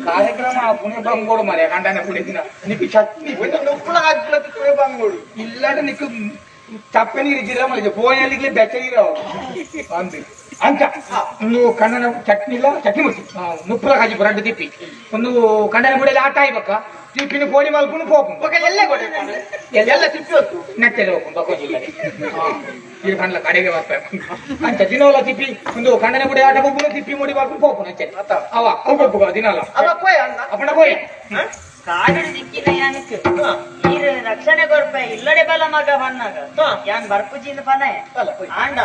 ಕಾರ್ಯಕ್ರಮ ಪುಣೆ ಬಂಗೋಡು ಮರೆ ಕಂಡನೆ ಪುಣೆ ದಿನ ನಿಕ್ಕು ಚಟ್ನಿ ಪುಣೆ ಬಂಗೋಡು ಇಲ್ಲಾಂದ್ರೆ ನಿಕ್ಕು ಚಪ್ಪೆ ನೀರು ಜಿರ ಮಲಿಜ ಫೋನಲ್ಲಿ ಬೆಚ್ಚ ನೀರು ಅಂದು ಅಂಚ ಒಂದು ಕಣ್ಣನ ಚಟ್ನಿ ಇಲ್ಲ ಚಟ್ನಿ ಮುಟ್ಟಿ ನುಪ್ಪುಲ ಕಾಜಿ ರಡ್ಡು ತಿಪ್ಪಿ ಒಂದು ಕಂಡನ ಬುಡಲಿ ಆಟ ಆಯ್ಬೇಕ ತಿಪ್ಪಿನ ಕೋಡಿ ಮಲ್ಪುನು ಪೋಪು ಎಲ್ಲ ಎಲ್ಲ ತಿಪ್ಪಿ ಹೊತ್ತು ನೆಟ್ಟೆಲೆ ಹೋಗ್ಕೊಂಡು ಬಕ್ಕೋಜಿಲ್ಲದೆ ಇದು ಕಂಡ್ಲ ಕಡೆಗೆ ಬರ್ತಾರೆ ಅಂಚ ದಿನವಲ್ಲ ತಿಪ್ಪಿ ಒಂದು ಕಂಡನ ಬುಡಿ ಆಟ ಒಬ್ಬನು ತಿಪ್ಪಿ ಮುಡಿ ಮಾಡ್ಕೊಂಡು ಪೋಪುನು ಅಂಚೆ ಅವ ಅವು ಬಪ್ಪುಗ ದಿನಲ್ಲ ಅವ ಕೋಯ ಅಣ್ಣ ಅಪ್ಪಣ ಕೋಯ ಕಾಡು ದಿಕ್ಕಿನ ಯಾನಕ್ ಈರು ರಕ್ಷಣೆ ಕೊರ್ಪೆ ಇಲ್ಲಡೆ ಬಲ ಮಗ ಬನ್ನಾಗ ಯಾನ್ ಬರ್ಪುಜಿಂದ ಪನೆ ಆಂಡ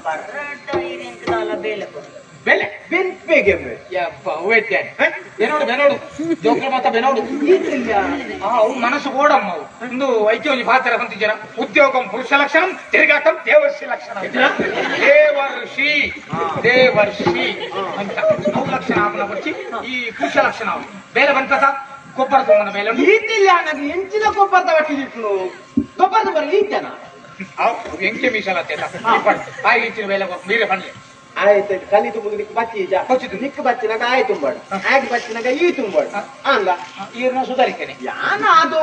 ಬರ್ರಾಟ ಈರೆಂಕದಾಲ ಬೇಲೆ ಕೊಡು ಬೆಲೆ ಬೆನ್ಪೆಗೆ ಯಪ್ಪ ಹೂವೆತ್ತೇನೆ ಬೆನೋಡು ಬೆನೋಡು ಜೋಕ್ರ ಮಾತ ಬೆನೋಡು ಅವು ಮನಸ್ಸು ಓಡಮ್ಮ ಅವು ಒಂದು ಐಕ್ಯ ಒಂಜಿ ಪಾತ್ರ ಹೊಂದಿದ್ದೀರ ಉದ್ಯೋಗಂ ಪುರುಷ ಲಕ್ಷಣಂ ತಿರುಗಾಟಂ ದೇವರ್ಷಿ ಲಕ್ಷಣ ದೇವರ್ಷಿ ದೇವರ್ಷಿ ಅಂತ ಅವು ಲಕ್ಷಣ ಆಪನ ಬಚ್ಚಿ ಈ ಪುರುಷ ಲಕ್ಷಣ ಅವು ಬೇರೆ ಬಂತ ಗೊಬ್ಬರ ತುಂಬನ ಮೇಲೆ ಈತಿಲ್ಲ ನನಗೆ ಎಂಚಿನ ಗೊಬ್ಬರದ ಬಟ್ಟಿದಿಪ್ಪು ಗೊಬ್ಬರದ ಬರ ಈತನ ಎಂಕೆ ಮೀಸಲಾತೆ ಆಗಿ ಇಚ್ಚಿನ ಬೇಲೆ ಮೀರೆ ಪಣ್ಲೆ ಆಯ್ತು ಕಲಿ ತುಂಬುದು ನಿಕ್ಕು ಬಚ್ಚಿ ಈಜ ಬಚ್ಚಿತು. ನಿಕ್ಕು ಬಚ್ಚಿನಾಗ ಆಯ್ ತುಂಬಾಡು ಆಗ್ ಬಚ್ಚಿನಾಗ ಈ ತುಂಬಾಡು ಅಲ್ಲ ಈರ್ನ ಸುಧಾರಿಸ್ತೇನೆ ಯಾನ ಅದು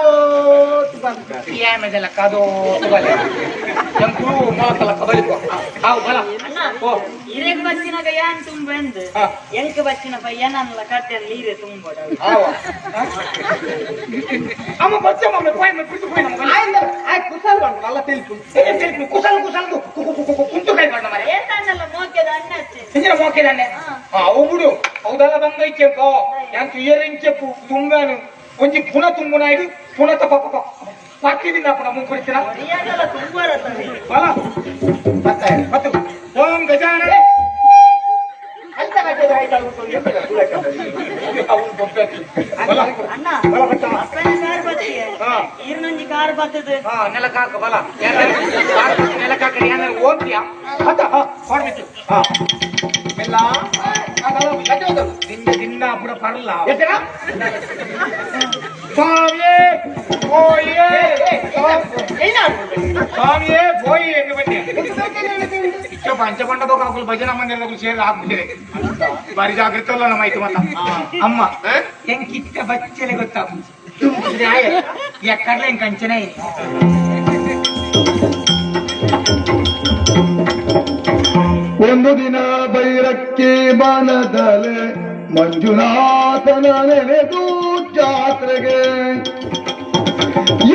ಆಮೇಲೆ ಕಾದು ಎಂಕುಲು ಮೊಳಕಲ್ಲ ಕಬಲಿಕೋ ಅವು ಬಲ ಅಣ್ಣ ಓ ಇರೇಗ್ ಬಚ್ಚಿನಾಗ ಯಾನ್ ತುಂಬೆಂದು ಹಾ. ಎಂಕ್ ಬಚ್ಚಿನ ಪಯ್ಯನಲ್ಲ ಕಟ್ಟೆಯಲ್ಲಿ ಈರೆ ತುಂಬೋಡ ಆವ ಅಮ್ಮ ಬಚ್ಚಮ್ಮ ಅಮ್ಮ ಪೋಯ್ ಬಿಟ್ಟು ಪೋಯ್ ನಮಗೆ ಆಯ್ತು ಕುಸಲ್ ಬಂದು ಅಲ್ಲ ತೆಲ್ಪು ಕುಸಲ್ ಕುಸಲ್ ಕುಂತು ಕೈ ಬಣ್ಣ ಮರೆ ಏತಾನಲ್ಲ ಮೋಕೆದ ಅಣ್ಣ ಅಚ್ಚೆ ಇಂಜಿನ ಮೋಕೆದಾನೆ ಅವು ಬಿಡು ಹೌದಲ್ಲ ಬಂಗೈಚೆಪ್ಪೋ ಯಾಂತು ಇಯರಿಂಚೆಪ್ಪು ತುಂಗಾನು ಒಂಜಿ ಪುನ ತುಂಬುನ ಇದು ಪುನ ತಪ್ಪ ಪಕ್ಕಿದಿಂದ ಪುನ ಮುಂಕುಡಿಸಿನ ಒರಿಯಾಗಲ್ಲ ತುಂಬಾರ ತವೆ ಬಲ ಮತ್ತು ಓಂ ಗಜಾನನ ಅಂತ ಕಟ್ಟೆದ ಆಯ್ತು ಅವನು ಬೊಬ್ಬೆ ಬಲ ಅಣ್ಣ ಬಲ ಬಟ್ಟ ಅಪ್ಪನ ಕಾರ್ ಬತ್ತಿಗೆ ಹಾ. ಈರ್ನೊಂಜಿ ಕಾರ್ ಬತ್ತದ ಹಾ ನೆಲಕ್ಕಾಕ ಬಲ ನೆಲಕ್ಕಾಕ ಏನಾರು ಓದ್ತೀಯಾ ಅತ್ತ ಹಾ ಹೊರಬಿಟ್ಟು ಹಾ ಎಲ್ಲ ನಿಂದ ದಿನ ಪುಡ ಪರಲ್ಲ ಸ್ವಾಮಿಯೇ ಹೋಯೇ ಸ್ವಾಮಿಯೇ ಹೋಯಿ ಎಂದು ಬನ್ನಿ ಇಚ್ಚ ಪಂಚಪಂಡದ ಕಾಕುಲು ಭಜನಾ ಮಂದಿರದಾಗ ಸೇರಿ ಹಾಕ್ಬಿಟ್ಟಿದೆ ಬಾರಿ ಜಾಗೃತಿ ಅಲ್ಲ ನಮ್ಮ ಆಯ್ತು ಮತ್ತ ಅಮ್ಮ ಹೆಂಗಿತ್ತ ಬಚ್ಚಲೆ ಗೊತ್ತಾ ಎಕ್ಕಡ್ಲೆ ಹಿಂಗ್ ಕಂಚನೆ ಒಂದು ದಿನ ಬೈರಕ್ಕೆ ಬನದಲೆ ಮಂಜುನಾಥನ ನೆನೆದು ಜಾತ್ರೆಗೆ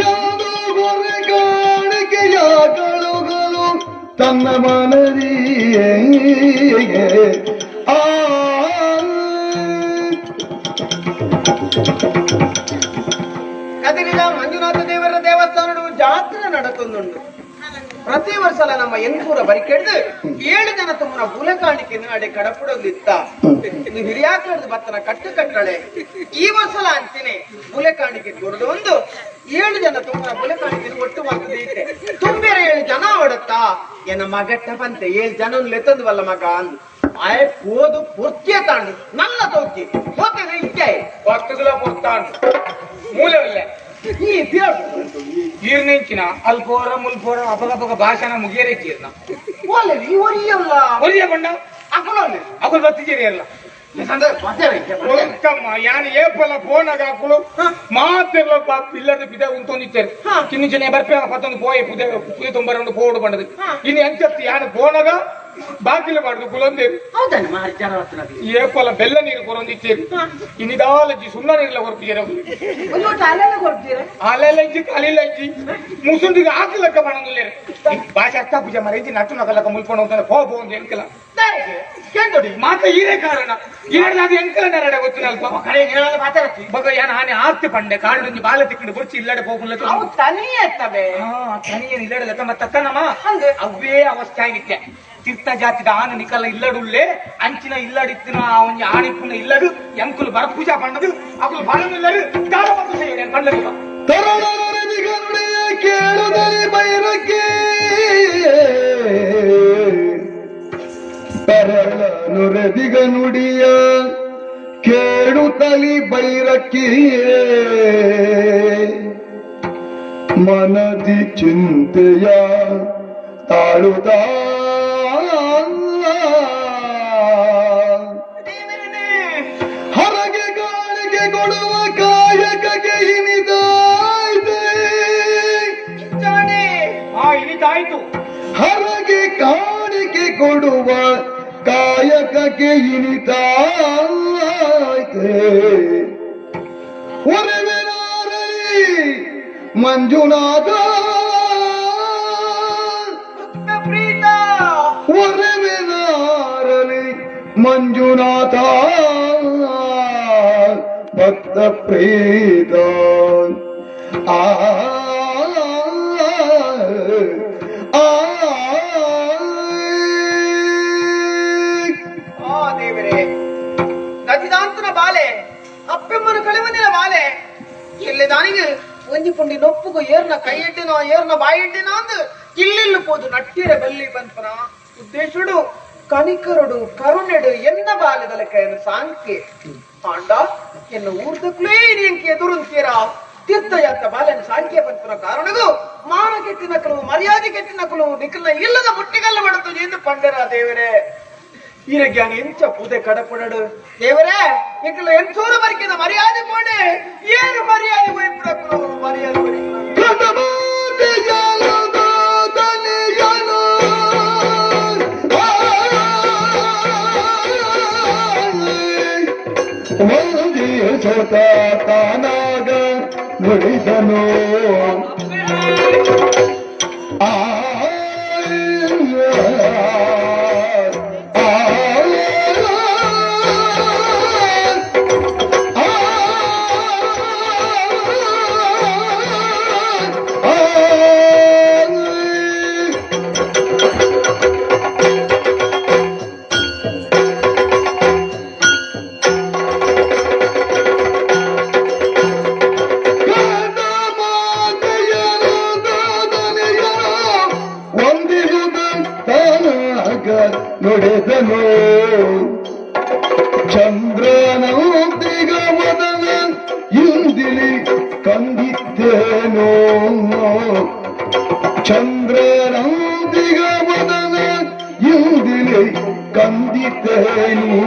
ಎಂದು ಗುರಿ ಕಾಣಿಕೆಯ ಕಳುಗಲು ತನ್ನ ಮನದಿಯೇ ಆ ಕದಿರಿದ ಮಂಜುನಾಥ ದೇವರ ದೇವಸ್ಥಾನಡು ಜಾತ್ರೆ ನಡತೊಂದುಂಡು ಪ್ರತಿ ವರ್ಷಲ ನಮ್ಮ ಎಂಕೂರ ಬರಿಕೆಡ್ದು 7 ಜನ ತಮ್ಮನ ಬುಲೆ ಕಾಣಿಕೆಯನ್ನು ಅಡೆ ಕಡಪುಡೊಂದಿತ್ತ ಇನ್ನು ಹಿರಿಯಾಕಡ್ದು ಬತ್ತನ ಕಟ್ಟು ಕಟ್ಟಳೆ ಈ ವರ್ಷಲ ಅಂತೀನಿ ಬುಲೆ ಕಾಣಿಕೆ ಕೊಡುದು ಒಂದು 7 ಜನ ತುಂಬನ ಬುಲೆ ಕಾಣಿಕೆ ಒಟ್ಟು ಮಾಡ್ತದೆ ಇತ್ತೆ ತುಂಬಿರ 7 ಜನ ಹೊಡತ್ತಾ ಎನ್ನ ಮಗಟ್ಟ ಬಂತೆ 7 ಜನ ಲೆತ್ತಂದು ಬಲ್ಲ ಮಗ ಅಂದು ಆಯ್ ಪೋದು ಪೊರ್ತಿಯ ತಾಂಡು ನನ್ನ ತೋಕಿ ಹೋಗ್ತದೆ ಇತ್ತೆ ಭಕ್ತಗಳ ಪೊರ್ತಾಂಡು ಮೂಲೆವಲ್ಲೇ ಈ ದೇವ್ರು ಈರ್ನೆಂಚಿನ ಅಲ್ಪೋರ ಮುಲ್ಪೋರ ಅಪಗಪಗ ಭಾಷಣ ಮುಗಿಯರೇ ಚೀರ್ನ ಒಲ್ಲೆ ಈ ಒರಿಯಲ್ಲ ಒರಿಯ ಬಣ್ಣ ಅಕುಲೊಲ್ಲೆ ಅಕುಲ್ ಬತ್ತಿಜೇರಿ ಅಲ್ಲ ಒಕ್ಕಮ್ಮ ಯಾನ್ ಏಪಲ ಫೋನಾಗ ಹಾಕುಳು ಮಾತೆಲ್ಲ ಇಲ್ಲದ ಪಿದ ಉಂತೊಂದಿತ್ತೇರು ಕಿನ್ನು ಜನ ಬರ್ಪೆ ಪತ್ತೊಂದು ಪೋಯೆ ಪುದೆ ಪುದೆ ತೊಂಬರ ಪೋಡು ಬಂಡದು ಇನ್ನು ಎಂಚತ್ತಿ ಯಾನ್ ಫೋನಾಗ ಬಾಕಿಲ ಮಾಡುದು ಕುಲೊಂದೇರು ಹೌದಣ್ಣ ಮಾರಿ ಜನ ಏಪಲ ಬೆಲ್ಲ ನೀರು ಕೊರೊಂದಿತ್ತೇರು ಇನ್ನಿದಾಲಜ್ಜಿ ಸುಣ್ಣ ನೀರ್ಲ ಕೊರ್ಪಿಜೇರ ಅಲ್ಲೆಲ್ಲ ಕೊಡ್ತೀರ ಅಲೆಲಜ್ಜಿ ಕಲಿಲಜ್ಜಿ ಮುಸುಂಡಿಗೆ ಹಾಕಲಕ್ಕ ಬಣಂದುಲ್ಲೇರು ಭಾಷೆ ಅರ್ಥ ಪೂಜೆ ಮರೇಜಿ ನಟ್ಟು ನಕಲಕ್ಕ ಮುಲ್ಕೊಂಡು ಹೋಗ್ತಾನೆ ಹೋ ಬೋ ಅಂತ ಎಂಕಲ ಕೇಂದೊಡಿ ಮಾತ ಈರೇ ಕಾರಣ ಈರಲಾದ ಎಂಕಲ ನೆರಡೆ ಗೊತ್ತಿನಲ್ಪ ಕಡೆ ಏನಾದ್ರು ಮಾತಾಡತ್ತಿ ಬಗ ಏನ ಹಾನಿ ಆರ್ತಿ ಪಂಡೆ ಕಾಡು ಬಾಲ ತಿಕ್ಕೊಂಡು ಬುರ್ಚಿ ಇಲ್ಲಡೆ ಹೋಗುಲ್ಲ ಅವು ತನಿಯೇ ಎತ್ತವೆ ತನಿಯೇನು ಇಲ್ಲಡೆ ಲೆಕ್ಕ ಮತ್ತೆ ತಕ್ಕನಮ್ಮ ಅವೇ ಅವಸ್ಥೆ ಆಗಿತ್ತೆ ತೀರ್ಥ ಜಾತಿದ ಆನ ನಿಕಲ ಇಲ್ಲಡುಳ್ಳೆ ಅಂಚಿನ ಇಲ್ಲಡಿತ್ತಿನ ಒಂಜಿ ಆಣಿಪ್ಪುನ ಇಲ್ಲಡು ಎಂಕುಲು ಬರಪೂಜಾ ಪಣ್ಣದು ಅಕುಲು ಬರನು ಇಲ್ಲಡು ದಾರ ಮತ್ತು ಪಣ್ಣದು ತರಳರದಿಗನುಡಿಯ ಕೇಳುದಲಿ ಬೈರಕ್ಕೆ ತರಳ ನುರದಿಗ ನುಡಿಯ ಕೇಳುತ್ತಲಿ ಬೈರಕ್ಕಿಯೇ ಮನದಿ ಚಿಂತೆಯ ತಾಳುತ್ತ ಹೊರಗೆ ಗಾಳಿಗೆ ಕೊಡುವ ಕಾಯಕಕ್ಕೆ ಇನಿದಾಯ್ತೆ ಇನಿತಾಯ್ತು. ಹೊರಗೆ ಕಾಣಿಕೆ ಕೊಡುವ ಕಾಯಕಕ್ಕೆ ಇನಿತಾಯ್ತೆ ಒರೆವೆನಾರಲಿ ಮಂಜುನಾಥ ಪ್ರೀತ ಒರೆವೆನಾರಲಿ ಮಂಜುನಾಥ ಭಕ್ತ ಪ್ರೀತ ಆ ಆ ದೇವರೇ, ಗತಿದಾಂತನ ಬಾಲೆ ಅಪ್ಪೆಮ್ಮನ ಕಳೆವನಿನ ಬಾಲೆ ಎಲ್ಲದಾನಿಗೆ ಒಂಜಿ ಪುಂಡಿ ನೊಪ್ಪುಗು ಏರ್ನ ಕೈ ಇಟ್ಟಿನೋ ಏರ್ನ ಬಾಯಿ ಇಟ್ಟಿನೋ ಅಂದು ಇಲ್ಲಿಲ್ಲು ಪೋದು ನಟ್ಟಿರ ಬಲ್ಲಿ ಬಂಪನ ಉದ್ದೇಶುಡು ಕನಿಕರುಡು ಕರುಣೆಡು ಎನ್ನ ಬಾಲೆದಲಕ ಸಾಂಕೆ ಆಂಡ ಎನ್ನ ಊರ್ದಕ್ಲೇ ನೀಂಕೆ ಎದುರುಂತೀರಾ ತೀರ್ಥಯಾತ್ರ ಬಾಲನ ಸಾಂಖ್ಯ ಪಂಪನ ಕಾರಣಗೂ ಮಾನ ಕೆಟ್ಟಿನ ಕಲವು ಮರ್ಯಾದೆ ಕೆಟ್ಟಿನ ಕಲವು ನಿಖಲ್ನ ಇಲ್ಲದ ಮುಟ್ಟಿಗಲ್ಲ ಮಾಡುತ್ತು ಎಂದು ಪಂಡರ ದೇವರೇ. ಈರಗ್ಯಾನ ಎಂಚ ಪೂದೆ ಕಡಪಡಡು ದೇವರೇ, ನಿಖಲ ಎಂಚೂರು ಬರಿಕಿದ ಮರ್ಯಾದೆ ಪೋಡೆ ಏನು ಮರ್ಯಾದೆ ಹೋಯ್ಬಿಡಕ್ಕಲು ಮರ್ಯಾದೆ ಸೋತ ತಾನಾಗ ನುಡಿದನು ಆ ನುಡಿದನು ಚಂದ್ರನಂತಿಗ ಮೊದಲ ಇಂದಿಲಿ ಕಂದಿದ್ದೇನೋ ಚಂದ್ರನಂತಿಗ ಮೊದಲ ಇಂದಿಲಿ ಕಂದಿದ್ದೇನು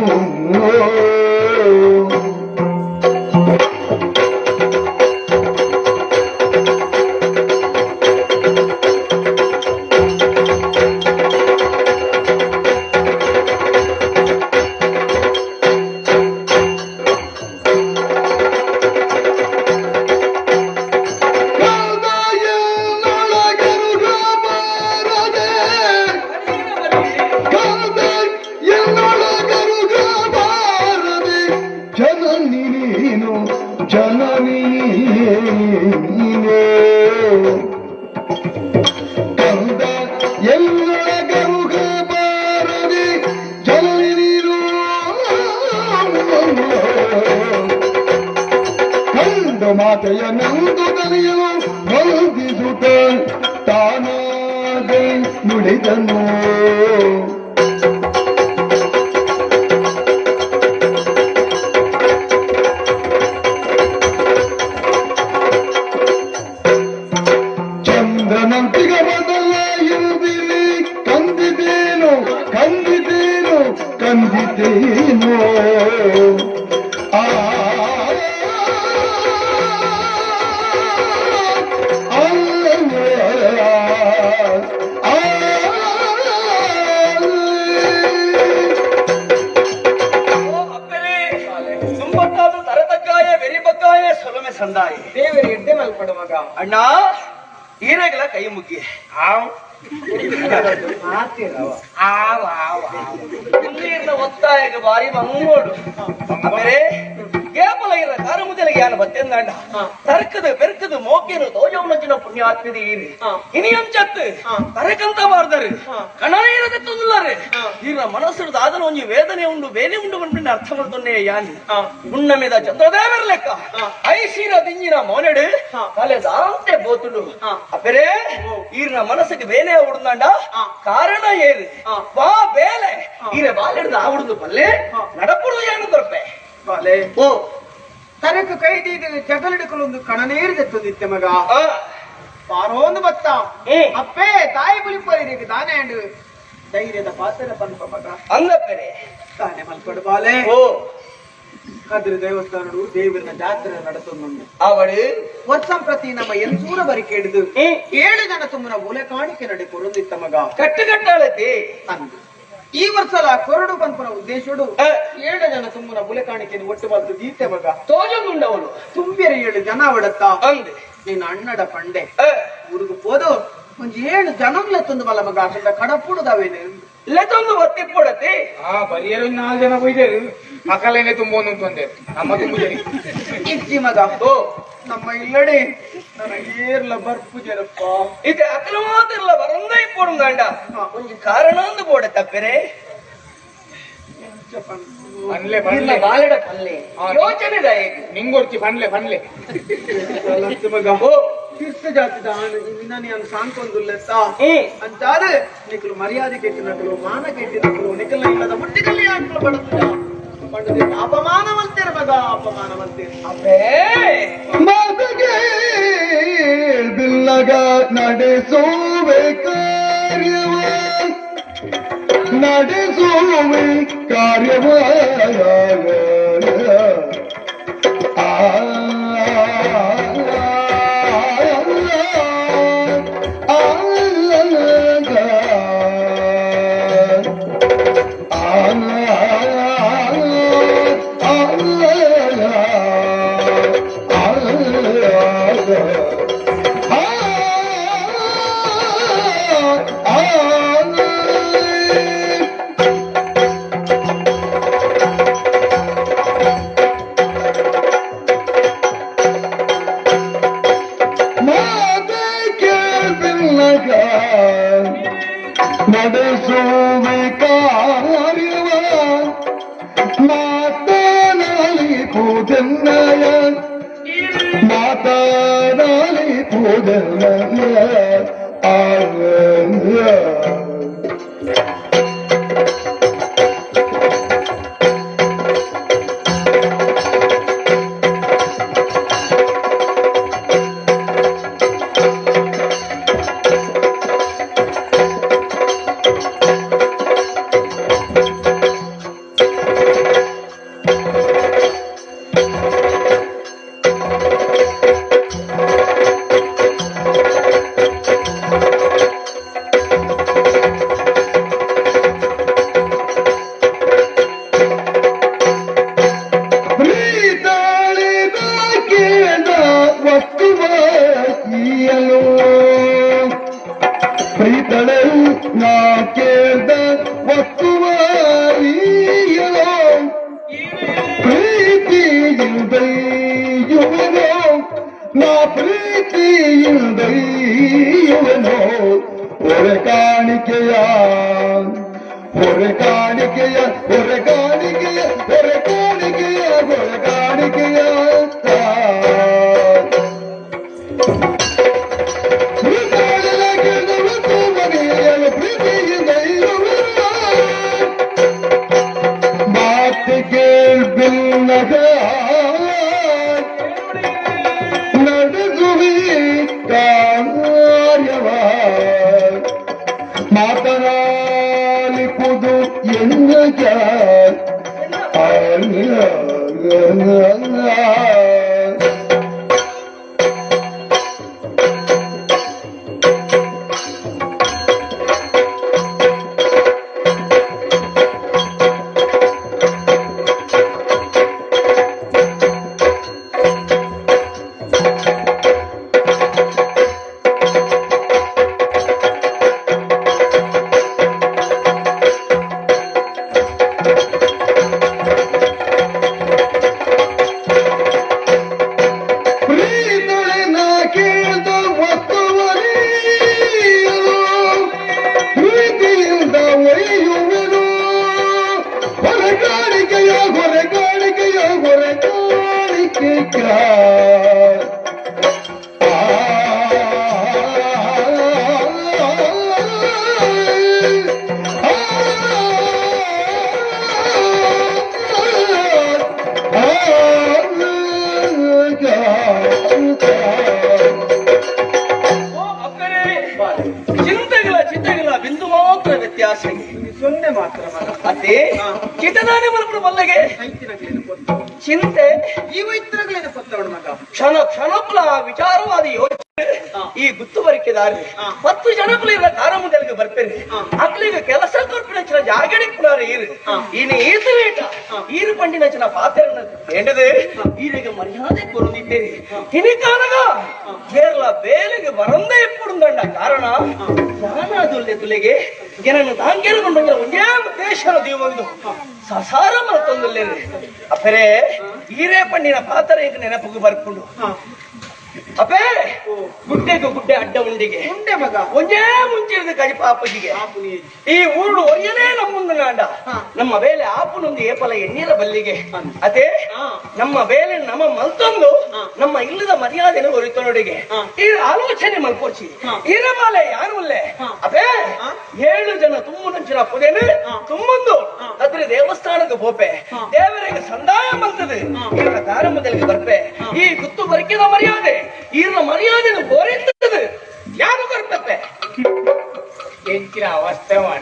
ಮಾತೆಯ ನಂದು ದಲಿಯಲು ಬಂಧಿಸುತ್ತ ತಾನಾಗೆ ನುಡಿದನು. ಚಂದ್ರನಂತಿಗ ಮೊದಲ ಇಂದಿಲಿ ಕಂದಿದ್ದೇನು ಕಂದಿದ್ದೇನು ಕಂದಿದ್ದೇನು ಆ ಸಂದಾಯ ದೇವರ ಎಡ್ಡೆ ಮಲ್ಪಡುವಾಗ ಅಣ್ಣ ಈರೆಗಳ ಕೈ ಮುಗ್ಗಿ ಒತ್ತಾಯಕ್ಕೆ ಬಾರಿ ಮಂಗೋಡು. ಆಮೇಲೆ ಕೇವಲ ಇರ ಕಾರಮುದಲಿಗೆ ಯಾನ ಬತ್ತೆಂದಾಂಡ ತರ್ಕದ ಬೆರ್ಕದ ಮೋಕೆನು ತೋಜವನಂಚಿನ ಪುಣ್ಯಾತ್ಮದಿ ಈರಿ ಇನಿಯಂಚತ್ತು ತರಕಂತ ಬಾರ್ದರು ಕಣನೀರ ತೆತ್ತೊಂದುಲ್ಲಾರೆ ಈರ ಮನಸ್ಸು ದಾದನ ಒಂಜಿ ವೇದನೆ ಉಂಡು ಬೇನೆ ಉಂಡು ಪನ್ಪಿನ ಅರ್ಥ ಮಾಡ್ತೊನ್ನೆ ಯಾನಿ ಪುಣ್ಣಮೆದ ಚಂದ್ರದೇವರ ಲೆಕ್ಕ ಐಸೀರ ದಿಂಜಿನ ಮೋನೆಡು ತಲೆ ದಾಂತೆ ಬೋತುಂಡು ಅಪ್ಪರೇ ಈರ್ನ ಮನಸ್ಸಿಗೆ ಬೇನೆ ಉಡುಂದಾಂಡ ಕಾರಣ ಏರು ಬಾ ಬೇಲೆ ಈರ ಬಾಲೆಡ್ದು ಆವುಡುದು ಪಲ್ಲೆ ನಡಪುಡು ಏನು ದೊರಪೆ ಬಾಲೆ ಓ ತನಕ ಕೈದೀದು ಜಗಲಿಡುಕಲೊಂದು ಕಣನೇರು ತೆತ್ತೊಂದಿತ್ತೆ ಮಗ ಪಾರೋಂದು ಬತ್ತ ಅಪ್ಪೇ ತಾಯಿ ಬುಲಿಪೋರಿಗೆ ತಾನೇ ಅಂಡು ಧೈರ್ಯದ ಪಾತ್ರ ಪನ್ಪ ಮಗ ಅಂದಪ್ಪರೆ ತಾನೆ ಮಲ್ಪಡು ಬಾಲೆ ಓ ಕದ್ರಿ ದೇವಸ್ಥಾನಡು ದೇವರನ ಜಾತ್ರೆ ನಡೆತೊಂದು ಅವಳು ವರ್ಷಂ ಪ್ರತಿ ನಮ್ಮ ಎನ್ಸೂರ ಬರಿಕೆ ಹಿಡಿದು 7 ಜನ ತುಮ್ಮನ ಒಲೆ ಕಾಣಿಕೆ ನಡೆ ಕೊರೊಂದಿತ್ತ ಮಗ ಕಟ್ಟು ಕಟ್ಟಾಳತಿ ಅಂದು ಈ ವರ್ಷಲ ಕೊರಡು ಪನ್ಪನ ಉದ್ದೇಶಡು 7 ಜನ ತುಮ್ಮನ ಬುಲೆ ಕಾಣಿಕೆ ಒಟ್ಟು ಬಂತು ದೀತೆ ಮಗ ತೋಜೊಂದುಂಡವಳು ತುಂಬಿರ 7 ಜನ ಅವಡತ್ತ ಅಂದೆ ನೀನು ಅಣ್ಣಡ ಪಂಡೆ ಊರಿಗೆ ಪೋದು ಒಂಜಿ 7 ಜನಗ್ಲೆ ತಂದು ಬಲ ಮಗ ಅಕಂಡ ಕಡಪುಡುದವೇನು ಲೆತೊಂದು ಒತ್ತಿಪ್ಪೊಡತಿ ಆ ಬರಿಯರು 4 ಜನ ಹೋಯ್ದರು ಅಕಲೇನೆ ತುಂಬ ತೊಂದೆ ನಮ್ಮ ತುಂಬ ಇಜ್ಜಿ ಮಗ ಓ ನಮ್ಮ ಇಲ್ಲಡೆ ನನಗೇರ್ಲ ಬರ್ಪುಜರಪ್ಪ ಇದು ಅಕಲ ಮಾತಿರ್ಲ ಬರಂದ ಇಪ್ಪೊಡುಂದಾಂಡ ಒಂಜಿ ಕಾರಣ ಅಂದು ಬೋಡೆ ತಪ್ಪೆರೆ ಪನ್ಲೆ ಪನ್ಲೆ ಬಾಲೆಡ ಪಲ್ಲೆ ಯೋಚನೆ ದಾಯಕ ನಿಂಗೊರ್ಚಿ ಪನ್ಲೆ ಪನ್ಲೆ ಮಗ ಓ ತೀರ್ಥ ಜಾತಿದ ಆಣು ನಿನ್ನ ಸಾಂಕೊಂದುಲ್ಲೆತ್ತ ಅಂತಾದ್ರೆ ನಿಕ್ಕಲು ಮರ್ಯಾದೆ ಕೆಟ್ಟಿನಕಲು ಮಾನ ಕೆಟ್ಟಿನಕಲು ನಿಕ್ಕಲ ಇಲ್ಲದ ಮುಟ್ಟಿಗಲ್ಲಿ ಆಟ್ಲು ಬಡತುಜ ಪಂಡದೆ ಅಪಮಾನವಂತೇರ ಮಗ ಅಪಮಾನವಂತೇರ ಅಬ್ಬೇ ಮಾತಗೆ ಬಿಲ್ಲಗ ನಡೆಸುವೆ ಕಾರ್ಯವ ನಡೆಸುವೆ ಕಾರ್ಯವ ನಡೆಸುವೆ ಕಾರ್ಯವ ಮಾತನಾಲಿ ಪೂಜನ್ನಯ ಮಾತನಾಲಿ ಪೂಜನ್ನಯ ಆ ಚಿಂತೆಗಳ ಚಿಂತೆಗಳ ಬಿಂದು ಮಾತ್ರ ವ್ಯತ್ಯಾಸ ಸೊನ್ನೆ ಮಾತ್ರ ಅದೇ ಚಿತದಾನೆ ಮಲ್ಪಡು ಮಲ್ಲಿಗೆ ಚಿಂತೆ ಈ ವೈತ್ರಗಳೇನು ಕೊತ್ತವಣ ಮಗ ಕ್ಷಣ ಕ್ಷಣಪುಲ ವಿಚಾರವಾದ ಯೋಚನೆ ಈ ಗುತ್ತು ಬರಿಕೆದಾರಿ 10 ಜನಪುಲ ಇರ ಕಾರ ಮುಂದೆ ಬರ್ಪೇರಿ ಅಕ್ಲಿಗ ಕೆಲಸ ಕೊರ್ಪಿನ ಜಾಗಡಿ ಪುನಾರ ಈರು ಈನೆ ಈತವೇಟ ಈರು ಪಂಡಿನ ಜನ ಪಾತ್ರ ಎಂಡದೆ ಈರಿಗೆ ಮರ್ಯಾದೆ ಕೊರುದಿದ್ದೇರಿ ಹಿನಿಕಾನಗ ಕೇರಳ ಬೇಲೆಗೆ ಬರಂದೇ ಇಪ್ಪುಡುಂದಂಡ ಕಾರಣ ನಾನಾದುಲ್ಲೆ ತುಲೆಗೆ ಏನನ್ನು ತಾಂಗೇರುಗೊಂಡ ಒಂದೇ ದೇಶ ದೀವೊಂದು ಸಸಾರ ಮತ್ತೊಂದುಲ್ಲೇರಿ ಅಪರೇ ಈರೇ ಪಂಡಿನ ಪಾತ್ರ ಈಗ ನೆನಪಿಗೆ ಬರ್ಕೊಂಡು ಅಪೇ ಗುಡ್ಡೆಗೂ ಗುಡ್ಡೆ ಅಡ್ಡ ಉಂಡಿಗೆ ಉಂಡೆ ಮಗ ಒಂದೇ ಮುಂಚಿರದ ಕಡಿಪಾಪಜಿಗೆ ಈ ಊರು ಒಯ್ಯನೇ ನಮ್ಮುಂದು ನಾಂಡ ನಮ್ಮ ಬೇಲೆ ಆಪುನೊಂದು ಏಪಲ ಎಣ್ಣೀರ ಬಲ್ಲಿಗೆ ಅದೇ ನಮ್ಮ ಬೇಲೆ ನಮ್ಮ ಮಲ್ತೊಂದು ನಮ್ಮ ಇಲ್ಲದ ಮರ್ಯಾದೆನ ಒರಿತೊನೊಡಿಗೆ ಈ ಆಲೋಚನೆ ಮಲ್ಕೋಚಿ ಈರಮಾಲೆ ಯಾರು ಉಲ್ಲೆ ಅಪೇ 7 ಜನ ತುಂಬುನಂಚಿನ ಪುದೇನೆ ತುಂಬೊಂದು ಅದ್ರ ದೇವಸ್ಥಾನಕ್ಕೆ ಪೋಪೆ ದೇವರಿಗೆ ಸಂದಾಯ ಮಲ್ತದೆ ಇವರ ದಾರ ಮೊದಲಿಗೆ ಬರ್ಪೆ ಈ ಗುತ್ತು ಬರಿಕೆದ ಮರ್ಯಾದೆ ಈರ್ನ ಮರ್ಯಾದೆನು ಬೋರಿರ್ತದೆ ಯಾರು ಬರ್ಪೆ ಎಂಚಿನ ಅವಸ್ಥೆ ಮಾಡ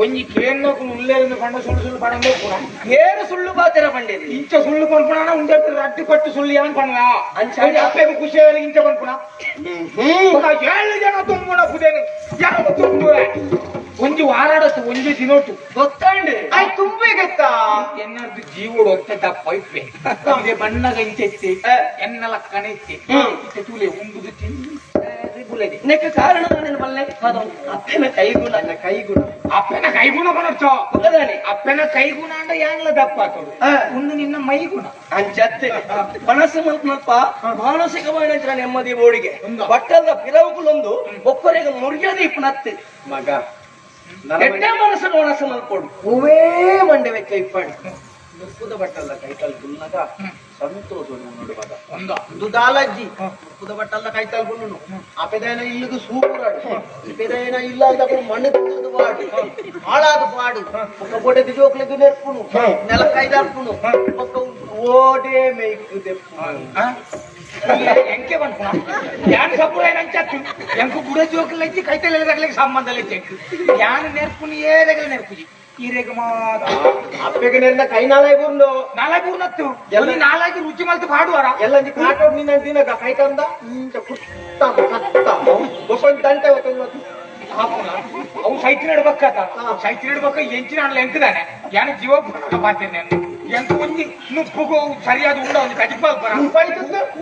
ಒಂಜಿ ಕೇನ್ನಕು ಉಲ್ಲೇರಿಂದ ಪಂಡ ಸುಳ್ಳು ಸುಳ್ಳು ಪಡಂದೇ ಕೂಡ ಏನು ಸುಳ್ಳು ಬಾತಿರ ಪಂಡಿರಿ ಇಂಚ ಸುಳ್ಳು ಪನ್ಪುಣ ಉಂಡೆ ರಡ್ಡು ಪಟ್ಟು ಸುಳ್ಳು ಯಾನ್ ಪಣ್ಣ ಅಂಚ ಅಪ್ಪೆಗೆ ಖುಷಿ ಇಂಚ ಪನ್ಪುಣ 7 ಜನ ತುಂಬುಣ ಪುದೇನು ಯಾವ ತುಂಬುವೆ ಒಂಜಿ ವಾರಾಡತ್ತು ಒಂಜಿ ದಿನೋಟು ಗೊತ್ತಾಂಡು ಆಯ್ ತುಂಬೆಗತ್ತಾ ಎನ್ನದು ಜೀವೋಡು ಅಂತ ದಪ್ಪ ಇಪ್ಪೆ ಇದೇ ಬಣ್ಣಗ ಇಂಚೆತ್ತಿ ಎನ್ನಲ ಕಣೆತ್ತಿ ಇತ್ತೆ ತೂಲೆ ಉಂಡುದು ತಿಂದು ನೆಕ್ಕ ಕಾರಣ ನಾನು ಬಲ್ಲೆ ಅಪ್ಪನ ಕೈಗುಣ ಕೈಗುಣ ಅಪ್ಪನ ಕೈಗುಣ ಬನರ್ಚೋ ಗೊತ್ತದಾನೆ ಅಪ್ಪನ ಕೈಗುಣ ಅಂಡ ಯಾನ್ಲ ದಪ್ಪ ಆತೋಡು ಒಂದು ನಿನ್ನ ಮೈಗುಣ ಅಂಚತ್ತೆ ಮನಸ್ಸು ಮಲ್ಪನಲ್ಪ ಮಾನಸಿಕವಾದ ನೆಮ್ಮದಿ ಬೋಡಿಗೆ ಬಟ್ಟದ ಪಿರವುಕುಲೊಂದು ಒಕ್ಕರಿಗೆ ಮುರಿಯದಿ ಇಪ್ಪನತ್ತೆ ಮಗ ಎಡ್ಡೆ ಮನಸ್ಸು ಮನಸ್ಸು ಮಲ್ಪೋಡು ಹೂವೇ ಮಂಡೆ ವೆಚ್ಚ ಇಪ್ಪಾಡು ನುಪ್ಪುದ ಬಟ್ಟಲ್ಲ ಕೈಕಾಲು ಗುಲ್ನಗ ಸಂತೋಷ ನೋಡು ಮಗ ಒಂದು ದಾಲಜ್ಜಿ ನುಪ್ಪುದ ಬಟ್ಟಲ್ಲ ಕೈಕಾಲು ಗುಲ್ಲು ಅಪೆದಾಯನ ಇಲ್ಲದು ಸೂಪುರಾಡು ಇಪೆದಾಯನ ಇಲ್ಲ ಅಂತ ಮಣ್ಣು ತಿಂದು ಪಾಡು ಹಾಳಾದ ಪಾಡು ಒಕ್ಕ ಬೊಡೆ ಜೋಕ್ಲಿಗೆ ನೆರ್ಪುನು ನೆಲ ಕೈದಾರ್ಪುನು ಒಕ್ಕ ಓಡೆ ಮೇಯ್ಕು ದೆಪ್ಪು ಎಂಕೆ ಬಂದ್ಪುಣ ಯಾನ್ ಸಪುರ ನಂಚತ್ತು ಎಂಕು ಬುಡ ಜೋಕ್ಲಜ್ಜಿ ಕೈತಲೆ ಸಂಬಂಧ ಲಜ್ಜೆ ಯಾನ್ ನೆರ್ಪುನು ಏರೆಗಲ ನೆರ್ಪುಜಿ ಈರೆಗ ಮಾತ್ರ ಅಪ್ಪೆಗೆ ನೆರ್ನ ಕೈ ನಾಲಾಯಿ ಬುರ್ನು ನಾಲಾಯಿ ಬುರ್ನತ್ತು ಎಲ್ಲ ನಾಲಾಗಿ ರುಚಿ ಮಲ್ತು ಪಾಡುವಾರ ಎಲ್ಲ ಕಾಟೋಡ್ ನಿನ್ನ ದಿನಗ ಕೈ ತಂದ ಇಂಚ ಕುಟ್ಟ ಕತ್ತ ಬೊಕ್ಕೊಂದು ದಂಟೆ ಅವು ಸೈತಿ ನಡ್ಬೇಕತ್ತ ಸೈತಿ ನಡ್ಬೇಕ ಎಂಚಿನ ಅಣ್ಣ ಎಂಕದಾನೆ ಯಾನ ಜೀವ ಪಾತೇನೆ ಎಂತ ಒಂಜಿ ನುಪ್ಪುಗು ಸರಿಯಾದ ಉಂಡ ಒಂದು ಕಜಿಪಾಲ್ ಬರ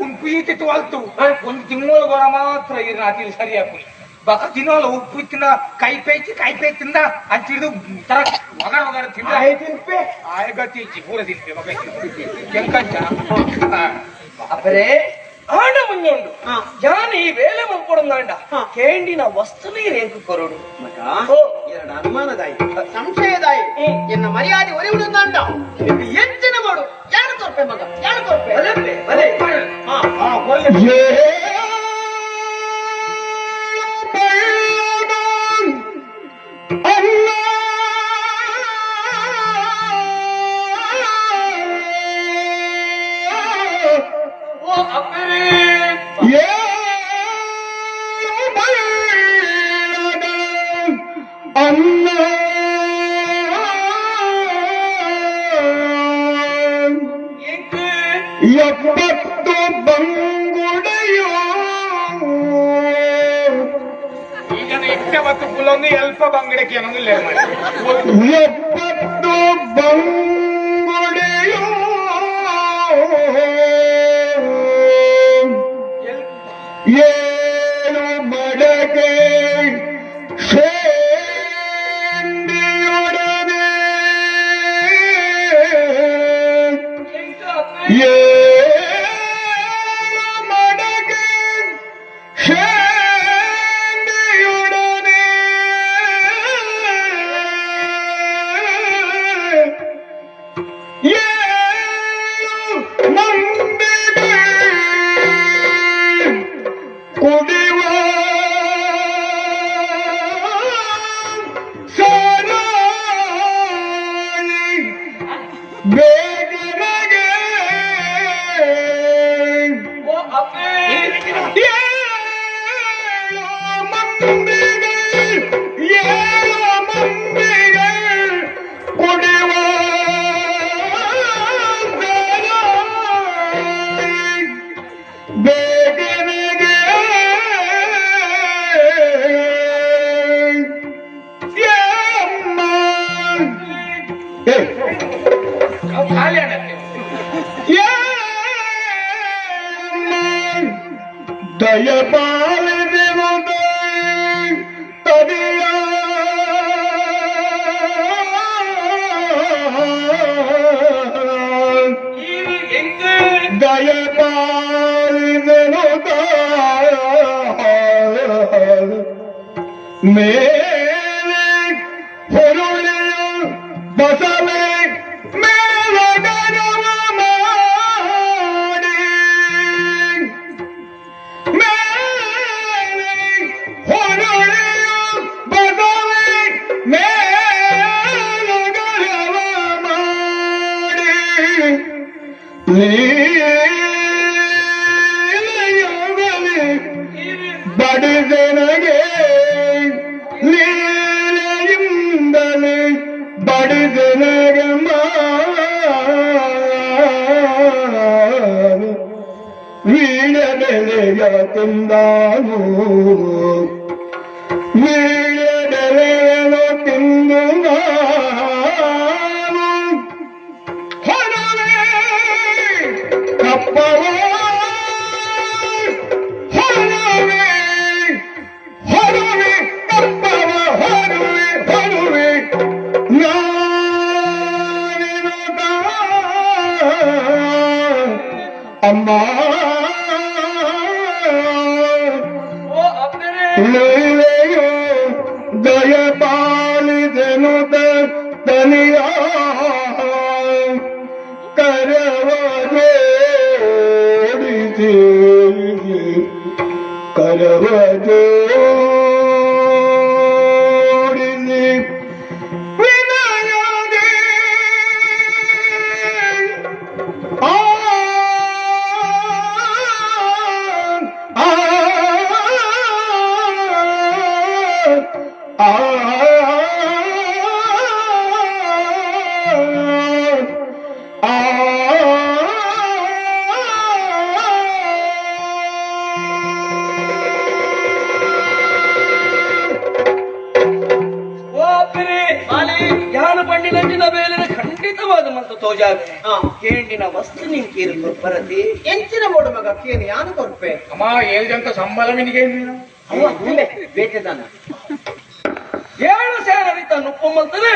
ಉಂಪು ಈತಿತ್ತು ಅಲ್ತು ಒಂದು ತಿಂಗಳು ಬರ ಮಾತ್ರ ಇರ್ನ ಅತಿ ಸರಿ ಹಾಕುನಿ ಬಕ ತಿನ್ನೋಲ್ಲ ಉಪ್ಪು ತಿನ್ನ ಕೈ ಪೇಚಿ ಕೈ ಪೇ ತಿಂದ ಅಂಚಿಡಿದು ತರ ಒಗರ ಒಗರ ತಿಂದ ತಿನ್ಪೆ ಆಯ್ ಗತಿ ಇಚ್ಚಿ ಪೂರ ತಿನ್ಪೆ ಮಗ ಎಂಕಂಚ ಅಪರೇ ಆಂಡ ಮುಂಜುಂಡು ಯಾನ್ ಈ ವೇಳೆ ಮಲ್ಪೊಡಂದಾಂಡ ಕೇಂಡಿನ ವಸ್ತು ನೀರು ಎಂಕು ಕೊರಡು ಮಗ ಎರಡು ಅನುಮಾನದಾಯಿ ಸಂಶಯದಾಯಿ ಎನ್ನ ಮರ್ಯಾದೆ ಒರೆ ಉಡುಂದಾಂಡ ಎಂಚಿನ ಮಾಡು ಯಾರು ಕೊರ್ಪೆ ಮಗ ಯಾರು ಕೊರ್ಪೆ ಬಲೆ ಬಲೆ ಎಪ್ಪತ್ತು ಬಂಗುಡೆಯೋ ಈಗ ಎಕ್ಕ ಮತ್ತು ಪುಲೊಂದು ಎಲ್ಪ ಬಂಗಡಕ್ಕೆ ಏನೊಂದು ಎಪ್ಪತ್ತು ಬಂಗುಡೆಯೋ ಏಳು ಮಡಕೆ ಶೇಂದಿಯೊಡನೆ ಏಳು ಮಡಕೆ ಶೇಂದಿಯೊಡನೆ ಬೇಗನೆಗೆ ಏಳು ಮಂದಿಗೆ ಏಳು ಮಂದಿಗೆ ಕೊಡುವ ಬೇಗನೆಗೆ ದಯಪಾಲಿಸುವುದು ತದಿಯ ದಯಪಾಲಿಸುವುದು ಮೇಲೆ ಹೊರುಳಿಯು ಬಸವೆ ಮೇಲಗರವ ಮಾಡಿ ಮೇಲೆ ಹೊರುಳಿಯು ಬಸವೆ ಮೇಲಗರವ ಮಾಡಿ ಲೀಲೆಯುಗಲಿ ಬಡಿದೆನಗೆ ಲೀಲೆಯಿಂದಲೇ ಬಡಿದೆನಗೆ ವೀಳ್ಯದೆಲೆಯ ತಿಂದಾನು ವೀಳ್ಯದೆಲೆಯನ್ನು ತಿಂದು ನಾನು ಹೊರವೇ ಕಪ್ಪವ ಹೊರವೇ ಹೊರವೇ ಕಪ್ಪವ ಹೊರುವೆ ಹೊರುವೆ ನಾನಿರುತ್ತ ಅಮ್ಮ ಲೀಲೆಯು ದಯಪಾಲಿದೆನು ತನಿಯ ಕರವ ಜೋಡಿಸಿ ಕರವ ಜೋಡಿಸಿ ವಿನಯದೆ ಆ ಆ ಆ ಆ ಯಾನು ಪಂಡಿನಂಚಿನ ಬೇಲಿನ ಖಂಡಿತವಾದ ಮತ್ತು ತೋಜಾವೆ ಕೇಂಡಿನ ವಸ್ತು ನಿಂಕೀರು ಕೊರ್ಪರತಿ ಎಂಚಿನ ಬೋಡು ಮಗ ಕೇನು ಯಾನು ಕೊರ್ಪೆ ಅಮ್ಮ ಏಳು ಜನಕ ಸಂಬಳ ನಿನಗೆ ನೀನು ಅವ್ವ ಬೇಟೆದಾನ ಏಳು ಸೇರರಿತ ನುಪ್ಪು ಮಲ್ತದೆ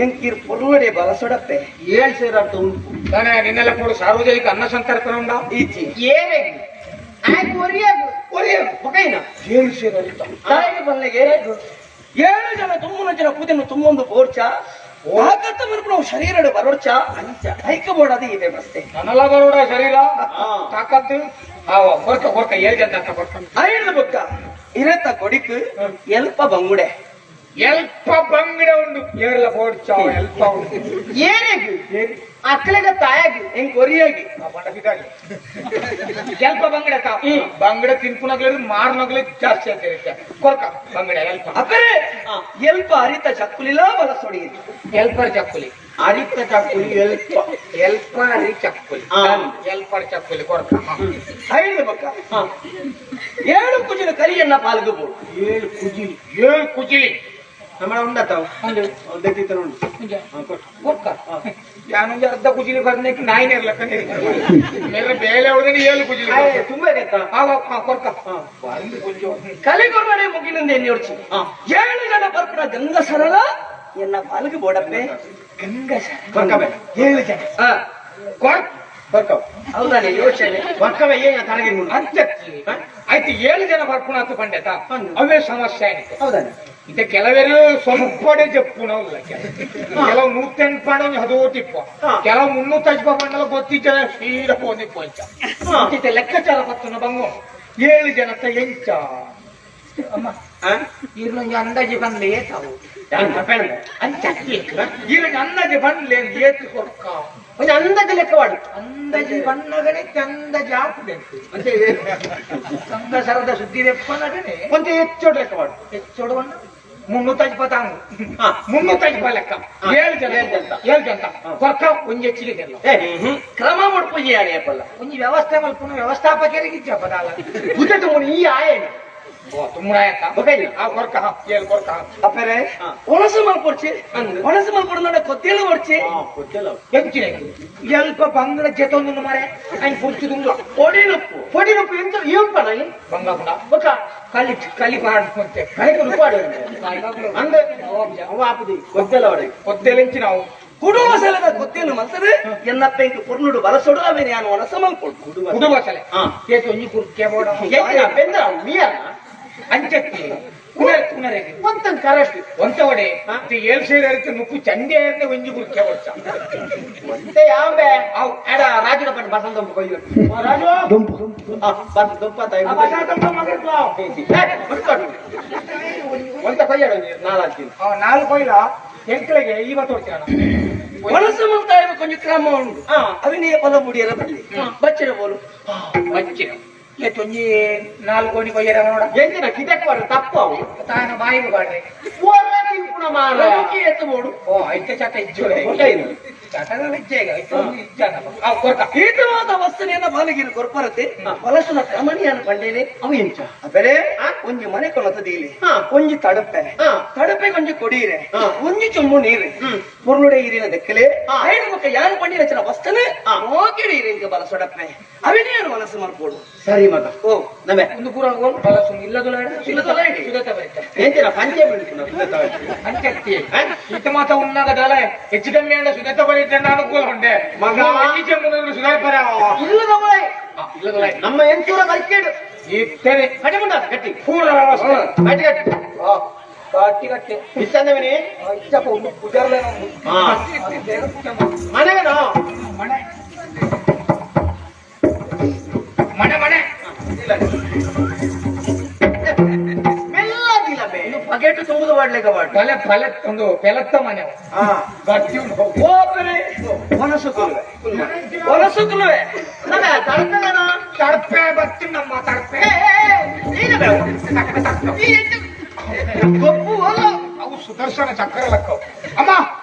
ಎಂಕೀರ್ ಪೊರುವಡೆ ಬಲಸೊಡಪ್ಪೆ ಏಳು ಸೇರ ಅರ್ಥ ಉಂಟು ತಾನೇ ನಿನ್ನೆಲ್ಲ ಕೂಡ ಸಾರ್ವಜನಿಕ ಅನ್ನ ಸಂತರ್ಪಣೆ ಉಂಡ ಈಚಿ ಏನೇ ಆಯ್ತು ಒರಿಯಾಗು ಒರಿಯಾಗು ಒಕೈನ ಏಳು ಸೇರರಿತ ತಾಯಿಗೆ ಬಲ್ಲೆಗೆ ಏಳು ಜನ ತುಮ್ಮನ ಜನ ಕೂದನ್ನು ತುಂಬೊಂದು ಬೋರ್ಚ ತಾಕತ್ತ ಮನ್ಪು ಶರೀರ ಬರೋರ್ಚ ಅಂಚ ಐಕ ಬೋಡದೆ ಇದೆ ಬಸ್ತೆ ನನ್ನಲ್ಲ ಬರೋಡ ಶರೀರ ತಾಕತ್ತು ಆವ ಕೊರ್ಕ ಕೊರ್ಕ ಏಳು ಜನ ಅಂತ ಕೊರ್ಕ ಐದು ಬೊಕ್ಕ ಇರತ್ತ ಕೊಡಿಕ್ ಎಲ್ಪ ಬಂಗುಡೆ ಎಲ್ಪ ಬಂಗಡೆ ಉಂಡು ಏರ್ಲ ಬೋಡ್ಚ ಎಲ್ಪ ಉಂಡು ಏನೇಗು ಅಕ್ಕಲಿಗ ತಾಯಾಗಿ ಹೆಂಗ್ ಕೊರಿಯಾಗಿ ಎಲ್ಪ ಬಂಗಡೆ ತಾ ಬಂಗಡೆ ತಿನ್ಪುನಗ್ಲಿ ಮಾರ್ನಗ್ಲಿ ಜಾಸ್ತಿ ಆಗ್ತಿರುತ್ತೆ ಕೊರ್ಕ ಬಂಗಡೆ ಎಲ್ಪ ಅಕ್ಕರೆ ಎಲ್ಪ ಅರಿತ ಚಕ್ಕುಲಿಲ್ಲ ಬಲಸೊಡಿ ಎಲ್ಪರ್ ಚಕ್ಕುಲಿ ಅರಿತ ಚಕ್ಕುಲಿ ಎಲ್ಪ ಎಲ್ಪ ಅರಿ ಚಕ್ಕುಲಿ ಎಲ್ಪರ್ ಚಕ್ಕುಲಿ ಕೊರ್ಕ ಐದು ಬೊಕ್ಕ ಏಳು ಕುಜಿನ ಕರಿಯನ್ನ ಪಾಲ್ಗಬಹುದು ಏಳು ಕುಜಿಲಿ ಏಳು ಕುಜಿಲಿ ನಮ್ಮ ಉಂಡತಾವ್ ಉಂಟು ಕೊರ್ಕ ಯಾನೊಂದು ಅರ್ಧ ಕುಜಿಲಿ ಬರ್ನಕ್ಕೆ ನಾಯಿನೇ ಇರ್ಲಕ್ಕ ಮೇರೆ ಬೇಲೆ ಹೊಡೆದ್ರೆ ಏಳು ಕುಜಿಲಿ ತುಂಬಾ ಗೊತ್ತಾ ಕೊರ್ಕ ಕಲಿಗೊರ್ಮನೆ ಮುಗಿನಿಂದ ಎನ್ನಿಯೋಡ್ಚಿ ಏಳು ಜನ ಬರ್ಪುನ ಗಂಗಸರಲ ಎನ್ನ ಪಾಲ್ಗೆ ಬೋಡಪ್ಪೆ ಗಂಗಸರ ಕೊರ್ಕಬೆ ಏಳು ಜನ ಕೊರ್ಕ ಬರ್ಕವ್ ಹೌದಾನೆ ಯೋಚನೆ ಬರ್ಕವೆ ಏನ ತನಗೆ ಆಯ್ತು ಏಳು ಜನ ಬರ್ಪುಣ ಅಂತ ಪಂಡೆತ ಅವೇ ಸಮಸ್ಯೆ ಆಯ್ತು ಹೌದಾನೆ ಇತ್ತೆ ಕೆಲವರು ಸೊಂಪಡೆ ಜಪ್ಪುನ ಉಲ್ಲ ಕೆಲವು ನೂತೆಂಟು ಪಂಡ ಹದೋಟಿಪ್ಪ ಕೆಲವು ಮುನ್ನೂತ್ತೈದು ಪಂಡಲ ಗೊತ್ತಿದ್ದ ಸೀದ ಪೋನಿಪ್ಪ ಅಂಚ ಇತ್ತೆ ಲೆಕ್ಕಾಚಾರ ಪತ್ತನ ಬಂಗು ಏಳು ಜನತ್ತ ಎಂಚ ಅಮ್ಮ ಇರ್ಲೊಂಜಿ ಅಂದಾಜಿ ಬಂದೆ ತಾವು ಅಂದಾಜೆ ಬಣ್ಲೆ ಏತು ಕೊರ್ಕ ಒಂಜಿ ಅಂದಾಜು ಲೆಕ್ಕವಾಡು ಅಂದಾಜು ಬಣ್ಣಗನೆ ಚಂದಾಜು ಆಪುದೆ ಸಂಘ ಸುದ್ದಿ ರೆಪ್ಪನಗನೆ ಒಂತೆ ಹೆಚ್ಚೋಡು ಲೆಕ್ಕವಾಡು ಹೆಚ್ಚೋಡು ಬಣ್ಣ 350 350 ಲೆಕ್ಕ 7 ಜನ 7 ಜನ ಕೊರ್ಕ ಒಂಜಿ ಹೆಚ್ಚಿಗೆ ಜನ ಕ್ರಮ ಮಡ್ಪುಜಿ ಪಲ್ಲ ಒಂಜಿ ವ್ಯವಸ್ಥೆ ಮಲ್ಪುನ ವ್ಯವಸ್ಥಾಪಕರಿಗೆ ಇಜ್ಜಪ್ಪ ದಾಲ ಬುದ್ಧ ಈ ಆಯೇನ ಒಣಸು ಮಲ್ಪೊಡ್ಚಿ ಒಣಸು ಮಲ್ಪೊಡು ಕೊತ್ತೇಲು ಕೊಡ್ಚಿ ಎಲ್ಪ ಬಂಗಡ ಜೆತೊಂದು ಮರೆ ఆయన పొడిచి పొడినుప్పు పొడినుప్పు ఎంత ఏం పని ಬಂಗಾಪುಣ ఒక ಕಲಿ ಕಲಿ ಪಾಡ್ಕೊಂತೆ ಕಲಿకి ರುಪಾಡು ಅಂದ ಆಪುದಿ ಕೊದ್ದೆಲ ಒಡೆ ಕೊದ್ದೆಲೆಂಚಿ ನಾವು ಕುಡುವ ಸಲದ ಕೊತ್ತೇಲು ಮಲ್ತದೆ ಎನ್ನಪ್ಪ ಪೊರ್ನುಡು ಬಲಸೊಡು ಅವೇನೆ ಯಾನು ಒಣಸ ಮಲ್ಪೊಡು ಕುಡುವ ಸಲೆ ಏತು ಒಂಜಿ ಕುರ್ಕೆ ಬೋಡ ಬೆಂದ್ರ ಮೀಯರ್ನ ಅಂಚತ್ತಿ ಒಂತನ್ ಕರೆಕ್ಟ್ ಒಂತ ಒಡೆ ಏಳು ಸೇರಿ ಅರಿತು ನುಪ್ಪು ಚಂಡೆ ಒಂಜಿ ಕುರ್ಕೆ ಓಡ್ಸ ಒಂತೆ ಯಾವಂಬೆ ಅವು ಎಡ ರಾಜುಡ ಪಂಡ ಬಸಂತ ದೊಂಪು ಕೊಯ್ಯು ರಾಜು ದೊಂಪು ಬಸ್ ದೊಂಪ ತಾಯಿ ಒಂತ ಕೊಯ್ಯಾಡ ನಾಲ್ಕು ನಾಲ್ಕು ಕೊಯ್ಲ ಎಂಕ್ಲೆಗೆ ಇವತ್ತು ಹೊಡ್ತೀರ ಒಣಸು ಮಲ್ತಾಯ ಕೊಂಚ ಕ್ರಮ ಉಂಟು ಅವಿನೇ ಪಲ ಮುಡಿಯರ ಬಲ್ಲಿ ಬಚ್ಚಿರ ಬೋಲು ಬಚ್ಚಿರ ತೊಂಜಿ ನಾಲ್ಕು ಕೋಣಿ ಕೊಯ್ಯರ ನೋಡ ಎಂಜಿನ ಕಿಟಕ್ ಬಾರ ತಪ್ಪು ಅವು ತಾನ ಬಾಯಿಗೆ ಬಾಡ್ರೆ ಮಾರ ಎತ್ತು ಬೋಡು ಓ ಐತೆ ಚಟ ಇಜ್ಜೋಡೆ ಈತವಾದ ವಸ್ತುನೆಯನ್ನ ಬಾಲಗಿರಿ ಕೊರ್ಪರತೆ ಹೊಲಸುನ ಕ್ರಮಣಿಯನ್ನು ಪಂಡೇನೆ ಅವು ಎಂಚ ಅಬೆರೆ ಒಂಜಿ ಮನೆ ಕೊಲತದೀಲಿ ಒಂಜಿ ತಡಪೆ ತಡಪೆ ಒಂಜಿ ಕೊಡೀರೆ ಒಂಜಿ ಚೊಂಬು ನೀರು ಪೊರ್ನುಡೆ ಈರಿನ ದೆಕ್ಕಲೆ ಐದು ಮಕ್ಕ ಯಾರು ಪಂಡಿನ ಚನ ವಸ್ತನೆ ಮೋಕಿಡಿ ಈರಿಂಗ ಬಲಸೊಡಪ್ಪೆ ಅವಿನೇನು ಮನಸ್ಸು ಮಲ್ಪೋಡು ಸರಿ ಮಗ ಓ ನಮೆ ಒಂದು ಪೂರ ಬಲಸು ಇಲ್ಲದೊಲ ಇಲ್ಲದೊಲ ಸುಗತ ಬರುತ್ತೆ ಎಂಚಿನ ಪಂಚೆ ಬಿಡ್ತು ಅಂಚತ್ತಿ ಈತ ಮಾತ ಉನ್ನಾಗ ದಾಲ ಹೆಚ್ಚು ಕಮ್ಮಿ ಅಂಡ ಸುಗತ ಬರೀತ ಅನುಕೂಲ ಉಂಡೆ ಮಗ ಸುಧಾರಿಪರ ಇಲ್ಲದವಳೆ ಇಲ್ಲದೊಲ ನಮ್ಮ ಎಂಚೂರ ಬರ್ಕೇಡು ಇತ್ತೇನೆ ಕಟ್ಟಿ ಮುಂಡ ಗಟ್ಟಿ ಪೂರ ವ್ಯವಸ್ಥೆ ಗಟ್ಟಿ ಗಟ್ಟಿ ಗಟ್ಟಿ ಗಟ್ಟಿ ಇತ್ತಂದವಿನಿ ಇಚ್ಚಪ್ಪ ಒಂದು ಪೂಜಾರ್ಲೆ ಮನೆಗೇನೋ ಮನೆ ಮನೆ ಮನೆ ಮೆಲ್ಲದಿಲ್ಲ ಬೇ ಬಕೆಟ್ ತುಂಬುದು ಮಾಡ್ಲಿಕ್ಕೆ ಬಾಡು ಪಲೆ ಪಲೆ ಒಂದು ಪೆಲತ್ತ ಮನೆ ಗಟ್ಟಿ ಉಂಟು ಓಪನೆ ಒಣಸು ಕುಲುವೆ ಒಣಸು ಕುಲುವೆ ನಮ್ಮ ತಡಪೆಗೇನೋ ತಡಪೆ ಬತ್ತಿ ನಮ್ಮ ತಡಪೆ ಗೊಪ್ಪು ಅವು ಸುದರ್ಶನ ಚಕ್ರ ಲಕ್ಕವು ಅಮ್ಮ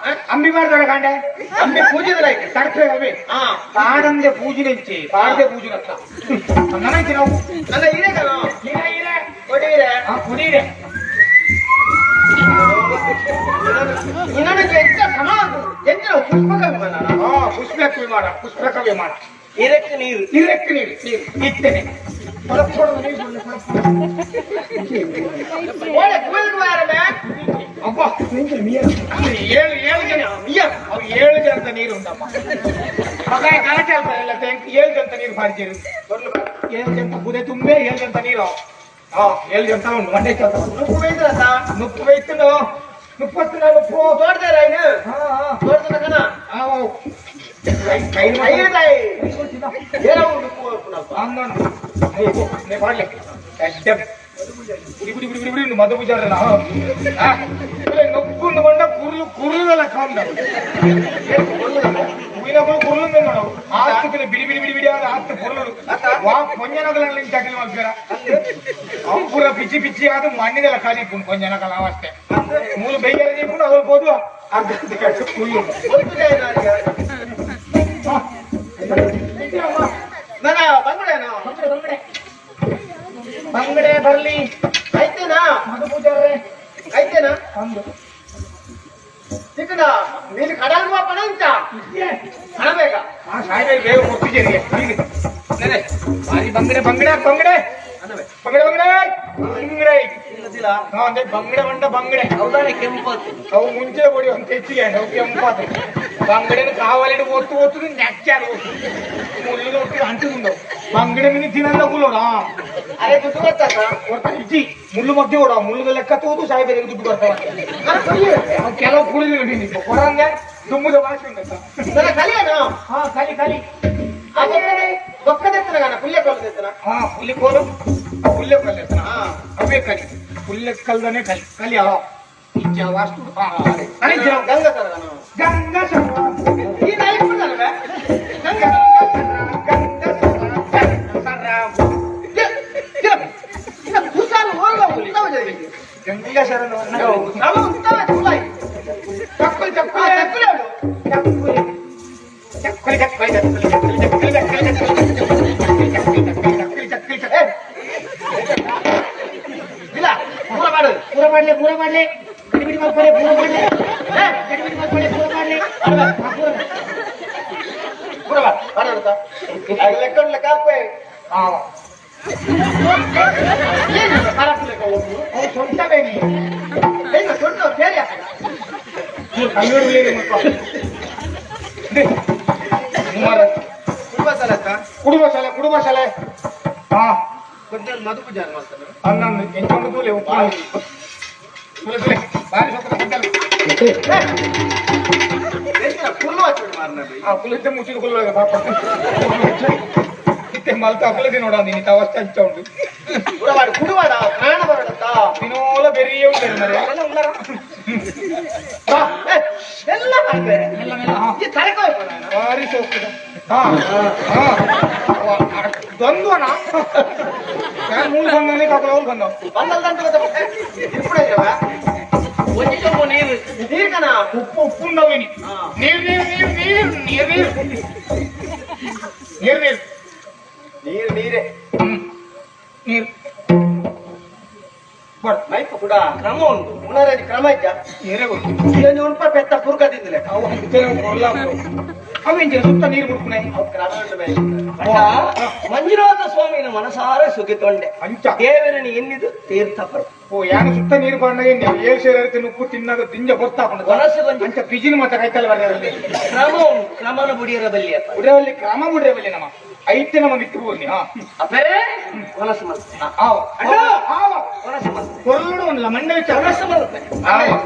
ಅಂಬಿ ಮಾಡ್ದಾಳೆ ಕಾಂಡೆ ಅಂಬಿ ಪೂಜೆದಲ್ಲ ತಡಪೆ ಅವೆ ಪಾಡಂದೆ ಪೂಜಿನೆಂಚಿ ಪಾಡದೆ ಪೂಜಿನತ್ತ ನನಗೆ ನಾವು ನನ್ನ ಹಿರೇಗನೋ ಹೀರೆ ಹೀರೆ ಕೊಡೀರೆ ಕೊಡೀರೆ ನನಗೆ ಎಂತ ಸಮ ಎಂತ ಪುಷ್ಪಕ ವಿಮಾನ ಪುಷ್ಪಕ ವಿಮಾನ ಪುಷ್ಪಕ ವಿಮಾನ ಇರಕ್ಕೆ ನೀರು ಇರಕ್ಕೆ ನೀರು ನೀರು ಇತ್ತೇನೆ ಅಬ್ಬ ಏಳು ಏಳು ಜನ ಅವು ಏಳು ಜನದ ನೀರು ಉಂಟಪ್ಪ ಮಗ ಗಲಾಟೆ ಅಲ್ಪ ಎಲ್ಲ ಏಳು ಜನದ ನೀರು ಬಾರಿಜೇರು ಏಳು ಜನ ಬುದೆ ತುಂಬೆ ಏಳು ಜನ ನೀರು ಹಾ ಏಳು ಜನ ಉಂಟು ಮಂಡೆ ನುಪ್ಪು ಬೇಯ್ತದ ನುಪ್ಪು ಬೇಯ್ತು ನುಪ್ಪತ್ತು ನುಪ್ಪು ತೋಡ್ದಾರ ಇನ್ನು ತೋಡ್ದನ ಕಣ ಮದು ಪೂಜಾರ ನೊಪ್ಪು ಕೊಂಡ ಕುರ್ಲು ಕುರ್ಲುದಲ್ಲ ಕಾಂದ ಹೂವಿನಗಳು ಕುರ್ಲು ನೋಡು ಆಸ್ತುತಿನ ಬಿಡಿ ಬಿಡಿ ಬಿಡಿ ಬಿಡಿ ಆದ ಆಸ್ತು ಕುರ್ಲು ವಾ ಕೊಂಜನಗಳಲ್ಲಿ ಚಕಲಿ ಮಾಡ್ತೀರ ಅವು ಪೂರ ಪಿಚ್ಚಿ ಪಿಚ್ಚಿ ಆದ ಮಣ್ಣಿದೆಲ್ಲ ಖಾಲಿ ಕೊಂಜನಗಳ ಅವಸ್ಥೆ ಮೂಲು ಬೈಯರ ದೀಪುಂಡು ಅವ್ರು ಹೋದು ಅರ್ಧ ಕುರ್ಲು ಬಂಗಡೆ ಬರ್ಲಿ ಐತೇನಾ ಮದು ಪೂಜಾರ್ರೆ ಐತೇನಾ ಅಂದು ಚಿಕ್ಕನ ನೀನು ಕಡಲ್ವಾ ಪಣ ಅಂತ ಹಣ ಬೇಕ ಆ ಸಾಯ್ಬೇರೆ ಬೇಗ ಒಪ್ಪಿದ್ದೀರಿ ಬಾರಿ ಬಂಗಡೆ ಬಂಗಡೆ ಬಂಗಡೆ ಬಂಗಡೆ ಬಂಗಡೆ ಬಂಗಡೆ ಅಂದ್ರೆ ಬಂಗಡೆ ಬಂಡ ಬಂಗಡೆ ಹೌದಾನೆ ಕೆಂಪಾತು ಅವು ಮುಂಚೆ ಹೊಡಿ ಅಂತ ಹೆಚ್ಚಿಗೆ ಅವು ಕೆಂಪಾತು ಬಂಗಡೆನ ಕಾವಲಿಡು ಒತ್ತು ಒತ್ತು ನೆಚ್ಚಾರು ಮುಳ್ಳು ಒಟ್ಟು ಅಂಟುಂದವು ಬಂಗಡೆ ಮಿನಿ ತಿನ್ನಲ್ಲ ಕೂಲೋಡ ಅರೆ ದುಡ್ಡು ಕೊಡ್ತಾರ ಕೊಡ್ತಾ ಇಜ್ಜಿ ಮುಳ್ಳು ಮಧ್ಯೆ ಓಡ ಮುಳ್ಳುದ ಲೆಕ್ಕ ತೋದು ಸಾಯ್ಬೇರೆ ದುಡ್ಡು ಬರ್ತಾವ ಕೆಲವು ಕುಡಿದು ಕೊಡಂಗೆ ತುಂಬುದ ಭಾಷೆ ಉಂಟು ನನ್ನ ಕಲಿಯನು ಹಾ ಕಲಿ ಕಲಿ ಬೊಕ್ಕದೆತ್ತನ ಪುಲ್ಯ ಕೋಲದೆತ್ತನ ಹಾ ಹುಲಿ ಕೋಲು ಹುಲ್ಲೆ ಕಲ್ಲೆತ್ತನ ಅವೇ ಕಲಿ ಹುಲ್ಲೆ ಕಲ್ದನೆ ಕಲಿ ಕಲಿ ಅವ ವಾಸ್ತು ಗಂಗಾ ಸರ ಗಂಗಾ ಸರ ಗಂಗಾ ಸರ ಪೂರ ಮಾಡ್ಲೆ ಪೂರ ಮಾಡ್ಲೆ ಗಡಿಬಿಡಿ ಮಾಡ್ಕೊಳ್ಳೆ ಪೂರ ಮಾಡ್ಲೆ ಗಡಿಬಿಡಿ ಮಾಡ್ಕೊಳ್ಳೆ ಪೂರ ಮಾಡ್ಲೆ ಪೂರ ಲೆಕ್ಕ ಲೆಕ್ಕ ಹಾಕ್ಬೇ ಸೊಂಟ ಬೇನಿ ಸೊಂಟ ಬೇರೆ ಕುಡುಬ ಶಾಲೆ ಕುಡುಬ ಶಾಲೆ ಹಾ ಮಧು ಪೂಜಾರಿ ಮಾಡ್ತಾರೆ ಹನ್ನೊಂದು ಎಂಟೊಂದು ತೂಲೆ ಉಪ್ಪು ತುಲೆ ತುಲೆ ಬಾರಿ ಸೊಕ್ಕದ ಕುಟ್ಟಲು ಆ ಕುಲಿದ್ದೆ ಮುಚ್ಚಿದ ಕುಲ್ಲ ಪಾಪ ಇತ್ತೆ ಮಲ್ತ ಅಕಲದಿ ನೋಡ ನೀನು ಅವಸ್ಥೆ ಹಂಚ ಉಂಟು ಕುಡವಾಡ ಕುಡುವಾಡ ಪ್ರಾಣ ಬರಡತ್ತ ದಿನೋಲ ಬೆರಿಯೇ ಉಂಟು ಮರೆ ಎಲ್ಲ ಮಾಡ್ತಾರೆ ಬಾರಿ ಸೋಕುದ ಹಾ ಹಾ ದ್ವಂದ್ವನ ನಾನು ಮೂರು ಬಂದಾನೆ ಕಾಕಲ ಅವ್ರು ಬಂದ ನೀರು ನೀರ್ಕನ ಉಪ್ಪು ಉಪ್ಪು ಉಂಡವಿನಿ ನೀರು ನೀರು ನೀರು ನೀರು ನೀರು ನೀರು ನೀರು ನೀರು ನೀರು ನೀರೇ ನೀರು ಮೈಪ್ ಕೂಡ ಕ್ರಮ ಉಂಟು ಉಣರಲ್ಲಿ ಕ್ರಮ ಇದ್ದ ಏನೇ ಗೊತ್ತು ಉಂಪ ಪೆತ್ತ ಪುರ್ಕ ತಿಂದಿಲ್ಲ ಅವು ಅವೇಂಜಿನ ಸುತ್ತ ನೀರು ಬಿಡ್ಕುನೆ ಅವು ಕ್ರಮ ಉಂಟು ಮಂಜುನಾಥ ಸ್ವಾಮಿನ ಮನಸಾರ ಸುಗಿತೊಂಡೆ ಅಂಚ ದೇವರని ಎನ್ನಿದು ತೀರ್ಥ ಪರ್ವ ಓ ಯಾನು ಸುತ್ತ ನೀರು ಬಾಂಡ ಏಳು ಸೇರ ಉಪ್ಪು ತಿನ್ನಾಗ ದಿಂಜ ಗೊತ್ತಾಕೊಂಡು ಮನಸ್ಸು ಕೊಂಚ ಅಂಚ ಪಿಜಿನ ಮಾತ್ರ ಕೈತಲ್ಲ ಬರ್ತಾರೆ ಕ್ರಮ ಉಂಟು ಕ್ರಮನ ಬುಡಿಯರ ಬಲ್ಲಿ ಅಪ್ಪ ಬುಡಿರಲ್ಲಿ ಕ್ರಮ ಬುಡಿರ ಬಲ್ಲಿ ನಮ್ಮ ಐತೆ ನಮ್ಮ ಬಿತ್ತು ಹೋಗಿ ಹಾ ಅಪ್ಪೇ ಮನಸ್ಸು ಮಲ್ತೆ ಆವ ಆವ ಮನಸ್ಸು ಮಲ್ತೆ ಕೊರಡು ಉಂಡ್ಲ ಮಂಡೆ ವಿಚಾರ ಮನಸ್ಸು ಮಲ್ತೆ ಆವ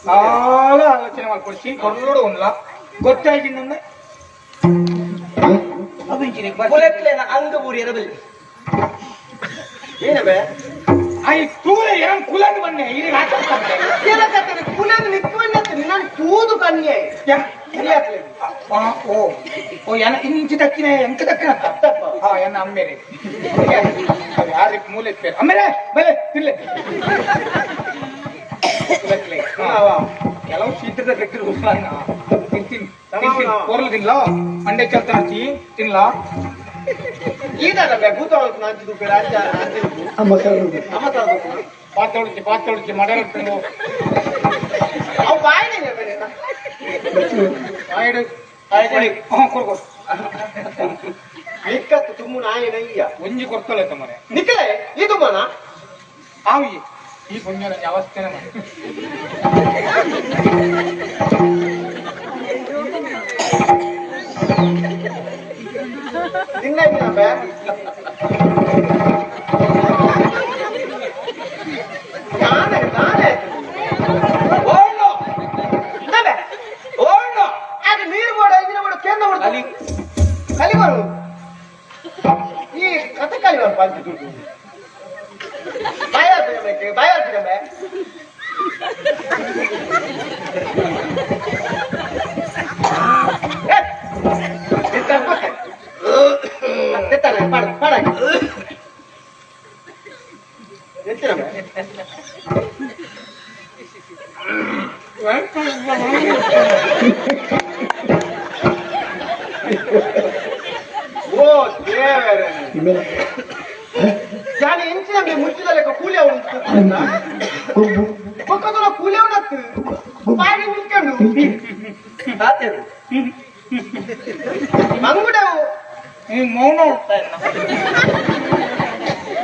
చాలా ಆಲೋಚನೆ ಮಾಡ್ಕೊಡ್ಸಿ ಕೊರಡು ಉಂಡ್ಲ ಗೊತ್ತಾಗಿಂದ ಕುಲೆಕ್ಲೆನ ಅಂಗ ಬುಡಿಯರ ಬಲ್ಲಿ ಏನವೇ I ತೂಲೆ ಏನ್ ಕುಲಂದು ಬನ್ನೆ ಈಗ ಏನಕತ್ತನೆ ಕುಲಂದು ನಿಕ್ಕುವನ್ನತ್ತೆ ನಾನು ತೂದು ಕನ್ಯೆ ಓ ಓ ಏನ ಇಂಚಿ ತಕ್ಕಿನ ಎಂತ ತಕ್ಕಿನ ಹಾ ಎನ್ನ ಅಮ್ಮೇರೆ ಯಾರು ಮೂಲೆ ಇರ್ತಾರೆ ಅಮ್ಮೇರೆ ಬಲೆ ತಿನ್ಲೆ ಕೆಲವು ಶೀತದ ಗಟ್ಟಿ ತಿಂತೀನಿ ತಿಂತೀನಿ ಕೊರ್ಲು ತಿನ್ಲ ಅಂಡೆ ಚಲ್ತಾಚಿ ತಿನ್ಲಾ ಈದಾರ ಭೂತ ನಾಂಚಿದು ರಾಜ್ಯ ಪಾತೊಳಿಚಿ ಪಾತೊಳಿಚಿ ಮಡಲ ಅವು ಬಾಯಿನೇ ಬಾಯಿಡು ಕೊರ್ಕೊ ನಿಕ್ಕತ್ತು ತುಮ್ಮು ನಾಯಿನ ಈಯ ಒಂಜಿ ಕೊರ್ತಲೆ ತಮ್ಮನೆ ನಿಕ್ಕಲೆ ಈ ತುಮ್ಮನ ಆವಿ ಈ ಪುಣ್ಯನ ಅವಸ್ಥೆನ ಮಾಡಿ ತಿನ್ನ ನಾನೇ ನಾನೇ ಅದು ನೀರು ಬೋಡ ಇಂಜಿನ ಬೋಡ ಕೇಂದ್ರ ಬೋಡ ಕಲಿಬರು ಈ ಕತೆ ಕಲಿಬರು ಪಂಚ ದುಡ್ಡು ಬಾಯ ಬಾಯ ಓ ದೇವರೇ ಜಾನೆ ಇಂಚಿನ ಮುಚ್ಚಿದ ಕೂಲಿ ಅವನು ಪಕ್ಕದ ಕೂಲಿ ಅವನತ್ತು ಬಾಯಿ ನಿಂತ್ಕೊಂಡು ಮಂಗುಡವು ಮೌನ ಹೋಗ್ತಾ ಇಲ್ಲ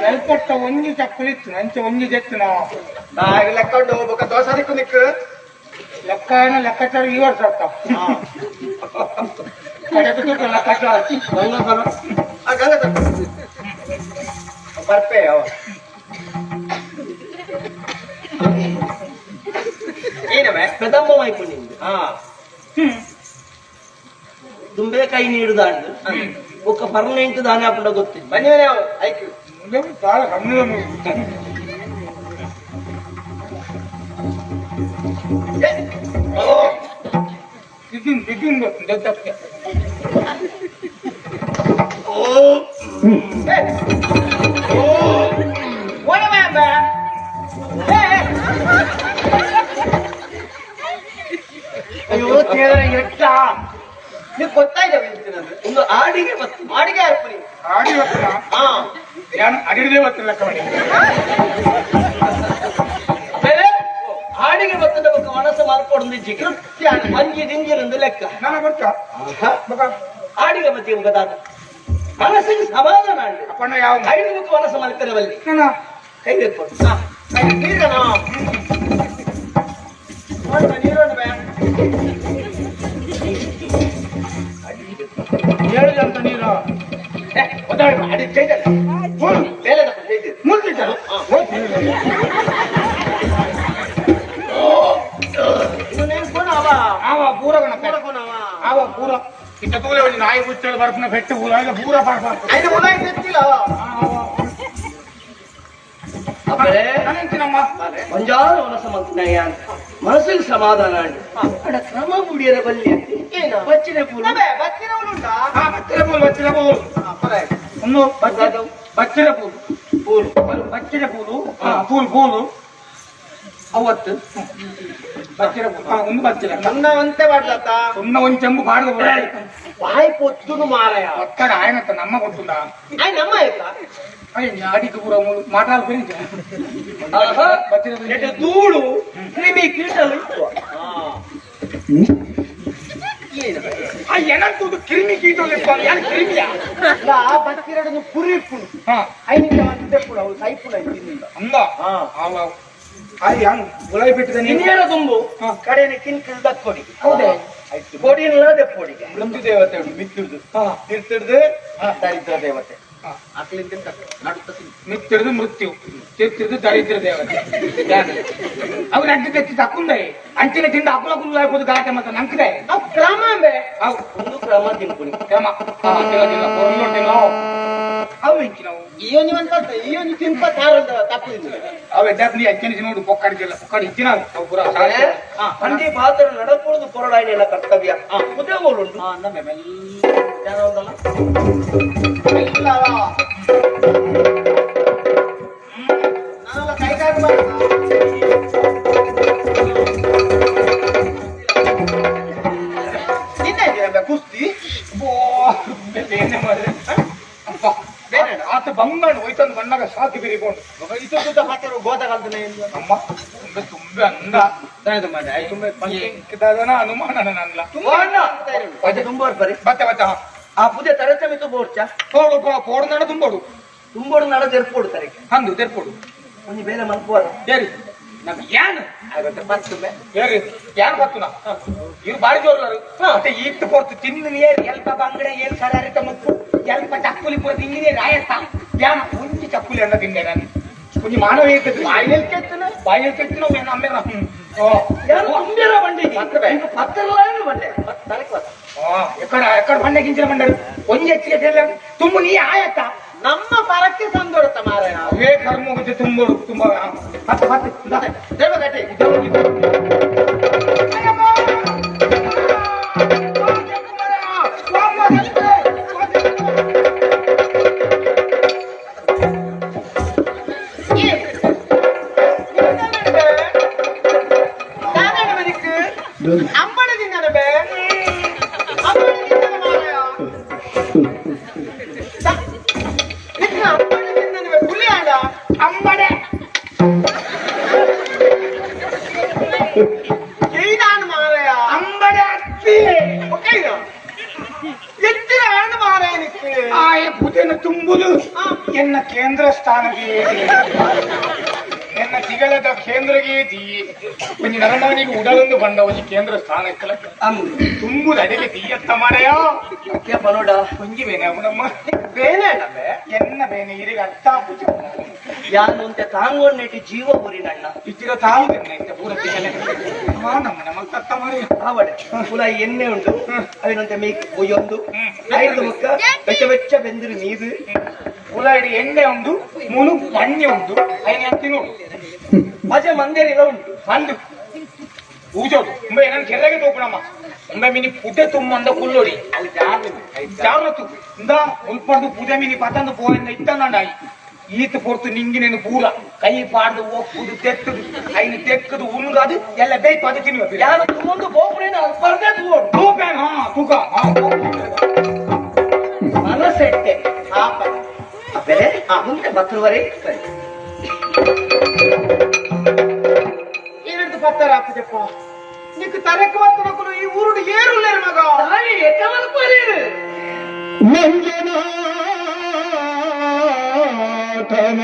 ಎಲ್ಪಟ್ಟ ಒಂಜಿ ಚಕ್ಕಲಿತ್ತು ನಂಚೆ ಒಂಜಿ ಜೆತ್ತು ನಾವು ಲೆಕ್ಕ ಉಂಟು ಹೋಗ್ಬೇಕ ದೋಸೆ ದಿಕ್ಕು ನಿಕ್ಕು ಲೆಕ್ಕ ಏನೋ ಲೆಕ್ಕಾಚಾರ ಈ ವರ್ಷ ಆಗ್ತಾವ ಲೆಕ್ಕಾಚಾರ ಬರ್ಪೆ ಅವ ಏನವೇ ಪ್ರಥಮ ಮೈಪು ನಿಂದು ದುಂಬೆ ಕೈ ನೀಡುದಾಂಡು ಒಕ್ಕ ಪರ್ಮನೆಂಟ್ ದಾನ ಹಾಕೊಂಡ ಗೊತ್ತಿಲ್ಲ ಬನ್ನಿ ಆಯ್ತು చాలా కన్నుల ದಿದ್ದಿನ್ ದೊಡ್ಡಕ್ಕೆ ಅಯ್ಯೋ ತೇವರ ಎಟ್ಟ ನೀವು ಗೊತ್ತಾಯ್ತವೆ ಒಂದು ಆಡಿಗೆ ಬತ್ತು ಆಡಿಗೆ ಅರ್ಪಣೆ ಆಡಿ ಬರ್ತೀನ ಹಾ ನಾನು ಅಡಿಡದೆ ಬರ್ತಿಲ್ಲ ಕಮಣಿ ಬೇರೆ ಆಡಿಗೆ ಬತ್ತದ ಬೊಕ್ಕ ಮನಸ್ಸು ಮಾರ್ಪೊಡೊಂದು ಇಜ್ಜಿ ಮಂಜಿ ದಿಂಜಿನೊಂದು ಲೆಕ್ಕ ನಾನು ಬರ್ತಾ ಬೊಕ ಆಡಿಗೆ ಬತ್ತಿ ಮುಖದಾದ ಮನಸ್ಸಿಗೆ ಸಮಾಧಾನ ಅಂಡು ಅಪ್ಪಣ್ಣ ಯಾವ ಐದು ಮುಖ ಮನಸ್ಸು ಮಲ್ಪೆರ ಬಲ್ಲಿ ನಾನು ಕೈ ಬೇಕು ನೀರಣ ನೀರೋಣ ಬೇ ಹೇಳಿದಂತ ನೀರು ಅಡಿ ಚೈತನ್ಯ ಬೇಲೆ ಚೈತನ್ಯ ಮುಲ್ತಿದ್ದಾರು ಆವ ಪೂರ ಗಣಪ ಆವ ಪೂರ ಇತ್ತ ತೂಲೆ ಒಂಜಿ ನಾಯಿ ಬುಚ್ಚಳು ಬರ್ಪುನ ಪೆಟ್ಟು ಪೂರ ಇಲ್ಲ ಪೂರ ಪಾರ್ಪ ಐದು ಮುಲಾಯಿ ತೆತ್ತಿಲ್ಲ ಅಪ್ಪರೇ ನಾನೆಂತಿನಮ್ಮ ಮಂಜಾರ ಮನಸ್ಸು ಮಂತ್ನಯ್ಯ ಅಂತ ಮನಸ್ಸಿಗೆ ಸಮಾಧಾನ ಅಡ ಕ್ರಮ ಬುಡಿಯರ ಬಲ್ಲಿ ಬಚ್ಚಿನ ಪೂಲು ಬಚ್ಚಿನ ಉಂಟಾ ಹಾ ಬಚ್ಚಿನ ಪೂಲು ಬಚ್ಚಿನ ಪೂಲು ಒಂದು ಬಚ್ಚಿನ ಪೂಲು ಪೂಲು ಬಚ್ಚಿನ ಪೂಲು ಪೂಲು ಪೂಲು ಅವತ್ತು ಬಚ್ಚಿನ ಪೂಲು ಹಾ ಒಂದು ಬಚ್ಚಿನ ಸುಣ್ಣ ಒಂತೆ ಮಾಡ್ಲತ್ತ ಸುಣ್ಣ ಒಂದು ಚೆಂಬು ಪಾಡ್ದು ಬಾಯಿ ಪೊತ್ತುನು ಮಾರಾಯ ಒಕ್ಕಡ ఆయనತ್ತ ನಮ್ಮ ಗೊತ್ತುಂಡ ಆಯ್ ನಮ್ಮ ಆಯ್ತಾ ಅಯ್ಯ ಅಡಿಗೆ ಪೂರ ಮಾತಾಡ ಧೂಳು ಕ್ರಿಮಿ ಕೀಟಲು ಆ ಏನಂತುದು ಕಿರಿಮಿ ಕೀಟಲು ಯಾರು ಕಿರಿಮಿಯಾ ಬತ್ತಿರಡನ್ನು ಪುರಿಪುಣು ಹಾ ಐನಿಂದ ಒಂದು ತೆಪ್ಪುಡು ಅವಳು ಸೈಪುಣ ತಿನ್ನಿಂದ ಅಂದ ಆಯ್ ಹಂಗ್ ಗುಲಾಬಿ ಬಿಟ್ಟಿದ ಇನ್ನೇನ ತುಂಬು ಕಡೆನ ಕಿನ್ಕಿಲ್ ದಕ್ಕೊಡಿ ಹೌದೇ ಕೊಡಿನಲ್ಲ ದೆಪ್ಪೊಡಿಗೆ ಮೃತ್ಯು ದೇವತೆ ಉಂಟು ಮಿತ್ತಿಡ್ದು ತಿರ್ತಿಡ್ದು ದರಿದ್ರ ದೇವತೆ ಅಕ್ಲಿಂದ ನಡುತ್ತ ಮಿತ್ತಿಡ್ದು ಮೃತ್ಯು ತಿರ್ತಿಡ್ದು ದರಿದ್ರ ದೇವತೆ ಅವ್ರು ಅಡ್ಡ ತೆತ್ತಿ ತಕ್ಕೊಂಡೆ ಅಂಚಿನ ತಿಂದ ಅಕುಲ ಕುಲ್ಲ ಆಗ್ಬೋದು ಗಲಾಟೆ ಮತ್ತೆ ನಂಕಿದೆ ಅವು ಕ್ರಮ ಅಂಬೆ ಅವು ಒಂದು ಕ್ರಮ ತಿನ್ಕುನಿ ಕ್ರಮ ತಿಲ್ಲ ತಿಲ್ಲ ಕೊರಲೊಟ್ಟಿಲ್ಲ ಅವು ಎಂಚಿನವು ಈಯೋನಿ ಒಂದು ಕಲ್ತ ಈಯೋನಿ ತಿನ್ಪ ತಾರಂದ ತಪ್ಪು ಅವು ಎದ್ದಾಪ್ನಿ ಅಂಚಿನ ನೋಡು ಪೊಕ್ಕಡಿದಿಲ್ಲ ಪೊಕ್ಕಡಿ ಇಚ್ಚಿನ ಅವು ಪೂರ ಅಂದಿ ಪಾತ್ರ ನಡಪುವುದು ಕೊರಡಾಯಿನ ಕರ್ತವ್ಯ ಉದ್ಯೋಗಗಳು ಕುಸ್ತಿ ಆತ ಬಂಗಾಣ ಹೋಯ್ತಂದು ಬಣ್ಣಾಗ ಸಾಕು ಬಿರಿಕೊಂಡು ಅಮ್ಮ ತುಂಬೆ ತುಂಬೆ ಅಂದ ಎಂಕದಾದನ ಅನುಮಾನ ನನ್ನ ಬತ್ತೆ ಬತ್ತೆ ಆ ಪುದೆ ತರಚಮಿತು ಬೋರ್ಚ ಪೋಡು ಪೋಡು ನಡ ತುಂಬೋಡು ತುಂಬೋಡು ನಡ ತೆರ್ಪೋಡು ತರಕ್ಕೆ ಅಂದು ತೆರ್ಪೋಡು ಒಂಜಿ ಬೇಲೆ ಮಲ್ಪುವರ ಏರಿ ನಮ್ಮ ಯಾನು ಆಗುತ್ತೆ ಪತ್ತುಮೆ ಏರಿ ಯಾನ್ ಪತ್ತುನ ಇವ್ರು ಬಾರಿ ಜೋರ್ಲಾರು ಮತ್ತೆ ಈಟ್ ಪೊರ್ತು ತಿಂದು ಏರಿ ಎಲ್ಪ ಬಂಗಡೆ ಏಲ್ ಸರಾರಿತ ಮುಕ್ಕು ಎಲ್ಪ ಚಕ್ಕುಲಿ ಪೂರ ತಿಂದಿನಿ ರಾಯತ್ತ ಯಾನ ಒಂಜಿ ಚಕ್ಕುಲಿ ಅನ್ನ ತಿಂದೆ ನಾನು ಒಂಜಿ ಮಾನವೀಯತೆ ಬಾಯಿಲ್ ಕೆತ್ತನ ಬಾಯಲ್ಲಿ ಕೆತ್ತಿನ ಅಮ್ಮೇರ ಯಾರು ತುಂಬಿರ ಬಂಡಿ ಪತ್ತಲ್ಲ ಬಂಡೆ ತರಕ್ಕೆ ಎಕ್ಕಡ ಎಕ್ಕಡ ಬಂಡೆ ಗಿಂಚಿನ ಬಂಡರು ಒಂಜಿ ಹೆಚ್ಚಿಗೆ ತೆಲ್ಲ ತುಂಬು ನೀ ಆಯತ್ತ ನಮ್ಮ ಪರಕ್ಕೆ ತಂದೊಡತ್ತ ಮಾರಾಯ ಅವೇ ಕರ್ಮ ಹೋಗುತ್ತೆ ತುಂಬೋಡು ತುಂಬ ಹತ್ತು ಹತ್ತು ದೇವ ಕಟ್ಟಿ ಅಂಬಡೆ ಅಂಬಡೆ ಅತ್ತಿ ಆಯ ಪುದೆನ ತುಂಬುದು ಎನ್ನ ಕೇಂದ್ರ ಸ್ಥಾನಕ್ಕೆ ಎನ್ನ ತಿಗಳದ ಕೇಂದ್ರಗೆ ಒಂಜಿ ನರಮಾನಿಗೆ ಉಡಲೊಂದು ಬಂಡ ಒಂಜಿ ಕೇಂದ್ರ ಸ್ಥಾನಕ್ಕೆ ತುಂಬುದು ಅಡಿಗೆ ತೀಯತ್ತ ಮಾರೆಯೋ ಬರೋಡ ಒಂಜಿ ಬೇನೆ ನಮ್ಮ ಬೇನೆ ಎನ್ನ ಬೇನೆ ಇರಿಗೆ ಅರ್ಥ ಆಪುಜಿ ಯಾನು ಅಂತ ತಾಂಗೋನ್ನೆಟ್ಟಿ ಜೀವ ಊರಿನಣ್ಣ ಇಚ್ಚಿರ ತಾವು ಇತ್ತೆ ಪೂರ ತಿಗಲೆ ಆ ನಮ್ಮ ನಮಗ್ ತತ್ತ ಮಾರೆ ಆವಡೆ ಪುನ ಎಣ್ಣೆ ಉಂಟು ಅವಿನಂತೆ ಮೇಕ್ ಒಯ್ಯೊಂದು ಐದು ಮುಕ್ಕ ಬೆಚ್ಚ ಬೆಚ್ಚ ಬೆಂದಿರು ನೀರು ಉಲಾಡಿ ಎಣ್ಣೆ ಉಂಟು ಮುನು ಮಣ್ಣೆ ಉಂಟು ಐನ ಅಂತಿ ನೋಡು ಮಜೆ ಮಂದೇರಿಲ್ಲ ಉಂಟು ಅಂದು ಊಜೋಡು ಉಂಬೆ ನನ್ನ ಕೆರೆಗೆ ತೋಪುಣಮ್ಮ ಉಂಬೆ ಮಿನಿ ಪುಟೆ ತುಂಬಂದ ಕುಲ್ಲೋಡಿ ಜಾಗ್ರತು ಇಂದ ಉಲ್ಪಡ್ದು ಪೂಜೆ ಮಿನಿ ಪತಂದು ಪೋಯಿಂದ ಇತ್ತಂದಾಯಿ ಈತ ಪೊರ್ತು ನಿಂಗಿನೇನು ಪೂರ ಕೈ ಪಾಡ್ದು ಒಪ್ಪುದು ತೆತ್ತದು ಐನು ತೆಕ್ಕದು ಉಣ್ಗಾದು ಎಲ್ಲ ಬೇಯ್ಪಾದು ತಿನ್ನುವ ಯಾರು ತುಂಬೊಂದು ಬೋಪುಣೇನ ಅಲ್ಪರ್ದೇ ತೂವೋಡು ತೂಪೇನು ಹಾ ತೂಕ ಮನಸ್ಸೆಟ್ಟೆ ಅಪ್ಪರೆ ಮುಂದೆ ಬತ್ತುವರೆ ಏನಿಡ್ದು ಪತ್ತರ ಅಪ್ಪಜಪ್ಪ నీకు తరక వస్తున్నప్పుడు ఈ ఊరుడు ఏరు లేరు మగ ಮಂಜುನಾಥನ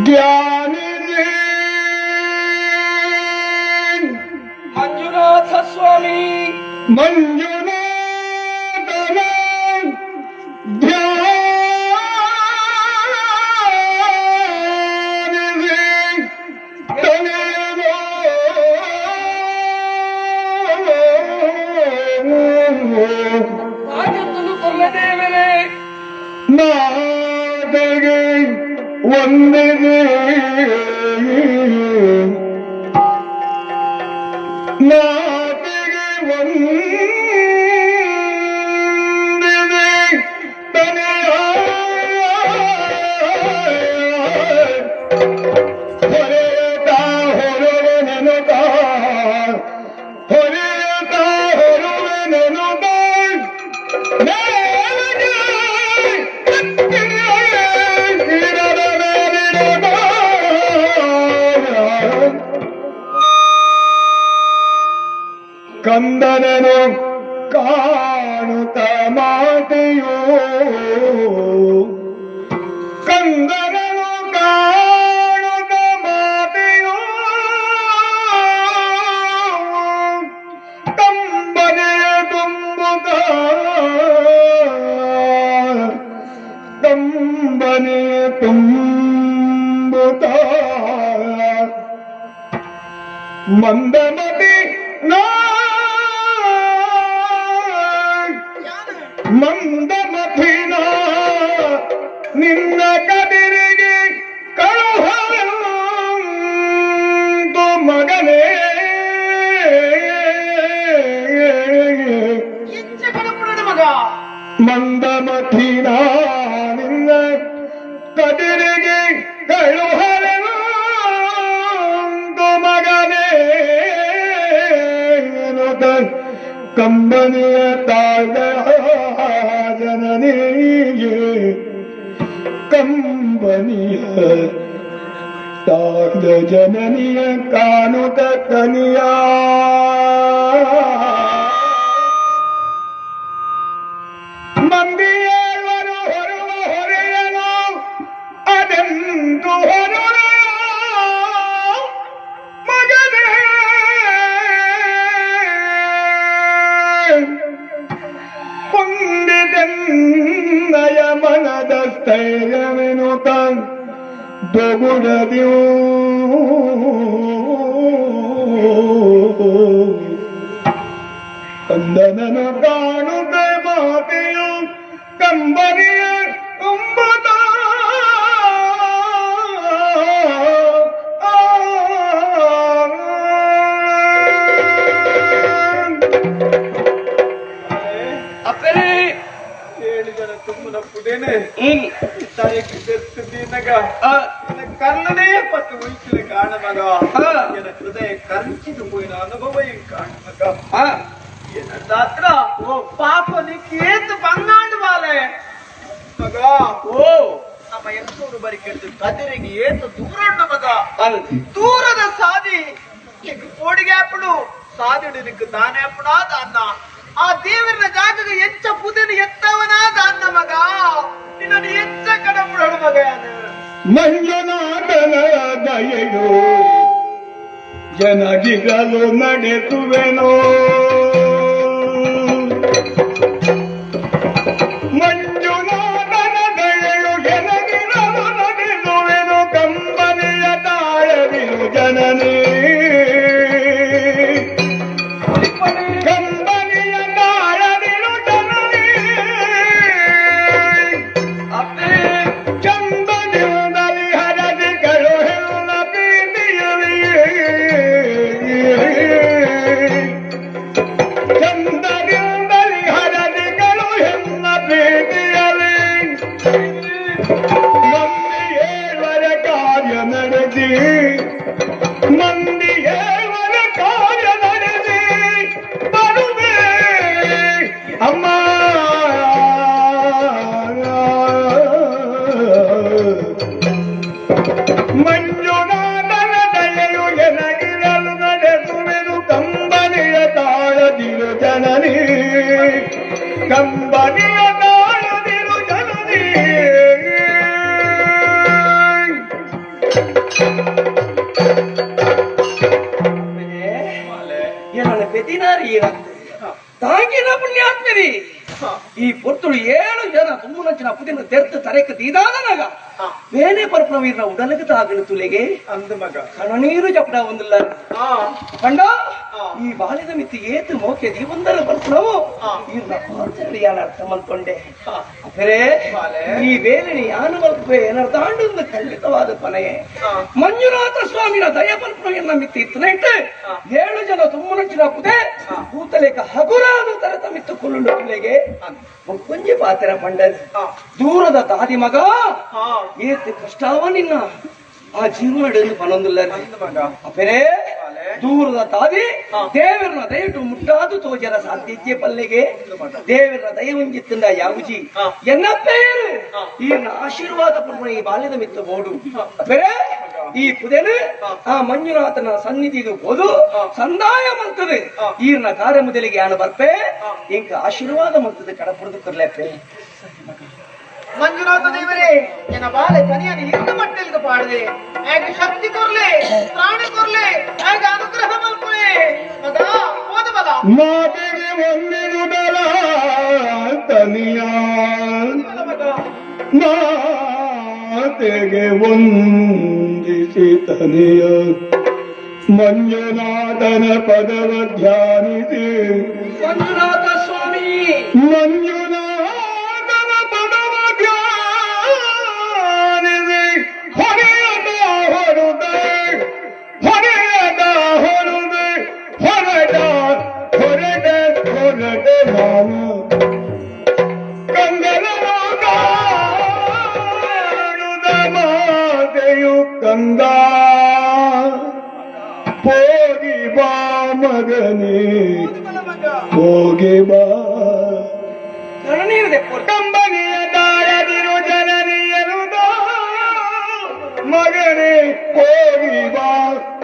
ಜ್ಞಾನಿನಿ ಮಂಜುನಾಥ ಸ್ವಾಮಿ ಮಂಜುನಾಥನ ಧ್ಯಾನಿಸಿ ತನೆಯೋ ಭಾಗ್ಯತ್ತನು ಕೊಲ್ಲದೇವರೇ ಮಾತೆಗೆ ವಂದಿಸಿ ಮಾತೆಗೆ ವಂದಿಸಿ ತನೆಯ ಹೊರೆಯುತ್ತ ಹೊರವೆನೆನುತ್ತ ಹೊರೆಯುತ್ತ ಹೊರವೆನೆನುತ್ತ ಕಂದನನು ಕಾಣುತ್ತ ಮಾತೆಯೋ ಕಂದನನು ಕಾಣುತ್ತ ಮಾತೆಯೋ ಕಂಬನೆ ತುಂಬುತ್ತ ಕಂಬನೆ ತುಂಬುತ್ತ ಮಂದಮತಿ ನಾ ಮಂದಮತಿನ ನಿನ್ನ ಕದಿರಿಗೆ ಕಳುಹಂತು ಮಗನೇ ಮಗ ಮಂದಮತಿನ ನಿನ್ನ ಕದಿರಿಗೆ ಕಳುಹಂತು ಮಗನೇ ಕಂಬನಿಯ ತಾಗ ಜನನಿಗೆ ಕಂಬನಿಯ ತಾಗ ಜನನಿಯ ಕಾಣುತ್ತ ಕನಿಯ ಮಂದಿಯವರು ಹೊರುವ ಹೊರೆಯನು ಅದೆಂದು ಹೊರ ಮಗನೇ ಪೊಂದಿದೆನ್ನಯ ಮನದ ಸ್ಥೈರ್ಯವೆನುತ ದೊಗುಡದಿಯೂ ಕಂದನನು ಕಾಣುತ್ತ ಮಾತೆಯು ಕಂಬನಿಯ ತುಂಬುತ್ತ ಅಪ್ಪರೇ ಏಳು ಜನ ತುಂಬುನ ಪುಡೇನೆ ತಾಯಿಗೆ ತೆತ್ತು ಕರ್ಣನೇ ಪತ್ತು ಉಯಿಸಿದ ಕಾಣ ಮಗ ಎನ ಹೃದಯ ಕಂಚಿದು ಪೋಯಿನ ಅನುಭವ ಕಾಣ ಮಗ ಏನಂತಾತ್ರ ಪಾಪ ನಿಕ್ಕೇತು ಬಂಗಾಂಡು ಬಾಲೆ ಮಗ ಓ ನಮ್ಮ ಎಂತೂರು ಬರಿ ಕೆಟ್ಟು ಕದಿರಿಗೆ ಏತು ದೂರಣ್ಣ ಮಗ ದೂರದ ಸಾದಿ ಈಗ ಕೋಡಿಗೆ ಅಪ್ಪಡು ಸಾದಿಡು ನಿಕ್ಕು ತಾನೇ ಅಪ್ಪಡಾದ ಅನ್ನ ಆ ದೇವರ ಜಾಗಕ್ಕೆ ಎಚ್ಚ ಪುದೆನ ಎತ್ತವನಾದ ಅನ್ನ ಮಗ ನಿನ್ನನ್ನು ಎಚ್ಚ ಕಡಂಬುಡೋಡು ಮಗ ಮಂಜುನಾಥನ ದಯೆಯು ಜನಗಿಗಲು ನಡೆಸುವೆನೋ ಮಂಜುನಾಥನ ದಯೆಯು ಜನಗಿರಲು ನಡೆಸುವೆನು ಕಂಬನಿಯ ತಾಳದಿರು ಜನನಿ ಕಂಬನಿಯ ತಾಳದಿರು ಜನನಿ ಚಂದನಿಂದಲಿ ಹರದಿ ಕಳುಹಿಲ್ಲ ಪ್ರೀತಿಯಲಿ ಕಂಬನಿಯ ತಾಳದಿರು ಜನನಿ ಏನನ್ನ ಪೆದಿನಾರಿ ಏನಾಗ್ತದೆ ತಾಂಗಿನ ಪುಣ್ಯಾತ್ಮರಿ ಈ ಪೊರ್ತುಳು ಏಳು ಜನ ತುಂಬುನಂಚಿನ ಪುದಿನ ತೆರ್ತು ತರೆಕ ದೀದಾದನಾಗ ಬೇನೆ ಪರಪನ ವೀರನ ಉಡಲಕ್ಕೆ ತಾಗಲು ತುಲೆಗೆ ಅಂದ ಮಗ ಕಣನೀರು ಜಪಡ ಒಂದಿಲ್ಲ ಕಂಡ ಈ ಬಾಲ್ಯದ ಮಿತಿ ಏತು ಮೋಕೆ ದೀವಂದರ ಪರಪನವು ಈರ್ನ ಪಾರ್ಥರಿಯಾನ ಅರ್ಥ ಮಲ್ಕೊಂಡೆ ಅಪರೇ ಈ ವೇಳೆ ಯಾನು ಮಲ್ಪೆ ಏನರ್ಥ ಆಂಡೊಂದು ಖಂಡಿತವಾದ ಕೊನೆಯೇ ಮಂಜುನಾಥ ಸ್ವಾಮಿನ ದಯ ಪರಪನ ಮಿತಿ ಇತ್ತನೈತೆ ಏಳು ಜನ ತುಂಬುನಂಚಿನ ಪುದೆ ಕೂತಲೇಕ ಹಗುರಾದ ತರತ ಮಿತ್ತು ಕುಳ್ಳುಂಡು ತುಲೆಗೆ ಕೊಂಜಿ ಪಾತ್ರ ಪಂಡದ ದೂರದ ತಾದಿ ಮಗ ಏತ್ ಕಷ್ಟವ ನಿನ್ನ ಆ ಜೀವನ ಪನೊಂದಿಲ್ಲ ಅಪರೇ ದೂರದ ತಾದಿ ದೇವರನ್ನ ದಯಟು ಮುಟ್ಟಾದು ತೋಜರ ಸಾಧ್ಯತೆ ಪಲ್ಲೆಗೆ ದೇವರನ್ನ ದಯ ಒಂಜಿತ್ತಿಂದ ಯಾವುಜಿ ಎನ್ನ ಪೇರು ಈ ಆಶೀರ್ವಾದ ಪಡ್ಕೊಂಡು ಈ ಬಾಲ್ಯದ ಮಿತ್ತ ಬೋಡು ಅಪರೇ ಈ ಪುದೆನು ಆ ಮಂಜುನಾಥನ ಸನ್ನಿಧಿಗೆ ಹೋದು ಸಂದಾಯ ಮಂತದೆ ಈರ್ನ ಕಾರ್ಯ ಮೊದಲಿಗೆ ಯಾನು ಬರ್ಪೆ ಇಂಕ ಆಶೀರ್ವಾದ ಮಂತದೆ ಕಡಪುರದು ಕೊರ್ಲೆಪ್ಪೆ ಮಂಜುನಾಥ ದೇವರೇ ಎನ್ನ ಬಾಲೆ ತನಿಯನ್ನು ಇಂದು ಮಟ್ಟೆಲ್ಗೆ ಪಾಡದೆ ಆಗ ಶಕ್ತಿ ಕೊರ್ಲೆ ಪ್ರಾಣ ಕೊರ್ಲೆ ಆಗ ಅನುಗ್ರಹ ಮಲ್ಪೆ ಮಗ ಓದಬಲ ಮಾತೆಗೆ ಒಂದಿರುಡಲ ತನಿಯ ಮಾತೆಗೆ ವಂದಿಸಿ ತನಿಯ ಮಂಜುನಾಥನ ಪದವ ಧ್ಯಾನಿಸಿ ಮಂಜುನಾಥ ಸ್ವಾಮಿ ಮಂಜುನಾಥನ ಪದವ ಧ್ಯಾನಿಸಿ ಹೊರೆಯದ ಹೊರುದೆ ಹೊರೆಯದ ಹೊರುದೆ ಹೊರಟ ಹೊರಟ ಹೊರಟ ನಾನು ಕಂದನ ಮಾತೆಯು ಕಂದ ಹೋಗಿ ಬಾ ಮಗನೇ ಹೋಗಿ ಬಾ ಕಂಬನಿಯ ತಾಯದಿರು ಜನನಿಯರು ಮಗನೇ ಹೋಗಿ ಬಾ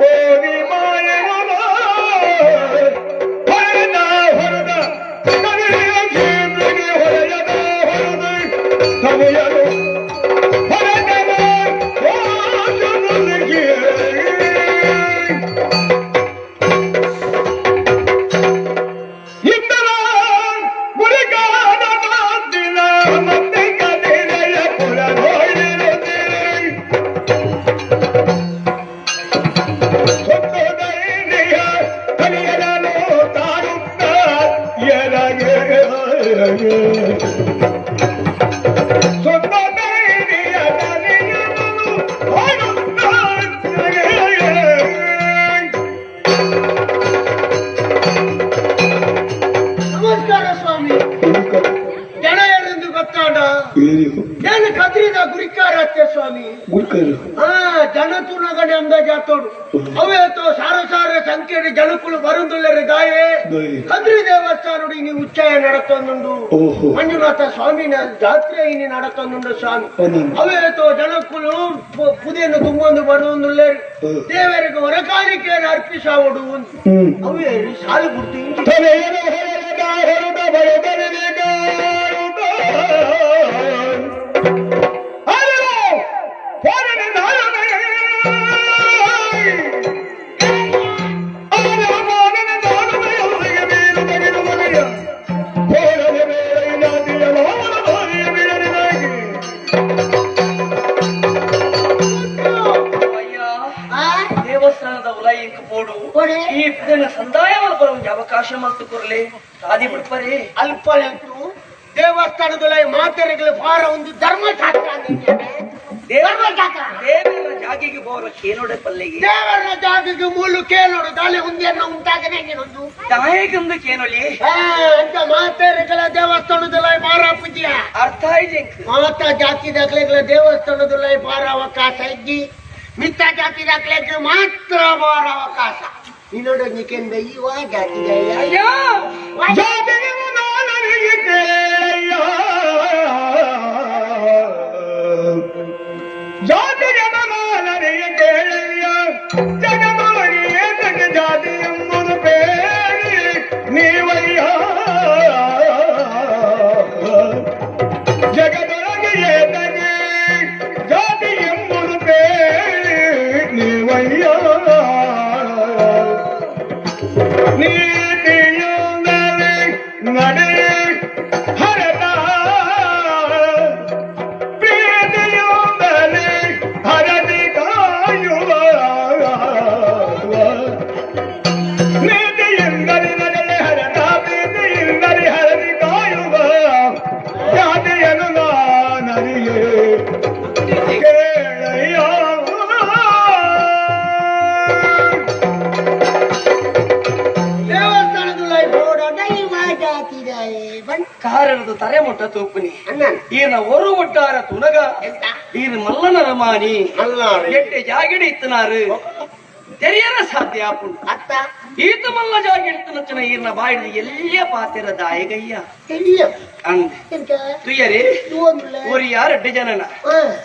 ಹೋಗಿ ಮಾಯನು ಹೊರದ ಹೊರದ ಕವಿಯ ಹೊರೆಯದ ಹೊರದ ಕವಿಯರು ಹೊರಟನ ಹೋಗಲಿಗೆ ಇಂದರ ಗುರಿಗಾದ ದಿನ ಮತ್ತೆ ಕದಿರೆಯ ಪುರದೊಳಿರುತ್ತೀರಿ ಸೊತ್ತೊದೈನಿಯ ಕಲಿಯಲನು ತಾರುತ್ತ ಎನಗೆ ಸೊತ್ತೊದೈನಿಯ ಕಲಿಯಲನು ಹಾಡುತ್ತ ಎನಗೆ. ನಮಸ್ಕಾರ ಸ್ವಾಮಿ ಜನ ಯಾರೆಂದು ಗೊತ್ತಾಡ ಏನು ಕದ್ರಿದ ಗುರಿಕಾರ ಅತ್ತೆ ಸ್ವಾಮಿ ಆ ಜನ ತುನಗಡೆ ಅಂದಾಜಾತೋಡು ಅವೇತೋ ಸಾರ ಸಾರ ಸಂಖ್ಯೆಯ ಜನಕ್ಕಳು ಬರುಂದುಲ್ಲರೆ ದಾಯೆ ಕದ್ರಿ ದೇವಸ್ಥಾನಡು ಇನಿ ಉಚ್ಚಯ ನಡತೊಂದುಂಡು ಮಂಜುನಾಥ ಸ್ವಾಮಿನ ಜಾತ್ರೆ ಇನಿ ನಡತೊಂದುಂಡು ಸ್ವಾಮಿ ಅವೇತೋ ಜನಕ್ಕಳು ಪುದೆಯನ್ನು ತುಂಬೊಂದು ಬರುವಂದುಲ್ಲೇರು ದೇವರಿಗೆ ಹೊರಕಾಣಿಕೆಯನ್ನು ಅರ್ಪಿಸಾವಡು ಅವೇ ಸಾಲು ಗುರ್ತು ಇಂಜಿ ತಲೆಯನ್ನು ಹೊರದ ಹೊರದ ಬರದನಿಗೆ ಗಾರುದ. ಅರಳು ಹೊರನ ನಾರನೆ. ಅರಳು ಹೊರನ ನಾರನೆ ಅವರಿಗೆ ಮೇಲು ಬಗೆದು ಬಗೆಯ. ಹೊರನ ಮೇಲೈ ನಾದಿಯ ಲೋಲ ಬಾರಿಯ ಬಿಡಲಿನಾಗಿ. ಅಯ್ಯ ದೇವಸ್ಥಾನದ ಉಲೈಕ್ ಪೋಡು ಈ ಪುದೆನ ಸಂದಾಯ ಮಲ್ಪರ ಅವಕಾಶ ಮಲ್ತು ಕೊರ್ಲೆ ತಾದಿ ಬಿಡ್ಪರಿ ಅಲ್ಪ ದೇವಸ್ಥಾನದಲ್ಲಿ ಮಾತೆರೆಗಳ ಫಾರ ಒಂದು ಧರ್ಮಶಾಸ್ತ್ರ ದೇವರ ಜಾಗಿಗೆ ಬೋರ ಕೇನೋಡೆ ಪಲ್ಲೆಗೆ ದೇವರ ಜಾಗಿಗೆ ಮೂಲು ಕೇಳೋಡು ದಾಳಿ ಉಂದಿಯನ್ನು ಉಂಟಾಗನೆ ಒಂದು ದಾಯಕಂದು ಕೇನೊಲಿ ಅಂತ ಮಾತೆರೆಗಳ ದೇವಸ್ಥಾನದಲ್ಲಿ ಬಾರ ಪೂಜ್ಯ ಅರ್ಥ ಆಯ್ತು ಮಾತಾ ಜಾತಿ ದಾಖಲೆಗಳ ದೇವಸ್ಥಾನದಲ್ಲಿ ಬಾರ ಅವಕಾಶ ಇದ್ದಿ ಮಿತ್ತ ಜಾತಿ ದಾಖಲೆಗೆ ಮಾತ್ರ ಬಾರ ಅವಕಾಶ ಇನ್ನೋಡು ನಿಕೆಂದ ಈ ವಾ ಜಾತಿ ಅಯ್ಯ ಜಾತಿಗೆ ನಾನರಿಗೆ ಕೇಳಯ್ಯ. ಜಾತಿಗೆ ನಾನರಿಗೆ ಕೇಳಯ್ಯ. ಜಗದೊಳಗೆ ಏತಕ್ಕೆ ಜಾತಿ ಎಂಬುದು ಬೇಡಿ ನೀವಯ್ಯ. ಜಾತಿದಾಯೆ ಬನ್ ಕಾರಣದ ತರೆ ಮುಟ್ಟ ತೂಪುನಿ ಅಣ್ಣ ಈನ ಒರು ಒಟ್ಟಾರ ತುನಗ ಈನ ಮಲ್ಲನ ರಮಾನಿ ಎಟ್ಟೆ ಜಾಗಿಡಿ ಇತ್ತನಾರು ತೆರಿಯರ ಸಾಧ್ಯ ಆಪುಂಡು ಅತ್ತ ಈತ ಮಲ್ಲ ಜಾಗಿಡ್ತು ನಚ್ಚನ ಈರ್ನ ಬಾಯಿಡ್ ಎಲ್ಲಿಯ ಪಾತಿರ ದಾಯಗಯ್ಯ తెలియ ಅಂದ್ ಎಂತ ತುಯ್ಯರಿ ತೂವೊಂದುಲ್ಲ ಊರಿ ಯಾರು ಎಡ್ಡೆ ಜನನ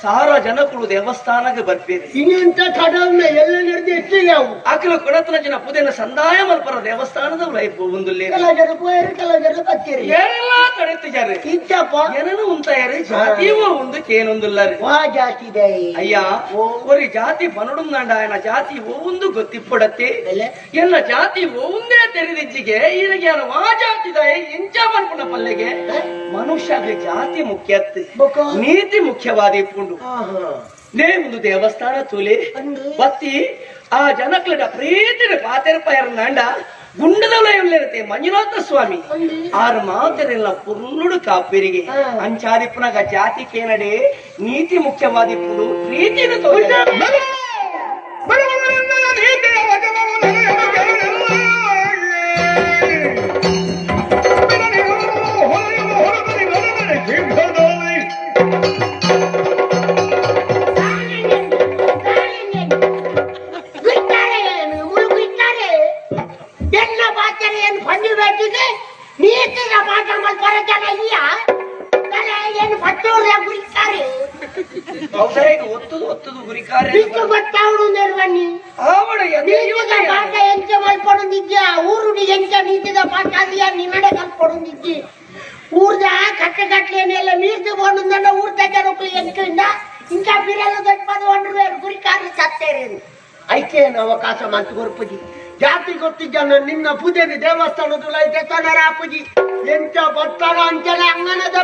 ಸಾವಿರ ಜನಕ್ಕಳು ದೇವಸ್ಥಾನಕ್ಕೆ ಬರ್ಪೇರಿ ಇನ್ನೆಂತ ಕಡವ್ನ ಎಲ್ಲ ನಡೆದು ಎಷ್ಟಿಲ್ಲ ಅವು ಆಕಲ ಕೊಡತನ ಜನ ಪುದೇನ ಸಂದಾಯ ಮಲ್ಪರ ದೇವಸ್ಥಾನದ ಲೈಫ್ ಒಂದುಲ್ಲೆ ಕೆಲವು ಪೋಯರು ಕೆಲವು ಬತ್ತೀರಿ ಏನೆಲ್ಲ ತಡೆತಿದ್ದಾರೆ ಇತ್ತಪ್ಪ ಏನೇನು ಉಂತಾಯರು ಜಾತಿಯೂ ಒಂದು ಕೇನೊಂದುಲ್ಲಾರು ವಾ ಜಾತಿ ಇದೆ ಅಯ್ಯ ஒரு ಜಾತಿ ಬನಡುಂದಾಂಡ ఆయన ಜಾತಿ ಒಂದು ಗೊತ್ತಿಪ್ಪಡತ್ತೆ ಎನ್ನ ಜಾತಿ ಒಂದೇ ತೆರೆದಿಜ್ಜಿಗೆ ಈನಗೆ ವಾ ಜಾತಿದಾಯ ಎಂಚ ಬನ್ಪುನ ಪಲ್ಲೆಗೆ ಮನುಷ್ಯಗೆ ಜಾತಿ ಮುಖ್ಯತ್ತೆ ನೀತಿ ಮುಖ್ಯವಾದ ಇಪ್ಪುಂಡು ನೇ ಒಂದು ದೇವಸ್ಥಾನ ತೂಲಿ ಬತ್ತಿ ಆ ಜನಕ್ಲಡ ಪ್ರೀತಿನ ಪಾತೆರಪಾಯರ್ನಾಂಡ ಗುಂಡದವಲಯುಳ್ಳಿರತೆ ಮಂಜುನಾಥ ಸ್ವಾಮಿ ಆರು ಮಾತೆರೆಲ್ಲ ಪುರ್ಲುಡು ಕಾಪಿರಿಗೆ ಅಂಚಾದಿಪ್ಪನಾಗ ಜಾತಿ ಕೇನಡೆ ನೀತಿ ಮುಖ್ಯವಾದಿಪ್ಪುಡು ಪ್ರೀತಿನ ತೋಜ ಒತ್ತದು ಒತ್ತದು ಗುರಿಕಾರ ಊರು ಎಂಚ ನೀತಿದ ಪಾಠ ನಿನ್ನಡೆ ಕಲ್ಪೊಡುಂದಿಜ್ಜಿ ಊರ್ದ ಕಟ್ಟೆ ಕಟ್ಲೇನೆಲ್ಲ ನೀರ್ದು ಬೋಂಡುಂದನ್ನ ಊರ್ దగ్గర ಎಂಕಿಂದ ఇంకా ಬಿರಲು ದೊಡ್ಡದು ಒಂಡ್ರು ಗುರಿಕಾರ ಸತ್ತೇರಿ ಐಕೇನು ಅವಕಾಶ ಮಂತು ಕೊರ್ಪುಜಿ ಜಾತಿ ಗೊತ್ತಿಜ್ಜನ ನಿನ್ನ ಪೂಜೆಗೆ ದೇವಸ್ಥಾನದ ಐತೆ ಆಪುಜಿ ಎಂಚ ಬತ್ತಾರ ಅಂಚನೆ ಅಂಗನದ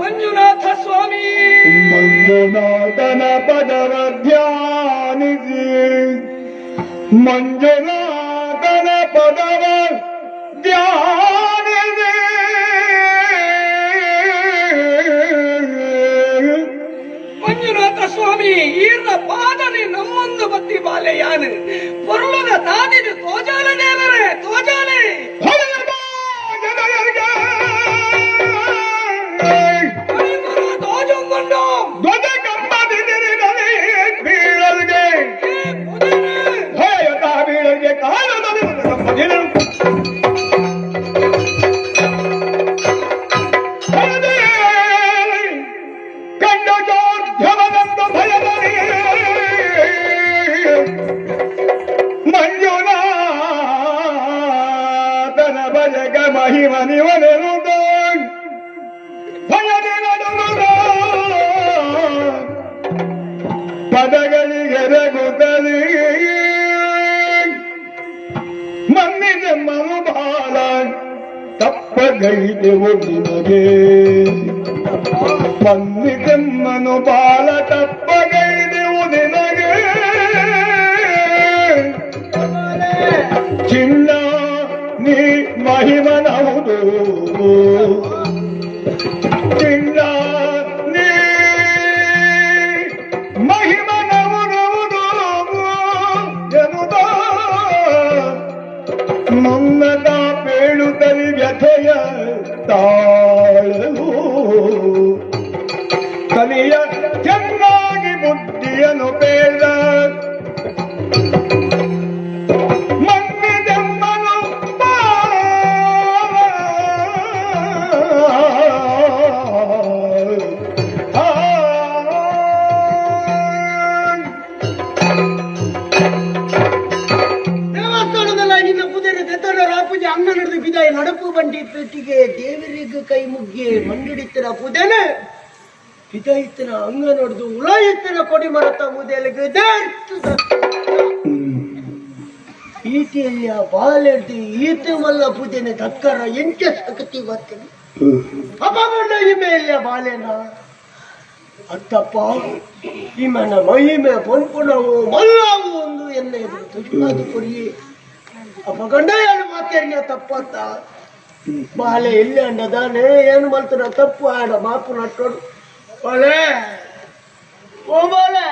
ಮಂಜುನಾಥ ಸ್ವಾಮಿ ಮಂಜುನಾಥನ ಪದವ ಧ್ಯಾನಿಸಿ ಮಂಜುನಾಥನ ಪದವ ಧ್ಯಾನಿಸಿ ಮಂಜುನಾಥ ಸ್ವಾಮಿ ಈರ್ನ ಪಾದನೆ ನಮ್ಮೊಂದು ಬತ್ತಿ ಬಾಲೆ ಯಾನು ಪೊರುಳದ ತಾದಿದು ತೋಜಾಲ ದೇವರೇ ತೋಜಾಲೆ ತಪ್ಪಗೈದೆವು ನಿನಗೆ ಮನ್ನಿದೆಮ್ಮನು ಬಾಲ ತಪ್ಪಗೈದೆವು ನಿನಗೆ ಚಿನ್ನ ನೀ ಮಹಿಮನಹುದು ಚಿನ್ನ ನೀ ಮಹಿಮನಹುದು ಎನ್ನುತ್ತ ಮುನ್ನತ ಪೇಳುತ್ತಲಿ ವ್ಯಥೆಯ ತಾಳಲು ಕಲಿಯ ಚೆನ್ನಾಗಿ ಬುದ್ಧಿಯನ್ನು ಬೇಡ ಮನ್ನಿದೆಮ್ಮನು ದೇವಸ್ಥಾನದಲ್ಲ ನಿನ್ನ ಪುದೆರೆ ತೆತ್ತನ ಪೂಜೆ ಅಂಗ ನಡೆದು ಬಿದಾಯಿ ನಡಪು ಬಂಡಿ ಪೆಟ್ಟಿಗೆ ದೇವರಿಗೆ ಕೈ ಮುಗ್ಗಿ ಮಂಡಿಡಿತ್ತಿನ ಪುದೆನೆ ಪಿದಾಯಿತ್ತಿನ ಅಂಗ ನಡೆದು ಉಳಾಯಿತ್ತಿನ ಕೊಡಿ ಮರತ ಮುದೆಲಿಗೆ ಈತೆಯ ಬಾಲೆಡ್ದು ಈತೆ ಮಲ್ಲ ಪೂಜೆನೆ ತಕ್ಕರ ಎಂಚ ಸಕತಿ ಬರ್ತೀನಿ ಅಪಗೊಂಡ ಇಮೆಯ ಬಾಲೆನ ಅತ್ತಪ್ಪ ಈಮನ ಮಹಿಮೆ ಪೊನ್ಪುಣವು ಮಲ್ಲವು ಒಂದು ಎನ್ನ ಎದುರು ತುಜುಕಾದು ಕೊರಿಯೇ ಅಪಗಂಡ ಏನು ಮಾತೇರಿನ ತಪ್ಪತ್ತ ಬಾಲೆ ಎಲ್ಲಿ ಅಂಡದಾನೆ ಏನು ಮಲ್ತನ ತಪ್ಪು ಆಡ ಮಾಪು ನಟ್ಟೋಡು ಬಾಲೆ ಓ ಬಾಲೆ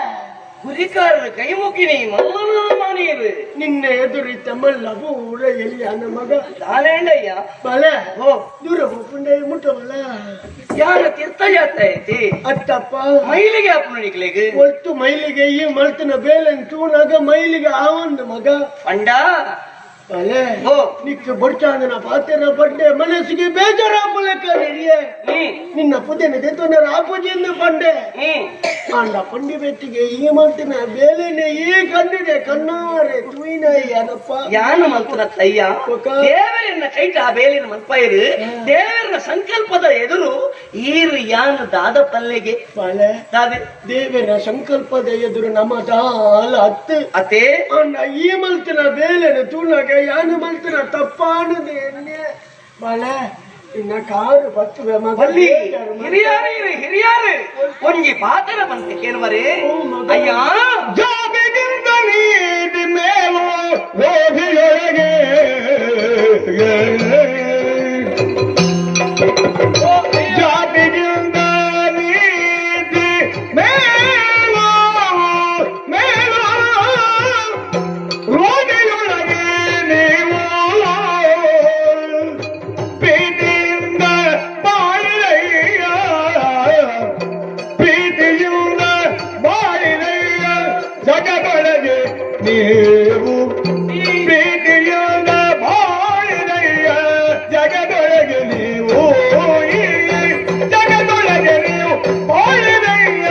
ಗುರಿಕಾರರ ಕೈ ಮುಗಿನಿ ಮಲ್ಲನ ಮಾನೀರು ನಿನ್ನೆ ಎದುರಿದ್ದ ಮಲ್ಲ ಪೂರ ಎಲ್ಲಿ ಅನ್ನ ಮಗ ದಾಲೇಂಡಯ್ಯ ಬಾಲೆ ಓ ದೂರ ಪುಂಡೆ ಮುಟ್ಟಬಲ್ಲ ಯಾರ ತೀರ್ಥಯಾತ್ರೆ ಐತಿ ಅತ್ತಪ್ಪ ಮೈಲಿಗೆ ಅಪ್ಪನಿಗೆ ಒಟ್ಟು ಮೈಲಿಗೆ ಈ ಮಲ್ತನ ಬೇಲನ್ ತೂನಾಗ ಮೈಲಿಗೆ ಆವೊಂದು ಮಗ ಪಂಡ ಬಾಲೆ ಓ ನಿಕ್ಕ ಬಡ್ಚಾಂದನ ಪಾತೆರ ಬಡ್ಡೆ ಮನಸ್ಸಿಗೆ ಬೇಜಾರಾಪುಲೆಕ್ಕ ಹಿರಿಯೇ ನಿನ್ನ ಪುದೆನ ದೆತ್ತೊಂದರ ಆಪುಜಿಂದು ಪಂಡೆ ಆಂಡ ಪಂಡಿ ಬೆತ್ತಿಗೆ ಈ ಮಲ್ತಿನ ಬೇಲೆನೆ ಈ ಕಣ್ಣಿದೆ ಕಣ್ಣಾರೆ ತೂಯಿನ ಯಾರಪ್ಪ ಯಾನು ಮಲ್ತನ ತಯ್ಯ ದೇವರನ್ನ ಕೈಟ ಆ ಬೇಲಿನ ಮಲ್ಪೈರು ದೇವರನ ಸಂಕಲ್ಪದ ಎದುರು ಈರು ಯಾನು ದಾದ ಪಲ್ಲೆಗೆ ಬಾಲೆ ದಾದೆ ದೇವರ ಸಂಕಲ್ಪದ ಎದುರು ನಮ್ಮ ದಾಲ ಅತ್ತು ಅತೆ ಆಂಡ ಈ ಮಲ್ತಿನ ಬೇಲೆನ ತೂನಾಗ ಯಾನು ಮಲ್ತಿನ ತಪ್ಪಾನದೇನೆ ಬಾಲೆ ಇನ್ನ ಕಾರು ಬತ್ತುವೆ ಮಗ ಬಲ್ಲಿ ಹಿರಿಯಾರು ಹಿರಿಯಾರು ಒಂಜಿ ಪಾತ್ರ ಬಂತೆ ಕೇಳುವರೆ ಅಯ್ಯ ಜಾತಿಗಿಂತ ನೀತಿ ಮೇಲು ಲೋಭಿಯೊಳಗೆ ಜಾತಿಗಿಂತ ನೀತಿ ಮೇಲು ಮೇಲು ರೋಗಿಯೊಳಗೆ ನೀವು ಪ್ರೀತಿಯಿಂದ ಬಾಳಿರಯ್ಯ ಪ್ರೀತಿಯಿಂದ ಬಾಳಿರಯ್ಯ ಜಗದೊಳಗೆ ನೀವು ಪ್ರೀತಿಯಿಂದ ಬಾಳಿರಯ್ಯ ಜಗದೊಳಗೆ ನೀವು ಈ ಜಗದೊಳಗೆ ನೀವು ಬಾಳಿರಯ್ಯ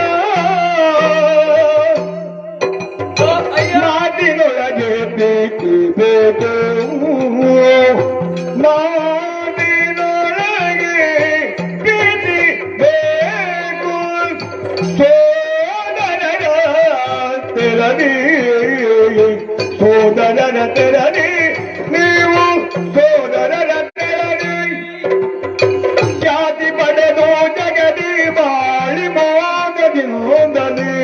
ನಾಟಿನೊಳಗೆ ಪ್ರೀತಿ ಬೇಕು ನಾಡಿನೊಳಗೆ ಪ್ರೀತಿ ಬೇಕು ಸೋದರರ ತೆರದಿ ಸೋದರರ ತೆರದಿ ನೀವು ಸೋದರರ ತೆರದಿ ಜಾತಿ ಪಡೆದು ಜಗದಿ ಬಾಳಿ ಮೋದದಿಂದಲಿ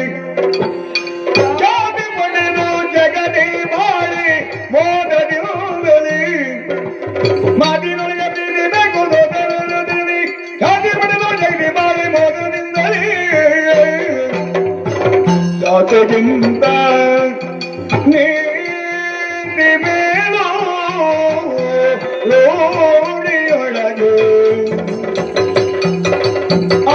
ಜಾತಿ ಪಡೆದು ಜಗದಿ ಬಾಳಿ ಮೋದದಿಂದಲಿ ಮಾತಿನೊಳಗೆ ಪ್ರೀತಿ ಬೇಕು ಸೋದರರದಲ್ಲಿ ಜಾತಿ ಪಡೆದು ಜಗದಿ ಬಾಳಿ ಮೋದದಿಂದಲಿ ಜಾತಿಗಿಂತ ನೀತಿ ಮೇಲೋ ಲೋಡಿಯೊಳಗೆ ಆ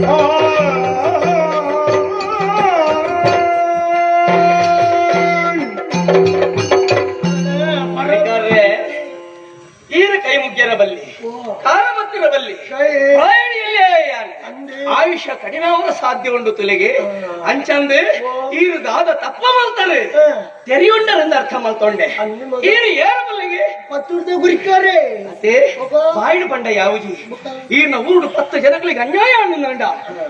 ಆ ಗುರಿಕಾರರೇ ಈರ ಕೈ ಮುಗ್ಯರ ಬಲ್ಲಿ ಕಾಲ ಮತ್ತಿರ ಬಲ್ಲಿ ಪ್ರಾಯಣಿಯಲ್ಲೇ ಯಾನೆ ಆಯುಷ್ಯ ಕಡಿಮೆ ಅವರ ಸಾಧ್ಯ ಉಂಡು ತುಲೆಗೆ ಅಂಚಂದು ಈರು ದಾದ ತಪ್ಪ ಮಲ್ತಾರೆ ತೆರಿಯುಂಡರಿಂದ ಅರ್ಥ ಮಲ್ತೊಂಡೆ ಈರು ಏರ ಬಲ್ಲಿಗೆ ಪತ್ತೂರ್ದ ಗುರಿಕಾರೆ ಅತ್ತೆ ಬಾಯಿಡು ಪಂಡ ಯಾವುಜಿ ಈರ್ನ ಊರುಡು 10 ಜನಗಳಿಗೆ ಅನ್ಯಾಯ ಅನ್ನಂಡ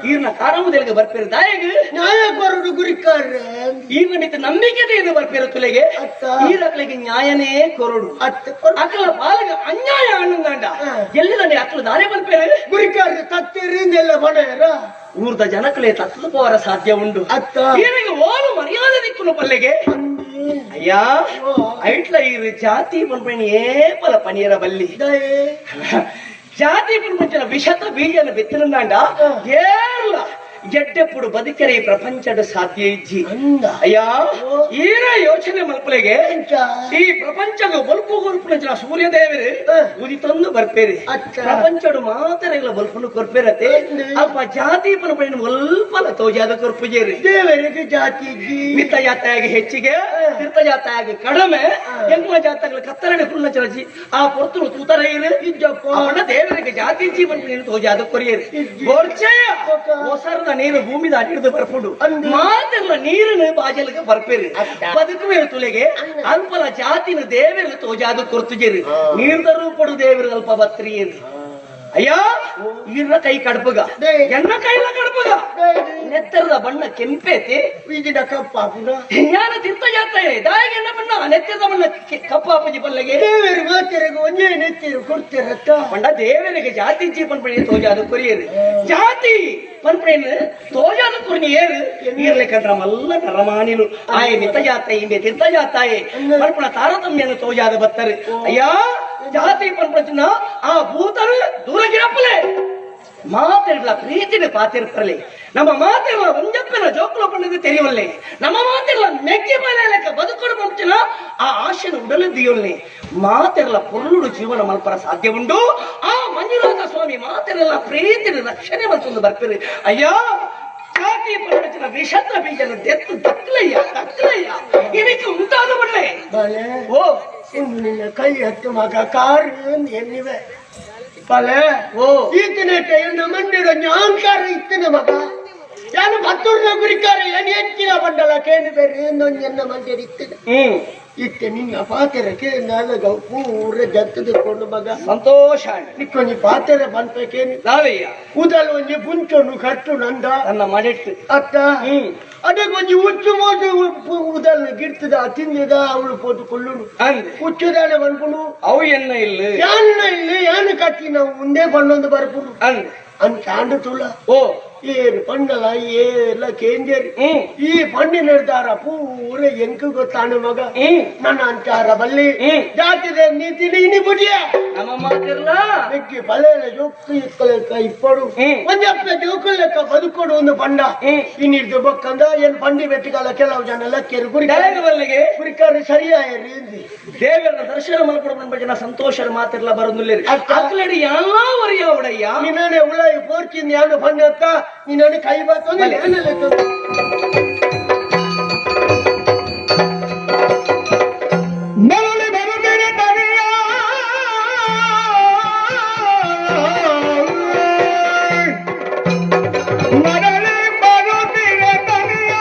ಈರ್ನ ಕಾರಮುದಲಿಗೆ ಬರ್ಪೇರು ದಾಯಗ ನ್ಯಾಯ ಕೊರಡು ಗುರಿಕಾರೆ ಈರ್ನ ಮಿತ್ತ ನಂಬಿಕೆ ಇದು ಬರ್ಪೇರು ತುಲೆಗೆ ಈರಕ್ಲಿಗೆ ನ್ಯಾಯನೇ ಕೊರಡು ಅಕಲ ಬಾಲಗ ಅನ್ಯಾಯ ಅನ್ನಂಡ ಎಲ್ಲಿದ್ದಾನೆ ಅಕಲ ದಾರೆ ಬರ್ಪೇರು ಗುರಿಕಾರೆ ತತ್ತಿರಿಂದೆಲ್ಲ ಬಣೆಯರ ಊರ್ದ ಜನಕಲೇ ತತ್ತದ ಪೋರ ಸಾಧ್ಯ ಉಂಡು ಅತ್ತ ಈರಿಗೆ ಓಲು ಮರ್ಯಾದೆ ದಿಕ್ಕುನು ಪಲ್ಲೆಗೆ ಅಯ್ಯ ಐಟ್ಲ ಈರು ಜಾತಿ ಪನ್ಪಣಿ ಏಪಲ ಪನಿಯರ ಬಲ್ಲಿ ಜಾತಿ ಪನ್ಪಂಚನ ವಿಷತ ಬೀಜನ ಬಿತ್ತನಂದಾಂಡ ಏರ್ಲ ಎಡ್ಡೆಪ್ಪುಡು ಬದುಕರೆ ಈ ಪ್ರಪಂಚದ ಸಾಧ್ಯ ಇಜ್ಜಿ ಅಯ್ಯ ಈರ ಯೋಚನೆ ಮಲ್ಪಲೆಗೆ ಈ ಪ್ರಪಂಚದ ಬಲ್ಪು ಕೊರ್ಪುನಂಚಿನ ಸೂರ್ಯದೇವರು ಉದಿತಂದು ಬರ್ಪೇರಿ ಪ್ರಪಂಚಡು ಮಾತ್ರ ಬಲ್ಪನ್ನು ಕೊರ್ಪೇರತೆ ಅಲ್ಪ ಜಾತಿ ಪನ್ಪಣಿನ ಒಲ್ಪಲ ತೋಜಾದ ಕೊರ್ಪುಜೇರಿ ದೇವರಿಗೆ ಜಾತಿ ಮಿತ್ತ ಜಾತೆಯಾಗಿ ಹೆಚ್ಚಿಗೆ ತೀರ್ಥ ಜಾತೆಯಾಗಿ ಕಡಿಮೆ ಎಂಕುಲ ಜಾತಗಳ ಕತ್ತರಣೆ ಪುಲ್ಲಚರಜಿ ಆ ಪೊರ್ತುನು ತೂತರ ಇರು ಅವನ ದೇವರಿಗೆ ಜಾತಿ ಜೀವನ ತೋಜಾದ ಕೊರಿಯರು ಗೋರ್ಚೆಯ ಒಸರದ ನೀರು ಭೂಮಿದ ಅಡಿಡ್ದು ಬರ್ಪುಂಡು ಮಾತೆಲ್ಲ ನೀರನ್ನು ಬಾಜಲಿಗೆ ಬರ್ಪೇರು ಬದುಕುವೆ ತುಲೆಗೆ ಅಲ್ಪಲ ಜಾತಿನ ದೇವರು ತೋಜಾದ ಕೊರ್ತುಜೇರು ನೀರ್ದ ರೂಪಡು ದೇವರು ಅಲ್ಪ ಬತ್ರಿಯರು ಅಯ್ಯ ಈರ್ನ ಕೈ ಕಡ್ಪುಗ ಎನ್ನ ಕೈಲ ಕಡ್ಪುಗ ನೆತ್ತರದ ಬಣ್ಣ ಕೆಂಪೇತಿ ಬೀಜದ ಕಪ್ಪಾಪುನ ಜ್ಞಾನ ತೀರ್ಥ ಜಾತ್ರೆ ದಾಯಿಗೆ ಎನ್ನ ಬಣ್ಣ ನೆತ್ತರದ ಬಣ್ಣ ಕಪ್ಪಾಪುಜಿ ಪಲ್ಲೆಗೆ ದೇವರು ಮಾತೆರೆಗೆ ಒಂದೇ ನೆತ್ತಿರು ಕೊಡ್ತಿರತ್ತ ಪಂಡ ದೇವರಿಗೆ ಜಾತಿ ಜೀವನ್ ಪಣಿ ತೋಜಾದ ಕೊರಿಯರು ಜಾತಿ ಪನ್ಪಣಿ ತೋಜಾದ ಕೊರಿಯ ಪಂಪನಿ ಏರು ಈರ್ಲೆಕ್ಕಂದ್ರ ಮಲ್ಲ ನರಮಾನಿಲು ಆಯೆ ಮಿತ ಜಾತಾಯಿ ಇಂಬೆ ತೀರ್ಥ ಜಾತಾಯಿ ಪಲ್ಪುಣ ತಾರತಮ್ಯನು ತೋಜಾದ ಬತ್ತರು ಅಯ್ಯ ಜಾತಿ ಪಂಪಚಿನ ಆ ಭೂತರು ದೂರ ಗಿರಪ್ಪಲೆ ಮಾತಿರ್ಲ ಪ್ರೀತಿನ ಪಾತಿರ್ಪರಲಿ ನಮ್ಮ ಮಾತಿರ್ಲ ಒಂಜಪ್ಪನ ಜೋಕುಲ ಪಣ್ಣದು ತೆರಿವಲ್ಲೆ ನಮ್ಮ ಮಾತಿರ್ಲ ಮೆಕ್ಕೆ ಮೇಲೆ ಲೆಕ್ಕ ಬದುಕೊಡು ಪಂಪಚಿನ ಆ ಆಶೆನ ಉಡಲು ದಿಯೊಲ್ಲೆ ಮಾತಿರ್ಲ ಪೊರ್ಲುಡು ಜೀವನ ಮಲ್ಪರ ಸಾಧ್ಯ ಉಂಡು ಆ ಮಂಜುನಾಥ ಸ್ವಾಮಿ ಮಾತಿರಲ್ಲ ಪ್ರೀತಿನ ರಕ್ಷಣೆ ಮಲ್ತೊಂದು ಬರ್ಪಿರಿ ಅಯ್ಯ ಜಾತಿ ಪಂಪಚಿನ ವಿಷತ್ರ ಬೀಜನ ದೆತ್ತು ದಕ್ಕಲಯ್ಯ ದಕ್ಕಲಯ್ಯ ಇದಕ್ಕೆ ಉಂಟಾದ ಬಿಡ್ಲೆ ಓ ನಿನ್ನ ಕೈ ಹತ್ತು ಮಗ ಕಾರು ಎನ್ನಿವೆ ಬಲೆ ಓ ಈತನ ಮಂಡಿಡ ಜ್ಞಾನಕಾರ ಇತ್ತನ ಮಗ ಯಾನು ಭತ್ತೂರ್ನ ಗುರಿಕಾರ ಏನು ಹೆಚ್ಚಿನ ಬಂಡಲ ಕೇನು ಬೇರೆ ಎನ್ನ ಮಂಡಿಡ ಇತ್ತನ ಇತ್ತೆ ನಿನ್ನ ಪಾತೆರಕ್ಕೆ ನಾಲಗ ಪೂರ ಜತ್ತದುಕೊಂಡು ಮಗ ಸಂತೋಷ ನಿಕ್ಕೊಂಜಿ ಪಾತೆರ ಪನ್ಪೇಕೇನು ನಾವಯ್ಯ ಉದಲ್ ಒಂಜಿ ಪುಂಚೊನು ಕಟ್ಟು ನಂದ ನನ್ನ ಮನೆಟ್ಟು ಅತ್ತ ಅದಕ್ಕೊಂಜಿ ಉಚ್ಚು ಮೋಸು ಉದಲ್ ಗಿಡ್ತದ ತಿಂದದ ಅವಳು ಪೋತು ಕೊಲ್ಲುನು ಉಚ್ಚುದಾನೆ ಪನ್ಪುನು ಅವು ಎನ್ನ ಇಲ್ಲ ಯಾನ್ನ ಇಲ್ಲ ಯಾನು ಕಟ್ಟಿ ನಾವು ಮುಂದೆ ಪಣ್ಣೊಂದು ಬರ್ಪುನು ಅಂದೆ ಅನ್ ಚಾಂಡು ತುಳ ಓ ಏರು ಪಣ್ಣಲ ಏರ್ಲ ಕೇಂಜೇರಿ ಈ ಪಣ್ಣಿ ನಿರ್ಧಾರ ಪೂರ ಎಂಕು ಗೊತ್ತಾನು ಮಗ ನನ್ನ ಅಂಚಾರ ಬಲ್ಲಿ ಜಾತಿದ ನೀತಿ ನೀನಿ ಬುಡಿಯ ನಮ್ಮ ಮಾತಿರ್ಲ ಬೆಕ್ಕಿ ಬಲೆಯ ಜೋಕು ಇಕ್ಕಲೆಕ್ಕ ಇಪ್ಪಡು ಒಂಜಪ್ಪ ಜೋಕು ಲೆಕ್ಕ ಬದುಕೊಡು ಒಂದು ಪಂಡ ಇನ್ನಿರ್ದು ಬೊಕ್ಕಂದ ಏನ್ ಪಂಡಿ ಬೆಟ್ಟಿಗಾಲ ಕೆಲವು ಜನ ಲಕ್ಕೆರು ಗುರಿ ಬಲ್ಲಿಗೆ ಗುರಿಕಾರಿ ಸರಿಯಾಯರಿ ದೇವರ ದರ್ಶನ ಮಲ್ಕೊಡು ಜನ ಸಂತೋಷ ಮಾತಿರ್ಲ ಬರೋದಿಲ್ಲ ಅಕ್ಲಡಿ ಎಲ್ಲ ವರಿಯ ಉಡಯ್ಯ ನಿನ್ನೆ ಉಳಾಯಿ ಪೋರ್ಚಿಂದ ಯಾನು ಪಂಡ ನೀನು ಕೈ ಬಾತೊಂದು ಮರಳಿ ಬರುತ್ತಿರ ತನಿಯ ಮರಳಿ ಬರುತ್ತಿರ ತನಿಯ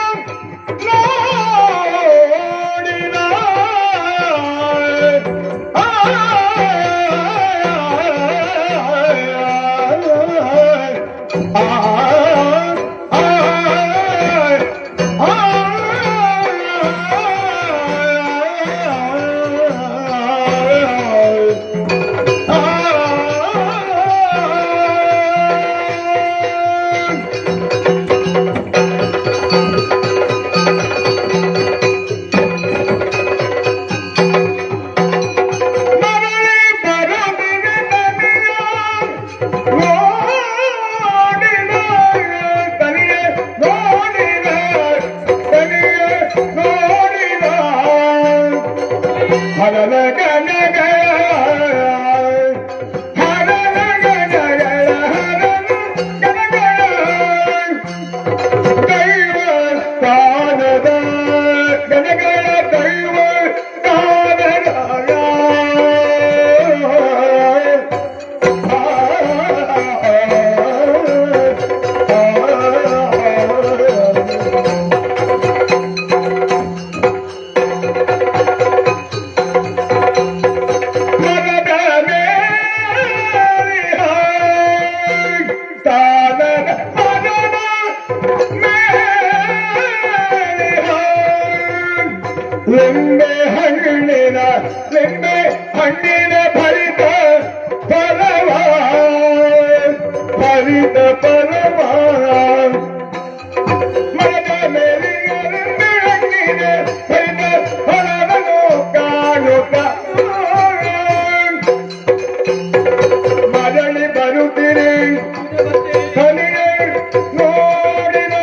ನೋಡಿದ ಲಿಂಬೆ ಹಣ್ಣಿನ ಲಿಂಬೆ ಹಣ್ಣಿನ ಭರಿತ ಫಲವ ಭರಿತ ಫಲವ ಮರದ ಮೇಲಿನ ಲಿಂಬೆ ಹಣ್ಣಿನ ಭರಿತ ಫಲವನ್ನು ಕಾಣುತ್ತ ಮರಳಿ ಬರುತ್ತೀರಿ ತನಿಯೇ ನೋಡಿದ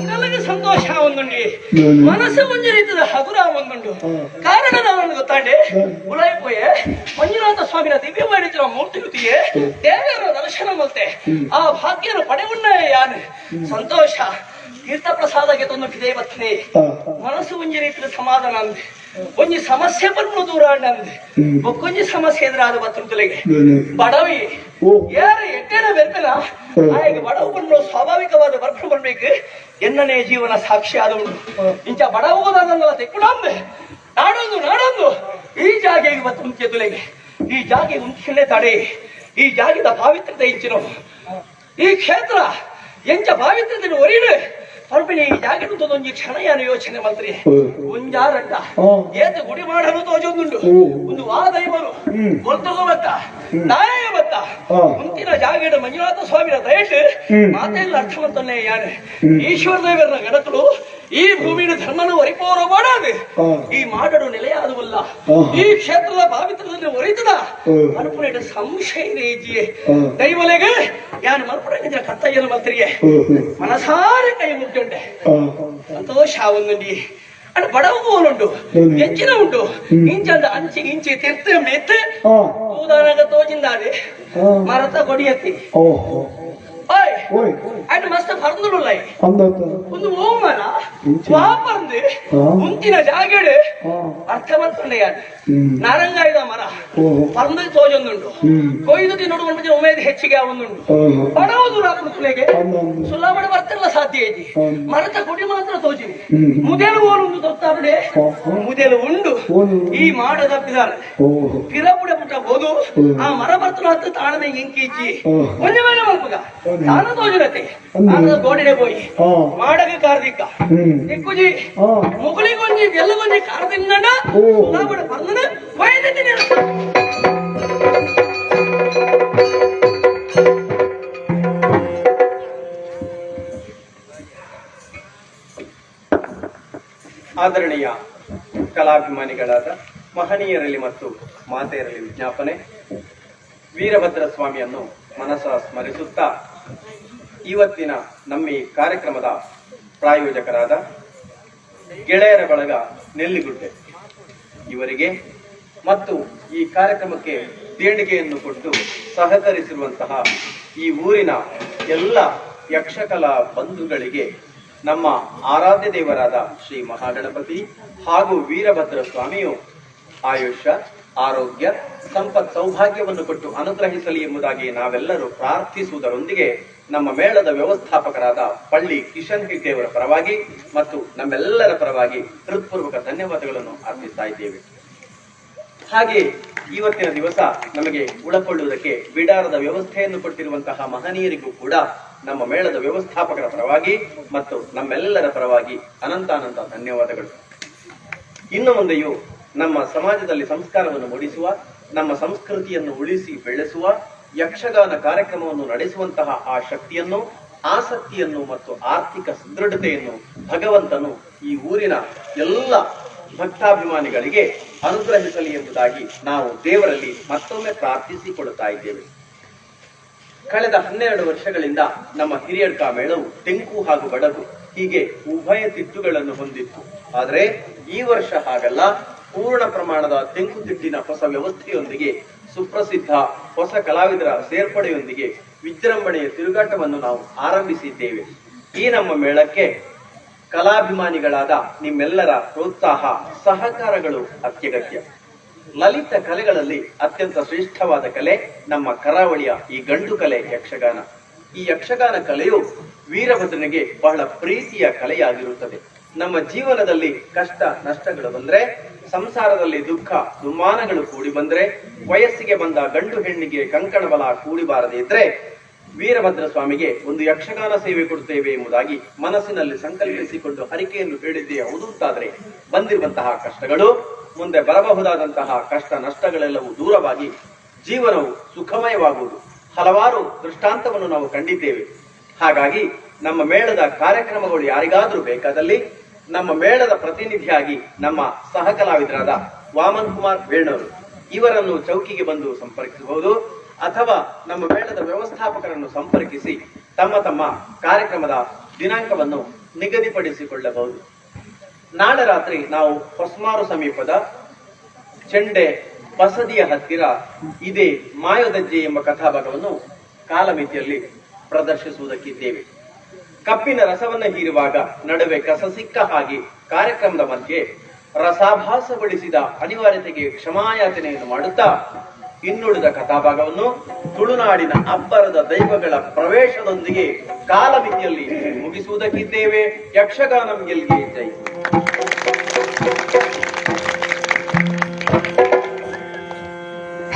ಉಡಲಿಗೆ ಸಂತೋಷ ಒಂದುಂಡಿ ಮನಸ್ಸು ಒಂಜಿ ರೀತಿದ ಹಗುರ ಒಂದುಂಡು ಕಾರಣ ನಾನು ಗೊತ್ತಾಂಡೆ ಉಳಾಯಿಪೋಯೆ ಮಂಜುನಾಥ ಸ್ವಾಮಿನ ದಿವ್ಯ ಮಾಡಿದ್ರ ಮೂರ್ತಿಯುತಿಯೇ ದೇವರ ದರ್ಶನ ಮಲ್ತೆ ಆ ಭಾಗ್ಯನ ಪಡೆವುಣ್ಣ ಯಾನು ಸಂತೋಷ ತೀರ್ಥ ಪ್ರಸಾದಕ್ಕೆ ತಂದು ಕಿದೇ ಬರ್ತನೆ ಮನಸ್ಸು ಒಂಜಿ ರೀತಿಯ ಸಮಾಧಾನ ಅಂದೆ ಒಂಜಿ ಸಮಸ್ಯೆ ಬಂದು ದೂರ ಅಂದೆ ಒಕ್ಕೊಂಜಿ ಸಮಸ್ಯೆ ಎದುರಾದ ಬತ್ತುಂತಲೆಗೆ ಬಡವಿ ಯಾರು ಎಟ್ಟೇನ ಬೆರ್ಪೆನ ಆಯಗೆ ಬಡವು ಬಂದು ಸ್ವಾಭಾವಿಕವಾದ ಬರ್ಪು ಬರ್ಬೇಕು ಎನ್ನನೇ ಜೀವನ ಸಾಕ್ಷಿ ಆದವನು ಇಂಚ ಬಡವು ತೆಕ್ಕುಡಂಬೆ ನಾಡೊಂದು ನಾಡೊಂದು ಈ ಜಾಗೆಗೆ ಬತ್ತು ಮುಂಚೆ ತುಲೆಗೆ ಈ ಜಾಗೆ ಉಂಚಿಲೆ ತಡೆ ಈ ಜಾಗದ ಪಾವಿತ್ರ್ಯತೆ ಇಂಚಿನ ಈ ಕ್ಷೇತ್ರ ಎಂಚ ಪಾವಿತ್ರ್ಯತೆ ಒರಿಡು ಪರ್ಪಿಣಿ ಈ ಜಾಗೆ ಒಂಜಿ ಕ್ಷಣ ಯಾನು ಯೋಚನೆ ಮಂತ್ರಿ ಒಂಜಾರಡ್ಡ ಏತ ಗುಡಿ ಮಾಡಲು ತೋಜೊಂದುಂಡು ಒಂದು ವಾ ದೈವರು ಗೊತ್ತಗೋ ಬತ್ತ ನಾಯ ಬತ್ತ ಮುಂತಿನ ಜಾಗಡ ಮಂಜುನಾಥ ಸ್ವಾಮಿನ ದಯಟು ಮಾತೆಲ್ಲ ಅರ್ಥವಂತನ್ನೇ ಯಾನು ಈಶ್ವರ ದೇವರ ಗಣಕಲು ಈ ಭೂಮಿಯ ಧರ್ಮನ ಒರಿಪೋರ ಮಾಡಾದು ಈ ಮಾಡಡು ನೆಲೆಯಾದುವಲ್ಲ ಈ ಕ್ಷೇತ್ರದ ಪಾವಿತ್ರದಲ್ಲಿ ಒರಿತದ ಮರುಪುರೇಟ ಸಂಶಯ ರೇಜಿಯೇ ದೈವಲೆಗೆ ಯಾನು ಮರುಪುರಂಗ ಕರ್ತಯ್ಯನ ಮಂತ್ರಿಗೆ ಮನಸಾರೆ ಕೈ ಮುಗ್ದುಂಡೆ ಸಂತೋಷ ಒಂದುಂಡಿ ಅಣ್ಣ ಬಡವು ಉಂಟು ಹೆಚ್ಚಿನ ಉಂಟು ಇಂಚಂದ ಅಂಚಿ ಇಂಚಿ ತಿರ್ತು ಮೆತ್ತು ತೂದಾನಾಗ ತೋಜಿಂದಾದೆ ಮರತ ಕೊಡಿಯತ್ತಿ ಓಯ್ ಅಣ್ಣ ಮಸ್ತ್ ಪರ್ನುಲ್ಲ ಒಂದು ಓಮನ ವಾಪರ್ದು ಮುಂಚಿನ ಜಾಗಡು ಅರ್ಥ ಮಾಡ್ಕೊಂಡೆ ಯಾರು ನಾರಂಗಾಯದ ಮರ ಪರ್ದು ತೋಜೊಂದುಂಟು ಕೊಯ್ದು ತಿನ್ನೋಡು ಒಂದು ಉಮೇದ್ ಹೆಚ್ಚಿಗೆ ಒಂದುಂಟು ಬಡವುದು ತುಲೆಗೆ ಸುಲಭ ಬರ್ತಿಲ್ಲ ಸಾಧ್ಯ ಐತಿ ಮರತ ಕೊಡಿ ಮಾತ್ರ ತೋಜಿನಿ ಮುದೆಲು ಓಲುಂಡು ತೊತ್ತಾಬಿಡೆ ಮುದೆಲು ಉಂಡು ಈ ಮಾಡದಪ್ಪಿದಾರೆ ಪಿರಪುಡೆ ಪುಟ್ಟ ಹೋದು ಆ ಮರ ಬರ್ತನ ಹತ್ತು ತಾಳಮೆ ಇಂಕೀಚಿ ಒಂಜಿ ಮೇಲೆ ಮಲ್ಪಗ ತಾನ ತೋಜಿರತ್ತೆ ತಾನದ ಗೋಡೆಡೆ ಪೋಯಿ ಮಾಡಗ ಕಾರ್ದಿಕ್ಕ ಇಕ್ಕುಜಿ ಮುಗುಳಿಗೊಂಜಿ ಎಲ್ಲಗೊಂಜಿ ಕಾರ್ದಿಂಗಂಡ ಸುಲಭ ಬಂದನ ವೈದ್ಯತಿನ ಆದರಣೀಯ ಕಲಾಭಿಮಾನಿಗಳಾದ ಮಹನೀಯರಲ್ಲಿ ಮತ್ತು ಮಾತೆಯರಲ್ಲಿ ವಿಜ್ಞಾಪನೆ. ವೀರಭದ್ರ ಸ್ವಾಮಿಯನ್ನು ಮನಸ ಸ್ಮರಿಸುತ್ತಾ ಇವತ್ತಿನ ನಮ್ಮ ಈ ಕಾರ್ಯಕ್ರಮದ ಪ್ರಾಯೋಜಕರಾದ ಗೆಳೆಯರ ಬಳಗ ನೆಲ್ಲಿಗುಡ್ಡೆ ಇವರಿಗೆ ಮತ್ತು ಈ ಕಾರ್ಯಕ್ರಮಕ್ಕೆ ದೇಣಿಗೆಯನ್ನು ಕೊಟ್ಟು ಸಹಕರಿಸಿರುವಂತಹ ಈ ಊರಿನ ಎಲ್ಲ ಯಕ್ಷಕಲಾ ಬಂಧುಗಳಿಗೆ ನಮ್ಮ ಆರಾಧ್ಯ ದೇವರಾದ ಶ್ರೀ ಮಹಾಗಣಪತಿ ಹಾಗೂ ವೀರಭದ್ರ ಸ್ವಾಮಿಯು ಆಯುಷ್ಯ, ಆರೋಗ್ಯ, ಸಂಪತ್, ಸೌಭಾಗ್ಯವನ್ನು ಕೊಟ್ಟು ಅನುಗ್ರಹಿಸಲಿ ಎಂಬುದಾಗಿ ನಾವೆಲ್ಲರೂ ಪ್ರಾರ್ಥಿಸುವುದರೊಂದಿಗೆ ನಮ್ಮ ಮೇಳದ ವ್ಯವಸ್ಥಾಪಕರಾದ ಪಳ್ಳಿ ಕಿಶನ್ ಹೆಗ್ಡೆಯವರ ಪರವಾಗಿ ಮತ್ತು ನಮ್ಮೆಲ್ಲರ ಪರವಾಗಿ ಹೃತ್ಪೂರ್ವಕ ಧನ್ಯವಾದಗಳನ್ನು ಅರ್ಪಿಸ್ತಾ ಇದ್ದೇವೆ. ಹಾಗೆ ಇವತ್ತಿನ ದಿವಸ ನಮಗೆ ಉಳಕೊಳ್ಳುವುದಕ್ಕೆ ಬಿಡಾರದ ವ್ಯವಸ್ಥೆಯನ್ನು ಕೊಟ್ಟಿರುವಂತಹ ಮಹನೀಯರಿಗೂ ಕೂಡ ನಮ್ಮ ಮೇಳದ ವ್ಯವಸ್ಥಾಪಕರ ಪರವಾಗಿ ಮತ್ತು ನಮ್ಮೆಲ್ಲರ ಪರವಾಗಿ ಅನಂತಾನಂತ ಧನ್ಯವಾದಗಳು. ಇನ್ನು ಮುಂದೆಯೂ ನಮ್ಮ ಸಮಾಜದಲ್ಲಿ ಸಂಸ್ಕಾರವನ್ನು ಮೂಡಿಸುವ, ನಮ್ಮ ಸಂಸ್ಕೃತಿಯನ್ನು ಉಳಿಸಿ ಬೆಳೆಸುವ ಯಕ್ಷಗಾನ ಕಾರ್ಯಕ್ರಮವನ್ನು ನಡೆಸುವಂತಹ ಆ ಶಕ್ತಿಯನ್ನು, ಆಸಕ್ತಿಯನ್ನು ಮತ್ತು ಆರ್ಥಿಕ ಸದೃಢತೆಯನ್ನು ಭಗವಂತನು ಈ ಊರಿನ ಎಲ್ಲ ಭಕ್ತಾಭಿಮಾನಿಗಳಿಗೆ ಅನುಗ್ರಹಿಸಲಿ ಎಂಬುದಾಗಿ ನಾವು ದೇವರಲ್ಲಿ ಮತ್ತೊಮ್ಮೆ ಪ್ರಾರ್ಥಿಸಿಕೊಳ್ಳುತ್ತಾ ಇದ್ದೇವೆ. ಕಳೆದ 12 ವರ್ಷಗಳಿಂದ ನಮ್ಮ ಹಿರಿಯಡ್ಕ ಮೇಳವು ತೆಂಕು ಹಾಗೂ ಬಡಗು ಹೀಗೆ ಉಭಯ ತಿಟ್ಟುಗಳನ್ನು ಹೊಂದಿತ್ತು. ಆದರೆ ಈ ವರ್ಷ ಹಾಗಲ್ಲ. ಪೂರ್ಣ ಪ್ರಮಾಣದ ತೆಂಕು ತಿಟ್ಟಿನ ಹೊಸ ವ್ಯವಸ್ಥೆಯೊಂದಿಗೆ, ಸುಪ್ರಸಿದ್ಧ ಹೊಸ ಕಲಾವಿದರ ಸೇರ್ಪಡೆಯೊಂದಿಗೆ ವಿಜೃಂಭಣೆಯ ತಿರುಗಾಟವನ್ನು ನಾವು ಆರಂಭಿಸಿದ್ದೇವೆ. ಈ ನಮ್ಮ ಮೇಳಕ್ಕೆ ಕಲಾಭಿಮಾನಿಗಳಾದ ನಿಮ್ಮೆಲ್ಲರ ಪ್ರೋತ್ಸಾಹ ಸಹಕಾರಗಳು ಅತ್ಯಗತ್ಯ. ಲಲಿತ ಕಲೆಗಳಲ್ಲಿ ಅತ್ಯಂತ ಶ್ರೇಷ್ಠವಾದ ಕಲೆ ನಮ್ಮ ಕರಾವಳಿಯ ಈ ಗಂಡು ಕಲೆ ಯಕ್ಷಗಾನ. ಈ ಯಕ್ಷಗಾನ ಕಲೆಯು ವೀರಭದ್ರನಿಗೆ ಬಹಳ ಪ್ರೀತಿಯ ಕಲೆಯಾಗಿರುತ್ತದೆ. ನಮ್ಮ ಜೀವನದಲ್ಲಿ ಕಷ್ಟ ನಷ್ಟಗಳು ಬಂದ್ರೆ, ಸಂಸಾರದಲ್ಲಿ ದುಃಖ ದುಮ್ಮಾನಗಳು ಕೂಡಿ ಬಂದ್ರೆ, ವಯಸ್ಸಿಗೆ ಬಂದ ಗಂಡು ಹೆಣ್ಣಿಗೆ ಕಂಕಣ ಬಲ ಕೂಡಿಬಾರದೇ ಇದ್ರೆ ವೀರಭದ್ರ ಸ್ವಾಮಿಗೆ ಒಂದು ಯಕ್ಷಗಾನ ಸೇವೆ ಕೊಡುತ್ತೇವೆ ಎಂಬುದಾಗಿ ಮನಸ್ಸಿನಲ್ಲಿ ಸಂಕಲ್ಪಿಸಿಕೊಂಡು ಹರಿಕೆಯನ್ನು ಹೇಳಿದ್ದೇ ಹೌದು ಅಂತಾದ್ರೆ ಬಂದಿರುವಂತಹ ಕಷ್ಟಗಳು, ಮುಂದೆ ಬರಬಹುದಾದಂತಹ ಕಷ್ಟ ನಷ್ಟಗಳೆಲ್ಲವೂ ದೂರವಾಗಿ ಜೀವನವು ಸುಖಮಯವಾಗುವುದು. ಹಲವಾರು ದೃಷ್ಟಾಂತವನ್ನು ನಾವು ಕಂಡಿದ್ದೇವೆ. ಹಾಗಾಗಿ ನಮ್ಮ ಮೇಳದ ಕಾರ್ಯಕ್ರಮಗಳು ಯಾರಿಗಾದರೂ ಬೇಕಾದಲ್ಲಿ ನಮ್ಮ ಮೇಳದ ಪ್ರತಿನಿಧಿಯಾಗಿ ನಮ್ಮ ಸಹಕಲಾವಿದರಾದ ವಾಮನ್ ಕುಮಾರ್ ವೇಣವರು ಇವರನ್ನು ಚೌಕಿಗೆ ಬಂದು ಸಂಪರ್ಕಿಸಬಹುದು, ಅಥವಾ ನಮ್ಮ ಮೇಳದ ವ್ಯವಸ್ಥಾಪಕರನ್ನು ಸಂಪರ್ಕಿಸಿ ತಮ್ಮ ತಮ್ಮ ಕಾರ್ಯಕ್ರಮದ ದಿನಾಂಕವನ್ನು ನಿಗದಿಪಡಿಸಿಕೊಳ್ಳಬಹುದು. ನಾಳೆ ರಾತ್ರಿ ನಾವು ಹೊಸ್ಮಾರು ಸಮೀಪದ ಚೆಂಡೆ ಬಸದಿಯ ಹತ್ತಿರ ಇದೇ ಮಾಯೋದಜ್ಜೆ ಎಂಬ ಕಥಾಭಾಗವನ್ನು ಕಾಲಮಿತಿಯಲ್ಲಿ ಪ್ರದರ್ಶಿಸುವುದಕ್ಕಿದ್ದೇವೆ. ಕಪ್ಪಿನ ರಸವನ್ನು ಹೀರುವಾಗ ನಡುವೆ ಕಸ ಸಿಕ್ಕ ಹಾಗೆ ಕಾರ್ಯಕ್ರಮದ ಮಧ್ಯೆ ರಸಾಭಾಸಗೊಳಿಸಿದ ಅನಿವಾರ್ಯತೆಗೆ ಕ್ಷಮಾಯಾಚನೆಯನ್ನು ಮಾಡುತ್ತಾ ಇನ್ನುಳಿದ ಕಥಾಭಾಗವನ್ನು ತುಳುನಾಡಿನ ಅಬ್ಬರದ ದೈವಗಳ ಪ್ರವೇಶದೊಂದಿಗೆ ಕಾಲಮಿತಿಯಲ್ಲಿ ಮುಗಿಸುವುದಕ್ಕಿದ್ದೇವೆ. ಯಕ್ಷಗಾನಂ ಗೆಲ್ಗೆ ಜೈ.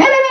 ಹಲವ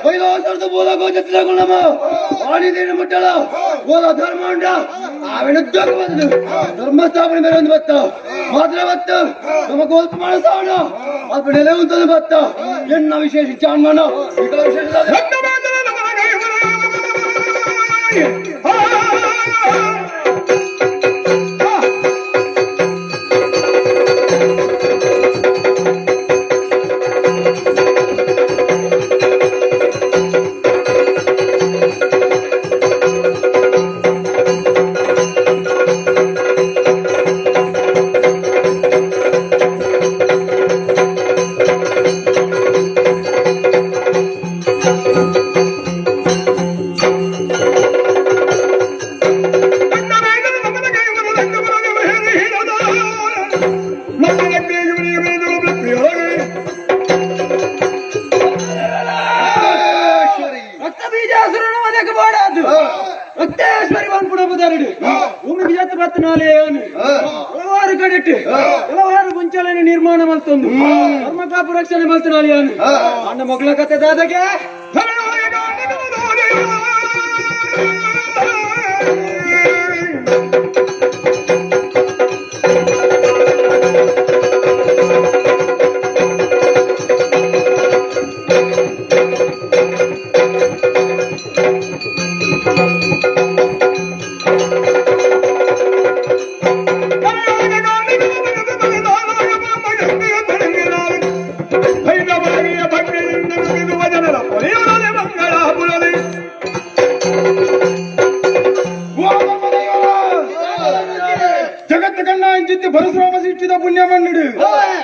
ಕೈಲಾಸದ ಬೋಲಗೋ ಜತ್ತಿನಮ್ಮ ಆಡಿದೇನು ಮುಟ್ಟಲ ಓಲ ಧರ್ಮ ಉಂಡ ಆವಿನ ಬಂದು ಧರ್ಮಸ್ಥಾಪನೆ ಮೇಲೆ ಒಂದು ಬತ್ತ ಮಾತ್ರ ಬತ್ತ ನಮ್ಮ ಗೋಲ್ಪ ಮಾಡಸಾವಣ ಅಲ್ಪ ನೆಲೆ ಉಂಟು ಬತ್ತ ಎನ್ನ ವಿಶೇಷ ಚಾನ್ಮಾನ ವಿಶೇಷ ಹಲವಾರು ಕಡೆಟ್ಟು ಹಲವಾರು ಗುಂಚಾಲನೆ ನಿರ್ಮಾಣ ಮಲ್ತೊಂದು ಧರ್ಮ ಕಾಪು ರಕ್ಷಣೆ ಮಲ್ತನಾಲಿ ಅಣ್ಣ ಮಗಳ ಕತೆ ದಾದಗೆ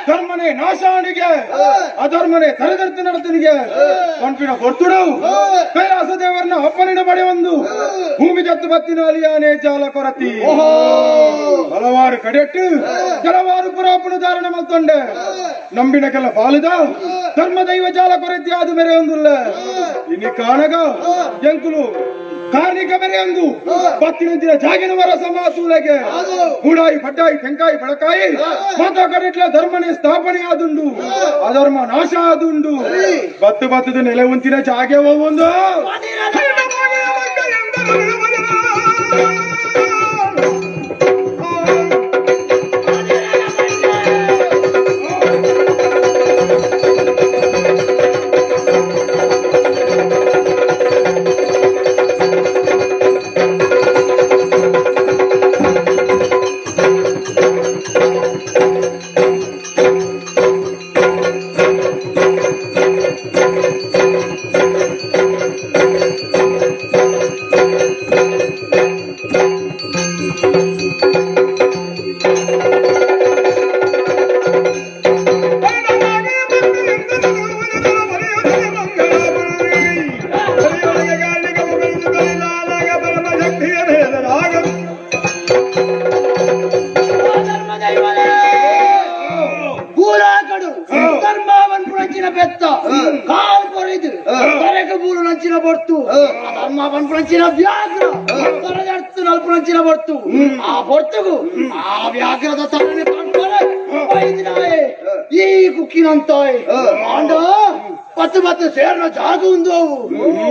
ಧರ್ಮನೆ ನಾಶಾನಿಗೆ ಅಧರ್ಮನೆ ತಲೆದರ್ತಿ ನಡತನಿಗೆ ಪಂಪಿನ ಕೊರ್ತುಡವು ಕೈಲಾಸ ದೇವರನ್ನ ಒಪ್ಪನಿನ ಬಡೆ ಒಂದು ಭೂಮಿ ಜತ್ತು ಬತ್ತಿನ ಅಲಿಯಾನೆ ಜಾಲ ಕೊರತಿ ಹಲವಾರು ಕಡೆಟ್ಟು ಕೆಲವಾರು ಪುರಾಪುನ ಧಾರಣ ಮಲ್ತೊಂಡೆ ನಂಬಿನ ಕೆಲ ಬಾಲದ ಧರ್ಮ ದೈವ ಜಾಲ ಕೊರತಿ ಆದ ಮೇರೆ ಒಂದುಲ್ಲ ಇನ್ನು ಕಾಣಗ ಎಂಕುಲು ಕಾರ್ಣಿಕ ಮೇರೆ ಒಂದು ಪತ್ತಿನ ಜಾಗಿನ ವರ ಸಮಾಸೂಲೆಗೆ ಗೂಡಾಯಿ ಪಡ್ಡಾಯಿ ತೆಂಕಾಯಿ ಬಡಕಾಯಿ ಮಾತಾ ಕಡೆಟ್ಲ ಧರ್ಮನೆ ಸ್ಥಾಪನೆ ಆದುಂಡು ಅಧರ್ಮ ನಾಶ ಆದುಂಡು ಬತ್ತು ಬತ್ತದ ನೆಲೆ ಉಂತಿನ ಜಾಗೆ ಒಂದು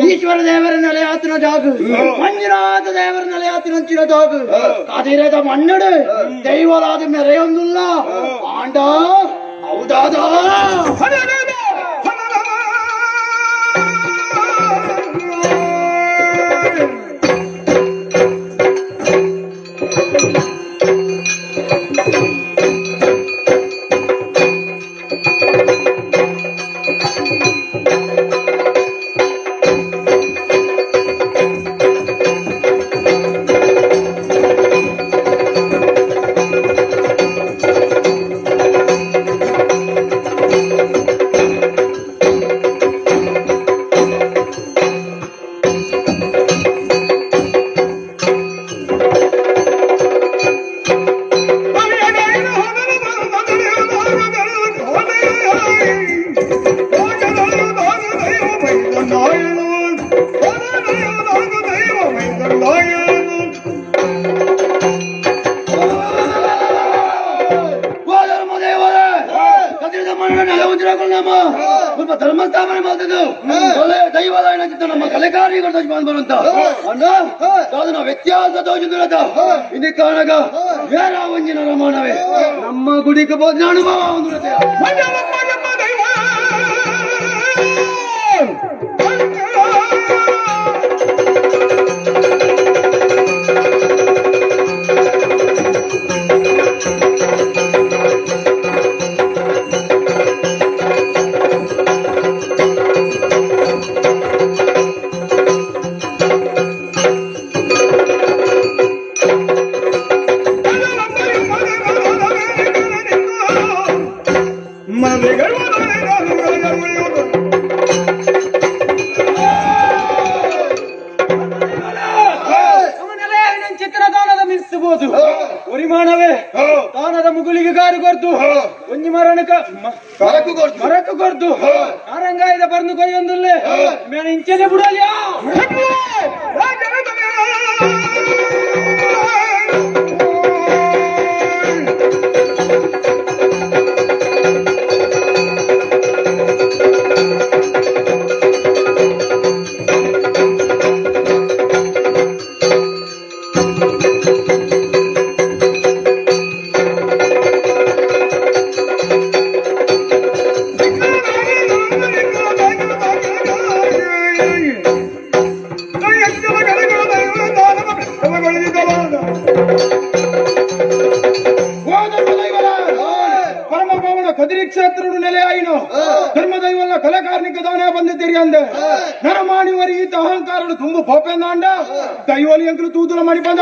ಈಶ್ವರ ದೇವರ ನೆಲೆಯಾತನ ಜಾಗ ಮಂಜುನಾಥ ದೇವರ ನೆಲೆಯಾತನಂಚಿನ ಜಾಗ ಕದಿರದ ಮಣ್ಣಡು ದೈವರಾದ ಮೆರೆಯೊಂದುಲ್ಲ ಆಂಡ ಹೌದಾದ ಧರ್ಮಸ್ಥಾಪನೆ ಮಾಡ್ತಿದ್ದು ದೈವದ ನಮ್ಮ ಕಲೆಕಾರಿಗಳು ಬರುವಂತ ಅಣ್ಣ ಸಾಧನ ವ್ಯತ್ಯಾಸ ತೋಜುಂದುಲದ ಇನಿ ಕಾಣಗ ಬೇರ ಒಂಜಿನ ರಮಾಣವೇ ನಮ್ಮ ಗುಡಿಗೆ ಬೋಧನ ಅನುಭವ ಒಂದು ಒರಿಮಾಣವೇ ತಾನದ ಮುಗುಲಿಗೆ ಗಾರು ಕೊರ್ದು ಒಂಜಿ ಮರಣಕ ಮರಕು ಕೊರ್ದು ಆರಂಗಾಯದ ಬರ್ದು ಕೊಯ್ಯೊಂದುಲ್ಲೆ ಮೇನ ಇಂಚನೆ ಬಿಡಲಿಯಾ ಕದಿರಿ ನೆಲೆಯಾಯಿನು ಧರ್ಮದೈವಲ್ಲ ಕಲೆಕಾರ್ನಿಕ ದಾನ ಬಂದಿದ್ದೀರಿ ಅಂದೆ ನರಮಾಣಿವರಿ ಈತ ಅಹಂಕಾರಡು ತುಂಬು ಪೋಪೆಂದಾಂಡ ದೈವಲಿ ಅಂಕಲು ತೂದುಲ ಮಾಡಿ ಬಂದ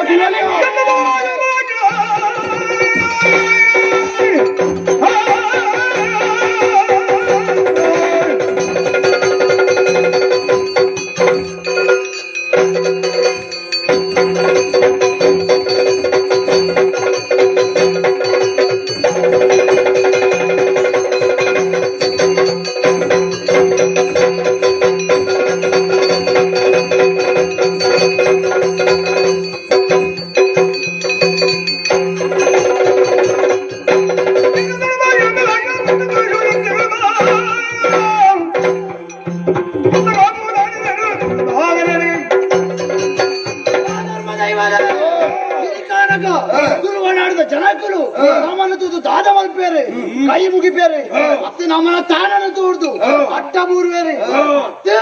ಜನಕರು ನಮ್ಮನ್ನು ತೂದು ದಾದ ಮಲ್ಪೇರೆ ಕೈ ಮುಗಿಪೇರೆ ಮತ್ತೆ ನಮ್ಮನ್ನ ತಾನನ್ನು ತೋಡ್ದು ಅಟ್ಟ ಬೂರ್ವೇರೆ ಮತ್ತೆ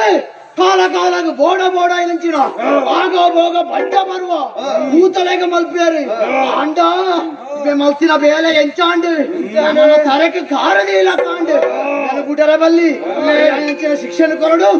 ಕಾಲ ಕಾಲಾಗ ಬೋಡ ಬೋಡ ಇಲಂಚಿನ ಆಗ ಭೋಗ ಬಡ್ಡ ಬರುವ ಕೂತಲೆಗ ಮಲ್ಪೇರೆ ಅಂಡ ಮಲ್ಸಿನ ಬೇಲೆ ಎಂಚಾಂಡು ನಮ್ಮನ್ನ ತರಕ ಕಾರದೇ ಇಲ್ಲ ಕಾಂಡು ಗುಡರ ಬಲ್ಲಿ ಶಿಕ್ಷಣ ಕೊರಡು.